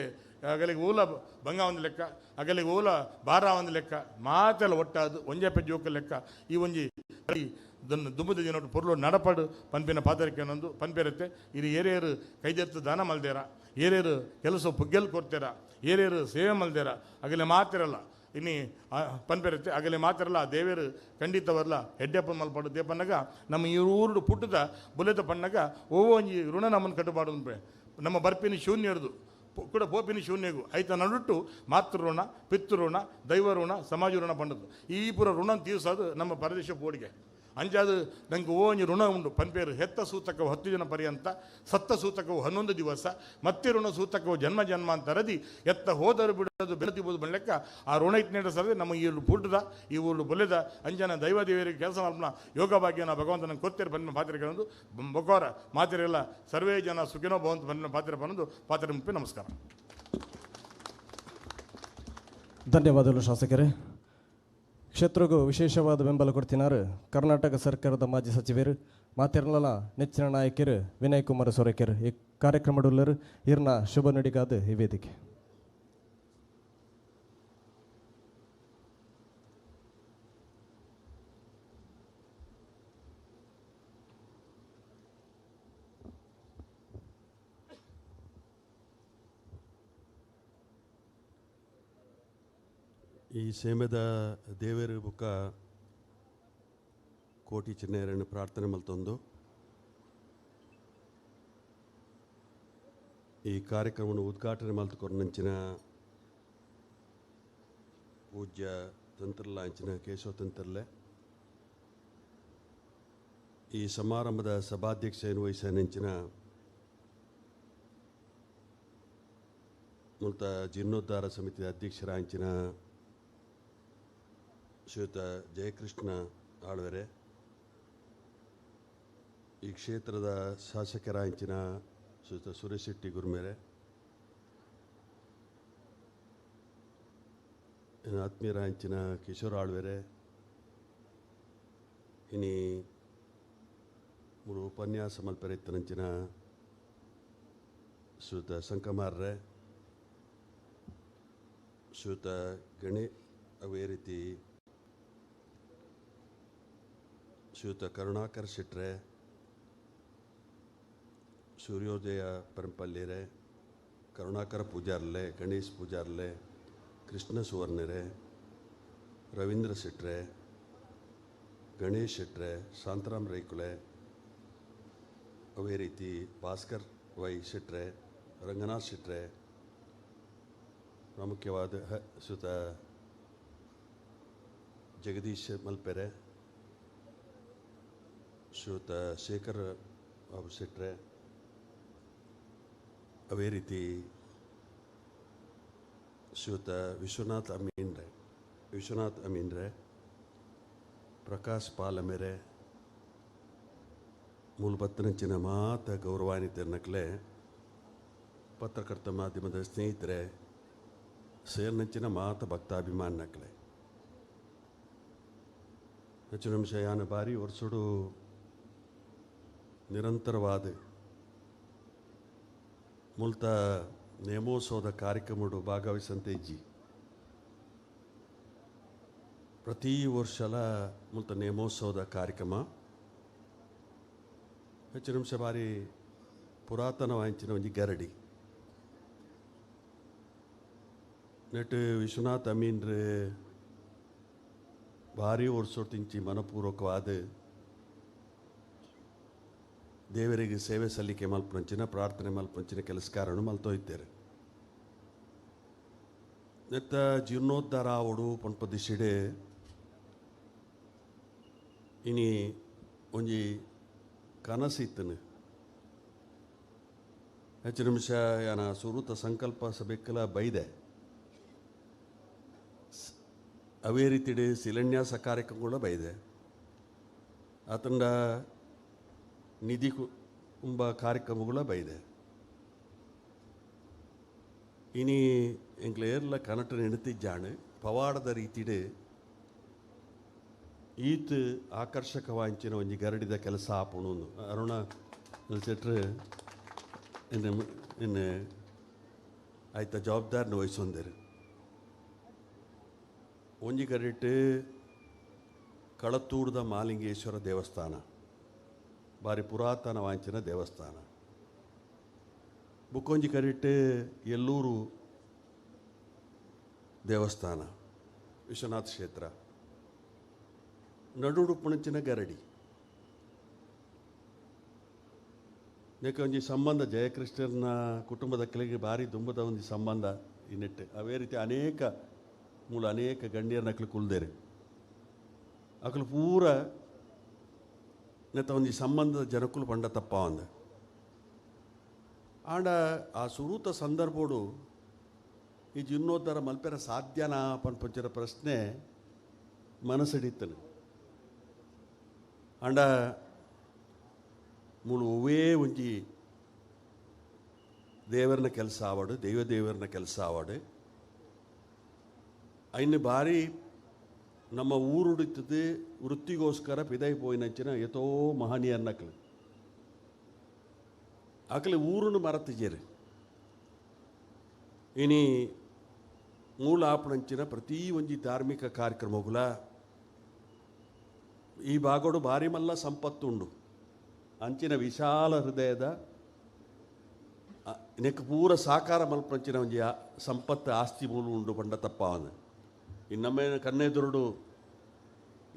ಅಗಲಿಗೆ ಊಲ ಬಂಗ ಒಂದು ಲೆಕ್ಕ ಅಗಲಿಗೆ ಊಲ ಬಾರ ಒಂದು ಲೆಕ್ಕ ಮಾತೆಲ್ಲ ಒಟ್ಟಾದು ಒಂಜೆ ಪೆಜ್ಜೋಕ ಲೆಕ್ಕ ಈ ಒಂಜಿ ದುಂಬುದ ದಿನ ಪೊರ್ಲು ನಡಪಡು ಪನ್ಪಿನ ಪಾತ್ರೆಗೆ ಒಂದು ಪನ್ಪೇರುತ್ತೆ. ಇದು ಏರೇರು ಕೈದೆತ್ತು ದಾನ ಮಲ್ದೇರ ಏರೇರು ಕೆಲಸ ಪುಗ್ಗೆಲ್ ಕೊಡ್ತೀರ ಏರೇರು ಸೇವೆ ಮಲ್ದೇರ ಅಗಲೆ ಮಾತಿರಲ್ಲ ಇನ್ನು ಪನ್ಪೇರುತ್ತೆ ಅಗಲೆ ಮಾತಿರಲ್ಲ ಆ ದೇವೇರು ಖಂಡಿತ ಬರ್ಲ ಹೆಡ್ಡೆಪ್ಪ ಮಲ್ಪಾಡು ದೇಪನ್ನಗ ನಮ್ಮ ಈ ಊರುಡು ಪುಟ್ಟದ ಬುಲೆದ ಪಣ್ಣಗ ಓ ಒಂಜಿ ಋಣ ನಮ್ಮನ್ನು ಕಟ್ಟುಪಾಡು ನಮ್ಮ ಬರ್ಪಿನ ಶೂನ್ಯ ಇರೋದು ಕೂಡ ಪೋಪಿನ ಶೂನ್ಯಗೂ ಐತ ನಡುಟ್ಟು ಮಾತೃಋಣ ಪಿತೃಋಣ ದೈವ ಋಣ ಸಮಾಜ ಋಣ ಪಂಡದು ಈ ಪೂರ ಋಣ ತೀರ್ಸೋದು ನಮ್ಮ ಪರದೇಶ ಬೋಡಿಗೆ ಅಂಜಾದು ನಂಗೆ ಓಂಜಿ ಋಣ ಉಂಡು ಪನ್ಪೇರು ಹೆತ್ತ ಸೂತಕವು 10 ದಿನ ಪರ್ಯಂತ ಸತ್ತ ಸೂತಕವು 11 ದಿವಸ ಮತ್ತೆ ಋಣ ಸೂತಕವು ಜನ್ಮ ಜನ್ಮಾಂತರದಿ ಎತ್ತ ಹೋದರು ಬಿಡೋದು ಬೆಳೆದಿಬೋದು ಬಣ್ಲೆಕ್ಕ ಆ ಋಣ ಇಟ್ಟನೇಡ ಸರದೆ ನಮ್ಮ ಈ ಊರು ಪುಟ್ಟದ ಈ ಊರು ಬೊಲೆದ ಅಂಜನ ದೈವ ದೇವರಿಗೆ ಕೆಲಸ ಮಾಡ್ನ ಯೋಗ ಭಾಗ್ಯನ ಭಗವಂತನ ಕೊತ್ತಿರ ಬನ್ನ ಪಾತ್ರೆಗಳೊಂದು ಬೊಕೋರ ಮಾತಿರೆಲ್ಲ ಸರ್ವೇ ಜನ ಸುಖಿನೋ ಭವಂತ ಬನ್ನ ಪಾತ್ರೆ ಬಂದು ಪಾತ್ರೆ ಮುಪ್ಪಿ. ನಮಸ್ಕಾರ. ಧನ್ಯವಾದಗಳು ಶಾಸಕರೇ. ಕ್ಷೇತ್ರಕ್ಕೂ ವಿಶೇಷವಾದ ಬೆಂಬಲ ಕೊಡ್ತಿನಾರು ಕರ್ನಾಟಕ ಸರ್ಕಾರದ ಮಾಜಿ ಸಚಿವರು ಮಾತಿರಲಲ್ಲ ನೆಚ್ಚಿನ ನಾಯಕರು ವಿನಯ್ ಕುಮಾರ್ ಸೊರೇಕೆರ್ ಈ ಕಾರ್ಯಕ್ರಮಡುಲ್ಲರು ಇರ್ನ ಶುಭ ನುಡಿಗಾದ ಈ ವೇದಿಕೆ. ಈ ಸೇಮೆದ ದೇವೇರು ಬುಕ್ಕ ಕೋಟಿ ಚಿನ್ನೇರನ್ನು ಪ್ರಾರ್ಥನೆ ಮಲ್ತೊಂದು ಈ ಕಾರ್ಯಕ್ರಮವನ್ನು ಉದ್ಘಾಟನೆ ಮಲ್ತುಕೊರ್ನಂಚಿನ ಪೂಜ್ಯ ತಂತ್ರಲಾಂಚಿನ ಕೇಶವ ತಂತ್ರಲೆ ಈ ಸಮಾರಂಭದ ಸಭಾಧ್ಯಕ್ಷ ವಹಿಸನೆಂಚಿನ ಮುಲ್ತ ಜೀರ್ಣೋದ್ಧಾರ ಸಮಿತಿಯ ಅಧ್ಯಕ್ಷರಾಂಚಿನ ಶ್ರೀಯುತ ಜಯಕೃಷ್ಣ ಆಳ್ವೆರೆ, ಈ ಕ್ಷೇತ್ರದ ಶಾಸಕರಾಂಚಿನ ಶ್ರೀಯುತ ಸುರೇಶ್ ಶೆಟ್ಟಿ ಗುರುಮೇರೆ, ಆತ್ಮೀಯರಾಂಚಿನ ಕಿಶೋರ್ ಆಳ್ವೆರೆ, ಇನಿ ಮೂರು ಉಪನ್ಯಾಸ ಮಲ್ಪೆರೆತ್ತನಂಚಿನ ಶ್ರೀಯುತ ಸಂಕಮಾರ್ರೆ, ಶ್ರೀಯುತ ಗಣೇ ಅವೇ ರೀತಿ ಶ್ರೀಯುತ ಕರುಣಾಕರ್ ಶೆಟ್ರೆ, ಸೂರ್ಯೋದಯ ಪರಂಪಲ್ಲಿರೆ, ಕರುಣಾಕರ ಪೂಜಾರ್ಲೆ, ಗಣೇಶ್ ಪೂಜಾರ್ಲೆ, ಕೃಷ್ಣ ಸುವರ್ಣರೆ, ರವೀಂದ್ರ ಶೆಟ್ರೆ, ಗಣೇಶ್ ಶೆಟ್ರೆ, ಶಾಂತರಾಮ್ ರೈಕುಲೆ, ಅವೇ ರೀತಿ ಭಾಸ್ಕರ್ ವೈ ಶೆಟ್ರೆ, ರಂಗನಾಥ್ ಶೆಟ್ರೆ, ಪ್ರಾಮುಖ್ಯವಾದ ಶ್ರೀಯುತ ಜಗದೀಶ್ ಮಲ್ಪೆರೆ, ಶ್ರೀಯುತ ಶೇಖರ್ ಬಾಬು ಶೆಟ್ರೆ, ಅವೇ ರೀತಿ ಶ್ರೀಯುತ ವಿಶ್ವನಾಥ್ ಅಮೀನ್ರೆ, ಪ್ರಕಾಶ್ ಪಾಲಮೆರೆ, ಮೂಲಬತ್ತನಂಚಿನ ಮಾತ ಗೌರವಾನ್ವಿತರನಕ್ಲೆ, ಪತ್ರಕರ್ತ ಮಾಧ್ಯಮದ ಸ್ನೇಹಿತರೆ, ಸೇರ್ನಂಚಿನ ಮಾತ ಭಕ್ತಾಭಿಮಾನಕ್ಲೆ, ಹೆಚ್ಚು ನಿಮಿಷ ಯಾನ ಬಾರಿ ವರ್ಷಡು ನಿರಂತರವಾದ ಮುಲ್ತ ನೇಮೋತ್ಸವದ ಕಾರ್ಯಕ್ರಮಡು ಭಾಗವಹಿಸಂತೆ ಇಜ್ಜಿ. ಪ್ರತಿ ವರ್ಷಲ ಮುಲ್ತ ನೇಮೋತ್ಸವದ ಕಾರ್ಯಕ್ರಮ ಹೆಚ್ಚು ನಿಮಿಷ ಬಾರಿ ಪುರಾತನ ವಾಂಚಿನ ಒಂಜಿ ಗರಡಿ ನೆಟ್ ವಿಶ್ವನಾಥ್ ಅಮೀನ್ರು ಭಾರಿ ವರ್ಷತಿಂಚಿ ಮನಪೂರ್ವಕವಾದ ದೇವರಿಗೆ ಸೇವೆ ಸಲ್ಲಿಕೆ ಮಲ್ಪಂಚಿನ ಪ್ರಾರ್ಥನೆ ಮಲ್ಪಂಚಿನ ಕೆಲಸಕಾರನು ಮಲ್ತೋಯ್ತಾರೆ. ನೆತ್ತ ಜೀರ್ಣೋದ್ಧಾರ ಆವಡು ಪನ್ಪ ದಿಶಿಡೆ ಇನಿ ಒಂಜಿ ಕನಸಿತ್ತನು ಹೆಚ್ಚು ನಿಮಿಷ ಯಾನ ಸುರುತ ಸಂಕಲ್ಪ ಸಭೆಕ್ಕಲ ಬೈದೆ ಅವೇ ರೀತಿಡೆ ಶಿಲಾನ್ಯಾಸ ಕಾರ್ಯಕ್ರಮ ಬೈದೆ ಆತಂಡ ನಿಧಿ ಕುಂಬ ಕಾರ್ಯಕ್ರಮಗಳ ಬೈದೆ. ಇನಿ ಎಂಕ್ಲ ಏರ್ಲ ಕನಟ ನೆನತಿಜ್ಜಾಣು ಪವಾಡದ ರೀತಿಡೆ ಈತ್ ಆಕರ್ಷಕವಾಂಚಿನ ಒಂಜಿ ಗರಡಿದ ಕೆಲಸ ಆಪುಣು ಅರುಣ ಸೆಟ್ರು ಇನ್ನು ಆಯ್ತ ಜವಾಬ್ದಾರಿನ ವಹಿಸೊಂದಿರು. ಒಂಜಿ ಗರಿಟ್ ಕಳತೂರ್ದ ಮಾಲಿಂಗೇಶ್ವರ ದೇವಸ್ಥಾನ ಭಾರಿ ಪುರಾತನ ವಾಂಚಿನ ದೇವಸ್ಥಾನ. ಬುಕ್ಕೊಂಜಿ ಕರಿಟ್ ಎಲ್ಲೂರು ದೇವಸ್ಥಾನ ವಿಶ್ವನಾಥ ಕ್ಷೇತ್ರ ನಡುಡು ಪುಣಚಿನ ಗರಡಿ ನೆಕ್ಕೆ ಒಂಜಿ ಸಂಬಂಧ ಜಯಕೃಷ್ಣನ ಕುಟುಂಬದ ಕೆಳಗೆ ಭಾರಿ ದುಂಬದ ಒಂದು ಸಂಬಂಧ ಇನ್ನಿಟ್ಟು. ಅವೇ ರೀತಿ ಅನೇಕ ಮೂಲ ಅನೇಕ ಗಣ್ಯರ ನಕಲು ಕುಲ್ದೇರು ಅಕಲು ಪೂರ ನೆತ್ತ ಒಂಜಿ ಸಂಬಂಧದ ಜನಕುಲು ಪಂಡ ತಪ್ಪ ಒಂದ ಆಂಡ ಆ ಸುರೂತ ಸಂದರ್ಭೋಡು ಈ ಜೀರ್ಣೋದ್ಧಾರ ಮಲ್ಪೆರ ಸಾಧ್ಯನಾ ಪನ್ಪಂಚಿನ ಪ್ರಶ್ನೆ ಮನಸ್ಸಿಡಿತ್ತನು. ಆಂಡ ಮೂಲು ಒವ್ವೇ ಒಂಜಿ ದೇವರನ ಕೆಲಸ ಆವಡು ದೈವ ದೇವರನ ಕೆಲಸ ಆವಡು ಐನು ಬಾರಿ ನಮ್ಮ ಊರುಡಿತ್ತದೆ ವೃತ್ತಿಗೋಸ್ಕರ ಪಿದೈ ಪೋಯಿನಂಚಿನ ಎತೋ ಮಹನೀಯರ್ನಕ್ಲು ಅಕಲು ಊರುನು ಮರತಿಜೇರು. ಇನಿ ಮೂಲ ಆಪಣಂಚಿನ ಪ್ರತಿ ಒಂಜಿ ಧಾರ್ಮಿಕ ಕಾರ್ಯಕ್ರಮಗಳ ಈ ಭಾಗಡು ಭಾರಿ ಮಲ್ಲ ಸಂಪತ್ತುಂಡು. ಅಂಚಿನ ವಿಶಾಲ ಹೃದಯದ ನೆಕ್ ಪೂರ ಸಾಕಾರ ಮಲ್ಪಂಚಿನ ಒಂಜಿ ಸಂಪತ್ತು ಆಸ್ತಿ ಮೂಲ ಉಂಡು ಪಂಡ ತಪ್ಪಾವನು. ಇನ್ನೊಮ್ಮೆ ಕಣ್ಣೆದುರುಡು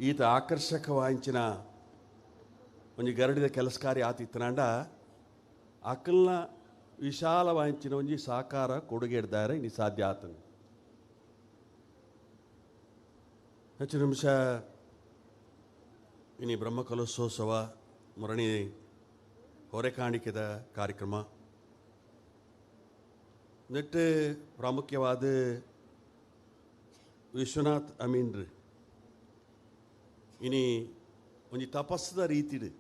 ಈತ ಆಕರ್ಷಕವಾಂಚಿನ ಒಂಜಿ ಗರಡಿದ ಕೆಲಸಕಾರಿ ಆತಿತ್ತನಾಂಡ ಅಕಲ್ನ ವಿಶಾಲವಾಂಚಿನ ಒಂಜಿ ಸಾಕಾರ ಕೊಡುಗೆ ಇಡ್ದಾರೆ ಇನ್ನು ಸಾಧ್ಯ ಆತನು. ಹೆಚ್ಚು ನಿಮಿಷ ಇನಿ ಬ್ರಹ್ಮಕಲಶೋತ್ಸವ ಮುರಣಿ ಹೊರೆಕಾಣಿಕೆದ ಕಾರ್ಯಕ್ರಮ ನೆಟ್ಟು ಪ್ರಾಮುಖ್ಯವಾದ ವಿಶ್ವನಾಥ್ ಅಮೀನ್ರು ಇನಿ ಒಂಜಿ ತಪಸ್ಸದ ರೀತಿಡು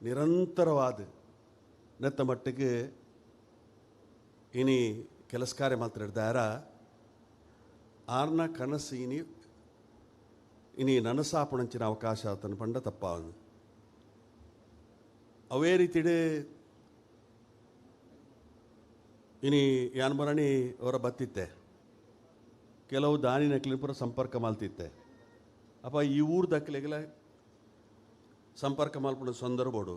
ನಿರಂತರವಾದ ನೆತ್ತ ಮಟ್ಟಿಗೆ ಇನಿ ಕೆಲಸ ಕಾರ್ಯ ಮಾತ್ರ ಹಿಡ್ದಾರ ಆರ್ನ ಕನಸು ಇನಿ ಇನಿ ನನಸಾಪಣಂಚಿನ ಅವಕಾಶ ಆತನ ಪಂಡ ತಪ್ಪಾವನು. ಅವೇ ರೀತಿಡು ಇನಿ ಯಾನ್ಮರಣಿ ಅವರ ಬತ್ತಿತ್ತೆ ಕೆಲವು ದಾನಿ ನಕ್ಲಿನ ಪೂರ ಸಂಪರ್ಕ ಮಾಲ್ತಿತ್ತೆ. ಅಪ್ಪ ಈ ಊರು ದಕ್ಕಲಿಗೆಲ್ಲ ಸಂಪರ್ಕ ಮಲ್ಪುನ ಸಂದರ್ಭಡು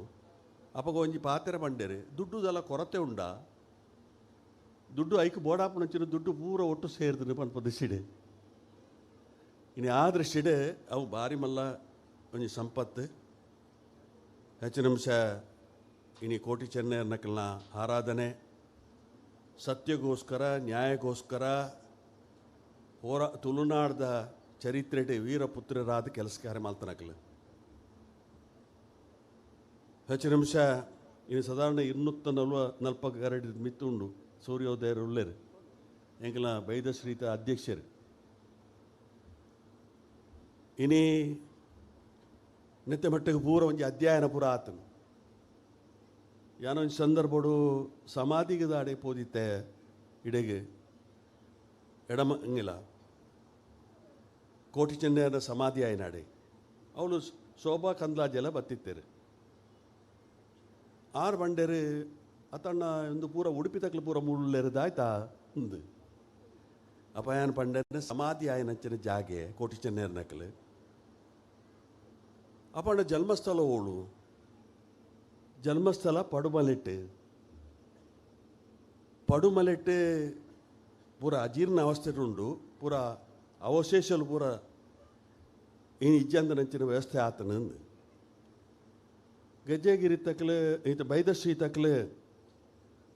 ಅಪ್ಪಗ ಒಂಜಿ ಪಾತ್ರೆ ಬಂಡೇರಿ ದುಡ್ಡುದೆಲ್ಲ ಕೊರತೆ ಉಂಡ ದುಡ್ಡು ಐಕ್ ಬೋಡಾಪುನಂಚಿನ ದುಡ್ಡು ಪೂರ ಒಟ್ಟು ಸೇರಿದ್ರು ಪನ್ಪ ದಿಶಿಡೆ. ಇನ್ನು ಆ ದೃಷ್ಟಿಡೆ ಅವು ಭಾರಿ ಮಲ್ಲ ಒಂಜಿ ಸಂಪತ್ತು. ಹೆಚ್ಚು ನಿಮಿಷ ಇನಿ ಕೋಟಿ ಚೆನ್ನೈರ್ನಕಲ್ನ ಆರಾಧನೆ ಸತ್ಯಗೋಸ್ಕರ ನ್ಯಾಯಕ್ಕೋಸ್ಕರ ಹೋರಾ ತುಳುನಾಡ್ದ ಚರಿತ್ರೆಡೆ ವೀರಪುತ್ರರಾದ ಕೆಲಸ ಕಾರ್ಯ ಮಾಲ್ತನಕಲು. ಹೆಚ್ಚು ನಿಮಿಷ ಇನ್ನು ಸಾಧಾರಣ 240 ಗರಡಿ ಮಿತ್ತುಂಡು ಸೂರ್ಯೋದಯರು ಉಳ್ಳೇರು ಎಂಕಲ ಬೈದಶ್ರೀತ ಅಧ್ಯಕ್ಷರು. ಇನಿ ನಿತ್ಯ ಮಟ್ಟಿಗೆ ಪೂರ ಒಂಜಿ ಅಧ್ಯಯನ ಪೂರ ಆತನು. ಯಾನೊಂಜಿ ಸಂದರ್ಭಡು ಸಮಾಧಿಗೆ ದಾಡೆ ಪೋದಿತ್ತೆ ಇಡೆಗೆ ಎಡಮ ಇಂಗಿಲ್ಲ ಕೋಟಿ ಚೆನ್ನೈಯರ ಸಮಾಧಿ ಆಯ್ನಾಡೆ ಅವಳು ಶೋಭಾ ಕಂದ್ಲಾಜೆಲ್ಲ ಬತ್ತಿತ್ತೇರು. ಆರು ಬಂಡೇರು ಅತಣ್ಣ ಒಂದು ಪೂರ ಉಡುಪಿ ತಕ್ಲು ಪೂರ ಮುಳ್ಳೇರಿದಾಯ್ತಾ ಉಂದು. ಅಪಯಾನ ಪಂಡನೆ ಸಮಾಧಿ ಆಯನಂಚಿನ ಜಾಗೆ ಕೋಟಿ ಚೆನ್ನೇರ್ ನಕಲು. ಅಪಂಡ ಜನ್ಮಸ್ಥಳ ಓಳು, ಜನ್ಮಸ್ಥಳ ಪಡುಮಲೆಟ್ಟು. ಪಡುಮಲೆಟ್ಟು ಪೂರ ಅಜೀರ್ಣ ಅವಸ್ಥೆ ಉಂಡು, ಪೂರ ಅವಶೇಷಲು ಪೂರ ಇನ್ನು ಇಜ್ಜಂದನಂಚಿನ ವ್ಯವಸ್ಥೆ ಆತನಂದು. ಗೆಜ್ಜೆಗಿರಿ ತಕ್ಲು ಈತ ಬೈದಶ್ರೀ ತಕ್ಲು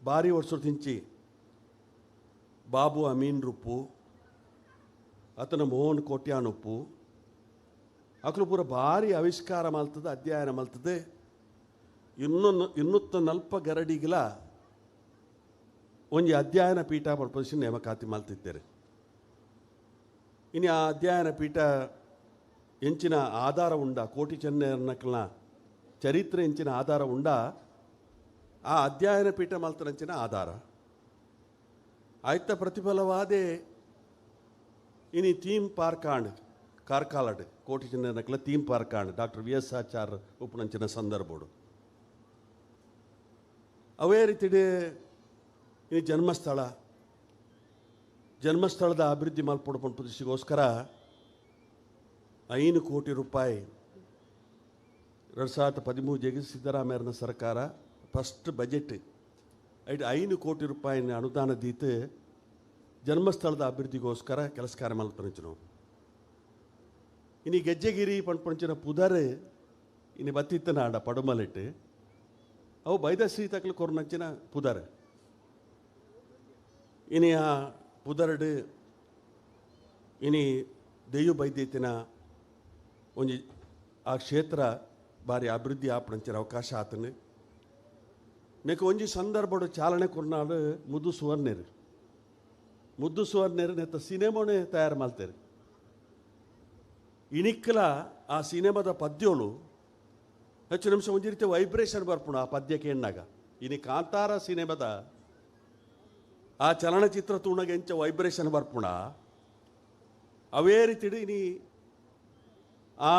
ಭಾರಿ ವರ್ಷ ತಿಂಚಿ ಬಾಬು ಅಮೀನ್ ರುಪ್ಪು, ಆತನ ಮೋಹನ್ ಕೋಟ್ಯಾನುಪ್ಪು ಅಕ್ಲು ಪೂರ ಭಾರಿ ಆವಿಷ್ಕಾರ ಮಲ್ತದೆ, ಅಧ್ಯಯನ ಮಲ್ತದೆ. ಇನ್ನೂತ್ತ ನಲ್ಪ ಗರಡಿಗಿಲ ಒಂಜಿ ಅಧ್ಯಯನ ಪೀಠ ಪರ್ಪಸ್ ನೇಮಕಾತಿ ಮಲ್ತಿದ್ದಾರೆ. ಇನ್ನು ಆ ಅಧ್ಯಯನ ಪೀಠ ಎಂಚಿನ ಆಧಾರ ಉಂಡ, ಕೋಟಿ ಚೆನ್ನಕಲ್ನ ಚರಿತ್ರೆ ಎಂಚಿನ ಆಧಾರ ಉಂಡ, ಆ ಅಧ್ಯಯನ ಪೀಠ ಮಲ್ತನಂಚಿನ ಆಧಾರ ಆಯ್ತ ಪ್ರತಿಫಲವಾದೆ ಇನಿ ಥೀಮ್ ಪಾರ್ಕ್ ಆಂಡ್ ಕಾರ್ಕಾಲಡ್ ಕೋಟಿ ಚೆನ್ನಕಲ ಥೀಮ್ ಪಾರ್ಕ್ ಆಂಡ್ ಡಾಕ್ಟರ್ ವಿ ಎಸ್ ಆಚಾರ್ ಉಪನಂಚಿನ ಸಂದರ್ಭೋಡು. ಅವೇ ರೀತಿಡೆ ಇನಿ ಜನ್ಮಸ್ಥಳ, ಜನ್ಮಸ್ಥಳದ ಅಭಿವೃದ್ಧಿ ಮಲ್ಪೊಡು ಪನ್ಪುದಿಸಿಗೋಸ್ಕರ 5 ಕೋಟಿ ರೂಪಾಯಿ 2013 ಸಿದ್ದರಾಮಯ್ಯನ ಸರ್ಕಾರ ಫಸ್ಟ್ ಬಜೆಟ್ 5 ಕೋಟಿ ರೂಪಾಯಿನ ಅನುದಾನ ದೀತು ಜನ್ಮಸ್ಥಳದ ಅಭಿವೃದ್ಧಿಗೋಸ್ಕರ ಕೆಲಸ ಕಾರ್ಯ ಮಲ್ಪನಂಚಿನವು. ಇನಿ ಗೆಜ್ಜೆಗಿರಿ ಪನ್ಪಂಚಿನ ಪುದರ್ ಇನಿ ಬತ್ತಿತ್ತನಾಡ ಪಡುಮಲೆಟ್ಟು ಅವು ಬೈದಶ್ರೀ ತಕ್ಲು ಕೊರ್ನಂಚಿನ ಪುದರ್. ಇನಿ ಆ ಪುದರ್ಡ್ ಇನಿ ದೆಯ್ಯು ಬೈದ್ಯತಿನ ಒಂಜಿ ಆ ಕ್ಷೇತ್ರ ಭಾರಿ ಅಭಿವೃದ್ಧಿ ಆಪಣಂಚಿನ ಅವಕಾಶ ಆತನು. ನೆಕ್ ಒಂಜಿ ಸಂದರ್ಭಡು ಚಾಲನೆ ಕೊರ್ನಾಡು ಮುದ್ದು ಸುವರ್ಣೇರು, ಮುದ್ದು ಸುವರ್ಣೇರು ನೆತ್ತ ಸಿನಿಮಾನೇ ತಯಾರು ಮಾಡ್ತಾರೆ. ಇನಿಕ್ಕಲ ಆ ಸಿನಿಮಾದ ಪದ್ಯೋಳು ಹೆಚ್ಚು ನಿಮಿಷ ಒಂಜಿ ರೀತಿ ವೈಬ್ರೇಷನ್ ಬರ್ಪುಣ ಆ ಪದ್ಯಕ್ಕೆ ಎಣ್ಣಾಗ. ಇನಿ ಕಾಂತಾರ ಸಿನಿಮಾದ ಆ ಚಲನಚಿತ್ರ ತೂಣಗೆ ಎಂಚ ವೈಬ್ರೇಷನ್ ಬರ್ಪುಣ ಅವೇ ರೀತಿಡು ಇನಿ ಆ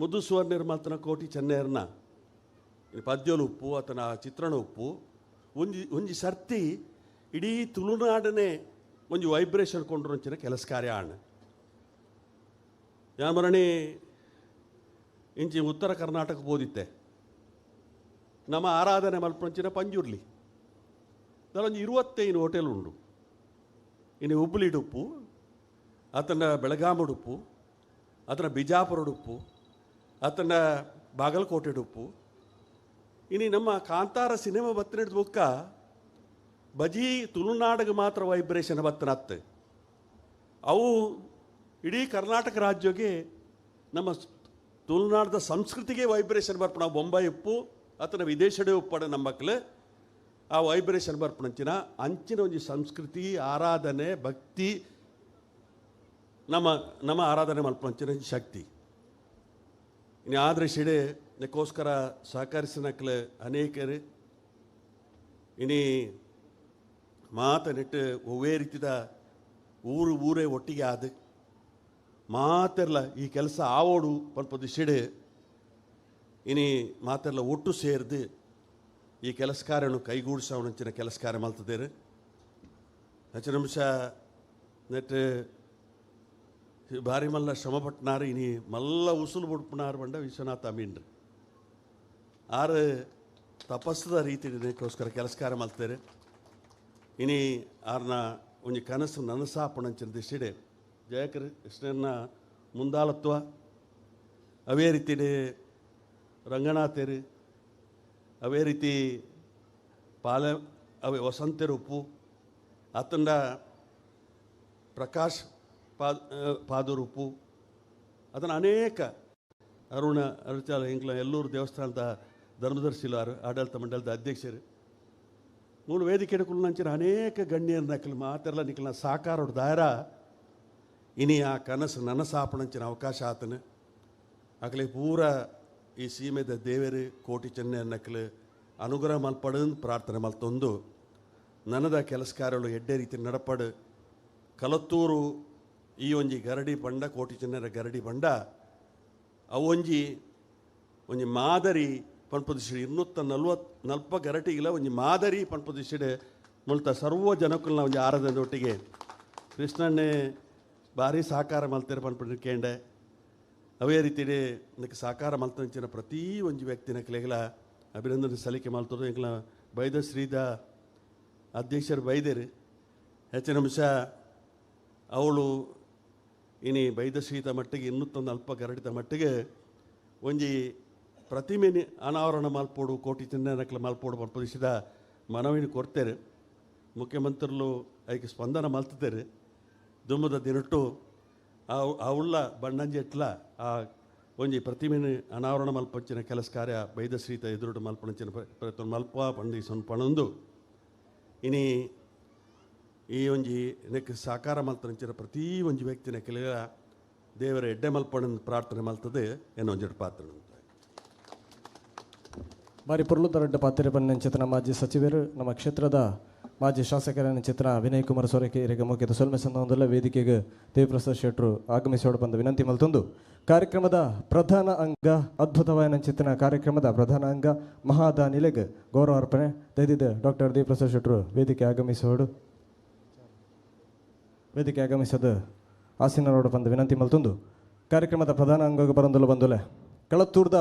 ಮುದ್ದು ಸುವರ್ಣೇರು ಮಲ್ತನ ಕೋಟಿ ಚೆನ್ನೇರ್ನ ಪದ್ಯೋಲು ಉಪ್ಪು ಆತನ ಚಿತ್ರಣ ಉಪ್ಪು ಒಂಜಿ ಒಂಜಿ ಸರ್ತಿ ಇಡೀ ತುಳುನಾಡನೆ ಒಂಜಿ ವೈಬ್ರೇಷನ್ ಕೊಂಡ್ರಂಚಿನ ಕೆಲಸ ಕಾರ್ಯ ಆಣ. ಯಾಮರಣಿ ಇಂಚಿ ಉತ್ತರ ಕರ್ನಾಟಕ ಬೋದಿತ್ತೆ ನಮ್ಮ ಆರಾಧನೆ ಮಲ್ಪಂಚಿನ ಪಂಜುರ್ಲಿ ಒಂಜಿ 25 ಹೋಟೆಲ್ ಉಂಡು. ಇನ್ನು ಹುಬ್ಬಳ್ಳಿ ಉಪ್ಪು, ಆತನ ಬೆಳಗಾಂ ಉಡುಪು, ಆತನ ಬಿಜಾಪುರ ಉಡುಪು, ಆತನ ಬಾಗಲಕೋಟೆ ಉಡುಪು. ಇನ್ನು ನಮ್ಮ ಕಾಂತಾರ ಸಿನಿಮಾ ಬತ್ತಿನ ಬುಕ್ಕ ಬಜೀ ತುಳುನಾಡಿಗೆ ಮಾತ್ರ ವೈಬ್ರೇಷನ್ ಬತ್ತನತ್ತು. ಅವು ಇಡೀ ಕರ್ನಾಟಕ ರಾಜ್ಯಕ್ಕೆ ನಮ್ಮ ತುಳುನಾಡದ ಸಂಸ್ಕೃತಿಗೆ ವೈಬ್ರೇಷನ್ ಬರ್ಪು. ನಾವು ಬೊಂಬೈ ಉಪ್ಪು ಆತನ ವಿದೇಶಡೆ ಉಪ್ಪಡ ನಮ್ಮ ಮಕ್ಕಳು ಆ ವೈಬ್ರೇಷನ್ ಬರ್ಪಣಂಚಿನ ಅಂಚಿನ ಒಂಜಿ ಸಂಸ್ಕೃತಿ ಆರಾಧನೆ ಭಕ್ತಿ ನಮ್ಮ ನಮ್ಮ ಆರಾಧನೆ ಮಲ್ಪಂಚಿನ ಶಕ್ತಿ. ಇನ್ನು ಆದರೆ ಶಿಡೆ ಇದಕ್ಕೋಸ್ಕರ ಸಹಕರಿಸಿನಕ್ಲೆ ಅನೇಕರು. ಇನಿ ಮಾತ ನೆಟ್ಟು ಒವ್ವೇ ರೀತಿದ ಊರು ಊರೇ ಒಟ್ಟಿಗೆ ಆದ ಮಾತೆಲ್ಲ ಈ ಕೆಲಸ ಆವೋಡು ಪನ್ಪದ ಶಿಡೆ ಇನಿ ಮಾತೆಲ್ಲ ಒಟ್ಟು ಸೇರಿದು ಈ ಕೆಲಸ ಕಾರ್ಯವನ್ನು ಕೈಗೂಡಿಸೋಣಂಚಿನ ಕೆಲಸ ಕಾರ್ಯ ಮಲ್ತದೇರು. ಹೆಚ್ಚು ನಿಮಿಷ ನೆಟ್ಟು ಭಾರಿ ಮಲ್ಲ ಶ್ರಮಪಟ್ಟನಾರು ಇನಿ ಮಲ್ಲ ಉಸುಲು ಬುಡ್ಪನಾರು ಬಂಡ ವಿಶ್ವನಾಥ ಅಮೀನ್ರು ಆರು ತಪಸ್ಸದ ರೀತಿಗೋಸ್ಕರ ಕೆಲಸ ಕಾರ್ಯ ಮಲ್ತಾರೆ. ಇನಿ ಆರ್ನ ಒಂಜಿ ಕನಸು ನನಸಾಪಣಂಚಿನ ದಿಶಿಡೆ ಜಯಕೃಷ್ಣನ ಮುಂದಾಳತ್ವ ಅವೇ ರೀತಿ ರಂಗನಾಥರು ಅವೇ ರೀತಿ ಪಾಲ ಅವೇ ವಸಂತರುಪ್ಪು ಆತಂಡ ಪ್ರಕಾಶ್ ಪಾದರುಪ್ಪು ಅದನ್ನು ಅನೇಕ ಅರುಣ ಅರುಚಾಲ ಇಂಗ್ಲ ಎಲ್ಲೂರು ದೇವಸ್ಥಾನದ ಧರ್ಮದರ್ಶಿಲಾರು ಆಡಳಿತ ಮಂಡಲದ ಅಧ್ಯಕ್ಷರು ಮೂರು ವೇದಿಕೆ ಕುಲ್ನಂಚಿನ ಅನೇಕ ಗಣ್ಯರ ನಕಲು ಮಾತೆಲ್ಲ ನಿಖಲ ಸಾಕಾರೋಡು ದಾಯರ ಇನಿ ಆ ಕನಸು ನನಸಾಪಣಂಚಿನ ಅವಕಾಶ ಆತನು. ಆಗಲೇ ಪೂರ ಈ ಸೀಮೆದ ದೇವರು ಕೋಟಿ ಚೆನ್ನೆ ನಕಲು ಅನುಗ್ರಹ ಮಲ್ಪಡನ್ ಪ್ರಾರ್ಥನೆ ಮಲ್ತೊಂದು ನನದ ಕೆಲಸ ಕಾರ್ಯಗಳು ಎಡ್ಡೆ ರೀತಿ ನಡಪಡು. ಕಲತ್ತೂರು ಈ ಒಂಜಿ ಗರಡಿ ಬಂಡ ಕೋಟಿ ಚೆನ್ನರ ಗರಡಿ ಬಂಡ ಅವೊಂಜಿ ಒಂಜಿ ಮಾದರಿ ಪನ್ಪದಿಸಿಡು 240 ಗರಟಿಗಿಲ್ಲ ಒಂಜಿ ಮಾದರಿ ಪನ್ಪದಿಸಿಡು ಮುಲ್ತ ಸರ್ವ ಜನಕುಲ್ನ ಒಂಜಿ ಆರಾಧನೆ ಒಟ್ಟಿಗೆ ಕೃಷ್ಣಣ್ಣೆ ಭಾರಿ ಸಹಕಾರ ಮಲ್ತೇರು ಪನ್ಪುನ ಕೇಂಡೆ. ಅವೇ ರೀತಿಯೇ ಇದಕ್ಕೆ ಸಹಕಾರ ಮಲ್ತಂಚಿನ ಪ್ರತಿ ಒಂಜಿ ವ್ಯಕ್ತಿನ ಕ್ಲೆಗ್ಲ ಅಭಿನಂದನೆ ಸಲ್ಲಿಕೆ ಮಲ್ತದು. ಎಂಕ್ಲ ಬೈದ ಶ್ರೀದ ಅಧ್ಯಕ್ಷರು ಬೈದೇರು ಹೆಚ್ಚಿನ ಅಂಶ ಅವಳು ಇನಿ ಬೈದ ಶ್ರೀತ ಮಟ್ಟಿಗೆ ಇನ್ನುತ್ತೊಂದು ಅಲ್ಪ ಗರಡಿತ ಮಟ್ಟಿಗೆ ಒಂಜಿ ಪ್ರತಿಮೆ ಅನಾವರಣ ಮಲ್ಪೋಡು ಕೋಟಿ ಚಿನ್ನಕ್ಲ ಮಲ್ಪೋಡು ಪನ್ಪದಿಸಿದ ಮನವಿನ ಕೊಡ್ತೇರು. ಮುಖ್ಯಮಂತ್ರಿಲು ಐಕೆ ಸ್ಪಂದನ ಮಲ್ತದೇರು. ದುಮ್ಮದ ದಿನಟ್ಟು ಆ ಉಳ್ಳ ಬಣ್ಣಂಜೆಟ್ಲ ಆ ಒಂಜಿ ಪ್ರತಿಮೆನ ಅನಾವರಣ ಮಲ್ಪಂಚಿನ ಕೆಲಸ ಕಾರ್ಯ ಬೈದ ಶ್ರೀತ ಎದುರುಡು ಮಲ್ಪಣಂಚಿನ ಪ್ರಯತ್ನ ಮಲ್ಪ ಪಂಡಿ ಸೊನ್ ಪಣೊಂದು ಇನಿ ಈ ಒಂಜಿ ನೆಕ್ ಸಾಕಾರ ಮಲ್ತನಂಚಿನ ಪ್ರತಿ ಒಂಜಿ ವ್ಯಕ್ತಿನ ಕೆಲ ದೇವರ ಎಡ್ಡೆ ಮಲ್ಪಣ ಪ್ರಾರ್ಥನೆ ಮಲ್ತದೆ ಏನೊಂಜಿ ಪಾತ್ರ. ಬಾರಿ ಪೊರ್ಲುದ ಪಾತ್ರೆ ಪನ್ನಿನ ಮಾಜಿ ಸಚಿವರು ನಮ್ಮ ಕ್ಷೇತ್ರದ ಮಾಜಿ ಶಾಸಕರನ್ನ ಚಿತ್ರ ವಿನಯ್ ಕುಮಾರ್ ಸೊರಕೆ ಇರಿಗೆ ಮುಖ್ಯದ ಸೊಲ್ಮೆ ಸಂದೊಂದಲ್ಲ ವೇದಿಕೆಗೆ ದೇವಪ್ರಸಾದ್ ಶೆಟ್ಟರು ಆಗಮಿಸೋಡು ಬಂದ ವಿನಂತಿ ಮಲ್ತೊಂದು. ಕಾರ್ಯಕ್ರಮದ ಪ್ರಧಾನ ಅಂಗ ಅದ್ಭುತವಾದ ಚಿತ್ರನ ಕಾರ್ಯಕ್ರಮದ ಪ್ರಧಾನ ಅಂಗ ಮಹಾದಾನಿಲೆಗ್ ಗೌರವ ಅರ್ಪಣೆ ದಯದಿದ್ದ ಡಾಕ್ಟರ್ ದೇವಪ್ರಸಾದ್ ಶೆಟ್ಟರು ವೇದಿಕೆ ಆಗಮಿಸೋಡು ವೇದಿಕೆ ಆಗಮಿಸೋದು ಆಸೀನರೋಡು ಬಂದ ವಿನಂತಿ ಮಲ್ತೊಂದು. ಕಾರ್ಯಕ್ರಮದ ಪ್ರಧಾನ ಅಂಗ ಬರಂದುಲ್ಲ ಬಂದುಲೆ ಕಳತ್ತೂರ್ದ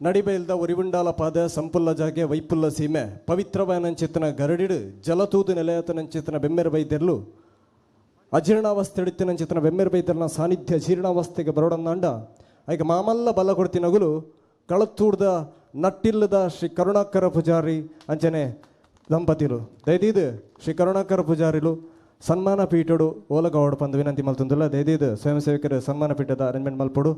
ನಡಿಬೈಲ್ದ ಒರಿವುಂಡಾಲ ಪಾದ ಸಂಪುಲ್ಲ ಜಾಗೆ ವೈಪುಲ್ಲ ಸೀಮೆ ಪವಿತ್ರವಾನಂಚಿತ್ತನ ಗರಡಿಡು ಜಲತೂದು ನೆಲೆಯತನಂಚಿತ್ತನ ಬೆಮ್ಮೆರ ಬೈದೆರ್ಲು ಅಜೀರ್ಣಾವಸ್ಥೆ ಹಿಡಿತಿನಂಚಿತ್ತನ ಬೆಮ್ಮೆರ ಬೈದೆರ್ನ ಸಾನ್ನಿಧ್ಯ ಜೀರ್ಣಾವಸ್ಥೆಗೆ ಬರೋಡನ್ನಾಂಡ ಐಕ ಮಾಮಲ್ಲ ಬಲ ಕೊಡ್ತಿನಗುಲು ಕಳತ್ತೂರ್ದ ನಟ್ಟಿಲ್ಲದ ಶ್ರೀ ಕರುಣಾಕರ ಪೂಜಾರಿ ಅಂಚನೆ ದಂಪತಿಲು ದಯದೀದು ಶ್ರೀ ಕರುಣಾಕರ ಪೂಜಾರಿಲು ಸನ್ಮಾನ ಪೀಠಡು ಓಲಗೌಡ ಪಂದು ವಿನಂತಿ ಮಲ್ತುಂದುಲ್ಲ. ದಯದೀದು ಸ್ವಯಂ ಸೇವಕರು ಸನ್ಮಾನ ಪೀಠದ ಅರೇಂಜ್ಮೆಂಟ್ ಮಲ್ಪೊಡು.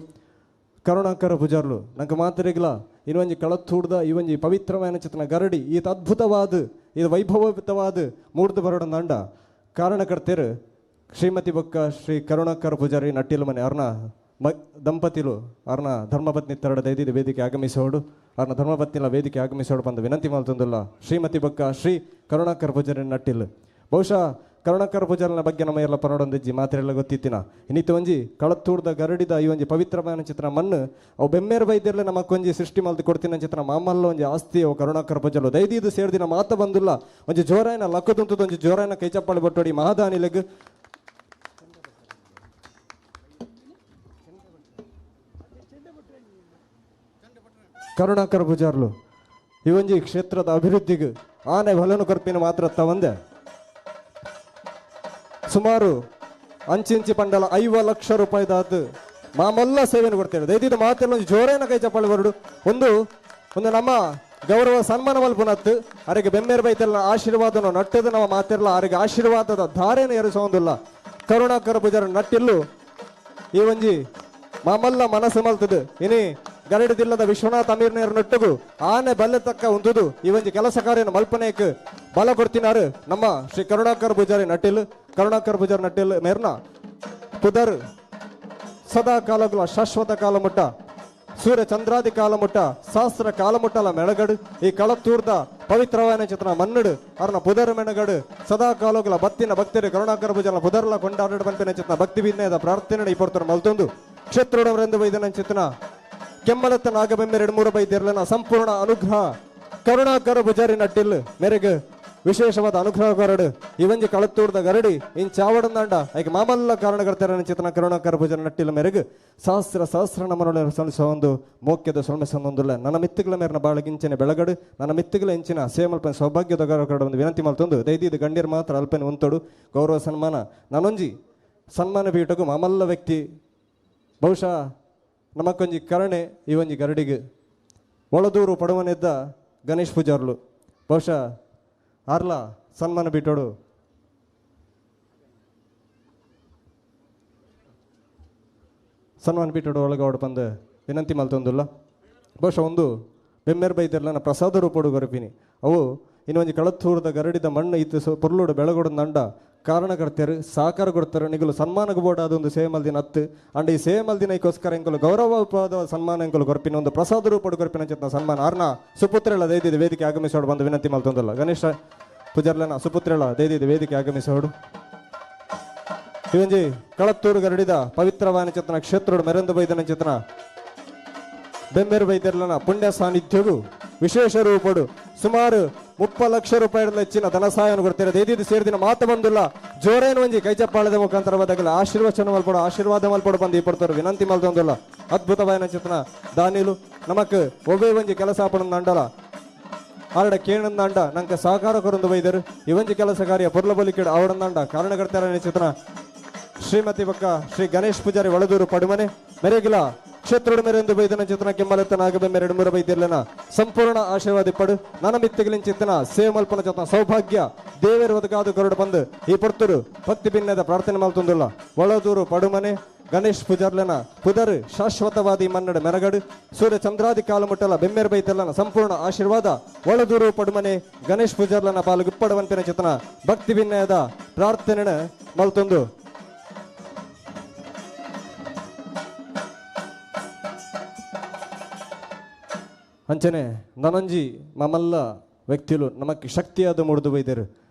ಕರುಣಾಕರ ಪೂಜಾರ್ಲು ನಂಗೆ ಮಾತ್ರೆಗ್ಲ ಇನ್ನೊಂಜಿ ಕಳತ್ತೂಡ್ದ ಈ ಒಂಜಿ ಪವಿತ್ರವಾದ ಚಿತ್ರನ ಗರಡಿ ಈತ ಅದ್ಭುತವಾದ ಇದು ವೈಭವಯುತವಾದ ಮೂರ್ದು ಬರೋಡಂದಾಂಡ ಕಾರಣಕರ್ತೇರು ಶ್ರೀಮತಿ ಬೊಕ್ಕ ಶ್ರೀ ಕರುಣಾಕರ ಪೂಜಾರಿ ನಟ್ಟಿಲು ಮನೆ ಅರ್ನ ದಂಪತಿಲು ಅರ್ನ ಧರ್ಮಪತ್ನಿ ತರಡ ದೈದಿದ ವೇದಿಕೆ ಆಗಮಿಸೋಡು ಅರ್ನ ಧರ್ಮಪತ್ನಿಲ ವೇದಿಕೆ ಆಗಮಿಸೋಡು ಬಂದು ವಿನಂತಿ ಮಲ್ತೊಂದುಲ್ಲ. ಶ್ರೀಮತಿ ಬೊಕ್ಕ ಶ್ರೀ ಕರುಣಾಕರ ಪೂಜಾರಿ ನಟ್ಟಿಲು. ಬಹುಶಃ ಕರುಣಾಕರ ಪೂಜಾರನ ಬಗ್ಗೆ ನಮ್ಮ ಎಲ್ಲ ಪನೋಡೊಂದಿಜ್ಜಿ ಮಾತ್ರೆಲ್ಲ ಗೊತ್ತಿತ್ತಿನ ಇನ್ನಿತ್ತು ಒಂಜಿ ಕಳತ್ತೂರ್ದ ಗರಡಿದ ಈ ಒಂಜಿ ಪವಿತ್ರమైన ಚಿತ್ರ ಮಣ್ಣು ಅವು ಬೆಮ್ಮೇರು ಬೈದಿರ್ಲೆ ನಮಕ್ಕೊಂಜಿ ಸೃಷ್ಟಿ ಮಲ್ದು ಕೊಡ್ತಿನ ಚಿತ್ರ ಮಾಮಲ್ಲ ಒಂಜಿ ಆಸ್ತಿ ಅವು ಕರುಣಾಕರ ಪೂಜಾರು ದೈದೀದು ಸೇರ್ದಿನ ಮಾತ ಬಂದುಲ್ಲ ಒಂಜಿ ಜೋರಾಯನ ಲಕ್ಕದುಂತದ ಒಂಜಿ ಜೋರಾಯನ ಕೈ ಚಪ್ಪಾಳಿ ಬಟ್ಟೋಡಿ ಮಹಾದಾನಿಲೆಗ್ ಕರುಣಾಕರ ಪೂಜಾರ್ಲು ಈ ಒಂಜಿ ಕ್ಷೇತ್ರದ ಅಭಿವೃದ್ಧಿಗೆ ಆನೆ ಹೊಲನು ಕೊರ್ಪಿನ ಮಾತ್ರ ತವಂದೆ ಸುಮಾರು ಅಂಚಿಂಚಿ ಪಂಡಲ 50 ಲಕ್ಷ ರೂಪಾಯಿದಾದ ಮಾಮಲ್ಲ ಸೇವೆಯನ್ನು ಕೊಡ್ತೇವೆ. ದಯದಿದ್ದು ಮಾತೆಲ್ಲ ಒಂದು ಜೋರೇನ ಕೈ ಚಪ್ಪಾಳಿ ಬರಡು. ಒಂದು ಒಂದು ನಮ್ಮ ಗೌರವ ಸನ್ಮಾನ ಮಲ್ಪುನತ್ತು ಅರೆಗೆ ಬೆಮ್ಮೇರು ಬೈತೆಲ್ಲ ಆಶೀರ್ವಾದನ ನಟ್ಟದ ನಮ್ಮ ಮಾತಿರಲ್ಲ ಅರೆಗೆ ಆಶೀರ್ವಾದದ ಧಾರೆಯನ್ನು ಎರಸೋಂದಿಲ್ಲ. ಕರುಣಾಕರ ಪೂಜಾರ ನಟ್ಟಿಲ್ಲು ಈ ಒಂಜಿ ಮಾಮಲ್ಲ ಮನಸ್ಸು ಮಲ್ತದು ಇನಿ ಗರಡಿದಿಲ್ಲದ ವಿಶ್ವನಾಥ್ ಅಮೀರ್ನೇರ್ ನಟ್ಟುಗು ಆನೆ ಬಲ್ಲೆ ತಕ್ಕ ಉಂದುದು ಈ ಒಂಜಿ ಕೆಲಸ ಕಾರ್ಯನ ಮಲ್ಪನೇಕ್ ಬಲ ಕೊಡ್ತಿನಾರು ನಮ್ಮ ಶ್ರೀ ಕರುಣಾಕರ ಪೂಜಾರಿ ನಟ್ಟಿಲ್. ಕರುಣಾಕರ ಪೂಜಾರಿ ನಟ್ಟಿಲ್ ಮೇರ್ನ ಪುದರ್ ಸದಾ ಕಾಲಗಳ ಶಾಶ್ವತ ಕಾಲ ಮುಟ್ಟ ಸೂರ್ಯ ಚಂದ್ರಾದಿ ಕಾಲ ಮುಟ್ಟ ಸಹಸ್ರ ಕಾಲ ಮುಟ್ಟಲ ಮೆಳಗಡು ಈ ಕಳತ್ತೂರ್ದ ಪವಿತ್ರವಾದ ಚಿತ್ರ ಮನ್ನಡು ಅರ್ನ ಪುದರ್ ಮೆಣಗಡು ಸದಾ ಕಾಲಗಳ ಬತ್ತಿನ ಭಕ್ತರು ಕರುಣಾಕರ ಪೂಜಾರ ಪುದರ್ಲ ಕೊಂಡಾಡ ಬಂಪಿನ ಚಿತ್ರ ಭಕ್ತಿ ವಿನಯದ ಪ್ರಾರ್ಥನೆ ಈ ಪೊರ್ತರು ಮಲ್ತೊಂದು ಕ್ಷೇತ್ರೋಡವರೆಂದು ವೈದ್ಯನ ಚಿತ್ರ ಕೆಮ್ಮಲತ್ತ ನಾಗಬೆಮ್ಮೆರಡು ಮೂರು ಬೈದಿರ್ಲನ ಸಂಪೂರ್ಣ ಅನುಗ್ರಹ ಕರುಣಾಕರ ಪೂಜಾರಿ ನಟ್ಟಿಲ್ ಮೇರೆಗೆ ವಿಶೇಷವಾದ ಅನುಗ್ರಹ ಗರಡು ಈ ಒಂಜಿ ಕಳತ್ತೂರ್ದ ಗರಡಿ ಇನ್ ಚಾವಡಂದಾಂಡ ಐಕೆ ಮಾಮಲ್ಲ ಕಾರಣಕರ್ತರ ಚಿತ್ರನ ಕರುಣಾಕರ ಪೂಜಾರಿ ನಟ್ಟಿಲ್ ಮೇರೆಗೆ ಸಹಸ್ರ ಸಹಸ್ರ ನಮನೊಳ ಸಲ್ಲಿಸುವ ಒಂದು ಮೋಕ್ಯದ ಸೊಲ್ಮೆ ಸಂದೊಂದುಲ್ಲ. ನನ್ನ ಮಿತ್ತುಗಳ ಮೇರಿನ ಬಾಳಗಿಂಚಿನ ಬೆಳಗಡು ನನ್ನ ಮಿತ್ತುಗಳ ಇಂಚಿನ ಸೇಮಲ್ಪನ ಸೌಭಾಗ್ಯದ ಗರಡು ಒಂದು ವಿನಂತಿ ಮಲ್ತೊಂದು ದೈದಿದ್ದು ಗಂಡಿಯರು ಮಾತ್ರ ಅಲ್ಪನೆ ಉಂತೊಡು ಗೌರವ ಸನ್ಮಾನ ನಾನೊಂಜಿ ಸನ್ಮಾನ ಪೀಠಕ್ಕೂ ಮಾಮಲ್ಲ ವ್ಯಕ್ತಿ ಬಹುಶಃ ನಮಕ್ಕೊಂಜಿ ಕರುಣೆ ಈ ಒಂಜಿ ಗರಡಿಗೆ ಒಳದೂರು ಪಡುವನಿದ್ದ ಗಣೇಶ್ ಪೂಜಾರ್ಲು ಬಹುಶಃ ಆರ್ಲ ಸನ್ಮಾನ ಬಿಟ್ಟೋಡು ಸನ್ಮಾನ ಬಿಟ್ಟೋಡು ಒಳಗೆ ಬಂದು ವಿನಂತಿ ಮಲ್ತೊಂದುಲ್ಲ. ಬಹುಶಃ ಒಂದು ಬೆಮ್ಮೇರು ಬೈದಿರ್ಲ ಪ್ರಸಾದ ರೂಪೋಡು ಗೊರಪಿನಿ ಅವು ಇನ್ನೊಂಜಿ ಕಳತ್ತೂರದ ಗರಡಿದ ಮಣ್ಣು ಇತ್ತು ಪೊರ್ಲೋಡು ಬೆಳಗೋಡು ನಂಡ ಕಾರಣಕರ್ತರು ಸಹಕಾರ ಕೊಡ್ತಾರೆ ನಿಗಲು ಸನ್ಮಾನಕ್ಕೆ ಬೋರ್ಡ್ ಅದೊಂದು ಸೇವೆ ಮಲ್ದಿನ ಹತ್ತು ಅಂಡ್ ಈ ಸೇವೆ ಮಲ್ದಿನ ಐಕೋಸ್ಕರ ಎಂಕಲು ಗೌರವವಾದ ಸನ್ಮಾನ ಎಂಕಲು ಕೊರ್ಪಿನ ಒಂದು ಪ್ರಸಾದ ರೂಪಡು ಕೊರ್ಪಿನ ಚಿತ್ನ ಸನ್ಮಾನ ಆರ್ನ ಸುಪುತ್ರಳ ದೈದಿದ ವೇದಿಕೆ ಆಗಮಿಸೋಡು ಬಂದು ವಿನಂತಿ ಮಲ್ತೊಂದಲ್ಲ. ಗಣೇಶ ಪೂಜಾರ್ಲನ ಸುಪುತ್ರಳ ದೈದಿದ ವೇದಿಕೆ ಆಗಮಿಸೋಡು. ಇವಂಜಿ ಕಳತ್ತೂರು ಗರಡಿದ ಪವಿತ್ರವಾನ ಚಿತ್ರನ ಕ್ಷೇತ್ರೋಡು ಮೆರಂದು ಬೈದನ ಚಿತ್ರನ ಬೆಮ್ಮೇರು ಬೈದಿರ್ಲನ ಪುಣ್ಯ ಸಾನ್ನಿಧ್ಯವು ವಿಶೇಷ ರೂಪಡು ಸುಮಾರು 30 ಲಕ್ಷ ರೂಪಾಯಿ ಹೆಚ್ಚಿನ ಧನ ಸಹಾಯವನ್ನು ಕೊಡ್ತಾರೆ. ದೇದಿದ್ದು ಸೇರಿದಿನ ಮಾತು ಬಂದಿಲ್ಲ ಜೋರೇನು ಒಂಜಿ ಕೈಚಪ್ಪಾಳದ ಮುಖಾಂತರ ಬದಗಲ ಆಶೀರ್ವಚನ ಮಲ್ಪಡು ಆಶೀರ್ವಾದ ಮಲ್ಪಡು ಬಂದು ಈ ಪಡ್ತಾರೆ ವಿನಂತಿ ಮಲ್ತೊಂದಿಲ್ಲ. ಅದ್ಭುತವಾದ ಚಿತ್ರಣ ದಾನಿಲು ನಮಕ್ ಒಬ್ಬೇ ಒಂಜಿ ಕೆಲಸ ಆಪಣ ಅಂಡಲ ಆರಡ ಕೇಣಂದಾಂಡ ನಂಗೆ ಸಹಕಾರ ಕೊರೊಂದು ಬೈದರು ಇವಂಜಿ ಕೆಲಸ ಕಾರ್ಯ ಪೊರ್ಲ ಬಲಿಕೆಡು ಅವಡಂದಾಂಡ ಕಾರಣಕರ್ತರ ಚಿತ್ರಣ ಶ್ರೀಮತಿ ಬಕ್ಕ ಶ್ರೀ ಗಣೇಶ್ ಪೂಜಾರಿ ಒಳದೂರು ಪಡುಮನೆ ಮೆರೆಗಿಲ ಕ್ಷೇತ್ರೋಡು ಮೇರೆಂದು ಬೈದನ ಚಿತ್ರಣ ಕೆಮ್ಮಲೆತ್ತನಾಗಬೆ ಮೆರಡು ಮೂರ ಬೈದಿರ್ಲನ ಸಂಪೂರ್ಣ ಆಶೀರ್ವಾದ ಪಡು ನನ್ನ ಮಿತ್ತಿಗಳಿನ ಚಿತ್ತನ ಸೇವೆ ಮಲ್ಪನ ಚತನ ಸೌಭಾಗ್ಯ ದೇವೇರು ಒದಗಾದು ಕರುಡು ಬಂದು ಈ ಪೊರ್ತುರು ಭಕ್ತಿ ಭಿನ್ನದ ಪ್ರಾರ್ಥನೆ ಮಲ್ತೊಂದುಲ್ಲ. ಒಳದೂರು ಪಡುಮನೆ ಗಣೇಶ್ ಪೂಜಾರ್ಲನ ಪುದರ್ ಶಾಶ್ವತವಾದಿ ಮನ್ನಡ ಮೆರಗಡು ಸೂರ್ಯ ಚಂದ್ರಾದಿ ಕಾಲುಮುಟ್ಟಲ ಬೆಮ್ಮೆರು ಬೈತೆಲ್ಲನ ಸಂಪೂರ್ಣ ಆಶೀರ್ವಾದ ಒಳದೂರು ಪಡುಮನೆ ಗಣೇಶ್ ಪೂಜಾರ್ಲನ ಪಾಲುಗುಪ್ಪಡವಂತಿನ ಚಿತನ ಭಕ್ತಿ ಭಿನ್ನದ ಪ್ರಾರ್ಥನೆ ಮಲ್ತೊಂದು. ಅಂಚನೆ ನನಂಜಿ ಮಮಲ್ಲ ವ್ಯಕ್ತಿಲು ನಮಕ್ ಶಕ್ತಿಯಾದ ಮೂಡ್ದು ಬೈದರು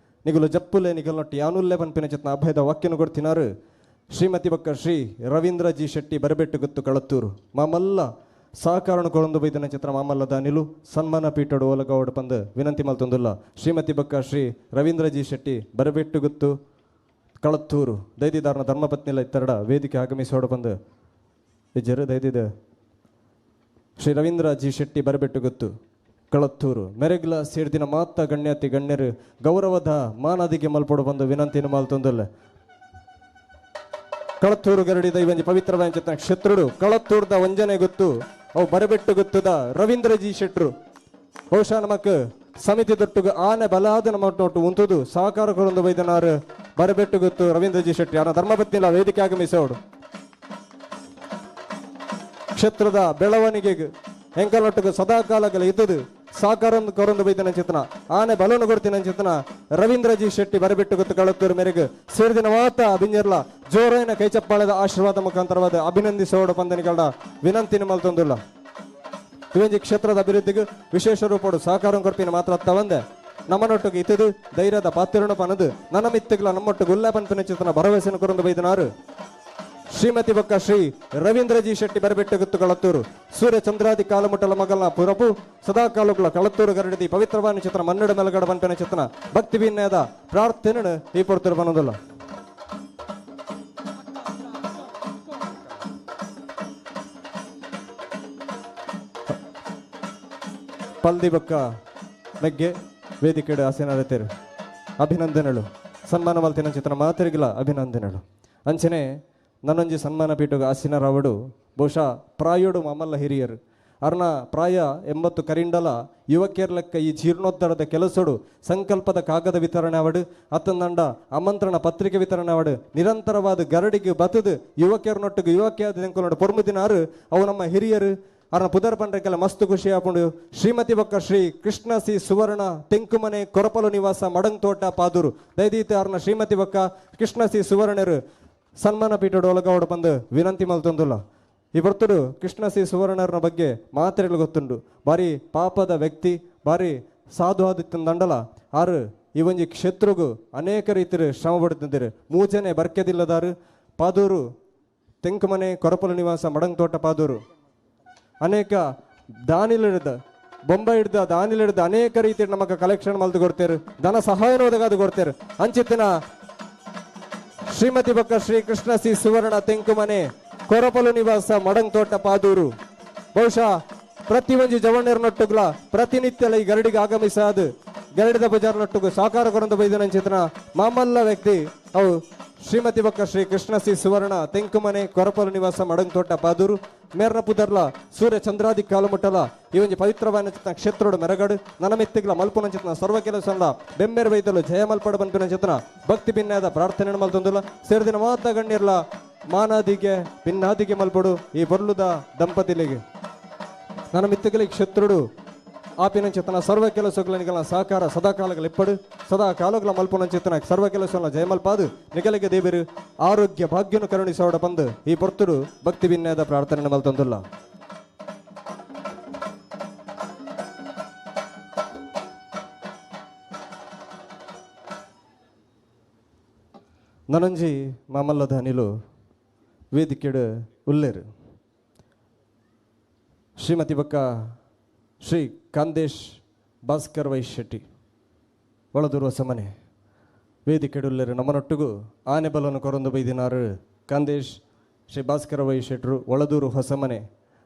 ನಿಗುಲು ಜಪ್ಪುಲೆ ನಿಗಲ್ನೊಟ್ಟು ಯಾನುಲ್ಲೆ ಪನ್ಪಿನ ಚಿತ್ನ ಅಭಯದ ವಾಕ್ಯನು ಕೊಡ್ತಿನಾರು ಶ್ರೀಮತಿ ಬಕ್ಕ ಶ್ರೀ ರವೀಂದ್ರ ಜಿ ಶೆಟ್ಟಿ ಬರಬೆಟ್ಟು ಗುತ್ತು ಕಳತ್ತೂರು ಮಾಮಲ್ಲ ಸಹಕಾರಣ ಕೊಳಂದು ಬೈದನ ಚಿತ್ರ ಮಾಮಲ್ಲ ದಾನಿಲು ಸನ್ಮಾನ ಪೀಠೋಡು ಓಲಗೌಡ ಪಂದು ವಿನಂತಿ ಮಲ್ತೊಂದುಲ್ಲ. ಶ್ರೀಮತಿ ಬಕ್ಕ ಶ್ರೀ ರವೀಂದ್ರ ಜಿ ಶೆಟ್ಟಿ ಬರಬೆಟ್ಟು ಗುತ್ತು ಕಳತ್ತೂರು ದೈದಿದಾರನ ಧರ್ಮಪತ್ನಿಲ ಇತ್ತರಡ ವೇದಿಕೆ ಆಗಮಿಸೋಡು ಪಂದು ಇಜ್ಜರು ದೈದಿದ ಶ್ರೀ ರವೀಂದ್ರ ಜಿ ಶೆಟ್ಟಿ ಬರಬೆಟ್ಟು ಗೊತ್ತು ಕಳತ್ತೂರು ಮೆರೆಗ್ಲ ಸೇರ್ದಿನ ಮಾತ ಗಣ್ಯಾತಿ ಗಣ್ಯರು ಗೌರವದ ಮಾನಾದಿಗೆ ಮಲ್ಪೊಡು ಬಂದು ವಿನಂತಿನ ಮಲ್ತೊಂದುಲ್ಲ. ಕಳತ್ತೂರು ಗರಡಿದ ಇವಂಜಿ ಪವಿತ್ರ ಕ್ಷೇತ್ರುಡು ಕಳತ್ತೂರ್ದ ವಂಜನೆ ಗೊತ್ತು ಅವು ಬರಬೆಟ್ಟು ಗೊತ್ತದ ರವೀಂದ್ರ ಜಿ ಶೆಟ್ರು ಬಹುಶಃ ನಮಕ್ ಸಮಿತಿ ದೊಟ್ಟುಗು ಆನೆ ಬಲಾದ ನಮ್ಮ ಒಟ್ಟು ಉಂಟುದು ಸಹಕಾರ ಕೊರೊಂದು ಬೈದನಾರು ಬರಬೆಟ್ಟು ಗೊತ್ತು ರವೀಂದ್ರ ಜಿ ಶೆಟ್ಟಿ ಅವನ ಧರ್ಮಪತ್ನಿಲ ವೇದಿಕೆ ಆಗಮಿಸೋಡು. ಕ್ಷೇತ್ರದ ಬೆಳವಣಿಗೆಗೆ ಎಂಕಲೊಟ್ಟಿಗೆ ಸದಾಕಾಲಗಳ ಇದ್ದದು ಸಹಕಾರ ಕೊರೊಂದು ಬೈದನ ಚಿತನ ಆನೆ ಬಲನು ಕೊಡ್ತಿನ ಚಿತನ ರವೀಂದ್ರ ಜಿ ಶೆಟ್ಟಿ ಬರಬಿಟ್ಟು ಗೊತ್ತು ಕಳತ್ತೂರು ಮೇರೆಗೆ ಸೇರಿದಿನ ಮಾತ ಅಭಿಂಜರ್ಲ ಜೋರೈನ ಕೈಚಪ್ಪಾಳದ ಆಶೀರ್ವಾದ ಮುಖಾಂತರವಾದ ಅಭಿನಂದಿಸೋಡು ಪಂದನಿಗಳ ವಿನಂತಿನ ಮಲ್ತೊಂದುಲ್ಲ. ಇವಂಜಿ ಕ್ಷೇತ್ರದ ಅಭಿವೃದ್ಧಿಗೆ ವಿಶೇಷ ರೂಪೋಡು ಸಹಕಾರ ಕೊಡ್ಪಿನ ಮಾತ್ರ ತವಂದೆ ನಮ್ಮನೊಟ್ಟಿಗೆ ಇತ್ತದು ಧೈರ್ಯದ ಪಾತ್ರನು ಪನದು ನನ್ನ ಮಿತ್ತುಗಳ ನಮ್ಮೊಟ್ಟಿಗೆ ಉಲ್ಲ ಪನ್ಪಿನ ಚಿತನ ಭರವಸೆಯನ್ನು ಕೊರೊಂದು ಬೈದನಾರು ಶ್ರೀಮತಿ ಬಕ್ಕ ಶ್ರೀ ರವೀಂದ್ರ ಜಿ ಶೆಟ್ಟಿ ಬರಬೆಟ್ಟು ಗುತ್ತು ಕಳತ್ತೂರು ಸೂರ್ಯ ಚಂದ್ರಾದಿ ಕಾಲುಮುಟ್ಟಲ ಮಗಲ್ನ ಪುರಪು ಸದಾ ಕಾಲುಗಳ ಕಳತ್ತೂರು ಗರಡಿದಿ ಪವಿತ್ರವಾನ ಚಿತ್ರ ಮನ್ನಡ ಮೆಲಗಡ ಬಂಪಿನ ಚಿತ್ರನ ಭಕ್ತಿ ಭಿನ್ನದ ಪ್ರಾರ್ಥನೆ ಈ ಪೊರ್ತರು ಬನ್ನೋದಿಲ್ಲ. ಪಲ್ದಿ ಬಕ್ಕ ಮೆಗ್ಗೆ ವೇದಿಕೆಡು ಆಸೀನರತೇರು ಅಭಿನಂದನೆಗಳು ಸನ್ಮಾನ ಮಲ್ತಿನ ಚಿತ್ರ ಮಾತರಿಗಿಲ್ಲ ಅಭಿನಂದನೆಗಳು. ಅಂಚನೆ ನನ್ನೊಂಜಿ ಸನ್ಮಾನ ಪೀಠಗ ಆಸೀನರಾವಡು ಬಹುಶಃ ಪ್ರಾಯೋಡು ಮಾಮಲ್ಲ ಹಿರಿಯರು ಅರ್ನ ಪ್ರಾಯ 80 ಕರಿಂಡಲ ಯುವಕಿಯರ್ಲೆಕ್ಕ ಈ ಜೀರ್ಣೋದ್ಧಾರದ ಕೆಲಸಡು ಸಂಕಲ್ಪದ ಕಾಗದ ವಿತರಣೆ ಅವಡು ಅತ್ತಂದಂಡ ಆಮಂತ್ರಣ ಪತ್ರಿಕೆ ವಿತರಣೆ ಅವಡು ನಿರಂತರವಾದ ಗರಡಿಗೆ ಬತದು ಯುವಕಿಯರ್ನೊಟ್ಟಿಗೆ ಯುವಕಿಯಾದ ಪೊರ್ಮುದಿನಾರು ಅವು ನಮ್ಮ ಹಿರಿಯರು ಅರ್ನ ಪುದರ್ ಪಂಡ್ರೆಕ್ಕೆಲ್ಲ ಮಸ್ತ್ ಖುಷಿ ಆಪುಂಡು. ಶ್ರೀಮತಿ ಬೊಕ್ಕ ಶ್ರೀ ಕೃಷ್ಣ ಸಿ ಸುವರ್ಣ ತೆಂಕುಮನೆ ಕೊರಪಲು ನಿವಾಸ ಮಡಂಗ್ತೋಟ ಪಾದೂರು ದಯದೀತ ಅರ್ನ ಶ್ರೀಮತಿ ಬೊಕ್ಕ ಕೃಷ್ಣ ಸಿ ಸುವರ್ಣರು ಸನ್ಮಾನ ಪೀಠೋಡು ಒಳಗೌಡ ಬಂದು ವಿನಂತಿ ಮಲ್ತೊಂದುಲ್ಲ. ಈ ಬರ್ತುಡು ಕೃಷ್ಣ ಸಿ ಸುವರ್ಣರನ ಬಗ್ಗೆ ಮಾತ್ರೆಗಳು ಗೊತ್ತುಂಡು. ಬಾರಿ ಪಾಪದ ವ್ಯಕ್ತಿ, ಬಾರಿ ಸಾಧು ಆದಿತ್ತಂದಂಡಲ ಆರು ಈ ಒಂಜಿ ಕ್ಷೇತ್ರಗೂ ಅನೇಕ ರೀತಿಯ ಶ್ರಮ ಪಡುತ್ತಿದ್ದರು. ಮೂಜನೆ ಬರ್ಕೆದಿಲ್ಲದಾರು ಪಾದೂರು ತೆಂಕುಮನೆ ಕೊರಪಲು ನಿವಾಸ ಮಡಂಗ್ತೋಟ ಪಾದೂರು ಅನೇಕ ದಾನಿಲಿಡ್ದ ಬೊಂಬೈ ಹಿಡ್ದ ದಾನಿಲಿಡ್ದ ಅನೇಕ ರೀತಿ ನಮಗ ಕಲೆಕ್ಷನ್ ಮಲ್ದು ಕೊಡ್ತೇರು, ಧನ ಸಹಾಯನ ಒದಗಾದು ಕೊಡ್ತೇರು. ಅಂಚಿತ್ತಿನ ಶ್ರೀಮತಿ ಬೊಕ್ಕ ಶ್ರೀ ಕೃಷ್ಣ ಸಿ ಸುವರ್ಣ ತೆಂಕುಮನೆ ಕೊರಪಲು ನಿವಾಸ ಮಡಂಗ್ತೋಟ ಪಾದೂರು ಬಹುಶಃ ಪ್ರತಿ ಒಂಜಿ ಜವಣ್ಣರನೊಟ್ಟುಗ್ಲ ಪ್ರತಿನಿತ್ಯಲ ಈ ಗರಡಿಗೆ ಆಗಮಿಸಾದು ಗರಡಿದ ಬಜಾರ್ನೊಟ್ಟುಗು ಸಾಕಾರ ಕೊರಂದು ಬೈದನಂಚಿತನ ಮಾಮಲ್ಲ ವ್ಯಕ್ತಿ ಅವು ಶ್ರೀಮತಿ ಬೊಕ್ಕ ಶ್ರೀ ಕೃಷ್ಣ ಸಿ ಸುವರ್ಣ ತೆಂಕುಮನೆ ಕೊರಪಲು ನಿವಾಸ ಮಡಂಗ್ತೋಟ ಪಾದೂರು ಮೇರ್ನ ಪುದರ್ಲ ಸೂರ್ಯ ಚಂದ್ರಾದಿ ಕಾಲುಮುಟ್ಟಲ ಈ ಒಂಜಿ ಪವಿತ್ರವಾದ ಚಿತ್ನ ಕ್ಷೇತ್ರೋಡು ಮೆರಗಡು ನನಮಿತ್ತಿಗ್ಲ ಮಲ್ಪುನ ಚಿತ್ನ ಸರ್ವ ಕೆಲಸಲ್ಲ ಬೆಮ್ಮೆರ್ ವೈದಲು ಜಯ ಮಲ್ಪಡ ಬನ್ಪಿನ ಚಿತ್ನ ಭಕ್ತಿ ಭಿನ್ನಾದ ಪ್ರಾರ್ಥನೆ ಮಲ್ತೊಂದುಲ ಸೇರಿದಿನ ಮಾತ ಗಣ್ಯರ್ಲ ಮಾನಾದಿಗೆ ಭಿನ್ನಾದಿಗೆ ಮಲ್ಪಡು ಈ ಬೊರ್ಲುದ ದಂಪತಿಲಿಗೆ ನನ್ನ ಮಿತ್ತಗಲಿ ಕ್ಷೇತ್ರುಡು ಆಪಿನ ಚಿತ್ತನ ಸರ್ವ ಕೆಲಸಗಳ ಸಹಕಾರ ಸದಾ ಕಾಲಗಳ ಇಪ್ಪಡು ಸದಾ ಕಾಲಗಳ ಮಲ್ಪುನ ಚಿತ್ತನ ಸರ್ವ ಕೆಲಸಗಳ ಜಯಮಲ್ಪಾದು ನಿಗಲಿಗೆ ದೇವರು ಆರೋಗ್ಯ ಭಾಗ್ಯನು ಕರುಣಿಸೋಡ ಬಂದು ಈ ಪೊರ್ತುಡು ಭಕ್ತಿ ಭಿನ್ನದ ಪ್ರಾರ್ಥನೆ ಮಲ್ತೊಂದುಲ್ಲ. ನನಂಜಿ ಮಾಮಲ್ಲದ ಅನಿಲು ವೇದಿಕೆಡು ಉಲ್ಲೇರು ಶ್ರೀಮತಿ ಬಕ್ಕ ಶ್ರೀ ಕಾಂದೇಶ್ ಭಾಸ್ಕರ್ ವೈ ಶೆಟ್ಟಿ ಒಳದೂರು ಹೊಸಮನೆ ವೇದಿಕೆಡುಲ್ಲೆರು ನಮ್ಮನೊಟ್ಟಿಗೂ ಆನೆ ಬಲವನ್ನು ಕೊರೊಂದು ಬೈದಿನಾರು ಕಾಂದೇಶ್ ಶ್ರೀ ಭಾಸ್ಕರ ವೈ ಶೆಟ್ರು ಒಳದೂರು ಹೊಸಮನೆ.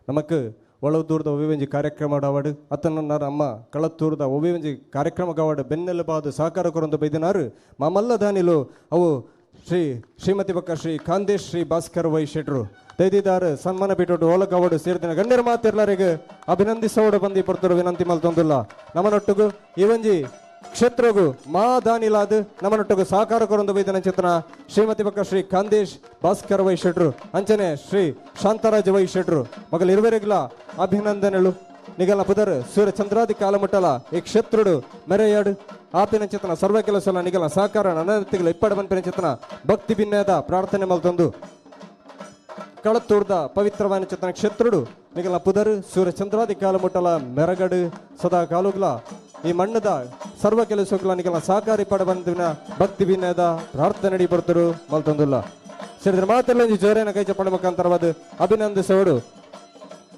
ನಮಕ್ ಒಳದೂರದ ಒವ್ವೆ ಕಾರ್ಯಕ್ರಮ ಅವಾಡು ಅತನ ಅಮ್ಮ ಕಳತ್ತೂರದ ಒವ್ವೆ ಕಾರ್ಯಕ್ರಮ ಗವಾಡು ಬೆನ್ನೆಲುಬಾದು ಸಹಕಾರ ಕೊರೊಂದು ಬೈದಿನಾರು ಮಾಮಲ್ಲ ದಾನಿಲು ಅವು ಶ್ರೀ ಶ್ರೀಮತಿ ಬಕ್ಕ ಶ್ರೀ ಕಾಂದೇಶ್ ಶ್ರೀ ಭಾಸ್ಕರ ವೈ ಶೆಟ್ರು ದೈದಿದಾರು ಸನ್ಮಾನ ಬಿಟ್ಟು ಓಲಗವಾಡು ಸೇರಿದಿನ ಗಣ್ಯರ ಮಾತಿರ್ಲಾರಿಗೆ ಅಭಿನಂದಿಸೋಡು ಬಂದಿ ಪೊರ್ತರು ವಿನಂತಿ ಮಲ್ತೊಂದುಲ್ಲ. ನಮ್ಮನೊಟ್ಟಿಗೂ ಈ ಒಂಜಿ ಕ್ಷೇತ್ರಗು ಮಾ ದಾನಿಲಾದ್ ನಮ್ಮನೊಟ್ಟಿಗೂ ಸಹಕಾರ ಕೊರೊಂದು ಬೈದಿನ ಚಿತ್ರನ ಶ್ರೀಮತಿ ಬಕ್ಕ ಶ್ರೀ ಕಾಂದೇಶ್ ಭಾಸ್ಕರ ವೈ ಶೆಟ್ರು ಅಂಚನೆ ಶ್ರೀ ಶಾಂತರಾಜ ವೈ ಶೆಟ್ರು ಮಗಲು ಇರುವರೆಗ್ಲ ಅಭಿನಂದನೆಗಳು. ನಿಗಲ ಪುದರ್ ಸೂರ್ಯ ಚಂದ್ರಾದಿ ಕಾಲಮುಟ್ಟಲ ಈ ಕ್ಷೇತ್ರುಡು ಮೆರೆಯಾಡು ಆಪಿನ ಚಿತ್ರನ ಸರ್ವ ಕೆಲಸ ನಿಗಲ ಸಹಕಾರ ನನ್ನತಿಗಳ ಇಪ್ಪಡ ಬಂಪಿನ ಚಿತ್ರನ ಭಕ್ತಿ ಭಿನ್ನದ ಪ್ರಾರ್ಥನೆ ಮಲ್ತೊಂದು ಕಳತ್ತೂರ್ದ ಪವಿತ್ರವಾನ ಚಿತ್ರನ ಕ್ಷೇತ್ರುಡು ನಿಗಲ ಪುದರ್ ಸೂರ್ಯ ಚಂದ್ರಾದಿ ಕಾಲಮುಟ್ಟಲ ಮೆರಗಡು ಸದಾ ಕಾಲುಗ್ಲ ಈ ಮಣ್ಣದ ಸರ್ವ ಕೆಲಸಗಳ ನಿಗಲ ಸಹಕಾರಿ ಪಡ ಬಂದಿನ ಭಕ್ತಿ ಭಿನ್ನದ ಪ್ರಾರ್ಥನೆ ಬರ್ತರು ಮಲ್ತೊಂದುಲ್ಲ. ಸೇರಿದ್ರೆ ಮಾತೆಲ್ಲ ಜೋರೇನ ಕೈ ಚಪ್ಪಡ ಮುಖಾಂತರವಾದ ಅಭಿನಂದಿಸೋಡು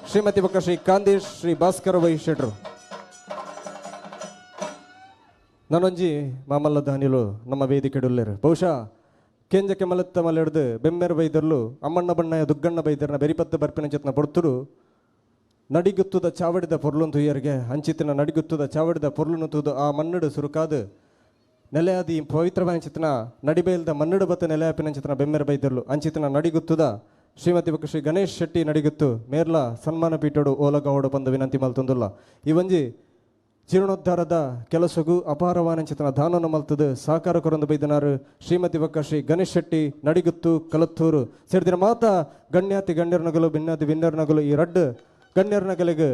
ಶ್ರೀಮತಿ ಬಕ್ಕ ಶ್ರೀ ಕಾಂದೇಶ್ ಶ್ರೀ ಭಾಸ್ಕರ ವೈ ಶೆಟ್ರು. ನಾನೊಂಜಿ ಮಾಮಲ್ಲ ದಾನಿಲು ನಮ್ಮ ವೇದಿಕೆಡುಲ್ಲೇರು ಬಹುಶಃ ಕೇಂಜಕ್ಕೆ ಮಲತ್ತ ಮಲೆಡ್ದು ಬೆಮ್ಮೆರು ಬೈದರ್ಲು ಅಮ್ಮಣ್ಣ ಬಣ್ಣಯ ದುಗ್ಗಣ್ಣ ಬೈದರ್ನ ಬೆರಿಪತ್ತು ಬರ್ಪಿನ ಚತ್ನ ಪೊರ್ತುಡು ನಡಿಗುತ್ತದ ಚಾವಡಿದ ಪೊರ್ಲುಂತು ತುಯ್ಯರಿಗೆ ಅಂಚಿತ್ತಿನ ನಡಿಗುತ್ತದ ಚಾವಡಿದ ಪೊರ್ಲುನು ತೂದು ಆ ಮಣ್ಣುಡು ಸುರುಕಾದು ನೆಲೆಯಾದಿ ಪವಿತ್ರವಾದ ಚಿತ್ನ ನಡಿಬೇಲ್ದ ಮಣ್ಣುಡು ಬತ್ತ ನೆಲೆಯಾಪಿನ ಚಿತ್ನ ಬೆಮ್ಮೆರು ಬೈದರ್ಲು ಅಂಚಿತ್ತಿನ ನಡಿಗುತ್ತದ ಶ್ರೀಮತಿ ಬಕ್ಕ ಶ್ರೀ ಗಣೇಶ್ ಶೆಟ್ಟಿ ನಡಿಗುತ್ತು ಮೇರ್ಲ ಸನ್ಮಾನ ಪೀಠೋಡು ಓಲಗೌಡು ಬಂದು ವಿನಂತಿ ಮಲ್ತೊಂದುಲ್ಲ. ಈ ಒಂಜಿ ಜೀರ್ಣೋದ್ಧಾರದ ಕೆಲಸಗೂ ಅಪಾರವಾನ ಚಿತ್ರನ ದಾನವನ್ನು ಮಲ್ತದು ಸಹಕಾರ ಕೊರೊಂದು ಬೈದನಾರು ಶ್ರೀಮತಿ ಬಕ್ಕ ಶ್ರೀ ಗಣೇಶ್ ಶೆಟ್ಟಿ ನಡಿಗುತ್ತು ಕಲತ್ತೂರು ಸೇರಿದಿನ ಮಾತ ಗಣ್ಯಾತಿ ಗಣ್ಯರ್ನಗಲು ಭಿನ್ನಾತಿ ಭಿನ್ನರ್ನಗಲು ಈ ರಡ್ಡು ಗಣ್ಯರ್ನಗಲಿಗೆ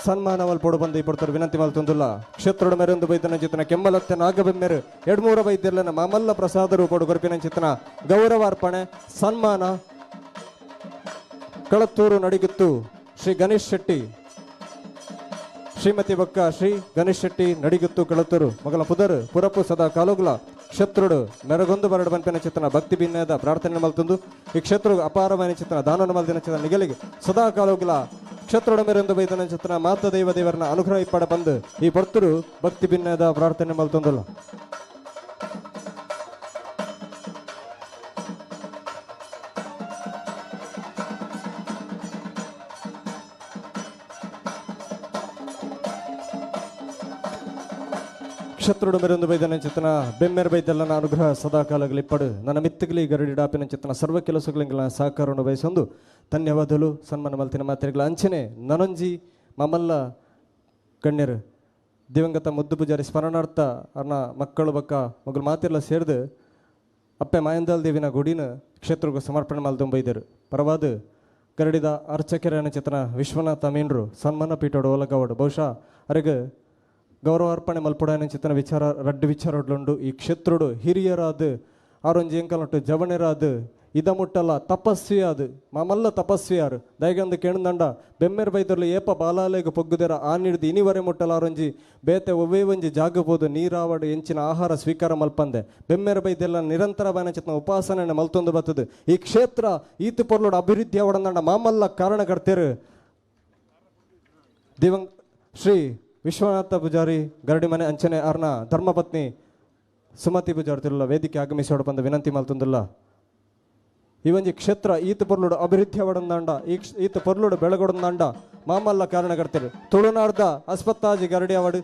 ಸನ್ಮಾನ ಮಲ್ಪೋಡು ಬಂದು ಈ ಪಡ್ತಾರೆ ವಿನಂತಿ ಮಲ್ತೊಂದುಲ್ಲ. ಕ್ಷೇತ್ರೋಡು ಮೆರೊಂದು ಬೈದನ ಚಿತ್ರನ ಕೆಮ್ಮಲತ್ತೆ ನಾಗಬೆಮ್ಮೆರು ಎರಡ್ಮೂರ ಬೈದ್ಯರ್ಲನ ಮಾಮಲ್ಲ ಪ್ರಸಾದ ರೂಪೋಡು ಕೊರಪಿನ ಚಿತ್ರನ ಗೌರವಾರ್ಪಣೆ ಸನ್ಮಾನ ಕಳತ್ತೂರು ನಡಿಗುತ್ತು ಶ್ರೀ ಗಣೇಶ್ ಶೆಟ್ಟಿ ಶ್ರೀಮತಿ ಬಕ್ಕ ಶ್ರೀ ಗಣೇಶ್ ಶೆಟ್ಟಿ ನಡಿಗುತ್ತು ಕಳತ್ತೂರು ಮಗಲ ಪುದರ್ ಪುರಪು ಸದಾ ಕಾಲೋಗ್ಲ ಕ್ಷೇತ್ರುಡು ಮೆರಗೊಂದು ಬರಡು ಬಂಪಿನ ಚಿತ್ರನ ಭಕ್ತಿ ಭಿನ್ನದ ಪ್ರಾರ್ಥನೆ ಮಲ್ತಂದು ಈ ಕ್ಷೇತ್ರ ಅಪಾರವಾದ ಚಿತ್ರನ ದಾನವನ್ನು ಮಲ್ದಿನ ಚಿತ್ರನ ನಿಗಲಿಗೆ ಸದಾ ಕಾಲೋಗ್ಲ ಕ್ಷೇತ್ರೋಡ ಮೇರೊಂದು ಬೈದನ ಚಿತ್ರನ ಮಾತ ದೈವ ದೇವರನ್ನ ಅನುಗ್ರಹ ಇಪ್ಪಡ ಬಂದು ಈ ಭಕ್ತರು ಭಕ್ತಿ ಭಿನ್ನದ ಪ್ರಾರ್ಥನೆ ಮಲ್ತೊಂದಲ್ಲ. ಕ್ಷತ್ರುಡು ಮೆರೊಂದು ಬೈದನ ಚಿತ್ರನ ಬೆಮ್ಮೆರ ಬೈದಲ್ಲನ ಅನುಗ್ರಹ ಸದಾ ಕಾಲಗಳಿಪ್ಪಡು ನನ್ನ ಮಿತ್ತಗಲಿ ಗರಡಿ ಡಾಪಿನ ಚಿತ್ರನ ಸರ್ವ ಕೆಲಸಗಳಿಂಗಳ ಸಹಕಾರವನ್ನು ಬಯಸೊಂದು ಧನ್ಯವಾದಗಳು. ಸನ್ಮಾನ ಮಲ್ತಿನ ಮಾತ್ರೆಗಳ ಅಂಚನೆ ನನೊಂಜಿ ಮಾಮಲ್ಲ ಗಣ್ಯರು ದಿವಂಗತ ಮುದ್ದು ಪೂಜಾರಿ ಸ್ಮರಣಾರ್ಥ ಅರ್ನ ಮಕ್ಕಳು ಬಕ್ಕ ಮಗಳು ಮಾತಿರ್ಲ ಸೇರಿದು ಅಪ್ಪೆ ಮಾಯಂದಾಲ್ ದೇವಿನ ಗುಡಿನ ಕ್ಷೇತ್ರಕ್ಕೆ ಸಮರ್ಪಣೆ ಮಲ್ತೊಂಬೈದರು. ಪರವಾದ ಗರಡಿದ ಅರ್ಚಕರನ ಚಿತ್ರನ ವಿಶ್ವನಾಥ ಮೀನ್ರು ಸನ್ಮಾನ ಪೀಠೋಡು ಓಲಗವಾಡು ಬಹುಶಃ ಅರೆಗೆ ಗೌರವಾರ್ಪಣೆ ಮಲ್ಪುಡಾಯನ ಚಿತ್ರನ ವಿಚಾರ ರಡ್ಡು ವಿಚಾರಡ್ಲುಂಡು. ಈ ಕ್ಷೇತ್ರುಡು ಹಿರಿಯರಾದ ಆರೊಂಜಿ ಎಂಕಲೊಟ್ಟು ಜವಣರಾದ ಇದ ಮುಟ್ಟಲ ತಪಸ್ವಿಯಾದ ಮಾಮಲ್ಲ ತಪಸ್ವಿಯಾರು ದಯಗಂದು ಕೇಣದಂಡ ಬೆಮ್ಮೆರ್ ಬೈದರ್ಲು ಏಪ ಬಾಲಾಲೆಗು ಪೊಗ್ಗುದೆರ ಆ ನೀಡ್ದು ಇನಿವರೆ ಮುಟ್ಟಲ ಆರೊಂಜಿ ಬೇತೆ ಒವ್ವೇ ಒಂಜಿ ಜಾಗಬೋದು ನೀರಾವಡು ಎಂಚಿನ ಆಹಾರ ಸ್ವೀಕಾರ ಮಲ್ಪಂದೆ ಬೆಮ್ಮೆರ್ ಬೈದೆಲ್ಲ ನಿರಂತರ ಬಾನ ಚಿತ್ನ ಉಪಾಸನೆ ಮಲ್ತೊಂದು ಬರ್ತದೆ. ಈ ಕ್ಷೇತ್ರ ಈತು ಪೊರ್ಲೋಡು ಅಭಿವೃದ್ಧಿ ಅವಡಂದಂಡ ಮಾಮಲ್ಲ ಕಾರಣಕರ್ತೇರು ದಿವಂಗ್ ಶ್ರೀ ವಿಶ್ವನಾಥ ಪೂಜಾರಿ ಗರಡಿ ಮನೆ ಅಂಚನೆ ಅರ್ನ ಧರ್ಮಪತ್ನಿ ಸುಮತಿ ಪೂಜಾರಿ ತಿರುಲ್ಲ ವೇದಿಕೆ ಆಗಮಿಸೋಡು ಬಂದ ವಿನಂತಿ ಮಲ್ತೊಂದುಲ್ಲ. ಈ ಒಂಜಿ ಕ್ಷೇತ್ರ ಈತ ಪೊರ್ಲುಡು ಅಭಿವೃದ್ಧಿ ಅವಡಂದಾಂಡ ಈತ ಪೊರ್ಲುಡು ಬೆಳಗೊಡಂದಾಂಡ ಮಾಮಲ್ಲ ಕಾರಣಕರ್ತರು. ತುಳುನಾಡ್ದ ಅಸ್ಪತ್ತಾಜಿ ಗರಡಿ ಅವಡು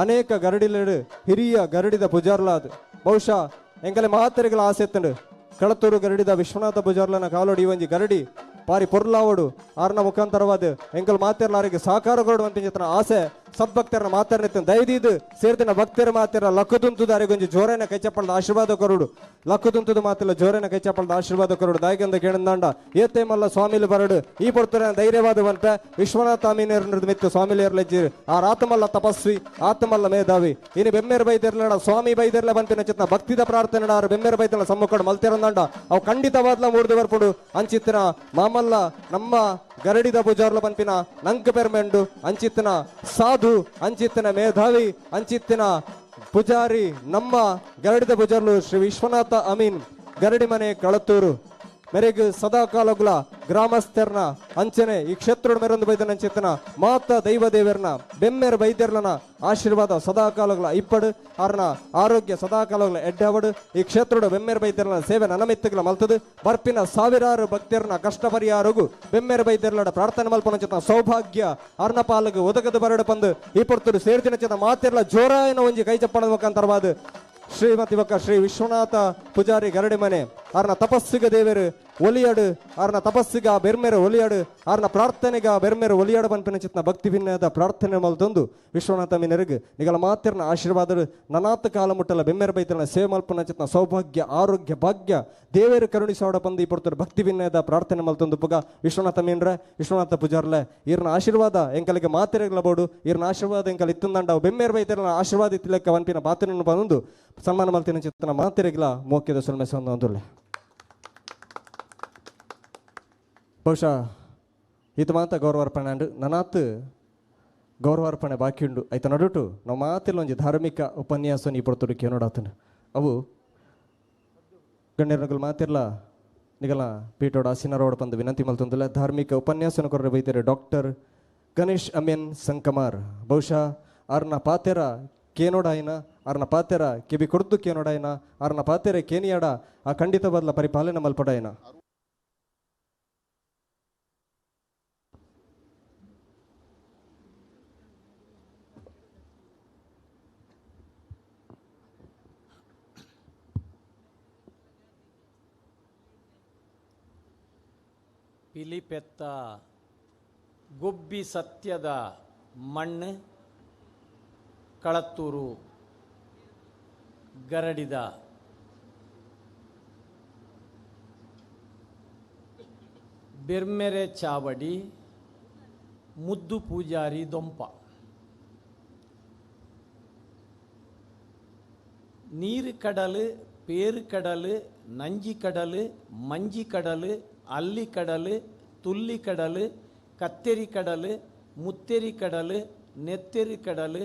ಅನೇಕ ಗರಡಿಲೆಡು ಹಿರಿಯ ಗರಡಿದ ಪೂಜಾರ್ಲಾದ್ ಬಹುಶಃ ಎಂಕಲೆ ಮಹಾತರಿಗಳ ಆಸೆ ಎತ್ತಂಡು ಕಳತ್ತೂರು ಗರಡಿದ ವಿಶ್ವನಾಥ ಪೂಜಾರ್ಲನ ಕಾಲೋಡು ಈ ಒಂಜಿ ಗರಡಿ ಪಾರಿ ಪೊರ್ಲಾವಡು ಆರ್ನ ಮುಖಾಂತರವಾದ ಎಂಕಲ್ ಮಾತೆರ್ಲಾರಿಗೆ ಸಹಕಾರ ಕೊಡುವಂತ ಚಿತ್ರನ ಆಸೆ ಸದ್ಭಕ್ತರ ಮಾತರ್ನ ದಯದೀದು ಸೇರ್ದಿನ ಭಕ್ತರ ಮಾತಿರ ಲಕ್ಕುದುಂತುದಾರಿಗೊಂಜಿ ಜೋರೇನ ಕೈಚಪ್ಪಳದ ಆಶೀರ್ವಾದ ಕೊರಡು ಲಕ್ಕುದುಂತುದು ಮಾತಿಲ್ಲ ಜೋರೇನ ಕೈಚಪ್ಪಳದ ಆಶೀರ್ವಾದ ಕೊರಡು ದಾಯಗಂದ ಕೇಳಂದಾಂಡ ಏತೇ ಮಲ್ಲ ಸ್ವಾಮಿಲು ಬರಡು ಈ ಪೊರ್ತುರ ಧೈರ್ಯವಾದ ಬಂತ ವಿಶ್ವನಾಥ ಅಮೀನರ್ನದು ಮಿತ್ತು ಸ್ವಾಮಿಲೇರ್ಲೆಜ್ಜಿರು ಆ ರಾತಮಲ್ಲ ತಪಸ್ವಿ ಆತಮಲ್ಲ ಮೇಧಾವಿ ಇನ್ನು ಬೆಮ್ಮೇರು ಬೈದಿರ್ಲಡ ಸ್ವಾಮಿ ಬೈದಿರ್ಲ ಬಂತಿನ ಚಿತ್ನ ಭಕ್ತಿದ ಪ್ರಾರ್ಥನೆ ಆರು ಬೆಮ್ಮೇರು ಬೈದಲ್ಲ ಸಮ್ಮುಖಡು ಮಲ್ತಿರಂದಾಂಡ ಅವು ಖಂಡಿತವಾದ್ಲ ಮೂರ್ದು ಬರ್ಪುಡು ಅಂಚಿತ್ತಿನ ಮಾಮಲ್ಲ ನಮ್ಮ ಗರಡಿದ ಪೂಜಾರ್ಲ ಪನ್ಪಿನ ನಂಕ ಪೆರ್ಮೆಂಡು ಅಂಚಿತ್ತಿನ ಸಾಧು ಅಂಚಿತ್ತಿನ ಮೇಧಾವಿ ಅಂಚಿತ್ತಿನ ಪೂಜಾರಿ ನಮ್ಮ ಗರಡಿದ ಪೂಜಾರ್ಲು ಶ್ರೀ ವಿಶ್ವನಾಥ ಅಮೀನ್ ಗರಡಿ ಮನೆ ಕಳತ್ತೂರು. ಮೆರೆಗ್ ಸದಾಕಾಲಗುಲ ಗ್ರಾಮಸ್ಥರ್ನ ಅಂಚನೆ ಈ ಕ್ಷೇತ್ರದ ಮೆರೊಂದು ಬೈದನ ಚೇತನ ಮಾತ ದೈವ ದೇವರ್ನ ಬೆಮ್ಮೆರ ಬೈದ್ಯರ್ಲನ ಆಶೀರ್ವಾದ ಸದಾಕಾಲಗುಲ ಇಪ್ಪಡು ಆರ್ನ ಆರೋಗ್ಯ ಸದಾಕಾಲಗುಲ ಎಡ್ಡಾವಡು ಈ ಕ್ಷೇತ್ರದ ಬೆಮ್ಮೆರ ಬೈದ್ಯರ್ಲ ಸೇವೆ ನನಮಿತ್ತುಗಳ ಮಲ್ತದು ಬರ್ಪಿನ ಸಾವಿರಾರು ಭಕ್ತರ್ನ ಕಷ್ಟ ಪರಿಹಾರಗು ಬೆಮ್ಮೆರ ಬೈದ್ಯರ್ಲಡ ಪ್ರಾರ್ಥನೆ ಮಲ್ಪನ ಚೇತನ ಸೌಭಾಗ್ಯ ಅರ್ನ ಪಾಲಗು ಒದಗದು ಬರಡು ಪಂದು ಈ ಪೊರ್ತುಡು ಸೇರ್ದಿನ ಚೇತನ ಮಾತೆರ್ಲ ಜೋರಾಯನ ಒಂಜಿ ಕೈ ಚಪ್ಪಣದ ಮುಖಾಂತರವಾದ ಶ್ರೀಮತಿ ಬೊಕ್ಕ ಶ್ರೀ ವಿಶ್ವನಾಥ ಪೂಜಾರಿ ಗರಡಿ ಮನೆ ಆರ್ನ ತಪಸ್ಸಿಗ ದೇವರು ಒಲಿಯಾಡು ಆರ್ನ ತಪಸ್ಸಿಗ ಬೆರ್ಮೆರ ಒಲಿಯಾಡು ಆರ್ನ ಪ್ರಾರ್ಥನೆಗ ಬೆರ್ಮೆರ ಒಲಿಯಾಡು ಪನ್ಪಿನ ಚಿತ್ನ ಭಕ್ತಿ ಭಿನ್ನದ ಪ್ರಾರ್ಥನೆ ಮಲ್ತೊಂದು ವಿಶ್ವನಾಥ ಮಿನರಿಗೆ ನಿಗಲ ಮಾತಿರ್ನ ಆಶೀರ್ವಾದರು ನನಾತ ಕಾಲ ಮುಟ್ಟಲ ಬೆಮ್ಮೆರ ಬೈತನ ಸೇವೆ ಮಲ್ಪನ ಚಿತ್ನ ಸೌಭಾಗ್ಯ ಆರೋಗ್ಯ ಭಾಗ್ಯ ದೇವರು ಕರುಣಿಸೋಡ ಪಂದು ಈ ಪೊರ್ತುಡು ಭಕ್ತಿ ಭಿನ್ನದ ಪ್ರಾರ್ಥನೆ ಮಲ್ತೊಂದು ಪುಗ ವಿಶ್ವನಾಥ ಮೀನ್ರ ವಿಶ್ವನಾಥ ಪೂಜಾರ್ಲೆ ಈರ್ನ ಆಶೀರ್ವಾದ ಎಂಕಲಿಗೆ ಮಾತಿರಗಲಬೋಡು ಈರ್ನ ಆಶೀರ್ವಾದ ಎಂಕಲ್ ಇತ್ತಂದಂಡ ಬೆಮ್ಮೆರ ಬೈತನ ಆಶೀರ್ವಾದ ಇತ್ತಿಲೆಕ್ಕ ವನ್ಪಿನ ಬಾತಿನ ಬಂದು ಸನ್ಮಾನ ಮಲ್ತಿನ ಚಿತ್ತನ ಮಾತಿರಗಿಲ ಮೋಕ್ಯದ ಸೊಲ್ಮೆ ಸೊಂದುಲ್ಲೆ. ಬಹುಶಃ ಇದು ಮಾತ ಗೌರವಾರ್ಪಣೆ ಅಂಡು ನನಾತ್ ಗೌರವಾರ್ಪಣೆ ಬಾಕಿ ಉಂಡು ಐತ ನಡುಟು ನಾವು ಮಾತಿಲ್ಲ ಒಂಜಿ ಧಾರ್ಮಿಕ ಉಪನ್ಯಾಸ ಈ ಪೊರ್ತುಡು ಕೇನೋಡಾತನು ಅವು ಗಣ್ಯರಗಳು ಮಾತಿರ್ಲ ನಿಗಲ ಪೀಠೋಡ ಆಸೀನರೋಡ ಬಂದು ವಿನಂತಿ ಮಲ್ತೊಂದಿಲ್ಲ. ಧಾರ್ಮಿಕ ಉಪನ್ಯಾಸನ ಕೊರರೆ ಬೈತಾರೆ ಡಾಕ್ಟರ್ ಗಣೇಶ್ ಅಮೀನ್ ಸಂಕಮಾರ್. ಬಹುಶಃ ಆರ್ನ ಪಾತೆರ ಕೇನೋಡಾಯಿನ ಆರ್ನ ಪಾತೆರ ಕೆಬಿ ಕೊಡ್ದು ಕೇನೋಡಾಯಿನ ಆರ್ನ ಪಾತೆರ ಕೇನಿಯಾಡ ಆ ಖಂಡಿತ ಬದಲ ಪರಿಪಾಲನೆ ಮಲ್ಪಡಾಯಿನ. ಪಿಲಿಪೆತ್ತ ಗುಬ್ಬಿ ಸತ್ಯದ ಮಣ್ಣು ಕಳತ್ತೂರು ಗರಡಿದ ಬೆರ್ಮೆರೆ ಚಾವಡಿ ಮುದ್ದು ಪೂಜಾರಿ ದೊಂಪ ನೀರು ಕಡಲು ಪೇರು ಕಡಲು ನಂಜಿ ಕಡಲು ಮಂಜಿ ಕಡಲು ಅಲ್ಲಿ ಕಡಲು ತುಲ್ಲಿ ಕಡಲು ಕತ್ತೆರಿ ಕಡಲು ಮುತ್ತೆರಿ ಕಡಲು ನೆತ್ತೆರಿ ಕಡಲು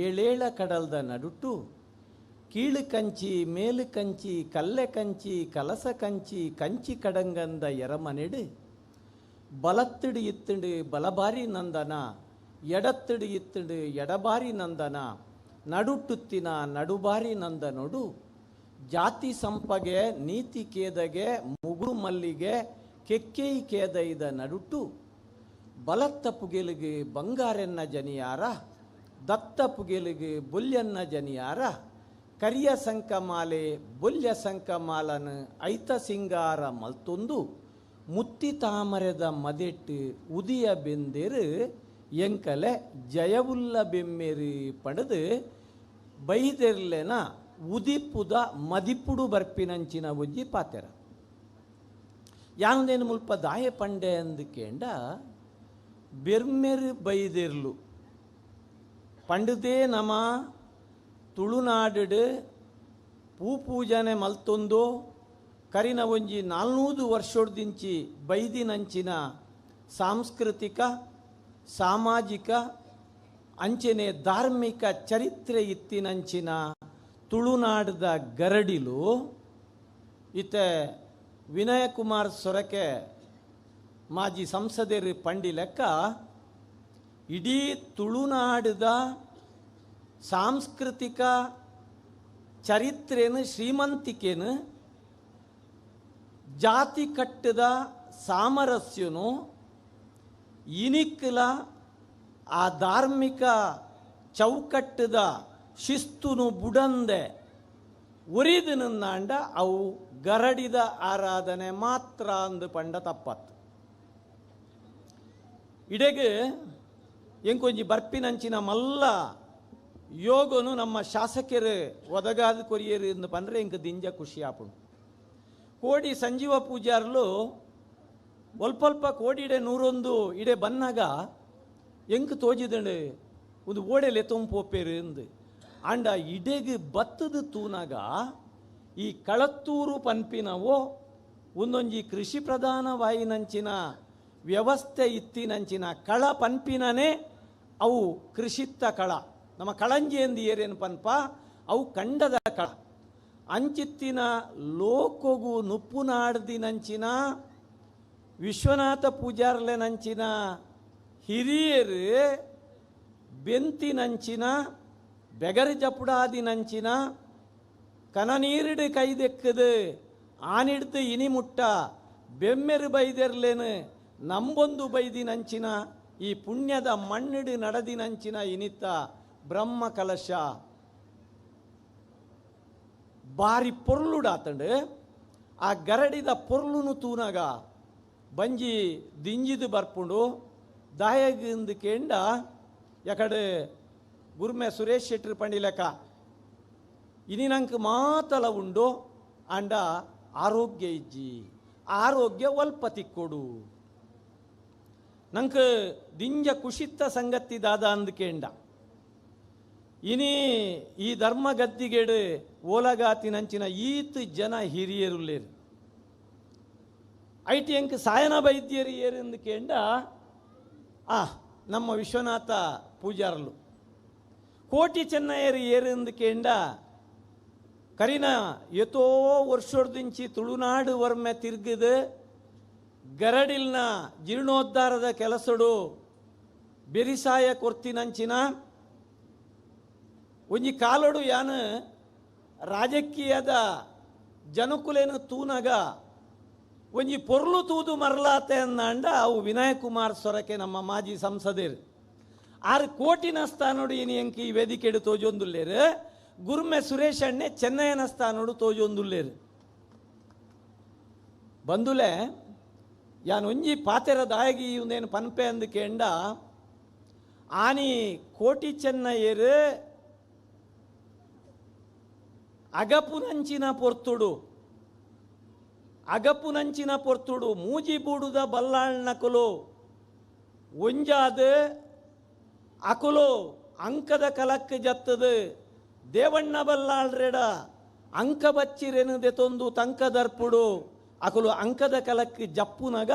ಏಳೇಳ ಕಡಲ್ದ ನಡುಟು ಕೀಳು ಕಂಚಿ ಮೇಲು ಕಂಚಿ ಕಲ್ಲೆ ಕಂಚಿ ಕಲಸ ಕಂಚಿ ಕಂಚಿ ಕಡಂಗಂದ ಎರಮನೆಡು ಬಲತ್ತಿಡು ಇತ್ತಿಡು ಬಲಬಾರಿ ನಂದನ ಎಡತ್ತಿಡು ಇತ್ತಿಡು ಎಡಬಾರಿ ನಂದನ ನಡುಟುತ್ತಿನ ನಡುಬಾರಿ ನಂದನೊಡು ಜಾತಿ ಸಂಪಗೆ ನೀತಿ ಕೇದಗೆ ಮುಗುರು ಮಲ್ಲಿಗೆ ಕೆಕ್ಕೇಯಿ ಕೇದೈದ ನಡುಟು ಬಲತ್ತ ಪುಗೆಲಿಗೆ ಬಂಗಾರೆನ್ನ ಜನಿಯಾರ ದತ್ತ ಪುಗೆಲಿಗೆ ಬುಲ್ಯನ್ನ ಜನಿಯಾರ ಕರಿಯ ಸಂಕಮಾಲೆ ಬುಲ್ಯ ಸಂಕಮಾಲನ ಐತ ಸಿಂಗಾರ ಮಲ್ತೊಂದು ಮುತ್ತಿ ತಾಮರೆದ ಮದೆಟ್ಟು ಉದಿಯ ಬೆಂದೆರು ಎಂಕಲೆ ಜಯವುಲ್ಲ ಬೆಮ್ಮೆರು ಪಡೆದು ಬೈದೆರ್ಲೆನ ಉದಿಪುದ ಮದಿಪುಡು ಬರ್ಪಿನಂಚಿನ ಒಂಜಿ ಪಾತೆರ ಯಾನದೇನು ಮುಲ್ಪ ದಾಯ ಪಂಡೆ ಅಂದಕೇಂಡ ಬೆರ್ಮೆರು ಬೈದೆರ್ಲು ಪಂಡದೇ ನಮ ತುಳುನಾಡು ಪೂ ಪೂಜನೆ ಮಲ್ತೊಂದು ಕರಿನ ಒಂಜಿ 400 ವರ್ಷೊಡ್ದಿಂಚಿ ಬೈದಿನಂಚಿನ ಸಾಂಸ್ಕೃತಿಕ ಸಾಮಾಜಿಕ ಅಂಚನೆ ಧಾರ್ಮಿಕ ಚರಿತ್ರೆ ಇತ್ತಿನಂಚಿನ ತುಳುನಾಡದ ಗರಡಿಲು ಇತ್ತೆ ವಿನಯಕುಮಾರ್ ಸೊರಕೆ ಮಾಜಿ ಸಂಸದರು ಪಂಡಿ ಲೆಕ್ಕ ಇಡೀ ತುಳುನಾಡದ ಸಾಂಸ್ಕೃತಿಕ ಚರಿತ್ರೆನು ಶ್ರೀಮಂತಿಕೆನು ಜಾತಿ ಕಟ್ಟದ ಸಾಮರಸ್ಯನು ಇನಿಕ್ಕಲ ಆ ಧಾರ್ಮಿಕ ಚೌಕಟ್ಟದ ಶಿಸ್ತುನು ಬುಡಂದೆ ಒರಿದು ನಿನ್ನಾಂಡ ಅವು ಗರಡಿದ ಆರಾಧನೆ ಮಾತ್ರ ಅಂದು ಪಂಡ ತಪ್ಪತ್ತು. ಇಡೆಗೆ ಎಂಕೊಂಜಿ ಬರ್ಪಿನಂಚಿನ ಮಲ್ಲ ಯೋಗನು ನಮ್ಮ ಶಾಸಕರು ಒದಗಾದ ಕೊರಿಯರು ಎಂದು ಪಂಡ್ರೆ ಎಂಕ ದಿಂಜ ಖುಷಿ ಆಪುಂಡು. ಕೋಡಿ ಸಂಜೀವ ಪೂಜಾರ್ಲು ಒಲ್ಪಲ್ಪ ಕೋಡಿಡೆ 101 ಇಡೆ ಬನ್ನಾಗ ಎಂಕ್ ತೋಜಿದಂಡು ಒಂದು ಓಡೆಲೆ ತೊಂಪೋಪೇರು ಎಂದು ಆಂಡ ಇಡೆಗೆ ಬತ್ತದ ತೂನಾಗ ಈ ಕಳತ್ತೂರು ಪನ್ಪಿನವೋ ಒಂದೊಂಜಿ ಕೃಷಿ ಪ್ರಧಾನವಾಯಿನಂಚಿನ ವ್ಯವಸ್ಥೆ ಇತ್ತಿನಂಚಿನ ಕಳ ಪನ್ಪಿನನೇ ಅವು ಕೃಷಿತ್ತ ಕಳ ನಮ್ಮ ಕಳಂಜಿ ಎಂದು ಏರೇನು ಪನ್ಪ ಅವು ಕಂಡದ ಕಳ. ಅಂಚಿತ್ತಿನ ಲೋಕೊಗು ನುಪ್ಪುನಾಡ್ದಿನಂಚಿನ ವಿಶ್ವನಾಥ ಪೂಜಾರ್ಲೆನಂಚಿನ ಹಿರಿಯರು ಬೆಂತಿನಂಚಿನ ಬೆಗರಿ ಜಪುಡಾದಿನಂಚಿನ ಕನನೀರಿಡು ಕೈದೆಕ್ಕದು ಆನಿಡ್ದು ಇನಿಮುಟ್ಟ ಬೆಮ್ಮೆರು ಬೈದೆರ್ಲೇನು ನಂಬೊಂದು ಬೈದಿನಂಚಿನ ಈ ಪುಣ್ಯದ ಮಣ್ಣಿಡು ನಡೆದಿನಂಚಿನ ಇನಿತ ಬ್ರಹ್ಮ ಕಲಶ ಬಾರಿ ಪೊರ್ಲುಡಾತಂಡು. ಆ ಗರಡಿದ ಪೊರ್ಲುನು ತೂನಗ ಬಂಜಿ ದಿಂಜಿದು ಬರ್ಪುಂಡು ದಾಯಗಿಂದು ಕೇಂಡ ಯಾಕಡೆ ಗುರ್ಮೆ ಸುರೇಶ್ ಶೆಟ್ರು ಪಂಡಿಲೆಕ್ಕ ಇನಿ ನಂಗೆ ಮಾತಲ ಉಂಡು ಅಂಡ ಆರೋಗ್ಯ ಇಜ್ಜಿ, ಆರೋಗ್ಯ ಒಲ್ಪ ತಿಕ್ಕೊಡು ನಂಗೆ ದಿಂಜ ಕುಶಿತ್ತ ಸಂಗತಿ ದಾದ ಅಂದು ಕೇಂಡ. ಇನಿ ಈ ಧರ್ಮ ಗದ್ದಿಗೆಡು ಓಲಗಾತಿನಂಚಿನ ಈತ್ ಜನ ಹಿರಿಯರುಲ್ಲೇರು IT ಎಂಕ್ ಸಾಯನ ವೈದ್ಯರು ಏರೆಂದು ಕೇಂಡ ಆ ನಮ್ಮ ವಿಶ್ವನಾಥ ಪೂಜಾರಲು ಕೋಟಿ ಚೆನ್ನಯ್ಯರು ಏರೆಂದು ಕೇಂಡ ಕರಿನ ಎತೋ ವರ್ಷೊಡ್ದಿಂಚಿ ತುಳುನಾಡು ವರ್ಮೆ ತಿರ್ಗದು ಗರಡಿಲ್ನ ಜೀರ್ಣೋದ್ಧಾರದ ಕೆಲಸಡು ಬೆರಿಸಾಯ ಕೊರ್ತಿನಂಚಿನ ಒಂಜಿ ಕಾಲೋಡು ಯಾನು ರಾಜಕೀಯದ ಜನಕುಲೇನು ತೂನಗ ಒಂಜಿ ಪೊರ್ಲು ತೂದು ಮರಲಾತೆ ಅಂದಾಂಡ ಅವು ವಿನಯ್ ಕುಮಾರ್ ಸೊರಕೆ ನಮ್ಮ ಮಾಜಿ ಸಂಸದರು 6 ಕೋಟಿನ ಸ್ಥಾನೋಡು ಇನಿ ಎಂಕಿ ಈ ವೇದಿಕೆಡು ತೋಜೊಂದುಲ್ಲೇರು ಗುರ್ಮೆ ಸುರೇಶ್ ಅಣ್ಣೆ ಚೆನ್ನಯ್ಯನ ಸ್ಥಾನೋಡು ತೋಜೊಂದುಲ್ಲೇರು. ಬಂದುಲೆ ಯಾನ್ ಒಂಜಿ ಪಾತೆರ ದಾಯಗಿ ಇವ್ನೇನು ಪನ್ಪೆ ಅಂದು ಕೇಂಡ ಆನಿ ಕೋಟಿ ಚೆನ್ನಯ್ಯರು ಅಗಪುನಂಚಿನ ಪೊರ್ತುಡು ಅಗಪುನಂಚಿನ ಪೊರ್ತುಡು ಮೂಜಿ ಬೂಡುದ ಬಲ್ಲಾಳ್ನಕುಲು ಒಂಜಾದ ಅಕುಲು ಅಂಕದ ಕಲಕ್ಕೆ ಜತ್ತದು ದೇವಣ್ಣ ಬಲ್ಲಾಳ್ರೆಡ ಅಂಕ ಬಚ್ಚಿರೆನುದೆ ತೊಂದು ತಂಕದರ್ಪುಡು ಅಕುಲು ಅಂಕದ ಕಲಕ್ಕೆ ಜಪ್ಪುನಗ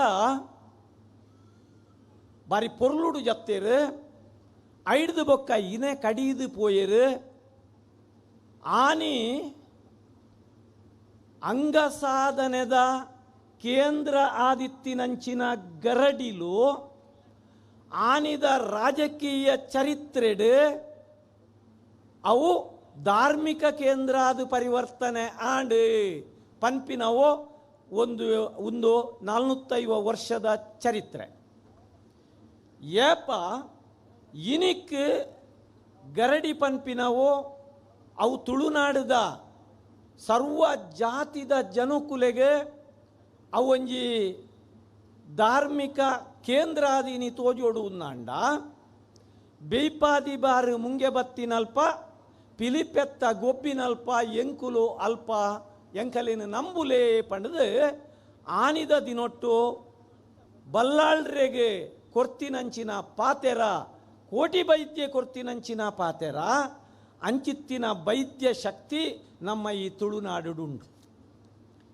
ಬಾರಿ ಪೊರ್ಲುಡು ಜತ್ತೇರು ಐಡ್ದು ಬೊಕ್ಕ ಇನೆ ಕಡೀದು ಪೋಯೇರು ಆನಿ ಅಂಗ ಸಾಧನೆದ ಕೇಂದ್ರ ಆದಿತ್ತಿನಂಚಿನ ಗರಡಿಲು ಆನಿದ ರಾಜಕೀಯ ಚರಿತ್ರೆಡು ಅವು ಧಾರ್ಮಿಕ ಕೇಂದ್ರ ಅದು ಪರಿವರ್ತನೆ ಆಂಡ್ ಪನ್ಪಿನವು ಒಂದು ಒಂದು 450 ವರ್ಷದ ಚರಿತ್ರೆ. ಏಪ ಇನಿಕ್ ಗರಡಿ ಪನ್ಪಿನವು ಅವು ತುಳುನಾಡದ ಸರ್ವ ಜಾತಿದ ಜನಕುಲೆಗೆ ಅವೊಂಜಿ ಧಾರ್ಮಿಕ ಕೇಂದ್ರ ಆದಿನಿ ತೋಜೋಡು ಉನ್ನಾಂಡ ಬೇಯ್ಪಾದಿ ಬಾರು ಮುಂಗೆ ಬತ್ತಿನಲ್ಪ ಪಿಲಿಪೆತ್ತ ಗೊಬ್ಬಿನಲ್ಪ ಎಂಕುಲು ಅಲ್ಪ ಎಂಕಲಿನ ನಂಬುಲೇ ಪಂಡದು ಆನಿದ ದಿನೊಟ್ಟು ಬಲ್ಲಾಳ್ರೆಗೆ ಕೊರ್ತಿನಂಚಿನ ಪಾತೆರ ಕೋಟಿ ವೈದ್ಯ ಕೊರ್ತಿನಂಚಿನ ಪಾತೆರ ಅಂಚಿತ್ತಿನ ವೈದ್ಯ ಶಕ್ತಿ ನಮ್ಮ ಈ ತುಳುನಾಡುಂಡು.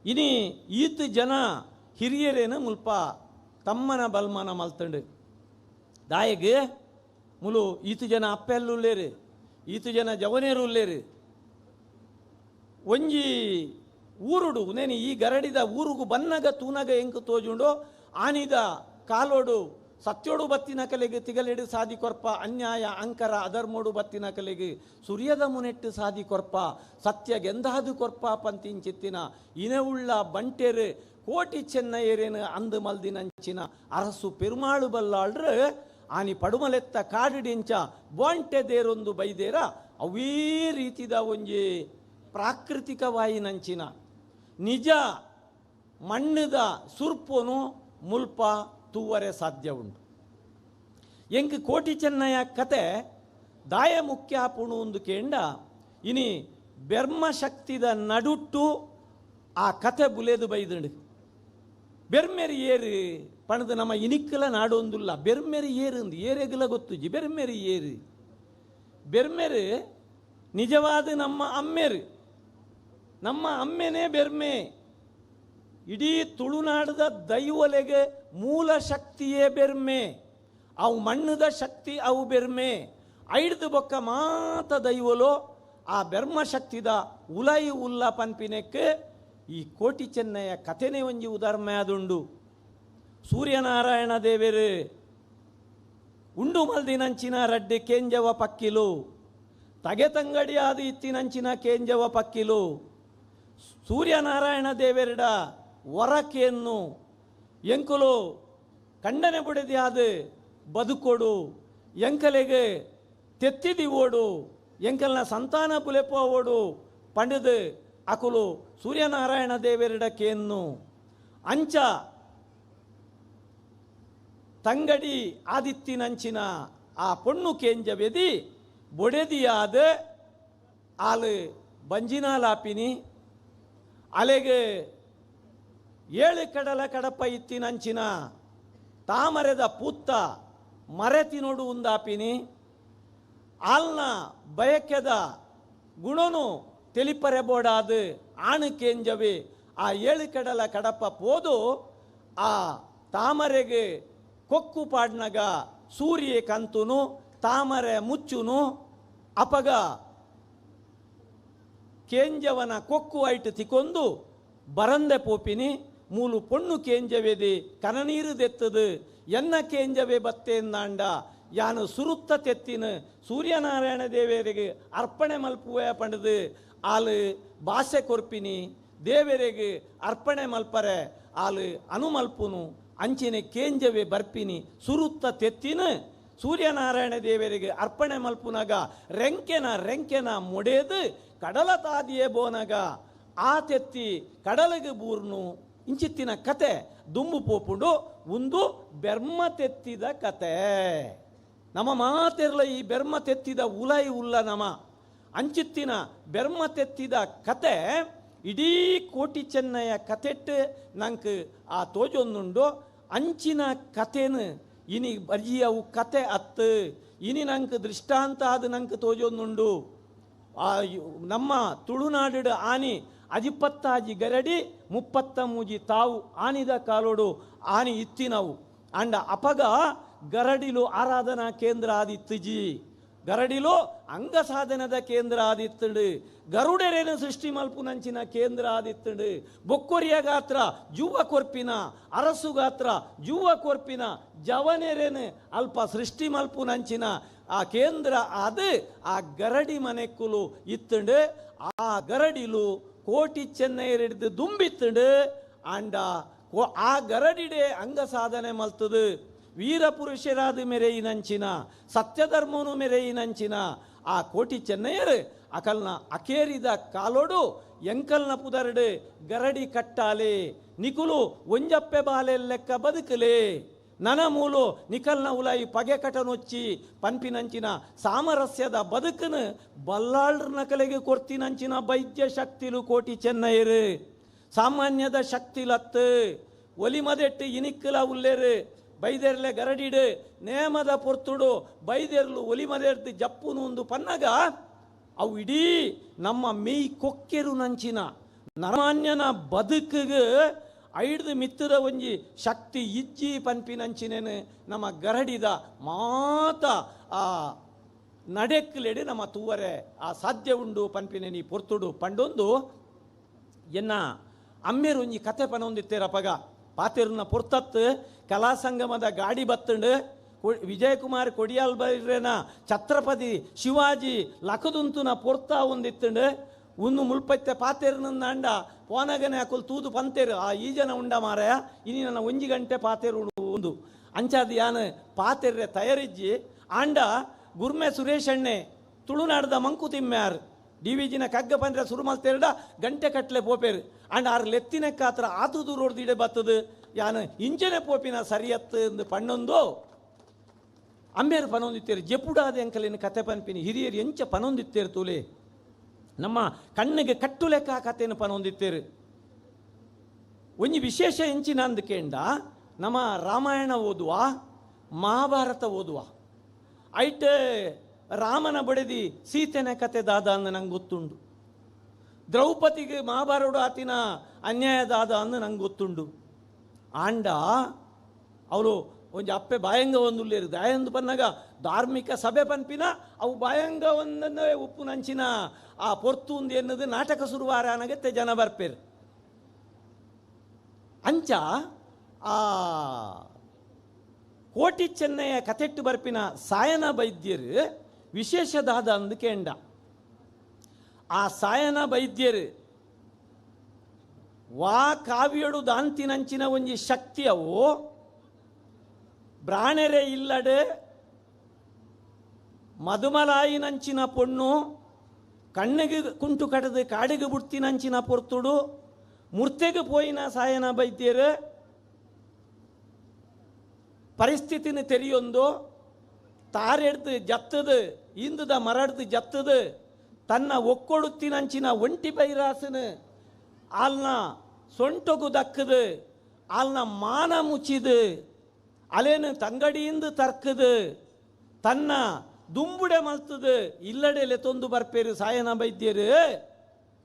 ಇನಿ ಈತ ಜನ ಹಿರಿಯರೇನು ಮುಲ್ಪ ತಮ್ಮನ ಬಲ್ಮನ ಮಲ್ತಂಡು ದಾಯಗೆ ಮುಲು ಈತ ಜನ ಅಪ್ಪೆಲ್ಲುಲ್ಲೇರು ಈತ ಜನ ಜವನೇರುಲ್ಲೇರು ಒಂಜಿ ಊರುಡು ನೇನು ಈ ಗರಡಿದ ಊರುಗು ಬನ್ನಗ ತೂನಗ ಎಂಕು ತೋಜುಂಡು ಆನಿದ ಕಾಲೋಡು ಸತ್ಯೋಡು ಬತ್ತಿನ ಕಲೆಗೆ ತಿಗಲೆಡು ಸಾದಿ ಕೊರ್ಪ ಅನ್ಯಾಯ ಅಂಕರ ಅಧರ್ಮೋಡು ಬತ್ತಿನ ಕಲೆಗೆ ಸೂರ್ಯದ ಮುನೆಟ್ಟು ಸಾದಿ ಕೊರ್ಪ ಸತ್ಯ ಗೆಂದಾದು ಕೊರ್ಪ ಪಂತಿಂಚಿತ್ತಿನ ಇನೆವುಳ್ಳ ಬಂಟೆರು ಕೋಟಿ ಚೆನ್ನಯ್ಯರೇನು ಅಂದು ಮಲ್ದಿನಂಚಿನ ಅರಸು ಪೆರುಮಾಳು ಬಲ್ಲಾಳ್ರು ಆನಿ ಪಡುಮಲೆತ್ತ ಕಾಡಿಡಿಂಚ ಬಾಂಟೆ ದೇರೊಂದು ಬೈದೇರ ಅವೇ ರೀತಿದ ಒಂಜಿ ಪ್ರಾಕೃತಿಕವಾಯಿನಂಚಿನ ನಿಜ ಮಣ್ಣದ ಸುರ್ಪೋನು ಮುಲ್ಪ ತೂವರೆ ಸಾಧ್ಯ ಉಂಟು. ಎಂಕ್ ಕೋಟಿ ಚೆನ್ನಯ್ಯ ಕತೆ ದಾಯ ಮುಖ್ಯ ಪುಣು ಒಂದು ಕೇಂಡ ಇನಿ ಬೆರ್ಮಶಕ್ತಿದ ನಡುಟ್ಟು ಆ ಕತೆ ಬುಲೇದು ಬೈದಂಡು. ಬೆರ್ಮೆರಿ ಏರು ಪಣದು ನಮ್ಮ ಇನಿಕ್ಕಲ ನಾಡೊಂದುಲ್ಲ ಬೆರ್ಮೆರಿ ಏರು ಅಂದು ಏರೆಗಲ ಗೊತ್ತುಜಿ ಬೆರ್ಮೆರಿ ಏರು ಬೆರ್ಮೆರು ನಿಜವಾದ ನಮ್ಮ ಅಮ್ಮೆರು ನಮ್ಮ ಅಮ್ಮೆನೇ ಬೆರ್ಮೆ. ಇಡೀ ತುಳುನಾಡದ ದೈವಲೆಗೆ ಮೂಲ ಶಕ್ತಿಯೇ ಬೆರ್ಮೆ ಅವು ಮಣ್ಣದ ಶಕ್ತಿ ಅವು ಬೆರ್ಮೆ ಐಡ್ದು ಬೊಕ್ಕ ಮಾತ ದೈವಲು ಆ ಬೆರ್ಮಶಕ್ತಿದ ಉಲೈ ಉಲ್ಲ ಪನ್ಪಿನೆಕ್ ಈ ಕೋಟಿ ಚೆನ್ನಯ ಕಥೆನೇ ಒಂಜಿ ಉದಾಹರಣೆ ಆದುಂಡು. ಸೂರ್ಯನಾರಾಯಣ ದೇವರು ಉಂಡು ಮಲ್ದಿನಂಚಿನ ರಡ್ಡಿ ಕೇಂಜವ ಪಕ್ಕಿಲು, ತಗೆ ತಂಗಡಿಯಾದ ಇತ್ತಿನಂಚಿನ ಕೇಂಜವ ಪಕ್ಕಿಲು, ಸೂರ್ಯನಾರಾಯಣ ದೇವರಡ ವರಕೆಯನ್ನು ಎಂಕುಲು ಕಂಡನೆ ಬುಡದಿಯಾದ ಬದುಕೋಡು, ಎಂಕಲೆಗೆ ತೆತ್ತಿದಿವೋಡು, ಎಂಕಲ್ನ ಸಂತಾನ ಪುಲೆಪೋಡು ಪಂಡದು ಅಕುಲು ಸೂರ್ಯನಾರಾಯಣ ದೇವರಡ ಕೇನ್ನು. ಅಂಚ ತಂಗಡಿ ಆದಿತ್ತಿನಂಚಿನ ಆ ಪೊಣ್ಣು ಕೇಂಜವೆದಿ ಬೊಡೆದಿಯಾದ ಆಲು ಬಂಜಿನಾಲಾಪಿನಿ ಅಲೆಗೆ ಏಳು ಕಡಲ ಕಡಪ ಇತ್ತಿನಂಚಿನ ತಾಮರೆದ ಪೂತ್ತ ಮರೆತಿನೋಡು ಉಂದಾಪಿನಿ ಆಲ್ನ ಬಯಕೆದ ಗುಣನು ತೆಲಿಪರೆ ಬೋಡಾದು ಆಣು ಕೇಂಜವೆ ಆ ಏಳು ಕಡಲ ಕಡಪ ಪೋದು ಆ ತಾಮರೆಗೆ ಕೊಕ್ಕು ಪಾಡ್ನಗ ಸೂರ್ಯ ಕಂತುನು ತಾಮರೆ ಮುಚ್ಚುನು. ಅಪಗ ಕೇಂಜವನ ಕೊಕ್ಕು ಐಟ್ ತಿಕೊಂದು ಬರಂದೆ ಪೋಪಿನಿ ಮೂಲು ಪೊಣ್ಣು ಕೇಂಜವೆದಿ ಕನನೀರು ದೆತ್ತದು ಎನ್ನ ಕೇಂಜವೆ ಬತ್ತೇಂದಾಂಡ ಯಾನು ಸುರುತ್ತ ತೆತ್ತಿನ ಸೂರ್ಯನಾರಾಯಣ ದೇವರಿಗೆ ಅರ್ಪಣೆ ಮಲ್ಪುವೆ ಪಂಡದು ಆಲು ಭಾಷೆ ಕೊರ್ಪಿನಿ ದೇವರಿಗೆ ಅರ್ಪಣೆ ಮಲ್ಪರೆ ಆಲು ಅನುಮಲ್ಪುನು ಅಂಚಿನ ಕೇಂಜವೆ ಬರ್ಪಿನಿ ಸುರುತ್ತ ತೆತ್ತಿನ ಸೂರ್ಯನಾರಾಯಣ ದೇವರಿಗೆ ಅರ್ಪಣೆ ಮಲ್ಪುನಗ ರೆಂಕೆನ ರೆಂಕೆನ ಮೊಡೆದು ಕಡಲ ತಾದಿಯೇ ಬೋನಗ ಆ ತೆತ್ತಿ ಕಡಲಗೆ ಬೂರ್ನು ಇಂಚಿತ್ತಿನ ಕತೆ ದುಂಬು ಪೋಪುಂಡು. ಒಂದು ಬೆರ್ಮ ತೆತ್ತಿದ ಕತೆ. ನಮ್ಮ ಮಾತೆರ್ಲ ಈ ಬೆರ್ಮ ತೆತ್ತಿದ ಉಲೈ ಉಲ್ಲ ನಮ ಅಂಚಿತ್ತಿನ ಬೆರ್ಮ ತೆತ್ತಿದ ಕತೆ ಇಡೀ ಕೋಟಿ ಚೆನ್ನಯ ಕತೆಟ್ಟು ನಂಗೆ ಆ ತೋಜೊಂದುಂಡು. ಅಂಚಿನ ಕತೆನು ಇನಿ ಬರಿಯವು ಅವು ಕತೆ ಅತ್ತು ಇನಿ ನಂಗೆ ದೃಷ್ಟಾಂತ ಅದು ನಂಗೆ ತೋಜೊಂದುಂಡು. ಆ ನಮ್ಮ ತುಳುನಾಡು ಆನಿ ಅಜಿಪತ್ತಾಜಿ ಗರಡಿ ಮುಪ್ಪತ್ತ ಮೂಜಿ ತಾವು ಆನಿದ ಕಾಲೋಡು ಆನಿ ಇತ್ತಿನವು. ಅಂಡ ಅಪಗ ಗರಡಿಲು ಆರಾಧನಾ ಕೇಂದ್ರ ಆದಿತ್ತುಜಿ, ಗರಡಿಲು ಅಂಗ ಸಾಧನದ ಕೇಂದ್ರ ಆದಿತ್ತುಂಡು, ಗರುಡರೇನು ಸೃಷ್ಟಿ ಮಲ್ಪುನಂಚಿನ ಕೇಂದ್ರ ಆದಿತ್ತುಂಡು, ಬೊಕ್ಕೊರಿಯ ಗಾತ್ರ ಜುವ ಕೊರ್ಪಿನ ಅರಸು ಗಾತ್ರ ಜುವ ಕೊರ್ಪಿನ ಜವನೆರೇನು ಅಲ್ಪ ಸೃಷ್ಟಿ ಮಲ್ಪುನಂಚಿನ ಆ ಕೇಂದ್ರ ಅದು ಆ ಗರಡಿ ಮನೆಕ್ಕುಲು ಇತ್ತುಂಡು. ಆ ಗರಡಿಲು ಕೋಟಿ ಚೆನ್ನೈರಿಡ್ದು ದುಂಬಿತ್ತುಂಡು. ಅಂಡ ಆ ಗರಡಿಡೆ ಅಂಗ ಸಾಧನೆ ಮಲ್ತದು ವೀರಪುರುಷರಾದ ಮೆರೆಯಿನಂಚಿನ ಸತ್ಯಧರ್ಮನು ಮೆರೆಯಿನಂಚಿನ ಆ ಕೋಟಿ ಚೆನ್ನಯ್ಯರು ಅಕಲ್ನ ಅಕೇರಿದ ಕಾಲೋಡು ಎಂಕಲ್ನ ಪುದರಡು ಗರಡಿ ಕಟ್ಟಾಲೆ ನಿಕುಲು ಒಂಜಪ್ಪೆ ಬಾಲೆ ಲೆಕ್ಕ ಬದುಕಲೆ ನನ ಮೂಲು ನಿಕಲ್ನ ಉಲಾಯಿ ಪಗೆ ಕಟನೊಚ್ಚಿ ಪನ್ಪಿನಂಚಿನ ಸಾಮರಸ್ಯದ ಬದುಕನು ಬಲ್ಲಾಳ್ರನ ಕಲೆಗೆ ಕೊರ್ತಿನಂಚಿನ ವೈದ್ಯ ಶಕ್ತಿಲು ಕೋಟಿ ಚೆನ್ನಯ್ಯರು. ಸಾಮಾನ್ಯದ ಶಕ್ತಿಲತ್ತು ಒಲಿಮದೆಟ್ಟು ಇನಿಕ್ಕಲ ಉಲ್ಲೇರು ಬೈದೆರ್ಲೆ ಗರಡಿಡು ನೇಮದ ಪೊರ್ತುಡು ಬೈದೆರ್ಲು ಒಲಿಮದೆರ್ದು ಜಪ್ಪುನು ಒಂದು ಪನ್ನಗ ಅವು ಇಡೀ ನಮ್ಮ ಮೇಯ್ ಕೊಕ್ಕೆರು ನಂಚಿನ ನರಮಾನ್ಯನ ಬದುಕಿಗೆ ಐಡ್ದು ಮಿತ್ತದ ಒಂಜಿ ಶಕ್ತಿ ಇಜ್ಜಿ ಪನ್ಪಿನಂಚಿನೇನು ನಮ್ಮ ಗರಡಿದ ಮಾತ ಆ ನಡೆಕ್ಲೆಡು ನಮ್ಮ ತೂವರೆ ಆ ಸಾಧ್ಯ ಉಂಡು ಪನ್ಪಿನೇನಿ ಪೊರ್ತುಡು ಪಂಡೊಂದು ಎನ್ನ ಅಮ್ಮೇರು ಒಂಜಿ ಕತೆ ಪನೊಂದಿತ್ತೇರಪಗ ಪಾತೆರುನ ಪೊರ್ತತ್ತು ಕಲಾಸಂಗಮದ ಗಾಡಿ ಬತ್ತಂಡು ವಿಜಯಕುಮಾರ್ ಕೊಡಿಯಾಲ್ ಬೈರೇನ ಛತ್ರಪತಿ ಶಿವಾಜಿ ಲಕದುಂತುನ ಪೊರ್ತ ಒಂದಿತ್ತಂಡು ಉನ್ನು ಮುಲ್ಪತ್ತೆ ಪಾತೆರುನಂದ ಪೋನಗನೆ ಅಕುಲ್ ತೂದು ಪಂತೇರು ಆ ಈ ಜನ ಉಂಡ ಮಾರಾಯ ಇನಿ ನನ್ನ ಒಂಜಿ ಗಂಟೆ ಪಾತೆರು ಒಂದು ಅಂಚಾದ ಯಾನು ಪಾತೆರ್ರೆ ತಯಾರಿಜ್ಜಿ ಆಂಡ ಗುರ್ಮೆ ಸುರೇಶ್ ಅಣ್ಣೆ ತುಳುನಾಡದ ಮಂಕುತಿಮ್ಮ್ಯಾರ್ ಡಿ ವಿ ಜಿನ ಕಗ್ಗ ಪಂದ್ರೆ ಸುರುಮಲ್ತೇರ್ಡ ಗಂಟೆ ಕಟ್ಲೆ ಪೋಪೇರು ಅಂಡ್ ಆರು ಲೆತ್ತಿನ ಕಾತ್ರ ಆತು ದೂರೋಡ್ದು ಇಡೆ ಬತ್ತದು ಯಾನು ಇಂಚನೆ ಪೋಪಿನ ಸರಿಯತ್ತು ಎಂದು ಪಣ್ಣೊಂದು ಅಂಬೇರು ಪನೊಂದಿತ್ತೇರು ಜೆಪುಡಾದ ಅಂಕಲಿನ ಕತೆ ಪನ್ಪಿನಿ ಹಿರಿಯರು ಎಂಚ ಪನೊಂದಿತ್ತೇರು ತೂಲೆ ನಮ್ಮ ಕಣ್ಣಿಗೆ ಕಟ್ಟು ಲೆಕ್ಕ ಆ ಕಥೆಯನ್ನು ಪನೊಂದಿತ್ತೇರು. ಒಂಜಿ ವಿಶೇಷ ಎಂಚಿನ ಅಂದಕೇಂಡ ನಮ್ಮ ರಾಮಾಯಣ ಓದುವ ಮಹಾಭಾರತ ಓದುವ ಐಟ್ ರಾಮನ ಬಡೆದಿ ಸೀತೆನ ಕತೆ ದಾದ ಅಂದು ನಂಗೆ ಗೊತ್ತುಂಡು, ದ್ರೌಪದಿಗೆ ಮಹಾಭಾರತ ಆತಿನ ಅನ್ಯಾಯ ದಾದ ಅಂದು ನಂಗೆ ಗೊತ್ತುಂಡು. ಆಂಡ ಅವಳು ಒಂಜಿ ಅಪ್ಪೆ ಬಾಯಂಗ ಒಂದುಲ್ಲೇರು ದಾಯಂದು ಪನ್ನಗ ಧಾರ್ಮಿಕ ಸಭೆ ಪನ್ಪಿನ ಅವು ಬಾಯಂಗ ಒಂದನ್ನೇ ಉಪ್ಪುನಂಚಿನ ಆ ಪೊರ್ತು ಉಂದು ಎನ್ನದು ನಾಟಕ ಸುರುವಾರ ಅನಗತ್ತೆ ಜನ ಬರ್ಪೇರು. ಅಂಚ ಆ ಕೋಟಿ ಚೆನ್ನಯ್ಯ ಕತೆಟ್ಟು ಬರ್ಪಿನ ಸಾಯನ ವೈದ್ಯರು ವಿಶೇಷದಾದ ಅಂದು ಕೇಂಡ. ಆ ಸಾಯನ ವೈದ್ಯರು ವಾ ಕಾವ್ಯಡು ದಾಂತಿನಂಚಿನ ಒಂಜಿ ಶಕ್ತಿ ಅವು ಬ್ರಾಣೆರೆ ಇಲ್ಲಡೆ ಮಧುಮಲಾಯಿನಂಚಿನ ಪೊಣ್ಣು ಕಣ್ಣಿಗೆ ಕುಂಟು ಕಟ್ಟದು ಕಾಡಿಗೆ ಬುಡ್ತಿನಂಚಿನ ಪೊರ್ತುಡು ಮುರ್ತೆಗೆ ಪೋಯಿನ ಸಾಯನ ವೈದ್ಯರು ಪರಿಸ್ಥಿತಿನ ತೆರಿಯೊಂದು ತಾರೆಡ್ದು ಜತ್ತದು ಇಂದದ ಮರಡ್ದು ಜತ್ತದು ತನ್ನ ಒಕ್ಕೊಡುತ್ತಿನಂಚಿನ ಒಂಟಿ ಬೈರಾಸನ ಆಲ್ನ ಸೊಂಟೊಗು ದಕ್ಕದು ಆಲ್ನ ಮಾನ ಮುಚ್ಚಿದು ಅಲೇನು ತಂಗಡಿಯಿಂದ ತರ್ಕದು ತನ್ನ ದುಂಬುಡೆ ಮಲ್ತದು ಇಲ್ಲಡೆಲೆ ತೊಂದು ಬರ್ಪೇರು ಸಾಯನ ವೈದ್ಯರು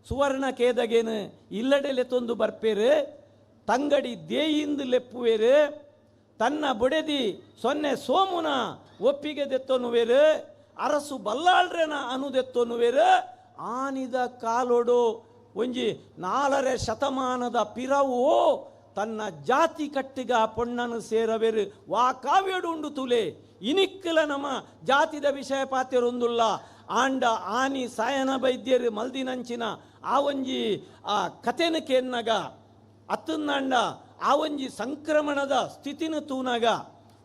ಸುವರ್ಣ ಕೇದಗೇನು ಇಲ್ಲಡೆಲೆ ತೊಂದು ಬರ್ಪೇರು ತಂಗಡಿ ದೇಯಿಂದ ಲೆಪ್ಪುವೇರು ತನ್ನ ಬೊಡೆದಿ ಸೊನ್ನೆ ಸೋಮುನ ಒಪ್ಪಿಗೆ ದೆತ್ತೊನುವೇರು ಅರಸು ಬಲ್ಲಾಳ್ರೆನ ಅನುದೆತ್ತೊನುವೇರು ಆನಿದ ಕಾಲೋಡು ಒಂಜಿ 4.5 ಶತಮಾನದ ಪಿರವು ತನ್ನ ಜಾತಿ ಕಟ್ಟಿಗ ಪೊಣ್ಣನು ಸೇರವೇರು ವಾ ಕಾವ್ಯಡು ಉಂಡು ತುಲೆ ಇನಿಕ್ಕಲ ನಮ್ಮ ಜಾತಿದ ವಿಷಯ ಪಾತೆರೊಂದುಲ್ಲ. ಆಂಡ ಆನಿ ಸಾಯನ ವೈದ್ಯರು ಮಲ್ದಿನಂಚಿನ ಆ ಒಂಜಿ ಆ ಕತೆನ ಕೇನ್ನಗ ಅತ್ತಂದಾಂಡ ಆ ಒಂಜಿ ಸಂಕ್ರಮಣದ ಸ್ಥಿತಿನ ತೂನಾಗ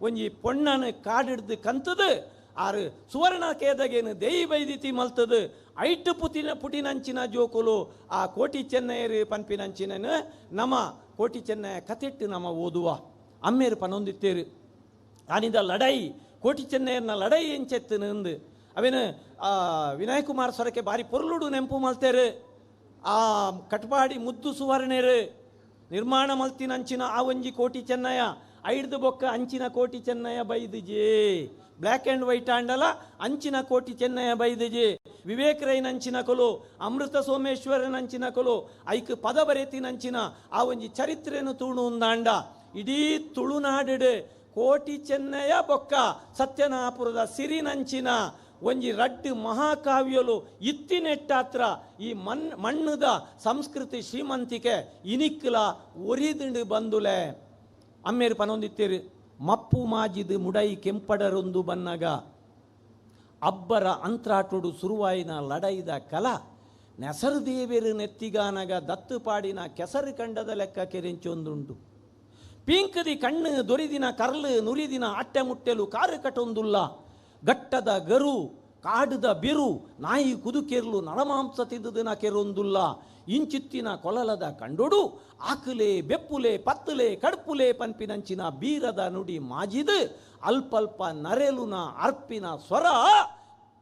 ಒಂಜಿ ಪೊಣ್ಣನು ಕಾಡಿಡ್ದು ಕಂತದು ಆರು ಸುವರ್ಣ ಕೇದಗೇನು ದೇಯಿ ಬೈದಿತಿ ಮಲ್ತದು ಐಟು ಪುಟಿನ ಪುಟಿನಂಚಿನ ಜೋಕುಲು ಆ ಕೋಟಿ ಚೆನ್ನಯ್ಯರು ಪನ್ಪಿನಂಚಿನನು ನಮ್ಮ ಕೋಟಿ ಚೆನ್ನಯ್ಯ ಕತೆಟ್ಟು ನಮ್ಮ ಓದುವ ಅಮ್ಮೇರು ಪನೊಂದಿತ್ತೇರು ಆನಿದ ಲಡೈ ಕೋಟಿ ಚೆನ್ನಯ್ಯನ ಲಡೈ ಎಂಚೆತ್ತು ನಂದು ಅವೇನು ವಿನಯ್ ಕುಮಾರ್ ಸೊರಕೆ ಬಾರಿ ಪೊರ್ಲುಡು ನೆಂಪು ಮಲ್ತೇರು ಆ ಕಟ್ಪಾಡಿ ಮುದ್ದು ಸುವರ್ಣೇರು ನಿರ್ಮಾಣ ಮಲ್ತಿನಂಚಿನ ಆ ಒಂಜಿ ಕೋಟಿ ಚೆನ್ನಯ್ಯ ಐಡ್ದು ಬೊಕ್ಕ ಅಂಚಿನ ಕೋಟಿ ಚೆನ್ನಯ್ಯ ಬೈದಿಜಿ ಬ್ಲ್ಯಾಕ್ ಆ್ಯಂಡ್ ವೈಟ್ ಆಂಡಲ ಅಂಚಿನ ಕೋಟಿ ಚೆನ್ನಯ್ಯ ಬೈದಿಜಿ ವಿವೇಕ್ ರೈನಂಚಿನ ಕೊಲು ಅಮೃತ ಸೋಮೇಶ್ವರನಂಚಿನ ಕೊಲು ಐಕ್ ಪದ ಬರೆತಿನಂಚಿನ ಆ ಒಂಜಿ ಚರಿತ್ರೆನು ತೂಣು ಉಂದಾಂಡ ಇಡೀ ತುಳುನಾಡು ಕೋಟಿ ಚೆನ್ನಯ್ಯ ಬೊಕ್ಕ ಸತ್ಯನಾಪುರದ ಸಿರಿನಂಚಿನ ಒಂಜಿ ರಡ್ಡು ಮಹಾಕಾವ್ಯಲು ಇತ್ತಿನೆಟ್ಟಾತ್ರ ಈ ಮಣ್ಣುದ ಸಂಸ್ಕೃತಿ ಶ್ರೀಮಂತಿಕೆ ಇನಿಕ್ಲ ಒರಿದಿಂಡು ಬಂದುಲೆ ಅಮ್ಮೇರು ಪನೊಂದಿತ್ತೇರು ಮಪ್ಪು ಮಾಜಿದು ಮುಡೈ ಕೆಂಪಡರೊಂದು ಬನ್ನಗ ಅಬ್ಬರ ಅಂತ್ರಾಟೋಡು ಸುರುವಾಯಿನ ಲಡೈದ ಕಲ ನೆಸರು ದೇವೇರು ನೆತ್ತಿಗಾನಗ ದತ್ತುಪಾಡಿನ ಕೆಸರು ಕಂಡದ ಲೆಕ್ಕ ಕೆರೆಂಚೊಂದುಂಟು ಪೀಂಕದಿ ಕಣ್ಣು ದೊರಿದಿನ ಕರ್ಲು ನುರಿದಿನ ಅಟ್ಟೆ ಮುಟ್ಟೆಲು ಕಾರು ಕಟೊಂದುಲ್ಲ ಗಟ್ಟದ ಗರು ಕಾಡುದ ಬಿರು ನಾಯಿ ಕುದುಕೆರ್ಲು ನರಮಾಂಸ ತಿದ್ದುದಿನ ಕೆರೊಂದುಲ್ಲ ಇಂಚಿತ್ತಿನ ಕೊಲಲದ ಕಂಡೊಡು ಆಕುಲೆ ಬೆಪ್ಪುಲೆ ಪತ್ತುಲೆ ಕಡ್ಪುಲೆ ಪನ್ಪಿನಂಚಿನ ಬೀರದ ನುಡಿ ಮಾಜಿದು ಅಲ್ಪಲ್ಪ ನರೆಲುನ ಅರ್ಪಿನ ಸ್ವರ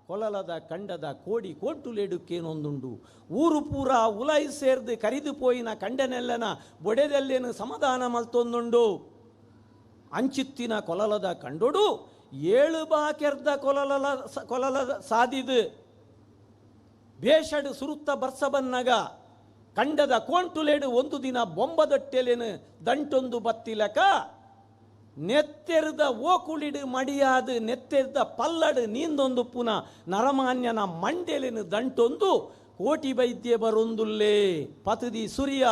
ಕೊಲಲದ ಕಂಡದ ಕೋಡಿ ಕೋಟುಲೆಡುಕ್ಕೇನೊಂದುಂಡು ಊರು ಪೂರ ಉಲೈ ಸೇರ್ದು ಕರಿದು ಪೋಯಿನ ಕಂಡನೆಲ್ಲನ ಬೊಡೆದಲ್ಲೇನು ಸಮಾಧಾನ ಮಲ್ತೊಂದುಂಡು ಅಂಚಿತ್ತಿನ ಕೊಲಲದ ಕಂಡೊಡು ಏಳು ಬಾಕೆರ್ದ ಕೊಲಲದ ಸಾದಿದು ಬೇಷಡು ಸುರುತ್ತ ಬರ್ಸ ಬನ್ನಗ ಕಂಡದ ಕೋಂಟುಲೇಡು ಒಂದು ದಿನ ಬೊಂಬದಟ್ಟೆಲೇನು ದಂಟೊಂದು ಬತ್ತಿಲಕ ನೆತ್ತೆರ್ದ ಓಕುಳಿಡು ಮಡಿಯಾದು ನೆತ್ತೆರ್ದ ಪಲ್ಲಡು ನೀಂದೊಂದು ಪುನಃ ನರಮಾನ್ಯನ ಮಂಡೆಲೇನು ದಂಟೊಂದು ಕೋಟಿ ವೈದ್ಯ ಬರೊಂದುಲ್ಲೇ ಪತದಿ ಸುರಿಯ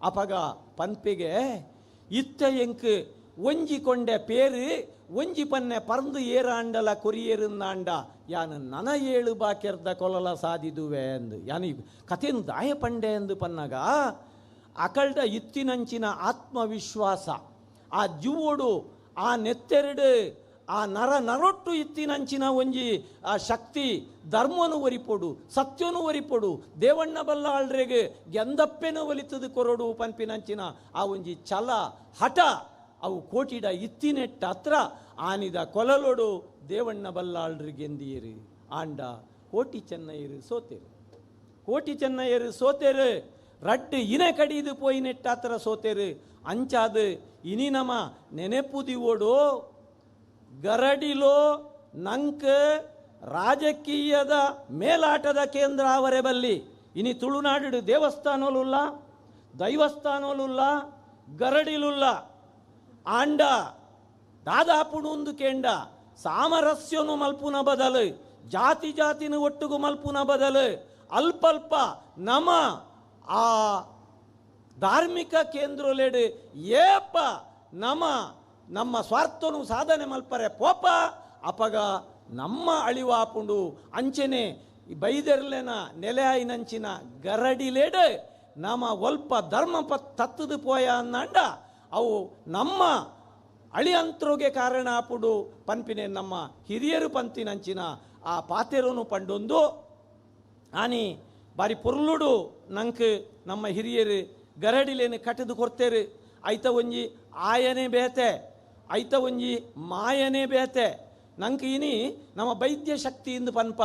ಅಪಗ ಪನ್ಪಿಗೆ ಇತ್ತ ಎಂಕ್ ಒಂಜಿ ಕೊಂಡೆ ಪೇರು ಒಂಜಿ ಪನ್ನೆ ಪರಂದು ಏರಾಂಡಲ ಕೊರಿಯೇರುಂದಾಂಡ ಯಾನು ನನ ಏಳು ಬಾಕೆರ್ದ ಕೊಲಲ ಸಾದಿದುವೆ ಅಂದು ಯಾನು ಕಥೆನು ದಾಯ ಪಂಡೆ ಎಂದು ಪನ್ನಗ ಅಕಲ್ಡ ಇತ್ತಿನಂಚಿನ ಆತ್ಮವಿಶ್ವಾಸ ಆ ಜುವೋಡು ಆ ನೆತ್ತೆರಡು ಆ ನರ ನರೊಟ್ಟು ಇತ್ತಿನಂಚಿನ ಒಂಜಿ ಆ ಶಕ್ತಿ ಧರ್ಮನು ಒರಿಪೊಡು ಸತ್ಯನು ಒರಿಪೊಡು ದೇವಣ್ಣ ಬಲ್ಲಾಳ್ರೆಗೆ ಗೆಂದಪ್ಪೆನು ಒಲಿತದು ಕೊರಡು ಪನ್ಪಿನಂಚಿನ ಆ ಒಂಜಿ ಛಲ ಹಠ ಅವು ಕೋಟಿಡ ಇತ್ತಿನೆಟ್ಟ ಹತ್ರ ಆನಿದ ಕೊಲಲೊಡು ದೇವಣ್ಣ ಬಲ್ಲಾಳ್ರಿಗೆಂದಿಯರು ಆಂಡ ಕೋಟಿ ಚೆನ್ನಯ್ಯರು ಸೋತೇರು ಕೋಟಿ ಚೆನ್ನಯ್ಯರು ಸೋತೇರು ರಡ್ಡು ಇನೆ ಕಡಿದು ಪೋಯಿನೆಟ್ಟ ಹತ್ರ ಸೋತೇರು ಅಂಚಾದು ಇನಿ ನಮ ನೆನೆಪುದಿವೋಡು ಗರಡಿಲೋ ನಂಕ ರಾಜಕೀಯದ ಮೇಲಾಟದ ಕೇಂದ್ರ ಅವರೇ ಬಲ್ಲಿ ಇನಿ ತುಳುನಾಡು ದೇವಸ್ಥಾನಲುಲ್ಲ ದೈವಸ್ಥಾನಲುಲ್ಲ ಗರಡಿಲುಲ್ಲ ಆಂಡ ದಾದಾಪುಡು ಕೇಂಡ ಸಾಮರಸ್ಯನು ಮಲ್ಪುನ ಬದಲು ಜಾತಿ ಜಾತಿನ ಒಟ್ಟುಗು ಮಲ್ಪುನ ಬದಲು ಅಲ್ಪಲ್ಪ ನಮ ಆ ಧಾರ್ಮಿಕ ಕೇಂದ್ರಲೆಡು ಏಪ ನಮ ನಮ್ಮ ಸ್ವಾರ್ಥನು ಸಾಧನೆ ಮಲ್ಪರೆ ಪೋಪ ಅಪಗ ನಮ್ಮ ಅಳಿವಾಪುಂಡು. ಅಂಚನೆ ಬೈದೆರ್ಲೆನ ನೆಲೆಯಾಯಿನಂಚಿನ ಗರಡಿಲೇಡು ನಮ ಒಲ್ಪ ಧರ್ಮ ತತ್ತದು ಪೋಯ ಅನ್ನಂಡ ಅವು ನಮ್ಮ ಅಳಿಯಂತ್ರೋಗೆ ಕಾರಣ ಆಪುಡು ಪನ್ಪಿನೆ ನಮ್ಮ ಹಿರಿಯರು ಪಂತಿನಂಚಿನ ಆ ಪಾತೆರನು ಪಂಡೊಂದು ಆನಿ ಬಾರಿ ಪೊರ್ಲುಡು ನಂಕ್ ನಮ್ಮ ಹಿರಿಯರು ಗರಡಿಲೇನು ಕಟ್ಟದು ಕೊಡ್ತೇರು. ಐತ ಒಂಜಿ ಆಯನೇ ಬೇತೆ, ಐತ ಒಂಜಿ ಮಾಯನೇ ಬೇತೆ. ನಂಕ್ ಇನಿ ನಮ್ಮ ವೈದ್ಯ ಶಕ್ತಿ ಇಂದು ಪನ್ಪ,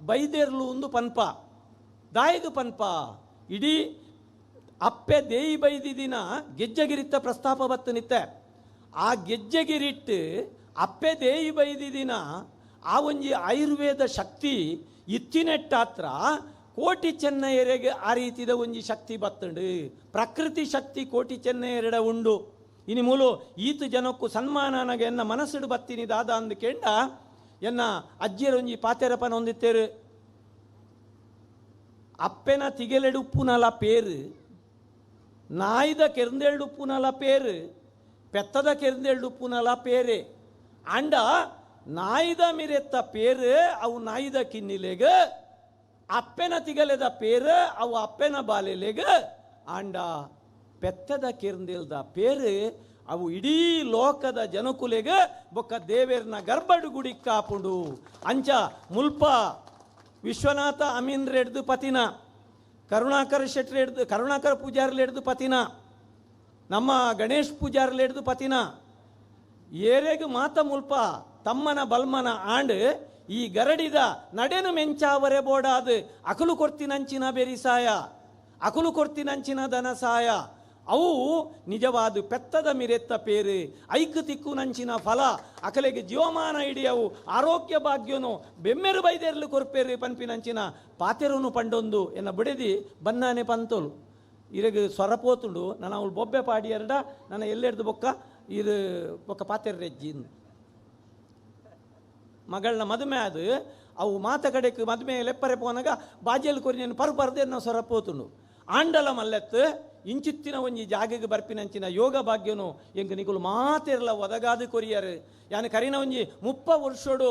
ಬೈದೆರ್ಲು ಒಂದು ಪನ್ಪ, ದಾಯಗ ಪನ್ಪ. ಇಡೀ ಅಪ್ಪೆ ದೇಯಿ ಬೈದಿದಿನ ಗೆಜ್ಜೆಗಿರಿತ್ತ ಪ್ರಸ್ತಾಪ ಬತ್ತು ನಿತ್ತೆ. ಆ ಗೆಜ್ಜೆಗಿರಿಟ್ಟು ಅಪ್ಪೆ ದೇಯಿ ಬೈದಿದಿನ ಆ ಒಂಜಿ ಆಯುರ್ವೇದ ಶಕ್ತಿ ಇತ್ತಿನೆಟ್ಟಾತ್ರ ಕೋಟಿ ಚೆನ್ನಯರಿಗೆ ಆ ರೀತಿದ ಒಂಜಿ ಶಕ್ತಿ ಬತ್ತುಂಡು. ಪ್ರಕೃತಿ ಶಕ್ತಿ ಕೋಟಿ ಚೆನ್ನಯರೆಡ ಉಂಡು. ಇನಿ ಮೂಲು ಈತ ಜನಕ್ಕೂ ಸನ್ಮಾನನಾಗ ಎನ್ನ ಮನಸ್ಸುಡು ಬತ್ತೀನಿ ದಾದ ಅಂದು ಕೇಂಡ ಎನ್ನ ಅಜ್ಜಿಯರೊಂಜಿ ಪಾತೆರಪನ ಹೊಂದಿತ್ತೇರು. ಅಪ್ಪೆನ ತಿಗೆಲೆಡುಪ್ಪುನಲ ಪೇರು, ನಾಯಿದ ಕೆರಂದೆಳ್ಡುಪ್ಪುನಲ ಪೇರು, ಪೆತ್ತದ ಕೆರಂದೆಳ್ಡುಪ್ಪುನಲ ಪೇರೆ. ಅಂಡ ನಾಯಿದ ಮಿರೆತ್ತ ಪೇರು ಅವು ನಾಯಿದ ಕಿನ್ನಿಲೆಗ, ಅಪ್ಪೆನ ತಿಗಲೆದ ಪೇರು ಅವು ಅಪ್ಪೆನ ಬಾಲೆಲೆಗ, ಆಂಡ ಪೆತ್ತದ ಕೆರಂದೆಲ್ದ ಪೇರು ಅವು ಇಡೀ ಲೋಕದ ಜನಕುಲೆಗ ಬೊಕ್ಕ ದೇವೇರ್ನ ಗರ್ಭಡು ಗುಡಿ ಕಾಪುಂಡು. ಅಂಚ ಮುಲ್ಪ ವಿಶ್ವನಾಥ ಅಮೀನ್ ರೆಡ್ದು ಪತಿನ, ಕರುಣಾಕರ ಶೆಟ್ಟಿ ಹಿಡ್ದು, ಕರುಣಾಕರ ಪೂಜಾರ್ಲಿ ಹಿಡ್ದು ಪತಿನ, ನಮ್ಮ ಗಣೇಶ್ ಪೂಜಾರ್ಲಿ ಹಿಡ್ದು ಪತಿನ, ಏರೆಗ್ ಮಾತ ಮುಲ್ಪ ತಮ್ಮನ ಬಲ್ಮನ ಆಂಡ್ ಈ ಗರಡಿದ ನಡೆನು ಮೆಂಚಾವರೆ ಬೋಡಾದು ಅಕಲು ಕೊರ್ತಿನಂಚಿನ ಬೆರಿಸಾಯ, ಅಕಲು ಕೊರ್ತಿನಂಚಿನ ಧನಸಾಯ, ಅವು ನಿಜವಾದ ಪೆತ್ತದ ಮಿರೆತ್ತ ಪೇರು ಐಕ್ ತಿಕ್ಕು ನಂಚಿನ ಫಲ ಅಕಲೆಗೆ ಜೀವಮಾನ ಹಿಡಿಯವು ಆರೋಗ್ಯ ಭಾಗ್ಯನು ಬೆಮ್ಮೆರು ಬೈದೆರ್ಲು ಕೊರ್ಪೇರು ಪನ್ಪಿನಂಚಿನ ಪಾತೆರುನು ಪಂಡೊಂದು ಎನ್ನ ಬಿಡದಿ ಬನ್ನಾನೆ ಪಂತೋಲು. ಇರಗ ಸ್ವರಪೋತುಂಡು ನಾನು ಅವಳು ಬೊಬ್ಬೆ ಪಾಡಿ ಎರಡ ನನ್ನ ಎಲ್ಲೆಡ್ದು ಬೊಕ್ಕ ಇರು ಬೊಕ್ಕ ಪಾತೆರ್ರೆಜ್ಜಿ ಮಗಳನ್ನ ಮದುವೆ ಅದು ಅವು ಮಾತ ಕಡೆಗೆ ಮದುವೆ ಲೆಪ್ಪರೆ ಪೋನಾಗ ಬಾಜಿಯಲ್ಲಿ ಕೊರಿ ನಾನು ಪರ್ಪರ್ದೆ ನಾವು ಸ್ವರಪೋತುಂಡು. ಆಂಡಲ ಮಲ್ಲೆತ್ತು ಇಂಚಿತ್ತಿನ ಒಂಜಿ ಜಾಗೆಗೆ ಬರ್ಪಿನಂಚಿನ ಯೋಗ ಭಾಗ್ಯನು ಎಂಕ್ ನಿಕುಲು ಮಾತೆರ್ಲ ಒದಗಾದು ಕೊರಿಯರು. ಯಾನು ಕರಿನ ಒಂಜಿ 30 ವರ್ಷೋಡು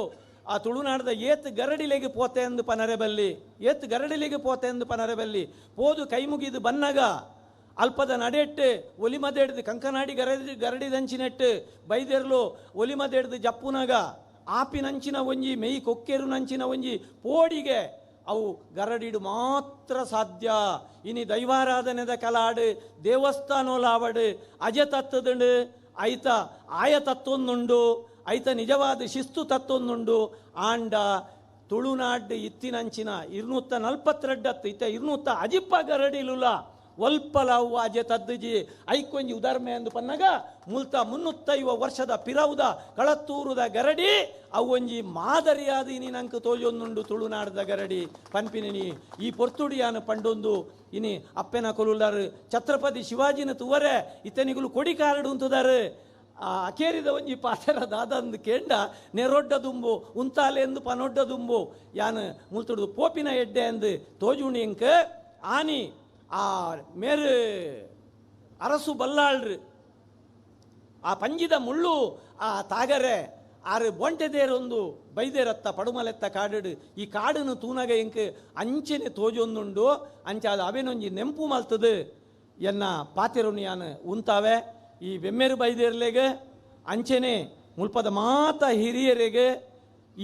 ಆ ತುಳುನಾಡದ ಏತ್ ಗರಡಿಲೆಗೆ ಪೋತೆ ಎಂದು ಪನರೆ ಬಲ್ಲಿ, ಏತ್ ಗರಡಿಲೆಗೆ ಪೋತೆ ಎಂದು ಪನರೆ ಬಲ್ಲಿ ಪೋದು ಕೈ ಮುಗಿದು ಬನ್ನಗ ಅಲ್ಪದ ನಡೆಟ್ಟು ಒಲಿಮದೆಡ್ದು ಕಂಕನಾಡಿ ಗರಡಿದಂಚಿನೆಟ್ಟು ಬೈದೆರ್ಲು ಒಲಿಮದೆಡ್ದು ಜಪ್ಪುನಗ ಆಪಿನಂಚಿನ ಒಂಜಿ ಮೆಯಿ ಕೊಕ್ಕೆರು ನಂಚಿನ ಒಂಜಿ ಪೋಡಿಗೆ ಅವು ಗರಡಿಡು ಮಾತ್ರ ಸಾಧ್ಯ. ಇನಿ ದೈವಾರಾಧನೆದ ಕಲಾಡು ದೇವಸ್ಥಾನೋಲಾವಡು ಅಜ ತತ್ತದುಂಡು, ಐತ ಆಯ ತತ್ವೊಂದುಂಡು, ಐತ ನಿಜವಾದ ಶಿಸ್ತು ತತ್ವೊಂದುಂಡು. ಆಂಡ ತುಳುನಾಡು ಇತ್ತಿನಂಚಿನ 242 ಇತ್ತ 250 ಗರಡಿಲುಲ ಒಲ್ಪಲವು ಅಜೆ ತದ್ದುಜಿ ಐಕೊಂಜಿ ಉದಾರ್ಮೆ ಎಂದು ಪನ್ನಗ ಮುಲ್ತ 350 ವರ್ಷದ ಪಿರವುದ ಕಳತ್ತೂರುದ ಗರಡಿ ಅವು ಒಂಜಿ ಮಾದರಿಯಾದ ಇನಿ ನಂಕ್ ತೋಜೊಂದುಂಡು ತುಳುನಾಡದ ಗರಡಿ ಪನ್ಪಿನಿ ಈ ಪೊರ್ತುಡಿಯಾನ ಪಂಡೊಂದು. ಇನಿ ಅಪ್ಪೆನ ಕೊಲುಲ್ಲಾರು ಛತ್ರಪತಿ ಶಿವಾಜಿನ ತುವರೆ ಇತ್ತನಿಗುಲು ಕೊಡಿ ಕಾರಡು ಉಂತುದಾರು. ಆ ಅಕೇರಿದ ಒಂಜಿ ಪಾತೆರ ದಾದಂದು ಕೇಂಡ ನೆರೊಡ್ಡ ದುಂಬು ಉಂತಾಲೆ ಎಂದು ಪನೊಡ್ಡ ದುಂಬು ಯಾನು ಮುಲ್ತುಡು ಪೋಪಿನ ಎಡ್ಡೆ ಎಂದು ತೋಜುಣಿ ಎಂಕ್ ಆನಿ ಆ ಮೇರು ಅರಸು ಬಲ್ಲಾಳ್ರು ಆ ಪಂಜಿದ ಮುಳ್ಳು ಆ ತಾಗರೆ ಆರು ಬೊಂಟೆದೇರೊಂದು ಬೈದೇರತ್ತ ಪಡುಮಲೆತ್ತ ಕಾಡು ಈ ಕಾಡನ್ನು ತೂನಗ ಎಂಕ್ ಅಂಚೆನೆ ತೋಜೊಂದುಂಡು. ಅಂಚಾದ ಅವೇನೊಂಜಿ ನೆಂಪು ಮಲ್ತದು ಎನ್ನ ಪಾತೆರುನು ಯಾನು ಉಂತಾವೆ ಈ ಬೆಮ್ಮೆರು ಬೈದೇರ್ಲೆಗೆ ಅಂಚೆನೆ ಮುಲ್ಪದ ಮಾತ ಹಿರಿಯರಿಗೆ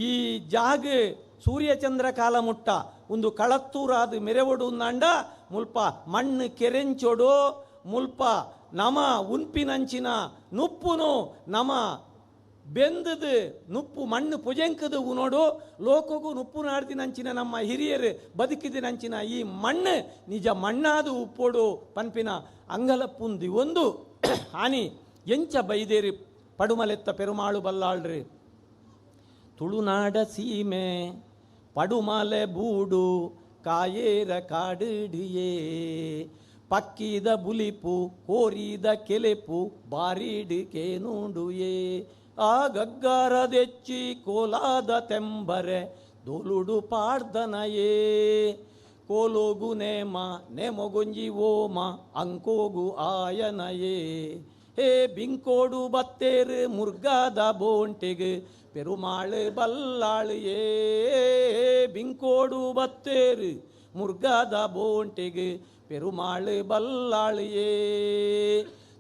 ಈ ಜಾಗ ಸೂರ್ಯಚಂದ್ರ ಕಾಲ ಮುಟ್ಟ ಒಂದು ಕಳತ್ತೂರಾದ ಮೆರೆವಡು ನಾಂಡ ಮುಲ್ಪ ಮಣ್ಣು ಕೆರೆಂಚೊಡು ಮುಲ್ಪ ನಮ ಉನ್ಪಿನಂಚಿನ ನುಪ್ಪುನು ನಮ ಬೆಂದದು ನುಪ್ಪು ಮಣ್ಣು ಪುಜೆಂಕದು ಉನೋಡು ಲೋಕಗೂ ನುಪ್ಪು ನಾಡ್ದಿನಂಚಿನ ನಮ್ಮ ಹಿರಿಯರು ಬದುಕಿದಿನಂಚಿನ ಈ ಮಣ್ಣು ನಿಜ ಮಣ್ಣಾದ ಉಪ್ಪೋಡು ಪನ್ಪಿನ ಅಂಗಲಪ್ಪುಂದಿ ಒಂದು ಹಾನಿ ಎಂಚ ಬೈದೇರಿ ಪಡುಮಲೆತ್ತ ಪೆರುಮಾಳು ಬಲ್ಲಾಳ್ರಿ. ತುಳುನಾಡ ಸೀಮೆ ಪಡುಮಲೆ ಬೂಡು ಕಾಯೇರ ಕಾಡಿಡಿಯೇ ಪಕ್ಕಿದ ಬುಲಿಪು ಕೋರಿದ ಕೆಲೆಪು ಬಾರಿಡಿಕೆ ನೋಡುಯೇ. ಆ ಗಗ್ಗರದೆಚ್ಚಿ ಕೋಲಾದ ತೆಂಬರೆ ದೋಲುಡು ಪಾಡ್ದನಯೇ ಕೋಲೋಗು ನೇಮ ನೇಮೊಗೊಂಜಿ ಓಮ ಅಂಕೋಗು ಆಯನಯೇ ಹೇ ಬಿಂಕೋಡು ಬತ್ತೇರು ಮುರ್ಗಾದ ಬೋಂಟೆಗು ಪೆರುಮಾಳು ಬಲ್ಲಾಳು ಏ ಬಿಂಕೋಡು ಬತ್ತೇರು ಮುರ್ಗಾದ ಬೋಂಟೆಗು ಪೆರುಮಾಳು ಬಲ್ಲಾಳು ಏ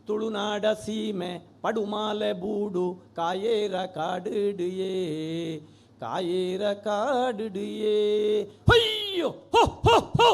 ತುಳುನಾಡ ಸೀಮೆ ಪಡುಮಾಲೆ ಬೂಡು ಕಾಯೇರ ಕಾಡುಡಿಯೇ ಕಾಯೇರ ಕಾಡುಡಿಯೇ ಅಯ್ಯೋ ಹೋ ಹೋ ಹೋ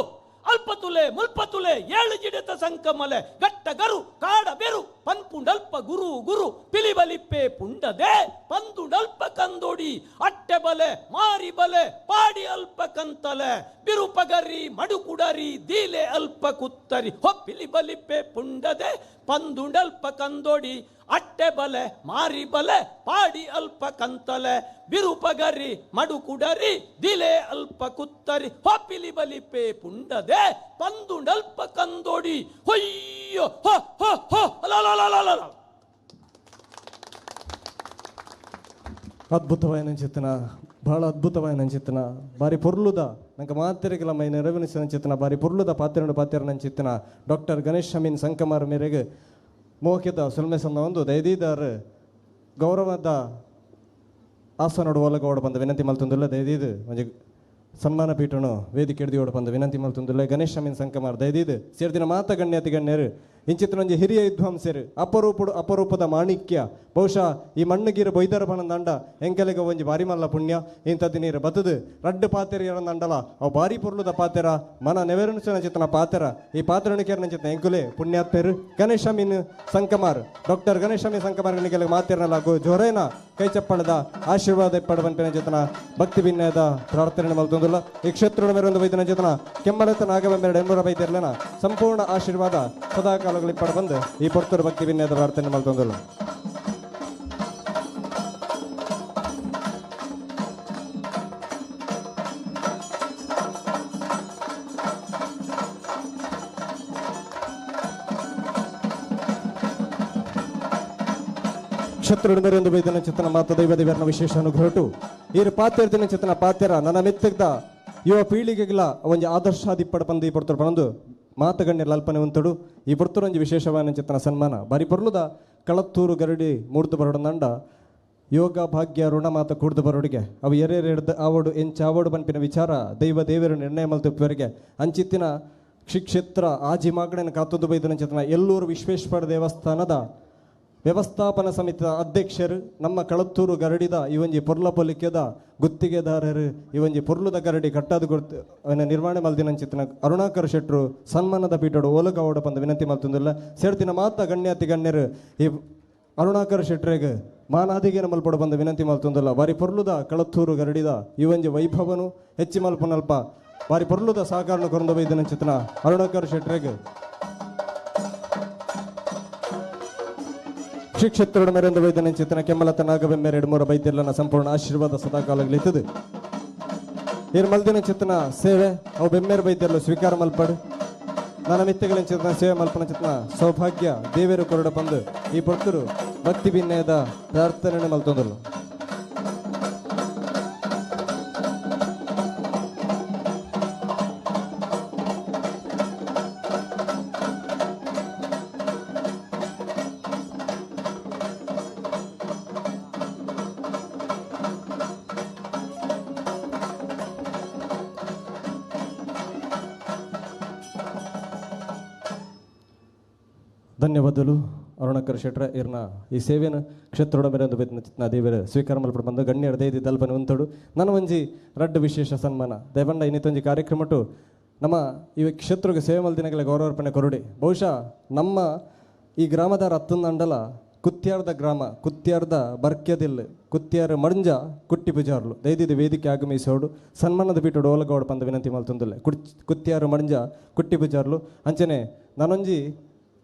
ಅಲ್ಪತುಲೆ ಮುಲ್ಪತುಲೆ ಏಳು ಜಿಡತ ಸಂಕಮಲೆ ಗಟ್ಟ ಗರು ಕಾಡ ಬೆರು ಪನ್ಪುಂಡಲ್ಪ ಗುರು ಗುರು ಪಿಲಿಬಲಿಪ್ಪೆ ಪುಂಡದೆ ಪಂದುಡಲ್ಪ ಕಂದೊಡಿ ಅಟ್ಟೆ ಬಲೆ ಮಾರಿ ಬಲೆ ಪಾಡಿ ಅಲ್ಪ ಕಂತಲೆ ಬಿರುಪಗರಿ ಮಡುಕುಡರಿ ದೀಲೆ ಅಲ್ಪ ಕುತ್ತರಿ ಹೊ ಪಿಲಿಬಲಿಪ್ಪೆ ಪುಂಡದೆ ಪಂದುಂಡಲ್ಪ ಕಂದೊಡಿ ಅಟ್ಟೆ ಬಲೆ ಮಾರಿ ಬಲೆ ಪಾಡಿ ಅಲ್ಪ ಕಂತಲೆ ಬಿರುಪಗರಿ ಮಡುಕುಡರಿ ದಿಲೆ ಅಲ್ಪ ಕುತ್ತರಿ ಹೊಪಿಲಿ ಬಲಿಪೆ ಪುಂಡದೆ ಪಂದುಂಡಲ್ಪ ಕಂದೊಡಿ ಹೊಯ್ಯೋ ಹೋ ಹೋ ಹೋ ಅಲ. ಅದ್ಭುತವಾಯಿನ ಚಿತ್ತನ, ಬಹಳ ಅದ್ಭುತವಾಯಿನ ಚಿತ್ತನ, ಬಾರಿ ಪೊರ್ಲುದ ನಂಗೆ ಮಾತೆರೆಗೆಲ್ಲ ಮೈ ನೆರವಿನ ಚಿತ್ತನ, ಬಾರಿ ಪೊರ್ಲುದ ಪಾತ್ರನು ಪಾತ್ರ ಚಿತ್ತನ ಡಾಕ್ಟರ್ ಗಣೇಶ್ ಅಮೀನ್ ಸಂಕಮಾರ್ ಮೇರೆಗೆ ಮೋಕಿದ ಸುಲ್ಮೆ ಸಂದ ಒಂದು ದಯದೀದಾರ್ ಗೌರವದ ಆಸನೋಡು ಒಲಗೋಡ ಬಂದ ವಿನಂತಿ ಮಲ್ತೊಂದುಲ್ಲ. ದಯದೀದು ಒಂಜಿ ಸನ್ಮಾನ ಪೀಠನು ವೇದಿಕೆ ಹಿಡಿದೋಡು ಬಂದ ವಿನಂತಿ ಮಲ್ತೊಂದುಲ್ಲ. ಗಣೇಶ್ ಅಮೀನ್ ಸಂಕಮಾರ್ ದಯದೀದು ಸೇರ್ದಿನ ಮಾತ ಗಣ್ಯತಿ ಗಣ್ಯರು ಇಂಚಿತ್ತಿನೊಂಜಿ ಹಿರಿಯ ವಿದ್ವಾಂಸರು ಅಪರೂಪಡು ಅಪರೂಪದ ಮಾಣಿಕ್ಯ ಬಹುಶಃ ಈ ಮಣ್ಣುಗೀರ ಬೊಯ್ದರ ಬಣದಂಡ ಎಂಕಲೆಗ ಒಂಜಿ ಬಾರಿ ಮಲ್ಲ ಪುಣ್ಯ ಇಂಥದ್ದು ನೀರು ಬತ್ತದು ರಡ್ಡು ಪಾತೆರ ಎರದಂಡಲ ಅವು ಬಾರಿ ಪೊರ್ಲುದ ಪಾತೆರ ಮನ ನೆವೆರನುಸನ ಚಿತ್ತನ ಪಾತೆರ ಈ ಪಾತ್ರಣಿಕೆರನ ಚಿತ್ತನ ಎಂಕುಲೆ ಪುಣ್ಯಾತ್ಮೆರು ಗಣೇಶ ಮೀನ್ ಸಂಕಮಾರ್ ಡಾಕ್ಟರ್ ಗಣೇಶ ಮೀನ್ ಸಂಕಮಾರ್ ನಿಕೆಲೆ ಮಾತೆರನಲ ಗೋ ಜೋರೇನ ಕೈ ಚಪ್ಪಳದ ಆಶೀರ್ವಾದ ಇಪ್ಪಡ ಪನ್ಪಿನ ಚಿತ್ತನ ಭಕ್ತಿ ಭಿನ್ನದ ಪ್ರಾರ್ಥನೆ ಮಲ್ತೊಂದುಲ್ಲ. ಈ ಕ್ಷೇತ್ರದ ಮೇರೊಂದು ವೈದ್ಯನ ಚಿತ್ತನ ಕೆಮ್ಮಲತ್ತ ನಾಗಬೆಂಬೆರಡು ಎನ್ಮೂರ ಬೈತಿರ್ಲನ ಸಂಪೂರ್ಣ ಆಶೀರ್ವಾದ ಸದಾ ಕಾಲಗಳು ಇಪ್ಪಡ ಬಂದು ಈ ಪೊರ್ತರು ಭಕ್ತಿ ಭಿನ್ನದ ಪ್ರಾರ್ಥನೆ ಮಲ್ತೊಂದುಲ್ಲ. ಕ್ಷತ್ರುಡಂದರೆಂದು ಬೈದನ ಚಿತ್ತನ ಮಾತ ದೈವ ದೇವರನ ವಿಶೇಷ ಅನುಗ್ರಹಟು ಈರು ಪಾತೆರ್ದಿನ ಚಿತ್ತನ ಪಾತೆರ ನನ್ನ ಮೆತ್ತಗ್ದ ಯುವ ಪೀಳಿಗೆಗಳ ಒಂಜಿ ಆದರ್ಶಾದಿಪ್ಪಡ ಪಂದು ಈ ಪೊರ್ತರು ಪಣಂದು ಮಾತಗಣ್ಯರ ಅಲ್ಪನೆ ಉಂತಡು ಈ ಪೊರ್ತರು ಒಂಜಿ ವಿಶೇಷವಾದ ಚಿತ್ತನ ಸನ್ಮಾನ ಬಾರಿ ಪೊರ್ಲುದ ಕಳತ್ತೂರು ಗರಡಿ ಮೂಡ್ದು ಬರೋಡಂದಂಡ ಯೋಗ ಭಾಗ್ಯ ಋಣ ಮಾತ ಕೂಡ್ದು ಬರೋಡಿಗೆ ಅವು ಎರೆರೆಡ್ದು ಆವಡು ಎಂಚಾವಡು ಪನ್ಪಿನ ವಿಚಾರ ದೈವ ದೇವರು ನಿರ್ಣಯ ಮಲ್ತುಪ್ಪವರಿಗೆ ಅಂಚಿತ್ತಿನ ಕ್ಷೇತ್ರ ಆಜಿ ಮಾಗಡನ ಕಾತೊಂದು ಬೈದನ ಚಿತ್ತನ ಎಲ್ಲೂರು ವಿಶ್ವೇಶ್ವರ ದೇವಸ್ಥಾನದ ವ್ಯವಸ್ಥಾಪನಾ ಸಮಿತಿಯ ಅಧ್ಯಕ್ಷರು ನಮ್ಮ ಕಳತ್ತೂರು ಗರಡಿದ ಈ ಒಂಜಿ ಪೊರ್ಲ ಪೊಲಿಕೆದ ಗುತ್ತಿಗೆದಾರರು ಈ ಒಂಜಿ ಪೊರ್ಲುದ ಗರಡಿ ಕಟ್ಟಾದ ಗುರ್ತು ಅವನ ನಿರ್ಮಾಣ ಮಲ್ದಿನಂಚಿತ್ತಿನ ಅರುಣಾಕರ್ ಶೆಟ್ರು ಸನ್ಮಾನದ ಪೀಠಡು ಓಲಗೌಡ ಪಂದ ವಿನಂತಿ ಮಲ್ತೊಂದುಲ್ಲ. ಸೇರ್ತಿನ ಮಾತ ಗಣ್ಯಾತಿ ಗಣ್ಯರು ಈ ಅರುಣಾಕರ್ ಶೆಟ್ರೆಗ್ ಮಾನಾದಿಗೆ ಮಲ್ಪಡು ಬಂದ ವಿನಂತಿ ಮಲ್ತೊಂದುಲ್ಲ. ಬಾರಿ ಪೊರ್ಲುದ ಕಳತ್ತೂರು ಗರಡಿದ ಈ ಒಂಜಿ ವೈಭವನು ಹೆಚ್ಚಿ ಮಲ್ಪನಲ್ಪ ಬಾರಿ ಪೊರ್ಲುದ ಸಹಕಾರನು ಕೊರಂದು ಬೈದಿನಂಚಿತ್ತಿನ ಅರುಣಾಕರ್ ಶೆಟ್ರೆಗ್ ಶ್ರೀ ಮೇರೆಂದು ವೈದ್ಯನ ಚಿತ್ತನ ಕೆಮ್ಮಲತ ನಾಗಬೆಮ್ಮೆರೆ ಎಡ್ಮೂರ ಬೈತಿರ್ಲನ ಸಂಪೂರ್ಣ ಆಶೀರ್ವಾದ ಸದಾಕಾಲಗಳಿತ್ತದು. ಇರ್ ಮಲ್ದಿನ ಚಿತ್ತನ ಸೇವೆ ಅವು ಬೆಮ್ಮೇರು ಬೈತಿರ್ಲು ಸ್ವೀಕಾರ ಮಲ್ಪಡು ನನ್ನ ಮಿತ್ತಗಳ ಚಿತ್ತನ ಸೇವೆ ಮಲ್ಪನ ಚಿತ್ತನ ಸೌಭಾಗ್ಯ ದೇವೇರು ಕೊರಡ ಬಂದು ಈ ಪೊರ್ತರು ಭಕ್ತಿ ಭಿನ್ನಯದ ಪ್ರಾರ್ಥನೆ ಮಲ್ತೊಂದಲು. ಧನ್ಯವಾದಗಳು ಅರುಣಾಕರ್ ಶೆಟ್ರ ಇರ್ನ ಈ ಸೇವೆಯನ್ನು ಕ್ಷೇತ್ರೋಡ ಮೇರೆ ಚಿತ್ನ ದೇವರ ಸ್ವೀಕಾರ ಮಲ್ಪಡ ಬಂದು ಗಣ್ಯರ ದೈದಿ ದಲ್ಪನೆ ಉಂತಡು ನನ್ನ ಒಂಜಿ ರಡ್ಡು ವಿಶೇಷ ಸನ್ಮಾನ ದಯಬಂಡ ಇನ್ನಿತೊಂಜಿ ಕಾರ್ಯಕ್ರಮಟು ನಮ್ಮ ಈ ಕ್ಷೇತ್ರಕ್ಕೆ ಸೇವೆ ಮಲ್ದಿನಗಳ ಗೌರವಾರ್ಪಣೆ ಕೊರಡಿ. ಬಹುಶಃ ನಮ್ಮ ಈ ಗ್ರಾಮದ ರತ್ತಂದಂಡಲ ಕುತ್ಯಾರ್ದ ಗ್ರಾಮ ಕುತ್ಯಾರ್ದ ಬರ್ಕ್ಯದಿಲ್ ಕುತ್ಯಾರ ಮಡ್ಂಜ ಕುಟ್ಟಿ ಪೂಜಾರ್ಲು ದೈದಿದ ವೇದಿಕೆ ಆಗಮಿಸೋಡು ಸನ್ಮಾನದ ಪೀಠೋಡು ಓಲಗೌಡ ಪಂದ ವಿನಂತಿ ಮಲ್ತೊಂದುಲ್ಲೆ. ಕುತ್ಯಾರು ಮಡ್ಂಜ ಕುಟ್ಟಿ ಪೂಜಾರ್ಲು ಅಂಚನೆ ನಾನೊಂಜಿ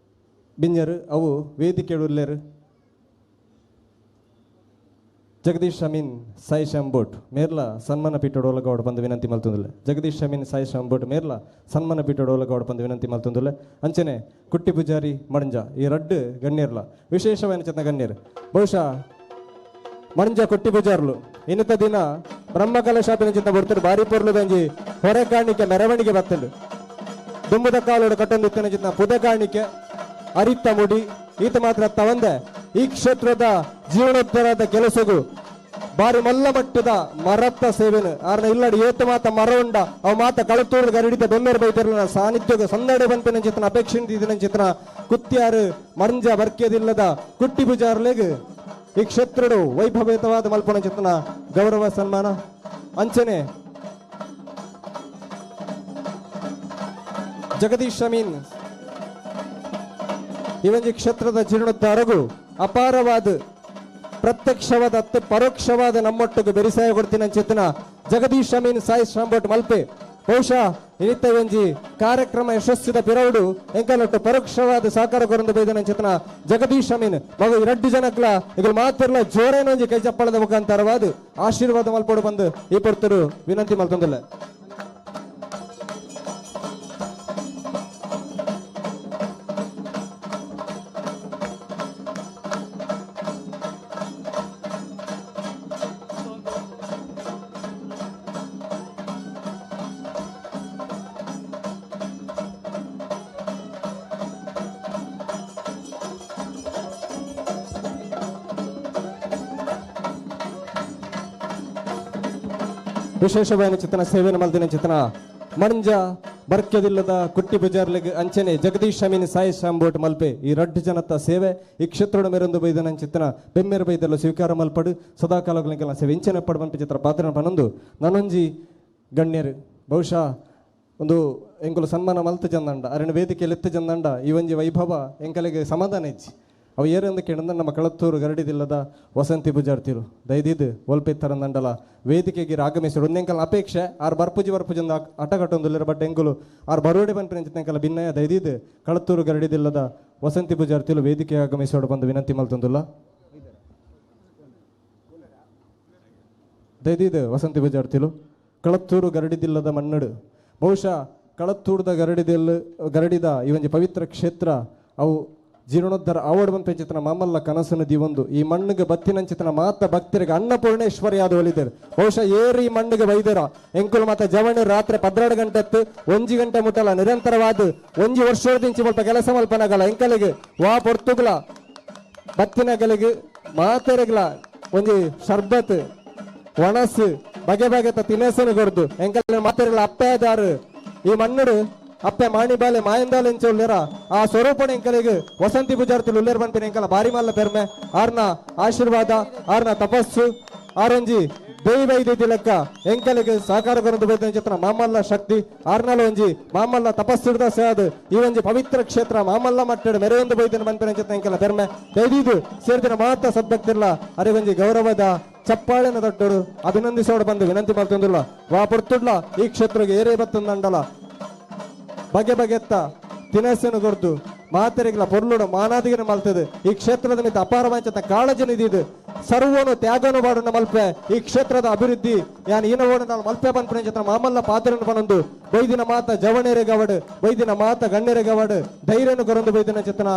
ಬಿಂಜರು ಅವು ವೇದಿಕೆ ಉಲ್ಲೇರು ಜಗದೀಶ್ ಅಮೀನ್ ಸಾಯಿ ಶಾಂಬೋಟ್ ಮೇರ್ಲ ಸನ್ಮಾನ ಪೀಠೋಡು ಒಲಗೌಡ ಬಂದು ವಿನಂತಿ ಮಲ್ತೊಂದುಲ್ಲೆ. ಜಗದೀಶ್ ಅಮೀನ್ ಸಾಯಿ ಶಾಂಬೋಟ್ ಮೇರ್ಲ ಸನ್ಮಾನ ಪೀಠೋಡು ಒಲಗೌಡ ಬಂದು ವಿನಂತಿ ಮಲ್ತೊಂದುಲ್ಲೆ. ಅಂಚನೆ ಕುಟ್ಟಿ ಪೂಜಾರಿ ಮಡಂಜ ಈ ರಡ್ಡು ಗಣ್ಯರ್ಲ ವಿಶೇಷವಾದ ಚಿತ್ನ ಗಣ್ಯರು ಬಹುಶಃ ಮಂಜ ಕೊಟ್ಟಿ ಪೂಜಾರ್ಲು ಇನ್ನಿತ ದಿನ ಬ್ರಹ್ಮಕಲಶಾಪಿನ ಚಿತ್ತ ಬರ್ತಾರೆ ಬಾರಿ ಪೊರ್ಲುದಂಜಿ ಹೊರೆ ಕಾಣಿಕೆ ಮೆರವಣಿಗೆ ಬತ್ತಂಡು ದುಂಬುದ ಕಾಲೋಡು ಕಟ್ಟೊಂದಿತ್ತಿನ ಚಿತ್ತ ಪುದೆ ಕಾಣಿಕೆ ಅರಿತ ಮುಡಿ ಈತ ಮಾತ್ರ ತವಂದೆ ಈ ಕ್ಷೇತ್ರದ ಜೀವನೋದ್ಧಾರದ ಕೆಲಸಗೂ ಬಾರಿ ಮಲ್ಲ ಮಟ್ಟದ ಮರತ್ತ ಸೇವೆನು ಆರ್ನ ಇಲ್ಲಡಿ ಏತ ಮಾತ ಮರ ಉಂಡ ಅವ ಮಾತ ಕಳತೂರು ಗರಡಿತ ಬೆಮ್ಮೇರು ಬೈತಿರಲಿಲ್ಲ ಸಾನ್ನಿಧ್ಯಗ ಸಂದಡೆ ಬಂಪಿನ ಚಿತ್ರನ ಅಪೇಕ್ಷೆ ಇದಿನ ಚಿತ್ರನ ಕುತ್ತಿಯಾರು ಮರಂಜ ಬರ್ಕೆದಿಲ್ಲದ ಕುಟ್ಟಿ ಪೂಜಾರ್ಲೆಗ್ ಈ ಕ್ಷೇತ್ರಡು ವೈಭವಯುತವಾದ ಮಲ್ಪನ ಚಿತ್ರನ ಗೌರವ ಸನ್ಮಾನ ಅಂಚನೆ ಜಗದೀಶ್ ಅಮೀನ್ ಈ ಒಂಜಿ ಕ್ಷೇತ್ರದ ಜೀರ್ಣೋದ್ಧಾರಗೂ ಅಪಾರವಾದ ಪ್ರತ್ಯಕ್ಷವಾದ ಅತ್ತೆ ಪರೋಕ್ಷವಾದ ನಮ್ಮೊಟ್ಟಿಗೆ ಬೆರಿಸಾಯ ಕೊಡ್ತೀನಿ ಚೇತನ ಜಗದೀಶ್ ಅಮೀನ್ ಸಾಯಿ ಶಾಂಬೋಟ್ ಮಲ್ಪೆ ಬಹುಶಃ ಇನಿತ ಒಂಜಿ ಕಾರ್ಯಕ್ರಮ ಯಶಸ್ಸಿದ ಪಿರೌಡು ಎಂಕಲೊಟ್ಟು ಪರೋಕ್ಷವಾದ ಸಹಕಾರ ಕೊರಂದು ಬೈದನ ಚೇತನ ಜಗದೀಶ್ ಅಮೀನ್ ಮಗು ಎರಡು ಜನಕ್ಲ ಈಗ ಮಾತಿರ್ಲ ಜೋರೇನ ಒಂಜಿ ಕೈ ಚಪ್ಪಾಳದ ಮುಖಾಂತರವಾದ ಆಶೀರ್ವಾದ ಮಲ್ಪೋಡು ಬಂದು ಈ ಪೊರ್ತರು ವಿನಂತಿ ಮಲ್ತೊಂದಿಲ್ಲ. ವಿಶೇಷವಾದ ಚಿತ್ರನ ಸೇವೆನ ಮಲ್ದಿನ ಚಿತ್ರನ ಮಂಜ ಬರ್ಕೆದಿಲ್ಲದ ಕುಟ್ಟಿ ಬಜಾರ್ಲಿಗ್ ಅಂಚನೆ ಜಗದೀಶ್ ಅಮೀನ್ ಸಾಯಿ ಶಾಂಬೋಟ್ ಮಲ್ಪೆ ಈ ರಡ್ಡು ಜನತ ಸೇವೆ ಈ ಕ್ಷೇತ್ರದ ಮೇರೊಂದು ಬೈದನ ಚಿತ್ರನ ಬೆಮ್ಮೇರು ಬೈದಲ್ಲ ಸ್ವೀಕಾರ ಮಲ್ಪಡು ಸದಾಕಾಲಗಳಿಗೆಲ್ಲ ಸೇವೆ ಇಂಚನೆ ಪಡು ಮನ್ಪೆ ಚಿತ್ರ ಪಾತ್ರ ಪನೊಂದು ನಾನೊಂಜಿ ಗಣ್ಯರು ಬಹುಶಃ ಒಂದು ಎಂಕುಲು ಸನ್ಮಾನ ಮಲ್ತು ಚಂದಂಡ ಅರಣ್ಯ ವೇದಿಕೆಯಲ್ಲಿ ಎತ್ತು ಚಂದಂಡ ಈ ಒಂಜಿ ವೈಭವ ಎಂಕಲಿಗೆ ಸಮಾಧಾನ ಇಜ್ಜಿ ಅವು ಏರಂದು ಕೇಳಂದ ನಮ್ಮ ಕಳತ್ತೂರು ಗರಡಿದಿಲ್ಲದ ವಸಂತಿ ಪೂಜಾರ್ತಿರು ದಯದಿದ್ದು ಒಲ್ಪೆತ್ತರಂದಂಡಲ ವೇದಿಕೆಗೆ ಆಗಮಿಸಿರು ಒಂದೆಂಕಲ್ ಅಪೇಕ್ಷೆ ಆರ್ ಬರ್ಪುಜಿ ಬರ್ಪುಜಿ ಅಂದ ಅಟಕಟ್ಟೊಂದುಲ್ಲೆರ ಬಟ್ ಎಂಕುಲು ಆರ್ ಬರೋಡೆ ಪನ್ಪಿನ ಎಂಕಲ ಭಿನ್ನಯ ದಯದಿದ್ದು ಕಳತ್ತೂರು ಗರಡಿದಿಲ್ಲದ ವಸಂತಿ ಪೂಜಾರ್ತಿರು ವೇದಿಕೆ ಆಗಮಿಸೋಡು ಬಂದು ವಿನಂತಿ ಮಲ್ತೊಂದುಲ್ಲ. ದಯದಿದ್ದು ವಸಂತಿ ಪೂಜಾರ್ತಿಲು ಕಳತ್ತೂರು ಗರಡಿದಿಲ್ಲದ ಮನ್ನಡು ಬಹುಶಃ ಕಳತ್ತೂರ್ದ ಗರಡಿದ ಈ ಒಂಜಿ ಪವಿತ್ರ ಕ್ಷೇತ್ರ ಅವು ಜೀರ್ಣೋದ್ಧಾರ ಆವಡ್ ಬಂತ ಚಿತ್ರ ಮಾಮಲ್ಲ ಕನಸನ್ನು ದಿವೊಂದು ಈ ಮಣ್ಣಿಗೆ ಬತ್ತಿನಂಚಿತನ ಮಾತ ಭಕ್ತರಿಗೆ ಅನ್ನಪೂರ್ಣೇಶ್ವರಿ ಆದ ಒಲಿದರು ಬಹುಶಃ ಏರಿ ಈ ಮಣ್ಣಿಗೆ ಬೈದರ ಎಂಕುಲು ಮಾತ ಜವಣ ರಾತ್ರಿ 12 ಗಂಟೆ ಎತ್ತು 1 ಗಂಟೆ ಮುಟ್ಟಲ್ಲ ನಿರಂತರವಾದ ಒಂಜಿ ವರ್ಷದಿಂಚಿ ಸ್ವಲ್ಪ ಕೆಲಸ ಮಲ್ಪನಗಲ ಎಂಕಲಿಗೆ ವಾ ಪೊರ್ತುಗ್ಲ ಬತ್ತಿನಗಲಿಗೆ ಮಾತೆರಗ್ಲ ಒಂಜಿ ಶರ್ಬತ್ ಒಣಸು ಬಗೆ ಬಗೆತ ತಿನಸನು ಕೊರ್ದು ಎಂಕಲ್ ಮಾತೆರಗ್ಲ ಅಪ್ಪೆದಾರು ಈ ಮಣ್ಣುಡು ಅಪ್ಪೆ ಮಾಣಿಬಾಲೆ ಮಾಯಂದಾಲೆ ಎಂಚ ಆ ಸ್ವರೂಪಣ ಎಂಕಲಿಗೆ ವಸಂತಿ ಪೂಜಾರ್ತಿಲು ಉಲ್ಲೇರ್ ಬಂಪಿನ ಎಂಕಲ ಬಾರಿ ಮಲ್ಲ ಪೆರ್ಮೆ ಆರ್ನ ಆಶೀರ್ವಾದ ಆರ್ನ ತಪಸ್ಸು ಆರಂಜಿ ದೈವ ಐದು ಲೆಕ್ಕ ಎಂಕಲಿಗೆ ಸಹಕಾರ ಕೊರಂದು ಬೈದ ಚಿತ್ರ ಮಾಮಲ್ಲ ಶಕ್ತಿ ಆರ್ನಲ ಒಂಜಿ ಮಾಮಲ್ಲ ತಪಸ್ಸಿಡ್ದ ಸೇದು ಈ ಒಂಜಿ ಪವಿತ್ರ ಕ್ಷೇತ್ರ ಮಾಮಲ್ಲ ಮಟ್ಟಡು ಮೆರೆಯೊಂದು ಬೈದಿನ ಬಂಪಿನ ಚಿತ್ರ ಎಂಕಲ ಪೆರ್ಮೆ ದೈದಿದು ಸೇರ್ದಿನ ಮಾತ ಸದ್ಭಕ್ತಿರ್ಲ ಅರೆ ಒಂಜಿ ಗೌರವದ ಚಪ್ಪಾಳೆನ ದೊಡ್ಡರು ಅಭಿನಂದಿಸೋಡು ಬಂದು ವಿನಂತಿ ಮಾಡ್ತೊಂದಿಲ್ಲ ವಾ ಪೊರ್ತುಡ್ಲ ಈ ಕ್ಷೇತ್ರಕ್ಕೆ ಏರೇ ಬತ್ತಂದಂಡಲ ಬಗೆ ಬಗೆತ್ತ ತಿನಸನ್ನು ಕೊರ್ದು ಮಾತೆರಿಗ್ಲ ಪೊರ್ಲುಡು ಮಾನಾದಿಗನ ಮಲ್ತದೆ ಈ ಕ್ಷೇತ್ರದ ಮಿತ್ತ ಅಪಾರವಾಂಚತ ಕಾಳಜನ ಇದ್ದಿದ್ದು ಸರ್ವನು ತ್ಯಾಗನು ಬಾಡುನ ಮಲ್ಪೆ ಈ ಕ್ಷೇತ್ರದ ಅಭಿವೃದ್ಧಿ ಯಾನ್ ಈನವೋಡು ನಾನು ಮಲ್ಪೆ ಪನ್ಪಿನ ಚಿತ್ರ ಮಾಮಲ್ಲ ಪಾತ್ರನ ಪನೊಂದು ಬೈದಿನ ಮಾತ ಜವಣೆರೆಗವಡು ಬೈದಿನ ಮಾತ ಗಣ್ಯರೆಗವಡು ಧೈರ್ಯನು ಕೊರೊಂದು ಬೈದಿನ ಚಿತ್ರನ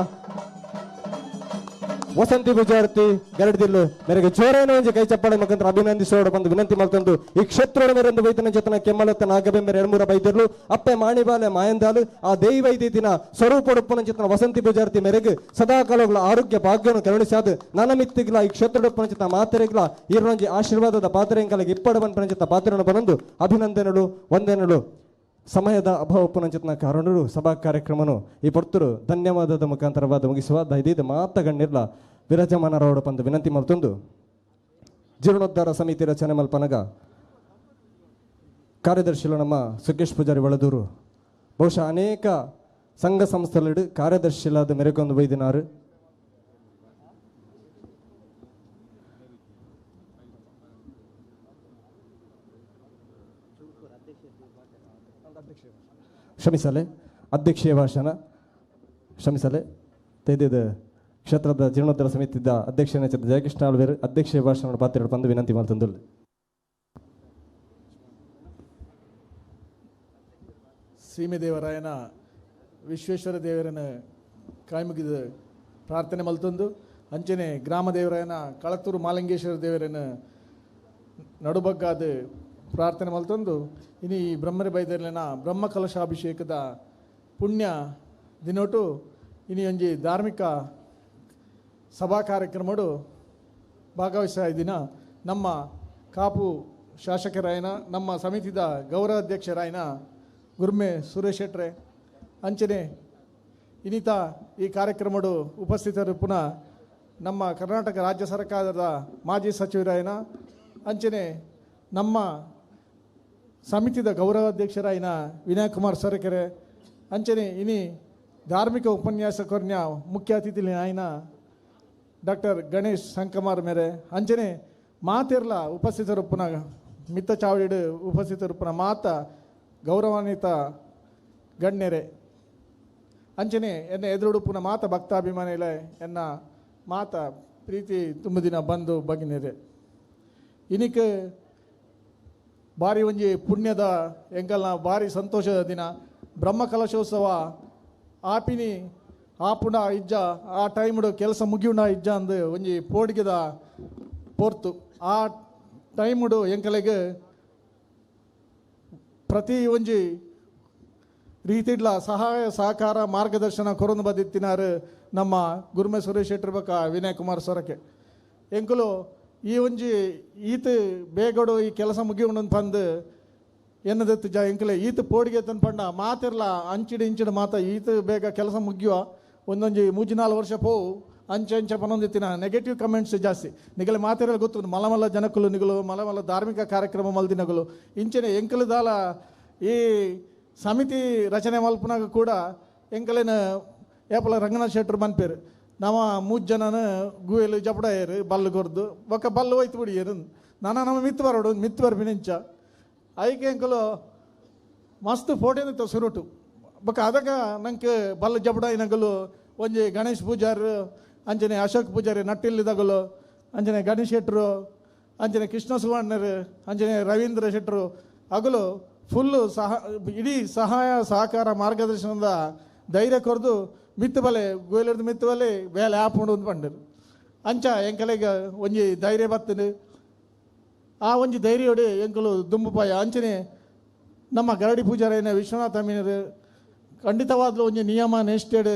ವಸಂತಿ ಪೂಜಾರ್ತಿ ಗರಡಿದಿಲ್ಲು ಮೇರೆಗೆ ಜೋರೇನ ಒಂಜಿ ಕೈ ಚಪ್ಪಾಳೆ ಮುಖಾಂತರ ಅಭಿನಂದಿಸೋಡು ಬಂದು ವಿನಂತಿ ಮಲ್ತಂದು ಈ ಕ್ಷೇತ್ರದ ಮೇರೆಂದು ಬೈತನ ಚೇತನ ಕೆಮ್ಮಲತ್ತ ನಾಗಬೆಂಬೆರೆ ಎಡ್ಮೂರ ಬೈದಿರ್ಲು ಅಪ್ಪೆ ಮಾಣಿಬಾಲೆ ಮಾಯಂದಾಲು ಆ ದೈವ ದಿನ ಸ್ವರೂಪೊಡುಪ್ಪನ ಚೇತನ ವಸಂತಿ ಪೂಜಾರ್ತಿ ಮೇರೆಗೆ ಸದಾ ಕಾಲಗಳ ಆರೋಗ್ಯ ಭಾಗ್ಯವನ್ನು ಕರುಣಿಸಾದ ನನ್ನ ಮಿತ್ತಿಗ್ಲ ಈ ಕ್ಷೇತ್ರಡೊಪ್ಪನ ಚಿತ್ತ ಮಾತೆರೆಗ್ಲ ಈರೊಂಜಿ ಆಶೀರ್ವಾದದ ಪಾತ್ರೆಂಕಲಿಗೆ ಇಪ್ಪಡ ಬಂಪನ ಚಿತ್ತ ಪಾತ್ರೆಯನ್ನು ಬಂದು ಅಭಿನಂದನೆಗಳು ವಂದನೆಗಳು. ಸಮಯದ ಅಭಾವಪ್ಪನ ಚಿತ್ನ ಕಾರಣರು ಸಭಾ ಕಾರ್ಯಕ್ರಮನು ಈ ಪೊರ್ತರು ಧನ್ಯವಾದದ ಮುಖಾಂತರವಾದ ಮುಗಿಸುವ ದೈದಿದ ಮಾತ ಗಣ್ಣಿರ್ಲ ವಿರಾಜಮಾನರವಡ ಪಂದು ವಿನಂತಿ ಮಲ್ತೊಂದು ಜೀರ್ಣೋದ್ಧಾರ ಸಮಿತಿ ರಚನೆ ಮಲ್ಪನಗ ಕಾರ್ಯದರ್ಶಿಲು ನಮ್ಮ ಸುಖೇಶ್ ಪೂಜಾರಿ ಒಳದೂರು ಬಹುಶಃ ಅನೇಕ ಸಂಘ ಸಂಸ್ಥೆಗಳಿಡು ಕಾರ್ಯದರ್ಶಿಲಾದ ಮೆರೆಕೊಂದು ಬೈದಿನಾರು. ಕ್ಷಮಿಸಲೆ ಅಧ್ಯಕ್ಷೀಯ ಭಾಷಣ ಕ್ಷಮಿಸಲೆ ತೆಗೆದ ಕ್ಷೇತ್ರದ ಜೀರ್ಣೋದ್ಧಾರ ಸಮಿತಿದ ಅಧ್ಯಕ್ಷನ ಜಯಕೃಷ್ಣ ಆಳ್ವೇರು ಅಧ್ಯಕ್ಷೀಯ ಭಾಷಣ ಪಾತ್ರ ಬಂದು ವಿನಂತಿ ಮಾಡ್ತಂದುಳ್ಳೆ. ಸೀಮೆದೇವರಾಯನ ವಿಶ್ವೇಶ್ವರ ದೇವರನ ಕಾಯ್ಮುಗಿದ ಪ್ರಾರ್ಥನೆ ಮಲ್ತೊಂದು ಅಂಚನೆ ಗ್ರಾಮ ದೇವರಾಯನ ಕಳತ್ತೂರು ಮಾಲಿಂಗೇಶ್ವರ ದೇವರನ್ನು ನಡುಬಗ್ಗಾದ ಪ್ರಾರ್ಥನೆ ಮಲ್ತೊಂದು ಇನಿ ಈ ಬ್ರಹ್ಮರಿ ಬೈದರ್ಲಿನ ಬ್ರಹ್ಮ ಕಲಶಾಭಿಷೇಕದ ಪುಣ್ಯ ದಿನೋಟು ಇನಿ ಒಂಜಿ ಧಾರ್ಮಿಕ ಸಭಾ ಕಾರ್ಯಕ್ರಮಡು ಭಾಗವಹಿಸ ದಿನ ನಮ್ಮ ಕಾಪು ಶಾಸಕರಾಯನ ನಮ್ಮ ಸಮಿತಿದ ಗೌರವಾಧ್ಯಕ್ಷರಾಯನ ಗುರ್ಮೆ ಸುರೇಶ್ ಶೆಟ್ರೆ ಅಂಚನೆ ಇನ್ನಿತ ಈ ಕಾರ್ಯಕ್ರಮಡು ಉಪಸ್ಥಿತರು ಪುನಃ ನಮ್ಮ ಕರ್ನಾಟಕ ರಾಜ್ಯ ಸರ್ಕಾರದ ಮಾಜಿ ಸಚಿವರಾಯನ ಅಂಚನೆ ನಮ್ಮ ಸಮಿತಿದ ಗೌರವಾಧ್ಯಕ್ಷರಾಯನ ವಿನಯ್ ಕುಮಾರ್ ಸೊರಕೆರೆ ಅಂಚನೆ ಇನಿ ಧಾರ್ಮಿಕ ಉಪನ್ಯಾಸಕರ್ನ ಮುಖ್ಯ ಅತಿಥಿ ಆಯ್ನ ಡಾಕ್ಟರ್ ಗಣೇಶ್ ಸಂಕಮಾರ್ ಮೇರೆ ಅಂಚನೆ ಮಾತಿರ್ಲ ಉಪಸ್ಥಿತರು ಪುನಃ ಮಿತ್ತ ಚಾವಡಿಡು ಉಪಸ್ಥಿತರು ಪುನಃ ಮಾತ ಗೌರವಾನ್ವಿತ ಗಣ್ಯರೇ ಅಂಚನೆ ಎನ್ನ ಎದುರುಡು ಪುನಃ ಮಾತ ಭಕ್ತಾಭಿಮಾನಿಗಳೇ ಎನ್ನ ಮಾತ ಪ್ರೀತಿ ತುಂಬ ದಿನ ಬಂದು ಬಗಿನಿರೆ ಇನಿಕ್ ಭಾರಿ ಒಂಜಿ ಪುಣ್ಯದ ಎಂಕಲ್ನ ಭಾರಿ ಸಂತೋಷದ ದಿನ ಬ್ರಹ್ಮ ಕಲಶೋತ್ಸವ ಆಪಿನಿ ಆಪುಂಡ ಇಜ್ಜ ಆ ಟೈಮ್ಡು ಕೆಲಸ ಮುಗಿಯುಂಡ ಇಜ್ಜ ಅಂದು ಒಂಜಿ ಪೋಡಿಗೆದ ಪೋರ್ತು ಆ ಟೈಮ್ಡು ಎಂಕಲೆಗ್ ಪ್ರತಿ ಒಂಜಿ ರೀತಿಡ್ಲ ಸಹಾಯ ಸಹಕಾರ ಮಾರ್ಗದರ್ಶನ ಕೊರೊಂದು ಬದಿತ್ತಿನಾರು ನಮ್ಮ ಗುರುಮೆ ಸುರೇಶ್ ಶೆಟ್ಟರ್ ಬೊಕ್ಕ ವಿನಯ್ ಕುಮಾರ್ ಸೊರಕೆ ಎಂಕುಲು ಈ ಒಂಜಿ ಈತ ಬೇಗಡು ಈ ಕೆಲಸ ಮುಗಿಯುಂಡು ಪಂದು ಎನ್ನದತ್ತು ಜ ಎಂಕಲೆ ಈತ ಪೋಡಿಗೆ ತನ್ ಪಂಡ ಮಾತಿರ್ಲ ಅಂಚಿಡು ಇಂಚಿಡು ಮಾತ ಈತ ಬೇಗ ಕೆಲಸ ಮುಗಿಯುವ ಒಂದೊಂಜಿ ಮೂಜಿ ನಾಲ್ಕು ವರ್ಷ ಪೋವು ಅಂಚೆ ಅಂಚೆ ಪನೊಂದಿತ್ತಿನ ನೆಗೆಟಿವ್ ಕಮೆಂಟ್ಸ್ ಜಾಸ್ತಿ ನಿಗಲೆ ಮಾತಿರಲ್ಲ ಗೊತ್ತು ಮಲ ಮಲ್ಲ ಜನಕುಲು ನಿಗಲು ಮಲ ಮಲ್ಲ ಧಾರ್ಮಿಕ ಕಾರ್ಯಕ್ರಮ ಮಲ್ದಿನಗಲು ಇಂಚನೆ ಎಂಕಲು ದಾಲ ಈ ಸಮಿತಿ ರಚನೆ ಮಲ್ಪನಾಗ ಕೂಡ ಎಂಕಲೇನ ಏಪಲ ರಂಗನಾಥ್ ಶೆಟ್ಟರು ಮನ್ಪೇರು ನಮ್ಮ ಮೂರು ಜನನ ಗುವೆಲು ಜಪಡಾಯರು ಬಲ್ಲು ಕೊರ್ದು ಬೊಕ್ಕ ಬಲ್ಲು ಹೋಯ್ತು ಬಿಡಿಯರು ನಾನ ನಮ್ಮ ಮಿತ್ತು ಬರೋಡು ಮಿತ್ತು ಬರ್ಪಿನಿಂಚ ಐಕೆ ಎಂಕಲು ಮಸ್ತ್ ಫೋಟೋ ಸುರುಟು ಬೊಕ್ಕ ಅದಕ್ಕ ನಂಗೆ ಬಲ್ಲು ಜಪಡಾಯಿನಗಲು ಒಂಜಿ ಗಣೇಶ್ ಪೂಜಾರ್ ಅಂಚನೆ ಅಶೋಕ್ ಪೂಜಾರಿ ನಟ್ಟಿಲ್ಲಿದಗಲು ಅಂಚನೆ ಗಣೇಶ್ ಶೆಟ್ಟರು ಅಂಚನೆ ಕೃಷ್ಣ ಸುವರ್ಣರು ಅಂಚನೆ ರವೀಂದ್ರ ಶೆಟ್ಟರು ಅಗಲು ಫುಲ್ಲು ಸಹ ಇಡೀ ಸಹಾಯ ಸಹಕಾರ ಮಾರ್ಗದರ್ಶನದ ಧೈರ್ಯ ಕೊರ್ದು ಮಿತ್ತು ಬಲೆ ಗೋಯಲಿರ್ದು ಮಿತ್ತು ಬಲೆ ಬೇಲೆ ಆಪುಂಡು ಅಂತ ಪಂಡರು ಅಂಚ ಎಂಕಲೆಗ ಒಂಜಿ ಧೈರ್ಯ ಬತ್ತನು ಆ ಒಂಜಿ ಧೈರ್ಯೋಡು ಎಂಕಲು ದುಂಬುಪಾಯ ಅಂಚನೆ ನಮ್ಮ ಗರಡಿ ಪೂಜಾರಿನ ವಿಶ್ವನಾಥ ಅಮೀನರು ಖಂಡಿತವಾದ್ಲೂ ಒಂಜಿ ನಿಯಮ ನಿಷ್ಠೆಡು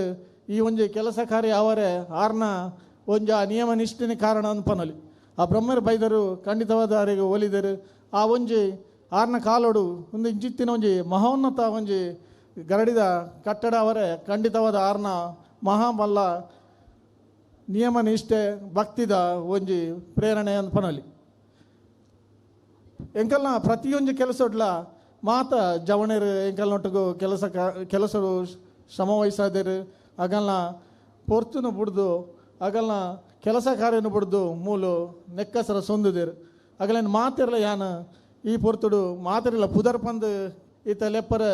ಈ ಒಂಜಿ ಕೆಲಸ ಕಾರ್ಯ ಅವರೇ ಆರ್ನ ಒಂಜಿ ಆ ನಿಯಮ ನಿಷ್ಠೆನ ಕಾರಣ ಅನ್ಪನಲಿ ಆ ಬ್ರಹ್ಮರು ಬೈದರು ಖಂಡಿತವಾದ ಅವರಿಗೆ ಒಲಿದರು ಆ ಒಂಜಿ ಆರ್ನ ಕಾಲೋಡು ಒಂದು ಇಂಚಿತ್ತಿನ ಒಂಜಿ ಮಹೋನ್ನತ ಒಂಜಿ ಗರಡಿದ ಕಟ್ಟಡ ಅವರೇ ಖಂಡಿತವಾದ ಆರ್ನ ಮಹಾಮಲ್ಲ ನಿಯಮ ನಿಷ್ಠೆ ಭಕ್ತಿದ ಒಂಜಿ ಪ್ರೇರಣೆ ಅನ್ಪನಲಿ ಎಂಕಲ್ನ ಪ್ರತಿಯೊಂಜಿ ಕೆಲಸಡ್ಲ ಮಾತ ಜವಣರು ಎಂಕಲ್ನೊಟ್ಟಿಗೂ ಕೆಲಸ ಕೆಲಸರು ಶ್ರಮ ವಹಿಸಾದಿರು ಅಗಲ್ನ ಪೊರ್ತುನು ಬುಡ್ದು ಅಗಲ್ನ ಕೆಲಸ ಕಾರ್ಯನು ಬುಡ್ದು ಮೂಲು ನೆಕ್ಕಸರ ಸೊಂದುದಿರು ಅಗಲೇನು ಮಾತಿರಲ್ಲ ಯಾನ ಈ ಪೊರ್ತುಡು ಮಾತಿರಲ್ಲ ಪುದರ್ ಪಂದು ಈತ ಲೆಪ್ಪರೆ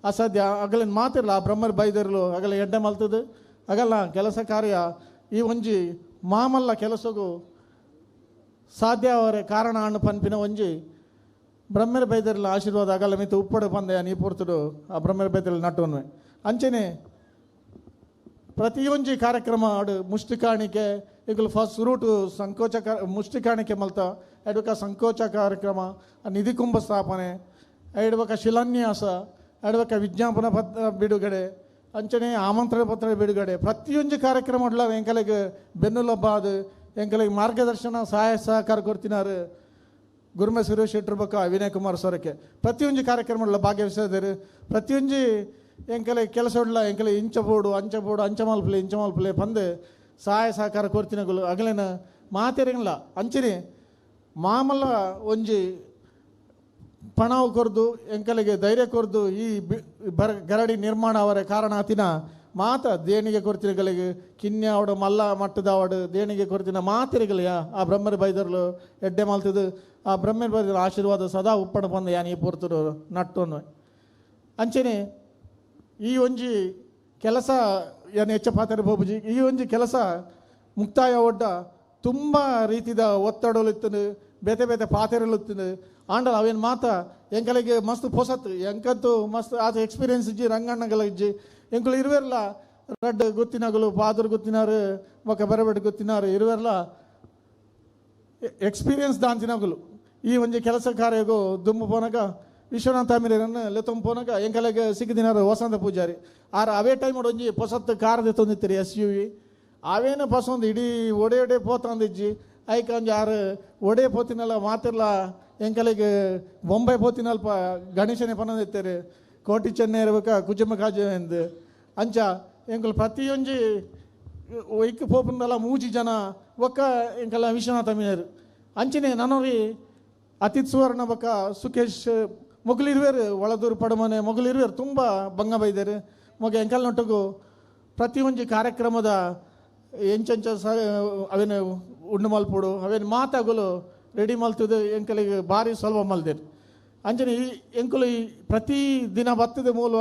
ಅಸಾಧ್ಯ ಅಗಲೇನು ಮಾತಿರಲ್ಲ ಆ ಬ್ರಹ್ಮರ್ ಬೈದಿರಲು ಅಗಲ ಎಡ್ಡೆ ಮಲ್ತದು ಅಗಲ್ಲ ಕೆಲಸ ಕಾರ್ಯ ಈ ಒಂಜಿ ಮಾಮಲ್ಲ ಕೆಲಸಗೂ ಸಾಧ್ಯ ಅವರೇ ಕಾರಣ ಹಣ್ಣು ಪನ್ಪಿನ ಒಂಜಿ ಬ್ರಹ್ಮರ ಬೈದರ್ಲ ಆಶೀರ್ವಾದ ಅಗಲ ಮಿತ್ತು ಉಪ್ಪಡು ಪಂದೆಯ ನೀ ಪೊರ್ತುಡು ಆ ಬ್ರಹ್ಮರ ಬೈದರ್ಲ ನಟುವನ್ವೆ ಅಂಚನೆ ಪ್ರತಿಯೊಂಜಿ ಕಾರ್ಯಕ್ರಮ ಆಡು ಮುಷ್ಟಿ ಕಾಣಿಕೆ ಈಗಲೂ ಫಸ್ಟ್ ರೂಟು ಸಂಕೋಚ ಮುಷ್ಟಿ ಕಾಣಿಕೆ ಮಲ್ತ ಎಡ್ವಕ ಸಂಕೋಚ ಕಾರ್ಯಕ್ರಮ ನಿಧಿ ಕುಂಭ ಸ್ಥಾಪನೆ ಎಡ್ವಕ ಶಿಲಾನ್ಯಾಸ ಎಡ್ವಕ ವಿಜ್ಞಾಪನ ಪತ್ರ ಬಿಡುಗಡೆ ಅಂಚನೆ ಆಮಂತ್ರಣ ಪತ್ರ ಬಿಡುಗಡೆ ಪ್ರತಿಯೊಂಜಿ ಕಾರ್ಯಕ್ರಮ ಎಂಕಲೆಗೆ ಬೆನ್ನುಲಬ್ಬಾದ ಎಂಕಲೆಗೆ ಮಾರ್ಗದರ್ಶನ ಸಹಾಯ ಸಹಕಾರ ಕೊಡ್ತಿನಾರು ಗುರುಮೆ ಸುರೇಶ್ ಶೆಟ್ಟರ್ ಬೊಕ್ಕ ವಿನಯ್ ಕುಮಾರ್ ಸೊರಕೆ ಪ್ರತಿಯೊಂಜಿ ಕಾರ್ಯಕ್ರಮ ಭಾಗವಹಿಸಿದರು ಪ್ರತಿಯೊಂಜಿ ಎಂಕಲೆ ಕೆಲಸ ಉಡ್ಲ ಎಂಕಲೆ ಇಂಚ ಬೋಡು ಅಂಚ ಬೋಡು ಅಂಚ ಮಲ್ಪಲೆ ಇಂಚ ಮಲ್ಪಲೆ ಪಂದು ಸಹಾಯ ಸಹಕಾರ ಕೊರ್ತಿನಗುಲು ಅಗಲೇನ ಮಾತೆರಂಗಿಲ್ಲ ಅಂಚನೆ ಮಾಮಲ್ಲ ಒಂಜಿ ಪಣವು ಕೊರ್ದು ಎಂಕಲೆಗೆ ಧೈರ್ಯ ಕೊರ್ದು ಈ ಗರಡಿ ನಿರ್ಮಾಣ ಅವರ ಕಾರಣ ಆತಿನ ಮಾತ ದೇಣಿಗೆ ಕೊರ್ತಿನಗಳಿಗೆ ಕಿನ್ಯಾವಡು ಮಲ್ಲ ಮಟ್ಟದವಡು ದೇಣಿಗೆ ಕೊರ್ತಿನ ಮಾತಿರಿಗಲಿಯ ಆ ಬ್ರಹ್ಮರ ಬೈದರ್ಲು ಎಡ್ಡೆ ಮಲ್ತದು ಆ ಬ್ರಹ್ಮರ ಬೈದರ ಆಶೀರ್ವಾದ ಸದಾ ಉಪ್ಪಣ ಬಂದ ಯಾನ್ ಈ ಪೊರ್ತುಡು ನಟ್ಟೊನ್ನು ಅಂಚನೆ ಈ ಒಂಜಿ ಕೆಲಸ ಏನು ಹೆಚ್ಚ ಪಾತ್ರೆ ಬಾಬುಜಿ ಈ ಒಂಜಿ ಕೆಲಸ ಮುಕ್ತಾಯ ಒಡ್ಡ ತುಂಬ ರೀತಿದ ಒತ್ತಡಲು ಬೇತೆ ಬೇತೆ ಪಾತ್ರೆಗಳು ಆಂಡಲ ಅವೇನು ಮಾತ ಎಂಕಲಿಗೆ ಮಸ್ತ್ ಪೊಸತ್ತು ಎಂಕಂತೂ ಮಸ್ತ್ ಆತ ಎಕ್ಸ್ಪೀರಿಯನ್ಸ್ ಇಜ್ಜಿ ರಂಗಣ್ಣಗಳ ಇಜ್ಜಿ ಎಂಕುಲು ಇರುವೆರ್ಲ ರಡ್ಡ್ ಗೊತ್ತಿನಗಳು ಪಾದರ್ ಗೊತ್ತಿನಾರು ಬೊಕ್ಕ ಬರಬೇಡು ಗೊತ್ತಿನಾರು ಇರುವೆರ್ಲ ಎಕ್ಸ್ಪೀರಿಯನ್ಸ್ ದಾಂತಿನಗುಲು ಈ ಒಂಜಿ ಕೆಲಸ ಕಾರ್ಯಗು ದುಮ್ಮು ಪೋನಗ ವಿಶ್ವನಾಥ ಅಮೀರನ್ನು ಲೆತ್ತೊಂದು ಪೋನಗ ಎಂಕಲೆಗೆ ಸಿಕ್ಕಿದಿನಾರು ವಸಂತ ಪೂಜಾರಿ ಆರ್ ಅವೇ ಟೈಮ್ ಒಂಜಿ ಪೊಸತ್ತು ಕಾರ್ ತಂದಿತ್ತೀರಿ S you V ಅವೇನು ಪಸೊಂದು ಇಡೀ ಒಡೆ ಒಡೆ ಪೋತಂದಿಜ್ಜಿ ಐಕ ಒಂಜಿ ಆರು ಒಡೆ ಪೋತಿನಲ್ಲ ಮಾತಿರ್ಲ ಎಂಕಲೆಗೆ ಬೊಂಬೈ ಪೋತಿನಲ್ಪ ಗಣೇಶನೇ ಪನಂದಿತ್ತೀರಿ ಕೋಟಿ ಚೆನ್ನೈ ಇರ್ಬೇಕ ಕುಜುಮ ಕಾಜು ಎಂದು ಅಂಚ ಎಂಕಲ್ ಪ್ರತಿಯೊಂಜಿ ಒಯ್ಕ್ ಪೋಪುಂಡಲ ಮೂಜಿ ಜನ ಒಕ್ಕ ಎಂಕಲ ವಿಶ್ವನಾಥ ಅಮೀರ್ ಅಂಚನೆ ನನೋರಿ ಅತಿಥ್ ಸುವರ್ಣ ಬೊಕ್ಕ ಸುಖೇಶ್ ಮೊಗಲಿರುವೇರು ಒಳದೂರು ಪಡಮನೆ ಮೊಗಲಿರುವೇರು ತುಂಬ ಭಂಗ ಬೈದರು ಮೊಗ ಎಂಕಲ್ ನೊಟ್ಟಗು ಪ್ರತಿಯೊಂಜಿ ಕಾರ್ಯಕ್ರಮದ ಎಂಚಂಚ ಸ ಅವೇನು ಉಂಡು ಮಲ್ಪುಡು ಅವೇನು ಮಾತಾಗಲು ರೆಡಿ ಮಲ್ತದು ಎಂಕಲಿಗೆ ಭಾರಿ ಸುಲಭ ಮಲ್ದಿರು ಅಂಚನೆ ಈ ಎಂಕುಲು ಈ ಪ್ರತಿ ದಿನ ಬತ್ತದ ಮೂಲ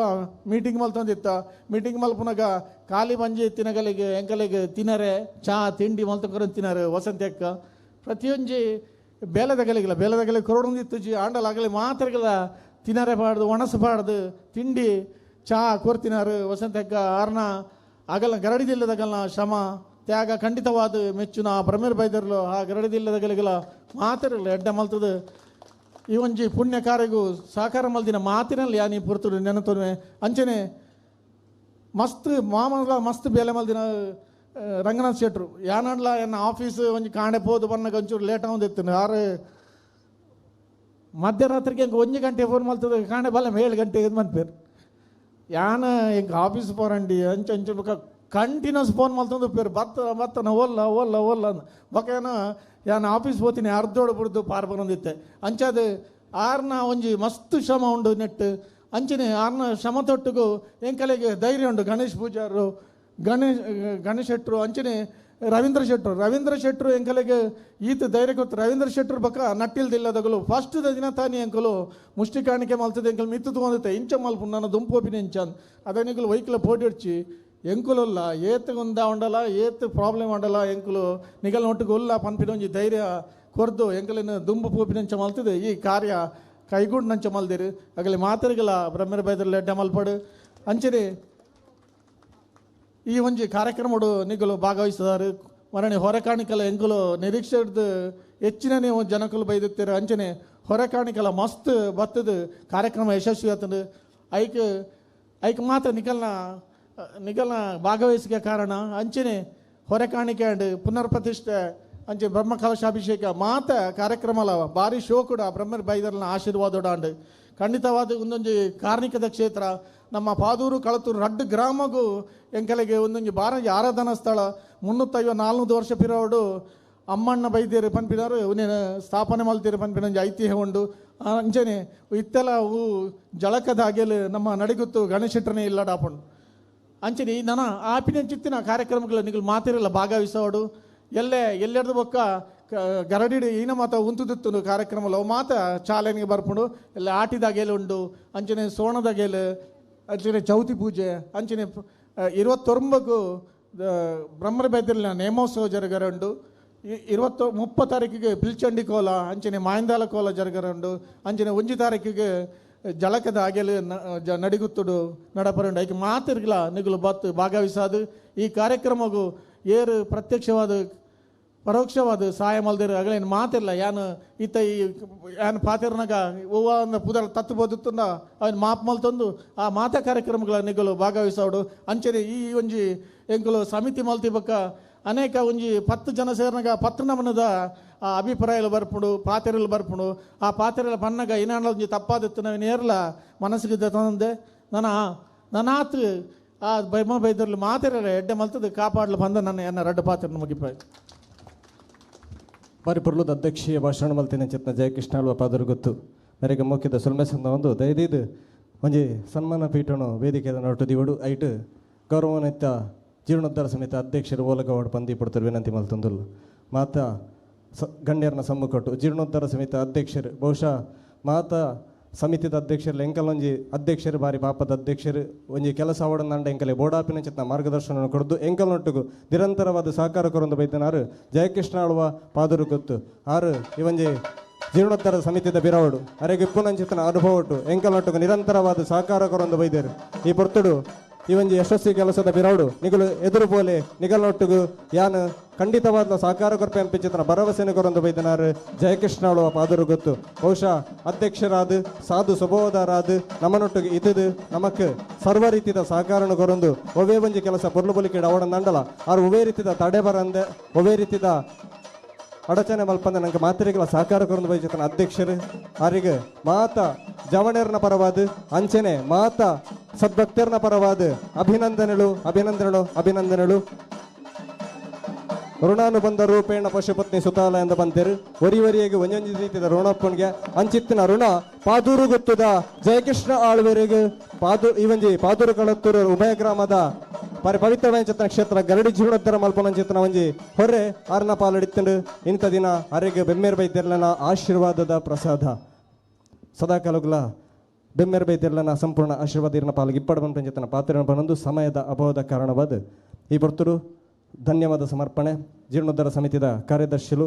ಮೀಟಿಂಗ್ ಮಲ್ತೊಂದಿತ್ತ ಮೀಟಿಂಗ್ ಮಲ್ಪುನಾಗ ಖಾಲಿ ಬಂಜಿ ತಿನಗಲಿಗೆ ಎಂಕಲಿಗೆ ತಿನ್ನರೆ ಚಾ ತಿಂಡಿ ಮಲ್ತೊಕರ ತಿನ್ನರೆ ವಸಂತ ಅಕ್ಕ ಪ್ರತಿಯೊಂಜಿ ಬೇಲೆದಗಲಿಗಿಲ್ಲ ಬೇಲೆದಗಲಿ ಕೊರಡೊಂದಿತ್ತು ಜಿ ಆಂಡಲಾಗಲಿ ಮಾತ್ರಗಳ ತಿನ್ನರೆ ಬಾಡ್ದು ಒಣಸು ಬಾಡ್ದು ತಿಂಡಿ ಚಾ ಕೊರ್ತಿನಾರು ವಸಂತ ಅಕ್ಕ ಆರ್ನ ಆಗಲ್ಲ ಗರಡಿದಿಲ್ಲದಗಲ್ನ ಶ್ರಮ ತ್ಯಾಗ ಖಂಡಿತವಾದ ಮೆಚ್ಚುನ ಆ ಬ್ರಹ್ಮರ್ ಬೈದರ್ಲು ಆ ಗರಡಿದಿಲ್ಲದಗಲಿಗೆಲ್ಲ ಮಾತಿರಲ್ಲ ಎಡ್ಡೆ ಮಲ್ತದು ಈ ಒಂಜಿ ಪುಣ್ಯ ಕಾರ್ಯಗೂ ಸಹಕಾರ ಮಲ್ದಿನ ಮಾತಿನಲ್ಲಿ ಯಾನಿ ಪುರ್ತುಡು ನೆನತೊನುವೆ ಅಂಚನೆ ಮಸ್ತ್ ಮಾಮಲ ಮಸ್ತ್ ಬೇಲೆ ಮಲ್ದಿನ ರಂಗನಾಥ್ ಶೆಟ್ರು ಯಾನಡ್ಲ ಎನ್ನ ಆಫೀಸ್ ಒಂಜಿ ಕಾಂಡೆ ಪೋದು ಬನ್ನಗ ಒಂಚೂರು ಲೇಟ್ ಆಗೊಂದಿತ್ತು ಆರು ಮಧ್ಯರಾತ್ರಿಗೆ ಎಂಕ್ ಒಂಜಿ ಗಂಟೆ ಫೋನ್ ಮಲ್ತದ ಕಾಂಡೆ ಬಲ್ಲ 7 ಗಂಟೆ ಇದು ಮನ್ಪೇರು ಯಾನ ಎಂಕ್ ಆಫೀಸ್ ಪೋರಂಡಿ ಅಂಚೆ ಅಂಚೆ ಬೊಕ ಕಂಟಿನ್ಯೂಸ್ ಫೋನ್ ಮಲ್ತಂದು ಪೇರು ಬತ್ತ ಬತ್ತನ ಓಲ್ಲ ಓಲ್ಲ ಓಲ್ಲ ಅಂದ್ ಬೊಕ ಏನ ಯಾನ ಆಫೀಸ್ ಪೋತೀನಿ ಅರ್ಧೋಡು ಬುಡ್ದು ಪಾರ್ ಬರೊಂದಿತ್ತೆ ಅಂಚಾದ ಆರ್ನ ಒಂಜಿ ಮಸ್ತ್ ಶ್ರಮ ಉಂಡು ನೆಟ್ಟು ಅಂಚನೆ ಆರ್ನ ಶ್ರಮ ತೊಟ್ಟುಗು ಎಂಕಲೆಗೆ ಧೈರ್ಯ ಉಂಡು ಗಣೇಶ್ ಪೂಜಾರು ಗಣೇಶ್ ಶೆಟ್ರು ಅಂಚನೆ ರವೀಂದ್ರ ಶೆಟ್ರು ರವೀಂದ್ರ ಶೆಟ್ರು ಎಂಕಲೆಗೆ ಈತ ಧೈರ್ಯ ಕೊತ್ತು ರವೀಂದ್ರ ಶೆಟ್ರು ಬಕ್ಕ ನಟ್ಟಿಲ್ದಿಲ್ಲದಗಲು ಫಸ್ಟ್ ದಿನ ತಾನಿ ಎಂಕಲು ಮುಷ್ಟಿ ಕಾಣಿಕೆ ಮಲ್ತದೆ ಎಂಕಲು ಮಿತ್ತು ತಗೊಂಡಿತ್ತೆ ಇಂಚ ಮಲ್ಪು ನನ್ನ ದುಂಪೋಪಿನ ಇಂಚನ್ ಅದೇ ವೈಕ್ಲ ಪೋಟಿ ಹೊಡ್ಚಿ ಎಂಕುಲಲ್ಲ ಏತ್ ಉಂದ ಉಂಡಲ ಏತ್ ಪ್ರಾಬ್ಲಮ್ ಉಂಡಲ ಎಂಕುಲು ನಿಗಲ್ ಒಟ್ಟಿಗೆ ಉಲ್ಲ ಪನ್ಪಿನ ಒಂಜಿ ಧೈರ್ಯ ಕೊರ್ದು ಎಂಕಲಿನ ದುಂಬು ಪೋಪಿನಂಚ ಮಲ್ತದೆ ಈ ಕಾರ್ಯ ಕೈಗೂಡ್ನಂಚ ಮಲ್ದಿರು ಅಗಲಿ ಮಾತರಿಗಲ ಬ್ರಹ್ಮರ ಬೈದ್ರಲ್ಲಿ ಎಡ್ಡೆ ಮಲ್ಪಡು ಅಂಚನೆ ಈ ಒಂಜಿ ಕಾರ್ಯಕ್ರಮಡು ನಿಗಲು ಭಾಗವಹಿಸಿದಾರು ಮರಣಿ ಹೊರಕಾಣಿಕಲ ಎಂಕುಲು ನಿರೀಕ್ಷೆಡ್ದು ಹೆಚ್ಚಿನ ನೀವು ಜನಕುಲು ಬೈದಿತ್ತೀರ ಅಂಚನೆ ಹೊರಕಾಣಿಕಲ ಮಸ್ತ್ ಬತ್ತದ ಕಾರ್ಯಕ್ರಮ ಯಶಸ್ವಿ ಆತಂದು ಐಕ್ ಐಕ್ ಮಾತ್ರ ನಿಕಲ್ನ ನಿಕಲ್ನ ಭಾಗವಹಿಸಿಕೆ ಕಾರಣ ಅಂಚನೆ ಹೊರಕಾಣಿಕೆ ಅಂಡ್ ಪುನರ್ ಪ್ರತಿಷ್ಠೆ ಅಂಚೆ ಬ್ರಹ್ಮಕಲಶಾಭಿಷೇಕ ಮಾತ ಕಾರ್ಯಕ್ರಮಲ ಭಾರಿ ಶೋ ಕೂಡ ಬ್ರಹ್ಮರ ಬೈದರ್ನ ಆಶೀರ್ವಾದ ಅಂಡ್ ಖಂಡಿತವಾದ ಒಂದೊಂದು ಕಾರ್ಣಿಕದ ಕ್ಷೇತ್ರ ನಮ್ಮ ಪಾದೂರು ಕಳತೂರು ರಡ್ಡು ಗ್ರಾಮಗೂ ಎಂಕಲೆಗೆ ಒಂದೊಂದು ಭಾರಿ ಆರಾಧನಾ ಸ್ಥಳ 350-400 ವರ್ಷ ಪಿರೋಡು ಅಮ್ಮಣ್ಣ ಬೈದ್ಯರು ಪನ್ಪಿನಾರು ಉನ್ನೇನು ಸ್ಥಾಪನೆ ಮಲ್ತೀರು ಪನ್ಪಿನ ಒಂಜಿ ಐತಿಹ್ಯ ಉಂಡು ಅಂಚನೆ ಇತ್ತೆಲ್ಲ ಅವು ಜಳಕದ ಅಗೆಲು ನಮ್ಮ ನಡಿಗುತ್ತು ಗಣೇಶಟ್ರನೇ ಇಲ್ಲ ಡಾಪಂಡು ಅಂಚನೆ ನನ್ನ ಆಪಿನ ಚಿತ್ತಿನ ಕಾರ್ಯಕ್ರಮಗಳ ನಿಗಲು ಮಾತಿರಲ್ಲ ಭಾಗವಹಿಸೋಡು ಎಲ್ಲೇ ಎಲ್ಲೆಡ್ದು ಬೊಕ್ಕ ಗರಡಿಡು ಈನ ಮಾತ ಉಂತುದಿತ್ತು ಕಾರ್ಯಕ್ರಮಲು ಮಾತ ಚಾಲನೆಗೆ ಬರ್ಪುಂಡು ಎಲ್ಲ ಆಟಿದ ಅಗೆಲು ಉಂಡು ಅಂಚನೆ ಸೋಣದ ಅಗೆಲು ಅಂಚನೆ ಚೌತಿ ಪೂಜೆ ಅಂಚನೆ 29ಕ್ಕೂ ಬ್ರಹ್ಮರ ಬೈದ್ಯರ್ನ ನೇಮೋತ್ಸವ ಜರುಗರ ಉಂಡು 30 ತಾರೀಕಿಗೆ ಪಿಲ್ಚಂಡಿ ಕೋಲ ಅಂಚನೆ ಮಾಯಂದಾಲ ಕೋಲ ಜರುಗರ ಉಂಡು ಅಂಚನೆ 1 ತಾರೀಕಿಗೆ ಜಳಕದ ಅಗೆಲು ನಡಿಗುತ್ತುಡು ನಡಪರುಂಡು ಐಕೆ ಮಾತಿರ್ಗಲ ನಿಗುಲು ಬತ್ತು ಭಾಗವಹಿಸಾದು ಈ ಕಾರ್ಯಕ್ರಮಗೂ ಏರು ಪ್ರತ್ಯಕ್ಷವಾದ ಪರೋಕ್ಷವಾದ ಸಹಾಯ ಮಲ್ದಿರು ಅಗಲೇನು ಮಾತಿರಲ್ಲ ಯಾನು ಈತ ಈ ಯಾನು ಪಾತಿರ್ನಾಗ ಹೂವ ಅಂದ ಪುದರ್ ತತ್ತು ಬದುತ್ತಂದ ಅವನು ಮಾಪ್ ಮಲ್ತಂದು ಆ ಮಾತಾ ಕಾರ್ಯಕ್ರಮಗಳ ನಿಗಲು ಭಾಗವಹಿಸೋಡು ಅಂಚನೆ ಈ ಒಂಜಿ ಎಂಕುಲು ಸಮಿತಿ ಮಲ್ತಿ ಬೊಕ್ಕ ಅನೇಕ ಒಂಜಿ 10 ಜನ ಸೇರ್ನಾಗ 10 ನಮನದ ಆ ಅಭಿಪ್ರಾಯలు ಬರ್ಪುಂಡು ಪಾತೆರಲು ಬರ್ಪುಂಡು ಆ ಪಾತೆರಲ ಪನ್ನಗ ಏನಾಂಡ ಒಂಜಿ ತಪ್ಪಾದಿತ್ತು ನಾವು ನೇರ್ಲ ಮನಸ್ಸಿಗೆ ತಂದೆ ನನ್ನ ನನಾತ್ ಆ ಬೈಮ ಬೈದರ್ಲು ಮಾತೆರಲ್ಲ ಎಡ್ಡೆ ಮಲ್ತದ ಕಾಪಾಡ್ಲು ಬಂದ ನನ್ನ ಎನ್ನ ರಡ್ಡು ಪಾತ್ರ ಮುಗಿಪಾಯ್ ಬಾರಿ ಪೊರ್ಲುದ ಅಧ್ಯಕ್ಷೀಯ ಭಾಷಣ ಮಲ್ತಿನ ಚಿತ್ನ ಜಯಕೃಷ್ಣ ಅಲ್ವ ಪಾದರು ಗೊತ್ತು ಮೇರೆಗೆ ಮೊಕ್ಕಿದ ಸುಲ್ಮೆ ಸಂದ ಒಂದು ದಯದೀದು ಒಂಜಿ ಸನ್ಮಾನ ಪೀಠನು ವೇದಿಕೆದ ನೊಟ್ಟು ದಿವಡು ಐಟ್ ಗೌರವಾನ್ವಿತ ಜೀರ್ಣೋದ್ಧಾರ ಸಮಿತಿ ಅಧ್ಯಕ್ಷರು ಓಲಗವಾಡ್ ಪಂದಿ ಪಡ್ತರು ವಿನಂತಿ ಮಲ್ತೊಂದುಲ್ಲ ಮಾತಾ ಗಣ್ಯರನ ಸಮ್ಮುಖಟ್ಟು ಜೀರ್ಣೋದ್ಧಾರ ಸಮಿತಿ ಅಧ್ಯಕ್ಷರು ಬಹುಶಃ ಮಾತಾ ಸಮಿತಿದ ಅಧ್ಯಕ್ಷರು ಎಂಕಲ್ ಒಂಜಿ ಅಧ್ಯಕ್ಷರು ಬಾರಿ ಪಾಪದ ಅಧ್ಯಕ್ಷರು ಒಂಜಿ ಕೆಲಸ ಅವಡನ್ನಾಂಡ ಎಂಕಲೆ ಬೋಡಾಪಿನ ಚಿತ್ನ ಮಾರ್ಗದರ್ಶನ ಕೊಡ್ದು ಎಂಕಲ್ ನೊಟ್ಟುಗು ನಿರಂತರವಾದ ಸಹಕಾರ ಕೊರೊಂದು ಬೈದನಾರು ಜಯಕೃಷ್ಣ ಆಳುವ ಪಾದರು ಗೊತ್ತು ಆರು ಇವೊಂಜಿ ಜೀರ್ಣೋದ್ಧಾರ ಸಮಿತಿದ ಬಿರವಡು ಅರೆಗೆ ಇಪ್ಪುನಂಚಿತನ ಅನುಭವ ಒಟ್ಟು ಎಂಕಲ್ ನೊಟ್ಟುಗು ನಿರಂತರವಾದ ಸಹಕಾರ ಕೊರೊಂದು ಬೈದರು ಈ ಪೊರ್ತುಡು ಈ ಒಂಜಿ ಯಶಸ್ವಿ ಕೆಲಸದ ಬಿರೌಡು ನಿಗಲು ಎದುರು ಪೋಲೆ ನಿಗಲ್ನೊಟ್ಟುಗು ಯಾನ್ ಖಂಡಿತವಾದ ಸಹಕಾರ ಕೊರ್ಪೆ ಅಂಪಿಚಿತನ ಭರವಸೆಯನ್ನು ಕೊರೊಂದು ಬೈದನಾರು ಜಯಕೃಷ್ಣಾಳುವ ಪಾದರು ಗೊತ್ತು. ಬಹುಶಃ ಅಧ್ಯಕ್ಷರಾದ ಸಾಧು ಸ್ವಭಾವದಾರಾದ ನಮ್ಮನೊಟ್ಟಿಗೆ ಇದ್ದದು ನಮಕ್ ಸರ್ವ ರೀತಿಯ ಸಹಕಾರನು ಕೊರೊಂದು ಒವೇ ಒಂಜಿ ಕೆಲಸ ಪೊರ್ಲು ಬೊಲಿಕೆ ಅವಡ ನಂಡಲ ಆರು ಒವೇ ರೀತಿಯ ತಡೆ ಬರಂದೆ ಒವೇ ರೀತಿಯ ಅಡಚಣೆ ಮಲ್ಪಂದ ನಂಗೆ ಮಾತ್ರೆಗಳ ಸಹಕಾರ ಕೊರೊಂದು ಬೈಚಿತನ ಅಧ್ಯಕ್ಷರು ಆರಿಗೆ ಮಾತಾ ಜವಣೇರ್ನ ಪರವಾದ ಅಂಚನೆ ಮಾತಾ ಸದ್ಭಕ್ತರ್ನ ಪರವಾದ ಅಭಿನಂದನೆಗಳು ಅಭಿನಂದನೆಗಳು ಅಭಿನಂದನೆಗಳು. ಋಣಾನುಬಂಧ ರೂಪೇಣ ಪಶುಪತ್ನಿ ಸುತಾಲ ಎಂದು ಬಂತೇರು ಒರಿ ಒರಿಯಾಗಿ ಒಂದೊಂದು ರೀತಿಯ ಋಣಪ್ಪನಿಗೆ ಅಂಚಿತ್ತಿನ ಋಣ ಪಾದೂರು ಗೊತ್ತದ ಜಯಕೃಷ್ಣ ಆಳ್ವೆರಿಗೆ ಪಾದೂ ಈ ಒಂಜಿ ಪಾದೂರು ಕಳತ್ತೂರು ಉಭಯ ಗ್ರಾಮದ ಪವಿತ್ರ ಚಿತ್ರ ಕ್ಷೇತ್ರ ಗರಡಿ ಜೀರ್ಣೋದ್ಧಾರ ಮಲ್ಪನಂಚಿತನ ಒಂಜಿ ಹೊರೆ ಆರ್ನ ಪಾಲಡಿತ್ತಂಡು ಇಂಥ ದಿನ ಅರೆಗೆ ಬೆಮ್ಮೇರ್ ಬೈತಿರ್ಲನ ಆಶೀರ್ವಾದದ ಪ್ರಸಾದ ಸದಾಕಾಲಗುಲ ಬೆಮ್ಮೇರ್ ಬೈತಿರ್ಲನ ಸಂಪೂರ್ಣ ಆಶೀರ್ವಾದ ಇರ್ನ ಪಾಲಿಗೆ ಇಪ್ಪಡ ಬಂತಂಚಿತನ ಪಾತ್ರ ಬಂದು ಸಮಯದ ಅಭಾವದ ಕಾರಣವಾದ ಈ ಬರ್ತರು ಧನ್ಯವಾದ ಸಮರ್ಪಣೆ. ಜೀರ್ಣೋದ್ಧಾರ ಸಮಿತಿಯ ಕಾರ್ಯದರ್ಶಿಲು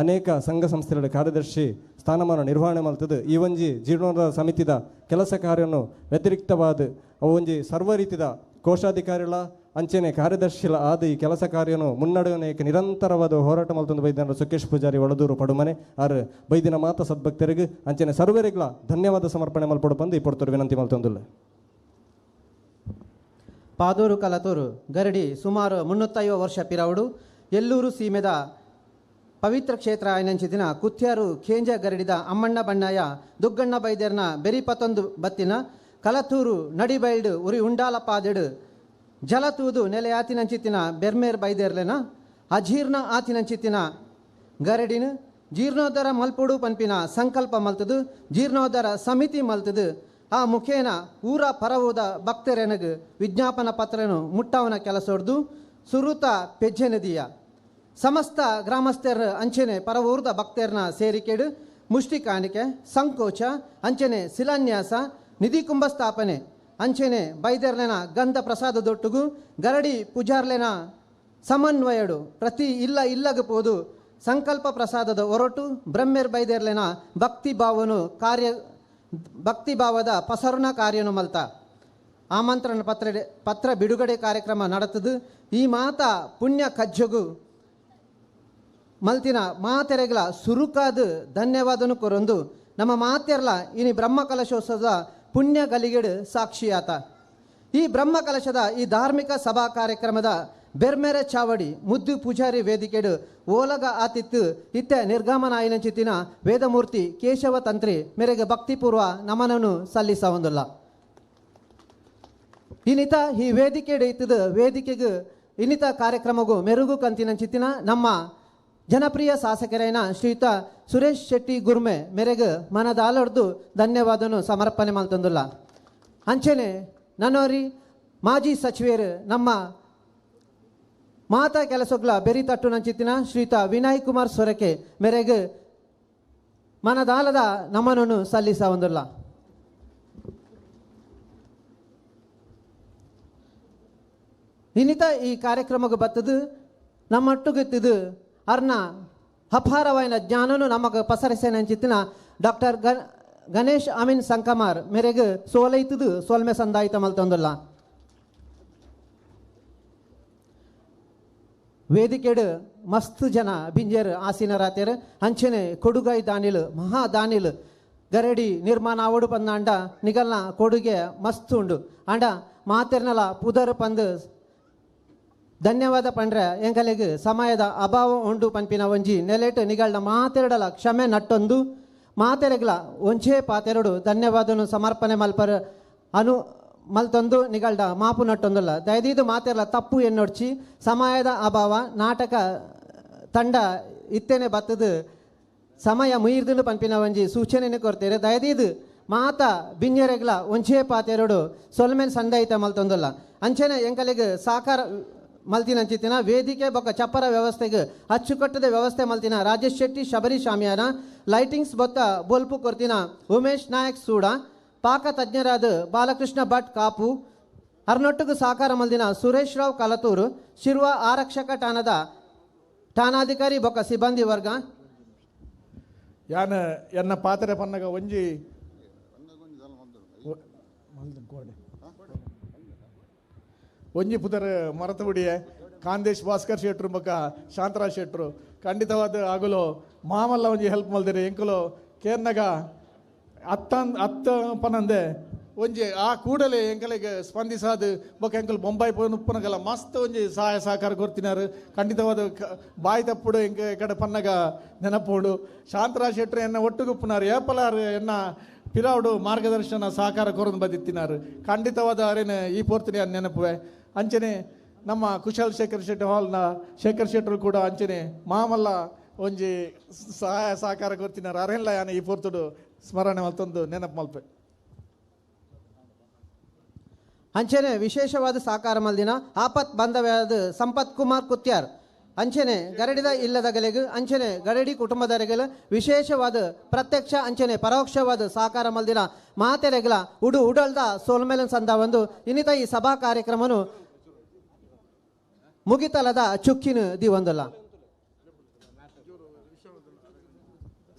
ಅನೇಕ ಸಂಘ ಸಂಸ್ಥೆಗಳ ಕಾರ್ಯದರ್ಶಿ ಸ್ಥಾನಮಾನ ನಿರ್ವಹಣೆ ಮಾಡ್ತದೆ. ಈ ಒಂಜಿ ಜೀರ್ಣೋದ್ಧಾರ ಸಮಿತಿಯ ಕೆಲಸ ಕಾರ್ಯವನ್ನು ವ್ಯತಿರಿಕ್ತವಾದ ಅವು ಒಂಜಿ ಸರ್ವ ರೀತಿಯ ಕೋಶಾಧಿಕಾರಿಗಳ ಅಂಚನೆ ಕಾರ್ಯದರ್ಶಿಲ ಆದ ಈ ಕೆಲಸ ಕಾರ್ಯನು ಮುನ್ನಡೆಯನೇಕ ನಿರಂತರವಾದ ಹೋರಾಟ ಮಲ್ತೊಂದು ಬೈದಿನ ಸುಕೇಶ್ ಪೂಜಾರಿ ಒಳದೂರು ಪಡುಮನೆ ಆರು ಬೈದಿನ ಮಾತ ಸದ್ಭಕ್ತರಿಗೆ ಅಂಚನೆ ಸರ್ವರಿಗಳ ಧನ್ಯವಾದ ಸಮರ್ಪಣೆ ಮಲ್ಪಡು ಬಂದು ಈ ಪೊರ್ತರು ವಿನಂತಿ ಮಲ್ತೊಂದುಲ್ಲ. ಪಾದೂರು ಕಲತೂರು ಗರಡಿ ಸುಮಾರು 350 ವರ್ಷ ಪಿರವುಡು ಎಲ್ಲೂರು ಸೀಮೆದ ಪವಿತ್ರ ಕ್ಷೇತ್ರ ಆಯ್ನಂಚಿದಿನ ಕುತ್ಯಾರು ಖೇಂಜ ಗರಡಿದ ಅಮ್ಮಣ್ಣ ಬಣ್ಣಯ್ಯ ದುಗ್ಗಣ್ಣ ಬೈದೆರ್ನ ಬೆರಿಪತೊಂದು ಬತ್ತಿನ ಕಲತೂರು ನಡಿಬೈಲ್ಡು ಉರಿ ಉಂಡಾಲ ಪಾದೆಡು ಜಲತೂದು ನೆಲೆ ಆತಿನಂಚಿತ್ತಿನ ಬೆರ್ಮೇರ್ ಬೈದೆರ್ಲೆನ ಅಜೀರ್ಣ ಆತಿನಂಚಿತ್ತಿನ ಗರಡಿನ ಜೀರ್ಣೋದ್ಧಾರ ಮಲ್ಪುಡು ಪನ್ಪಿನ ಸಂಕಲ್ಪ ಮಲ್ತದು ಜೀರ್ಣೋದ್ಧಾರ ಸಮಿತಿ ಮಲ್ತದು ಆ ಮುಖೇನ ಊರ ಪರವುದ ಭಕ್ತರೆನಗು ವಿಜ್ಞಾಪನ ಪತ್ರನು ಮುಟ್ಟವನ ಕೆಲಸೊಡ್ದು ಸುರುತ ಪೆಜ್ಜೆ ನದಿಯ ಸಮಸ್ತ ಗ್ರಾಮಸ್ಥರ ಅಂಚನೆ ಪರವೂರ್ದ ಭಕ್ತರನ ಸೇರಿಕೆಡು ಮುಷ್ಟಿ ಕಾಣಿಕೆ ಸಂಕೋಚ ಅಂಚನೆ ಶಿಲಾನ್ಯಾಸ ನಿಧಿ ಕುಂಭ ಸ್ಥಾಪನೆ ಅಂಚನೆ ಬೈದರ್ಲೆನ ಗಂಧ ಪ್ರಸಾದದೊಟ್ಟುಗು ಗರಡಿ ಪೂಜಾರ್ಲೆನ ಸಮನ್ವಯಡು ಪ್ರತಿ ಇಲ್ಲ ಇಲ್ಲಗ ಪೋದು ಸಂಕಲ್ಪ ಪ್ರಸಾದದ ಒರಟು ಬ್ರಹ್ಮೆರ್ ಬೈದರ್ಲೆನ ಭಕ್ತಿ ಭಾವನು ಕಾರ್ಯ ಭಕ್ತಿಭಾವದ ಪಸರುಣ ಕಾರ್ಯನು ಮಲ್ತ ಆಮಂತ್ರಣ ಪತ್ರ ಬಿಡುಗಡೆ ಕಾರ್ಯಕ್ರಮ ನಡೆತದು. ಈ ಮಾತ ಪುಣ್ಯ ಕಜ್ಜಗು ಮಲ್ತಿನ ಮಾತೆರೆಗಳ ಸುರುಕಾದ ಧನ್ಯವಾದನು ಕೊರೊಂದು ನಮ್ಮ ಮಾತೆರ್ಲ ಇನಿ ಬ್ರಹ್ಮಕಲಶೋತ್ಸವದ ಪುಣ್ಯ ಗಲಿಗೆಡು ಸಾಕ್ಷಿಯಾತ. ಈ ಬ್ರಹ್ಮಕಲಶದ ಈ ಧಾರ್ಮಿಕ ಸಭಾ ಕಾರ್ಯಕ್ರಮದ ಬೆರ್ಮೆರೆ ಚಾವಡಿ ಮುದ್ದು ಪೂಜಾರಿ ವೇದಿಕೆಡು ಓಲಗ ಆತಿತ್ತು ಇತ್ತ ನಿರ್ಗಮನಾಯನಂಚಿತಿನ ವೇದಮೂರ್ತಿ ಕೇಶವ ತಂತ್ರಿ ಮೇರೆಗೆ ಭಕ್ತಿಪೂರ್ವ ನಮನನ್ನು ಸಲ್ಲಿಸ ಹೊಂದಲ್ಲ. ಇನ್ನಿತ ಈ ವೇದಿಕೆಡು ಇತ್ತದ ವೇದಿಕೆಗೆ ಇನ್ನಿತ ಕಾರ್ಯಕ್ರಮಗೂ ಮೆರುಗು ಕಂತಿನಂಚಿತಿನ ನಮ್ಮ ಜನಪ್ರಿಯ ಶಾಸಕರೇನ ಶ್ರೀಯುತ ಸುರೇಶ್ ಶೆಟ್ಟಿ ಗುರ್ಮೆ ಮೇರೆಗೆ ಮನದಾಲರ್ದು ಧನ್ಯವಾದನು ಸಮರ್ಪಣೆ ಮಲ್ತಂದುಲ್ಲ. ಅಂಚನೆ ನನ್ನೋರಿ ಮಾಜಿ ಸಚಿವರು ನಮ್ಮ ಮಾತಾ ಕೆಲಸಗಳ ಬೆರಿ ತಟ್ಟು ನಂಚಿತ್ತಿನ ಶ್ರೀಯುತ ವಿನಯ್ ಕುಮಾರ್ ಸೊರಕೆ ಮೇರೆಗೆ ಮನದಾಲದ ನಮನನ್ನು ಸಲ್ಲಿಸ ಹೊಂದಲ್ಲ. ಇನ್ನಿತ ಈ ಕಾರ್ಯಕ್ರಮಕ್ಕೆ ಬತ್ತದು ನಮ್ಮಟ್ಟುಗೆತ್ತಿದ್ದು ಅರ್ನ ಅಪಾರವಾಯಿನ ಜ್ಞಾನನು ನಮಗೆ ಪಸರಿಸೇನಂಚಿತ್ತಿನ ಡಾಕ್ಟರ್ ಗಣೇಶ್ ಅಮೀನ್ ಸಂಕಮಾರ್ ಮೇರೆಗೆ ಸೋಲೈತದು ಸೋಲ್ಮೆ ಸಂದಾಯಿತ ಮಲ್ತೊಂದಲ್ಲ. ವೇದಿಕೆಡು ಮಸ್ತ್ ಜನ ಬಿಂಜರ್ ಆಸೀನರಾತೇರು ಅಂಚನೆ ಕೊಡುಗೈ ದಾನಿಲು ಮಹಾ ದಾನಿಲು ಗರಡಿ ನಿರ್ಮಾಣ ಆವಡು ಪಂದ ಅಂಡ ನಿಗಲ್ನ ಕೊಡುಗೆ ಮಸ್ತ್ ಉಂಡು ಅಂಡ ಮಾತೆರ್ನಲ ಪುದರ್ ಪಂದು ಧನ್ಯವಾದ ಪಂಡ್ರೆ ಎಂಕಲೆಗ್ ಸಮಯದ ಅಭಾವ ಉಂಡು ಪನ್ಪಿನ ಒಂಜಿ ನೆಲೆಟ್ ನಿಗಲ್ನ ಮಾತೆರಡಲ ಕ್ಷಮೆ ನಟ್ಟೊಂದು ಮಾತೆರೆಗ್ಲ ಒಂಜೇ ಪಾತೆರಡು ಧನ್ಯವಾದನು ಸಮರ್ಪಣೆ ಮಲ್ಪರ ಅನು ಮಲ್ತೊಂದು ನಿಗಲ್ಡ ಮಾಪು ನಟ್ಟೊಂದಲ್ಲ. ದಯದೀದು ಮಾತೆರ್ಲ ತಪ್ಪು ಎನ್ನೊಡ್ಚಿ ಸಮಯದ ಅಭಾವ ನಾಟಕ ತಂಡ ಇತ್ತೇನೆ ಬತ್ತದು ಸಮಯ ಮುಯಿರ್ದು ಪನ್ಪಿನ ಒಂಜಿ ಸೂಚನೆಯನ್ನು ಕೊಡ್ತೇವೆ. ದಯದೀದು ಮಾತ ಬಿಂಜರೆಗ್ಲ ಒಂಜೇ ಪಾತೆರಡು ಸೊಲ್ಮೆನ್ ಸಂದಯಿತ ಮಲ್ತೊಂದಲ್ಲ. ಅಂಚನೆ ಎಂಕಲೆಗ್ ಸಾಕಾರ ಮಲ್ತಿನಂಚಿತ್ತಿನ ವೇದಿಕೆ ಬೊಕ್ಕ ಚಪ್ಪರ ವ್ಯವಸ್ಥೆಗೆ ಅಚ್ಚುಕಟ್ಟದ ವ್ಯವಸ್ಥೆ ಮಲ್ತಿನ ರಾಜೇಶ್ ಶೆಟ್ಟಿ ಶಬರಿ ಶಾಮಿಯಾನ ಲೈಟಿಂಗ್ಸ್ ಬೊತ್ತ ಬೋಲ್ಪು ಕೊರ್ತಿನ ಉಮೇಶ್ ನಾಯಕ್ ಸೂಡ ಪಾಕ ತಜ್ಞರಾದ ಬಾಲಕೃಷ್ಣ ಭಟ್ ಕಾಪು ಅರ್ನೊಟ್ಟುಗು ಸಾಕಾರ ಮಲ್ದಿನ ಸುರೇಶ್ ರಾವ್ ಕಲತೂರು ಶಿರ್ವ ಆರಕ್ಷಕ ಠಾಣದ ಠಾಣಾಧಿಕಾರಿ ಬೊಕ್ಕ ಸಿಬ್ಬಂದಿ ವರ್ಗ. ಯಾನ ಎನ್ನ ಪಾತ್ರೆ ಪನ್ನಗ ಒಂಜಿ ಒಂಜಿ ಪುದರ್ ಮರತುಡಿಯೆ ಕಾಂದೇಶ್ ಭಾಸ್ಕರ್ ಶೆಟ್ರು ಬೊಕ್ಕ ಶಾಂತರಾಜ್ ಶೆಟ್ರು ಖಂಡಿತವಾದ ಆಗಲು ಮಾಮಲ್ಲ ಒಂಜಿ ಹೆಲ್ಪ್ ಮಲ್ದಿರಿ ಎಂಕುಲು ಕೇರ್ನಗ ಅತ್ತ ಅತ್ತ ಪನಂದೆ ಒಂಜಿ ಆ ಕೂಡಲೇ ಎಂಕಲಿಗೆ ಸ್ಪಂದಿಸಾದು ಬೊಕ್ಕ ಎಂಕಲು ಬೊಂಬಾಯಿ ಪೋನುಪ್ಪನಗಲ ಮಸ್ತ್ ಒಂಜಿ ಸಹಾಯ ಸಹಕಾರ ಕೊರ್ತಿನಾರು. ಖಂಡಿತವಾದ ಬಾಯಿ ತಪ್ಪುಡು ಎಂಕ ಕಡೆ ಪನ್ನಗ ನೆನಪೋಡು ಶಾಂತರಾಜ್ ಶೆಟ್ರು ಎನ್ನ ಒಟ್ಟುಗುಪ್ಪುನಾರು ಏಪಲಾರು ಎನ್ನ ಪಿರಾವುಡು ಮಾರ್ಗದರ್ಶನ ಸಹಕಾರ ಕೊರದು ಬದಿತ್ತಿನಾರು. ಖಂಡಿತವಾದ ಅರೇನು ಈ ಪೋರ್ತಿನಿ ನೆನಪುವೆ. ಅಂಚನೆ ನಮ್ಮ ಕುಶಾಲ್ ಶೇಖರ್ ಶೆಟ್ಟಿ ಹಾಲ್ನ ಶೇಖರ್ ಶೆಟ್ಟರು ಕೂಡ ಅಂಚನೆ ಮಾಮಲ್ಲ ಒಂಜಿ ಸಹಾಯ ಸಹಕಾರ ಕೊರ್ತಿನಾರು. ಅರೆಲ್ಲ ಯಾನ ಈ ಪೋರ್ತುಡು ಸ್ಮರಣೆ ಮಲ್ತೊಂದು ನೆನಪು ಮಲ್ಪೆ. ಅಂಚನೆ ವಿಶೇಷವಾದ ಸಾಕಾರ ಮಲ್ದಿನ ಆಪತ್ ಬಾಂಧವ್ಯದ ಸಂಪತ್ ಕುಮಾರ್ ಕುತ್ಯಾರ್ ಅಂಚನೆ ಗರಡಿದ ಇಲ್ಲದಗಲೆಗು ಅಂಚನೆ ಗರಡಿ ಕುಟುಂಬದರೆಗಲ ವಿಶೇಷವಾದ ಪ್ರತ್ಯಕ್ಷ ಅಂಚನೆ ಪರೋಕ್ಷವಾದ ಸಾಕಾರ ಮಲ್ದಿನ ಮಾತೆರೆಗಲ ಉಡು ಉಡಲ್ದ ಸೋಲ್ಮೇಲನ್ ಸಂದ ಒಂದು ಇನ್ನಿತ ಈ ಸಭಾ ಕಾರ್ಯಕ್ರಮನು ಮುಗಿತಲದ ಚುಕ್ಕಿನ ದಿವಂದಲ್ಲ.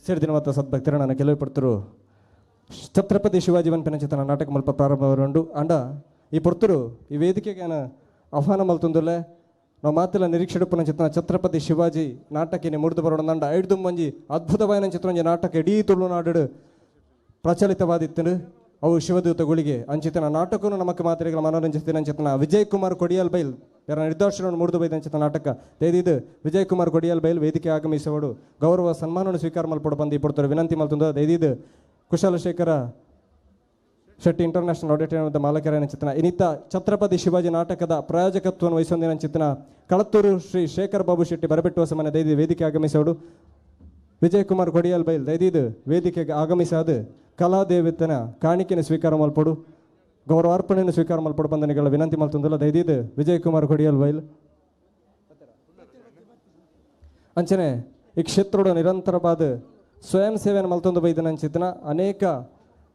ಸೇರಿದಿನ ಸದ್ಭಕ್ತರ ನಾನು ಕೆಲವು ಪಡ್ತರು ಛತ್ರಪತಿ ಶಿವಾಜಿ ವನ್ಪಿನ ಚಿತ್ರನ ನಾಟಕ ಮಲ್ಪ ಪ್ರಾರಂಭ ಅಂಡ ಈ ಪೊರ್ತರು ಈ ವೇದಿಕೆಗೆ ಆಹ್ವಾನ ಮಲ್ತೊಂದುಲ್ಲೆ ನಾವು ಮಾತಿಲ್ಲ ನಿರೀಕ್ಷೆಡುಪ್ಪನ ಚಿತ್ರನ ಛತ್ರಪತಿ ಶಿವಾಜಿ ನಾಟಕಿನಿ ಮುಡಿದು ಬರೋಣ ಅಂಡ ಐದು ಮಂಜಿ ಅದ್ಭುತವಾದ ಚಿತ್ರಂಜಿ ನಾಟಕ ಇಡೀ ತುಳುನಾಡು ಪ್ರಚಲಿತವಾದಿತ್ತು. ಅವು ಶಿವದೂತ ಗುಳಿಗೆ ಅಂಚಿತನ ನಾಟಕನು ನಮಕ್ ಮಾತ್ರೆಗಳ ಮನೋರಂಜಿಸ್ತಿನ ಅಂಚಿತನ ವಿಜಯ್ ಕುಮಾರ್ ಕೊಡಿಯಲ್ ಬೈಲ್ ಯಾರ ನಿರ್ದೋಷವನ್ನು ಮುಡಿದು ಬೈದ ಅಂಚಿತ ನಾಟಕ ತೇದಿದ್ದು ವಿಜಯ್ ಕುಮಾರ್ ಕೊಡಿಯಲ್ ಬೈಲ್ ವೇದಿಕೆ ಆಗಮಿಸುವಡು ಗೌರವ ಸನ್ಮಾನವನ್ನು ಸ್ವೀಕಾರ ಮಲ್ಪಡು ಬಂದು ಈ ಪೊರ್ತರು ವಿನಂತಿ ಮಲ್ತೊಂದು ದಯದಿದ್ದು ಕುಶಾಲಶೇಖರ ಶೆಟ್ಟಿ ಇಂಟರ್ನ್ಯಾಷನಲ್ ಆಡಿಟೋರಿಯಂದ ಮಾಲಕರಾಯನ ಚಿತ್ರನ ಇನ್ನಿತ ಛತ್ರಪತಿ ಶಿವಾಜಿ ನಾಟಕದ ಪ್ರಾಯೋಜಕತ್ವವನ್ನು ವಹಿಸೊಂದಿನ ಚಿತ್ರನ ಕಳತ್ತೂರು ಶ್ರೀ ಶೇಖರ್ ಬಾಬು ಶೆಟ್ಟಿ ಬರಬೆಟ್ಟುವ ಸಮಾನ ದೈದಿ ವೇದಿಕೆ ಆಗಮಿಸೋಡು ವಿಜಯ್ ಕುಮಾರ್ ಕೊಡಿಯಲ್ ಬೈಲ್ ದೈದಿದ್ದು ವೇದಿಕೆಗೆ ಆಗಮಿಸಾದ ಕಲಾದೇವತನ ಕಾಣಿಕೆಯನ್ನು ಸ್ವೀಕಾರ ಮಲ್ಪಡು ಗೌರವಾರ್ಪಣೆಯನ್ನು ಸ್ವೀಕಾರ ಮಲ್ಪಡು ಬಂಧನೆಗಳ ವಿನಂತಿ ಮಲ್ತೊಂದಲ್ಲ ದೈದಿದ್ದು ವಿಜಯ್ ಕುಮಾರ್ ಕೊಡಿಯಲ್ ಬೈಲ್. ಅಂಚನೆ ಈ ಕ್ಷೇತ್ರೋಡು ನಿರಂತರವಾದ ಸ್ವಯಂ ಸೇವೆಯನ್ನು ಮಲ್ತೊಂದು ಬೈದನ ಅಂಚಿತನ ಅನೇಕ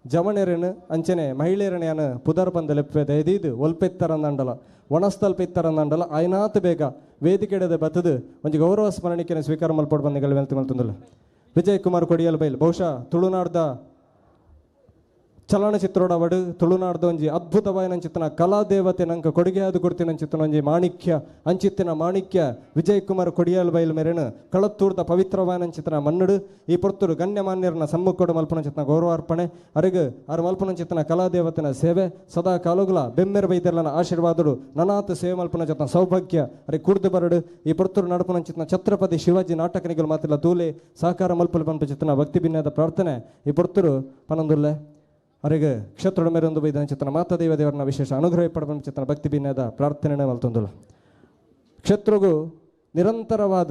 ಜವಣೆರನು ಅಂಚನೆ ಮಹಿಳೆಯರನ್ನ ಪುದರ್ ಬಂದ ಲೆಪ್ಪೆ ದಯದೀದು ಒಲ್ಪೆತ್ತರಂದಂಡಲ ಒಣಸ್ತಲ್ಪೆತ್ತರಂದಂಡಲ ಐನಾತ್ ಬೇಗ ವೇದಿಕೆಡೆದ ಬತ್ತದು ಒಂಜಿ ಗೌರವ ಸ್ಮರಣಿಕೆಯನ್ನು ಸ್ವೀಕಾರ ಮಲ್ಪಡು ಬಂದಿಗಳ ವಿನಂತಿ ಮಲ್ತೊಂದಲ್ಲ ವಿಜಯ್ ಕುಮಾರ್ ಕೊಡಿಯಲ್ ಬೈಲ್. ಬಹುಶಃ ತುಳುನಾಡ್ದ ಚಲನಚಿತ್ರೋಡವಡು ತುಳುನಾಡ್ದ ಒಂಜಿ ಅದ್ಭುತವಾಯಿನ ಅಂಚಿತನ ಕಲಾದೇವತೆ ನಂಕ ಕೊಡುಗೆಯಾದ ಕೊಡ್ತಿನ ಅಂಚಿತನ ಒಂಜಿ ಮಾಣಿಕ್ಯ ಅಂಚಿತ್ತಿನ ಮಾಣಿಕ್ಯ ವಿಜಯ್ ಕುಮಾರ್ ಕೊಡಿಯಲ್ ಬೈಲ್ ಮೇರೆನು ಕಳತ್ತೂರ್ದ ಪವಿತ್ರವಾಯನ ಅಂಚಿತನ ಮನ್ನುಡು ಈ ಪೊರ್ತುಡು ಗಣ್ಯಮಾನ್ಯರನ್ನ ಸಮ್ಮುಖೋಡು ಮಲ್ಪನ ಚಿತ್ನ ಗೌರವಾರ್ಪಣೆ ಅರಿಗು ಆರು ಮಲ್ಪನ ಚಿತ್ನ ಕಲಾದೇವತೆನ ಸೇವೆ ಸದಾ ಕಾಲುಗುಲ ಬೆಮ್ಮೆರ ಬೈದರ್ಲನ ಆಶೀರ್ವಾದಡು ನನಾತ್ ಸೇವೆ ಮಲ್ಪನ ಚಿತ್ನ ಸೌಭಾಗ್ಯ ಅರೆ ಕುಡ್ದು ಬರಡು ಈ ಪೊರ್ತುಡು ನಡಪನ ಚಿತ್ನ ಛತ್ರಪತಿ ಶಿವಾಜಿ ನಾಟಕನಿಗಳು ಮಾತಿಲ್ಲ ತೂಲೆ ಸಹಕಾರ ಮಲ್ಪಲು ಪನ್ಪ ಚಿತ್ನ ಭಕ್ತಿ ಭಿನ್ನದ ಪ್ರಾರ್ಥನೆ ಈ ಪೊರ್ತುಡು ಪನಂದುಲ್ಲೆ ಅವರಿಗೆ ಕ್ಷೇತ್ರದ ಮೇರೆ ಒಂದು ಬೈದನ ಚಿತ್ರನ ಮಾತಾ ದೇವ ದೇವರನ್ನ ವಿಶೇಷ ಅನುಗ್ರಹ ಪಡೆದ ಚಿತ್ರನ ಭಕ್ತಿ ಭಿನ್ನದ ಪ್ರಾರ್ಥನೆ ಮಲ್ತೊಂದುಲ್ಲ. ಕ್ಷೇತ್ರಗೂ ನಿರಂತರವಾದ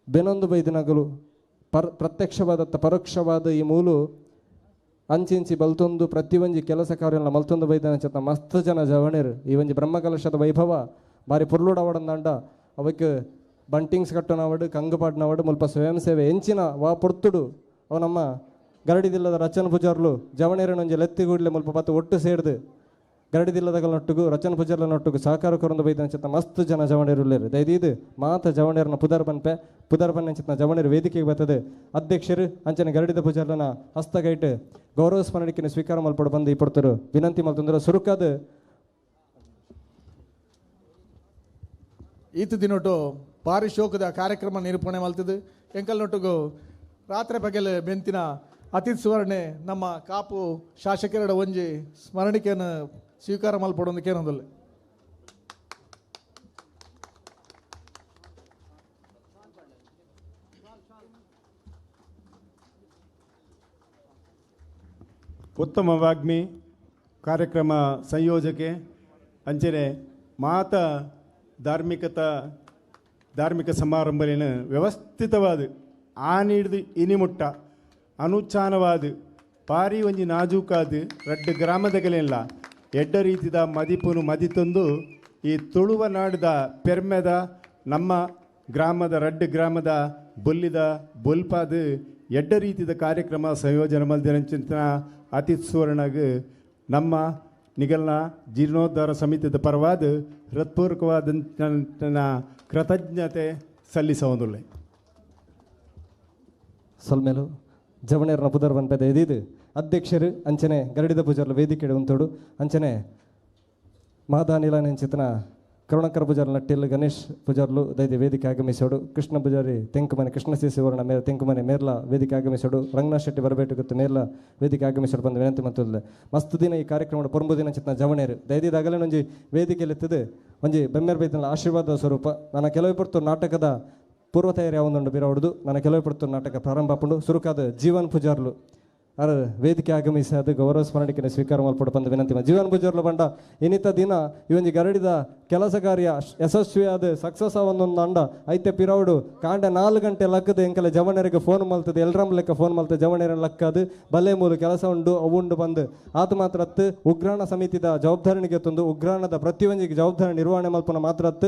ಬೆನೊಂದು ಬೈದಿನಗಲು ಪ್ರತ್ಯಕ್ಷವಾದ ಪರೋಕ್ಷವಾದ ಈ ಮೂಲು ಅಂಚಿಂಚಿ ಬಲ್ತೊಂದು ಪ್ರತಿಯೊಂಜಿ ಕೆಲಸ ಕಾರ್ಯನ ಮಲ್ತೊಂದು ಬೈದನ ಚಿತ್ರ ಮಸ್ತ್ ಜನ ಜವಣೇರು ಈ ಒಂಜಿ ಬ್ರಹ್ಮಕಲಶದ ವೈಭವ ಬಾರಿ ಪುರ್ಲುಡವಡಂದಾಂಡ ಅವಕ್ಕೆ ಬಂಟಿಂಗ್ಸ್ ಕಟ್ಟನವಡು ಕಂಗುಪಾಡ್ನವಡು ಮುಲ್ಪ ಸ್ವಯಂ ಸೇವೆ ಎಂಚಿನ ವಾ ಪೊರ್ತುಡು ಅವು ನಮ್ಮ ಗರಡಿದಿಲ್ಲದ ರಚನ ಪೂಜಾರ್ಲು ಜವಣೇರನೊಂಜಿ ಲೆತ್ತಿಗೂಡ್ಲೆ ಮುಲ್ಪ ಪತ್ತು ಒಟ್ಟು ಸೇರ್ದು ಗರಡಿದಿಲ್ಲದಗಳ ನೊಟ್ಟುಗು ರಚನ ಪೂಜಾರ್ಲ ನೊಟ್ಟುಗು ಸಹಕಾರ ಕೊರೊಂದು ಬೈದನ ಚಿತ್ತ ಮಸ್ತ್ ಜನ ಜವಣೇರುಲ್ಲೇರು. ದಯದೀದು ಮಾತ ಜವಣೇರನ ಪುದರ್ ಬನ್ಪೆ ಪುದರ್ ಬನ್ನ ಚಿತ್ನ ಜವಣೇರು ವೇದಿಕೆಗೆ ಬರ್ತದೆ ಅಧ್ಯಕ್ಷರು ಅಂಚನೆ ಗರಡಿದ ಪೂಜಾರ್ಲನ ಹಸ್ತಗೈಟ್ ಗೌರವ ಸ್ಮರಣಿಕೆಯನ್ನು ಸ್ವೀಕಾರ ಮಲ್ಪಡು ಬಂದು ಈ ಪಡ್ತರು ವಿನಂತಿ ಮಲ್ತಂದ್ರೆ ಸುರುಕಾದ ಈತ ದಿನೊಟ್ಟು ಭಾರಿ ಶೋಕದ ಕಾರ್ಯಕ್ರಮ ನಿರೂಪಣೆ ಮಲ್ತದು ಎಂಕಲ್ ನೊಟ್ಟುಗು ರಾತ್ರಿ ಪಗಲು ಬೆಂತಿನ ಅತಿಥಿ ಸುವರ್ಣೆ ನಮ್ಮ ಕಾಪು ಶಾಸಕರ ಒಂಜಿ ಸ್ಮರಣಿಕೆಯನ್ನು ಸ್ವೀಕಾರ ಮಲ್ಪಡೊಂದು ಕೇನೊಂದುಲ್ಲೆ. ಉತ್ತಮ ವಾಗ್ಮಿ ಕಾರ್ಯಕ್ರಮ ಸಂಯೋಜಕೆ ಅಂಚನೆ ಮಾತ ಧಾರ್ಮಿಕ ಸಮಾರಂಭಲೇನ ವ್ಯವಸ್ಥಿತವಾದ ಆನಿಡ್ದು ಇನಿಮುಟ್ಟ ಅನುಚಾನವಾದ ಪಾರಿ ಒಂಜಿ ನಾಜೂಕಾದ ರಡ್ಡು ಗ್ರಾಮದಗಲೆಲ್ಲ ಎಡ್ಡ ರೀತಿದ ಮದಿಪುನು ಮದಿತೊಂದು ಈ ತುಳುವ ನಾಡಿದ ಪೆರ್ಮೆದ ನಮ್ಮ ಗ್ರಾಮದ ರಡ್ಡು ಗ್ರಾಮದ ಬೊಲ್ಲಿದ ಬೊಲ್ಪಾದ ಎಡ್ಡ ರೀತಿದ ಕಾರ್ಯಕ್ರಮ ಸಂಯೋಜನೆ ಮಲ್ದಿನಂಚಿನ ಅತಿ ಸುವರ್ಣಗ್ ನಮ್ಮ ನಿಗಲ್ನ ಜೀರ್ಣೋದ್ಧಾರ ಸಮಿತಿದ ಪರವಾದ ಹೃತ್ಪೂರ್ವಕವಾದ ಕೃತಜ್ಞತೆ ಸಲ್ಲಿಸುವುದಿಲ್ಲ. ಸೊಲ್ಮೇಲು ಜವಣೇರ್ನ ಪುದರ್ ಪನ್ಪೆದ ಎದಿದು ಅಧ್ಯಕ್ಷರು ಅಂಚನೆ ಗರಡಿದ ಪೂಜಾರ್ಲ ವೇದಿಕೆ ಉಂತೋಡು ಅಂಚನೆ ಮಹಾದಾನಿಲ ನೆಂಚಿತನ ಕರುಣಾಕರ ಪೂಜಾರಿ ನಟ್ಟಿಲ್ ಗಣೇಶ್ ಪೂಜಾರ್ಲು ದೈದ ವೇದಿಕೆ ಆಗಮಿಸೋಡು. ಕೃಷ್ಣ ಪೂಜಾರಿ ತೆಂಕುಮನೆ ಕೃಷ್ಣ ಸಿ ವರ್ಣ ಮೇರ ತೆಂಕುಮನೆ ಮೇರ್ಲ ವೇದಿಕೆ ಆಗಮಿಸೋಡು. ರಂಗನಾಥ್ ಶೆಟ್ಟಿ ಬರಬೇಟು ಗೊತ್ತು ಮೇರ್ಲ ವೇದಿಕೆ ಆಗಮಿಸೋಡು ಬಂದು ವಿನಂತಿ ಮಂತುಲ್ಲೆ. ಮಸ್ತ್ ದಿನ ಈ ಕಾರ್ಯಕ್ರಮದ ಪೊರಂಬು ದಿನ ಚಿತ್ನ ಜವಣೇರು ದೈದಿದ ಅಗಲನೊಂಜಿ ವೇದಿಕೆಯಲ್ಲಿ ಒಂಜಿ ಬೆಮ್ಮೆರ್ ಬೈತನ ಆಶೀರ್ವಾದ ಸ್ವರೂಪ. ನನ್ನ ಕೆಲವು ಪೊರ್ತು ನಾಟಕದ ಪೂರ್ವ ತಯಾರಿ ಯಾವೊಂದುಂಡು ಬಿರವಡ್ದು ನನ್ನ ಕೆಲವು ಪೊರ್ತು ನಾಟಕ ಪ್ರಾರಂಭ ಆಪುಂಡು. ಸುರುಕಾದ ಜೀವನ್ ಪೂಜಾರ್ಲು ಅರ ವೇದಿಕೆ ಆಗಮಿಸಾದ ಗೌರವ ಸ್ಮರಣಿಕೆನ ಸ್ವೀಕಾರ ಮಲ್ಪಡು ಬಂದು ವಿನಂತಿ. ಜೀವನ್ ಪೂಜಾರ್ಲು ಬಂಡ ಇನ್ನಿತ ದಿನ ಇವೊಂಜಿ ಗರಡಿದ ಕೆಲಸ ಕಾರ್ಯ ಯಶಸ್ವಿಯಾದ ಸಕ್ಸಸ್ ಒಂದೊಂದು ಅಂಡ ಐತೆ ಪಿರವಡು ಕಾಂಡ 4 ಗಂಟೆ ಲಕ್ಕದ ಎಂಕಲ ಜವಣರಿಗೆ ಫೋನ್ ಮಲ್ತದೆ ಎಲ್ರಮ್ ಲೆಕ್ಕ ಫೋನ್ ಮಲ್ತದೆ ಜವಣರ ಲಕ್ಕದು ಬಲೆ ಮೂಲು ಕೆಲಸ ಉಂಡು ಅವುಂಡು ಬಂದು ಆತ ಮಾತ್ರ ಅತ್ತು ಉಗ್ರಾಣ ಸಮಿತಿದ ಜವಾಬ್ದಾರಿನಿಗೆ ತಂದು ಉಗ್ರಾಣದ ಪ್ರತಿಯೊಂಜಿಗೆ ಜವಾಬ್ದಾರಿ ನಿರ್ವಹಣೆ ಮಲ್ಪನ ಮಾತ್ರ ಅತ್ತು.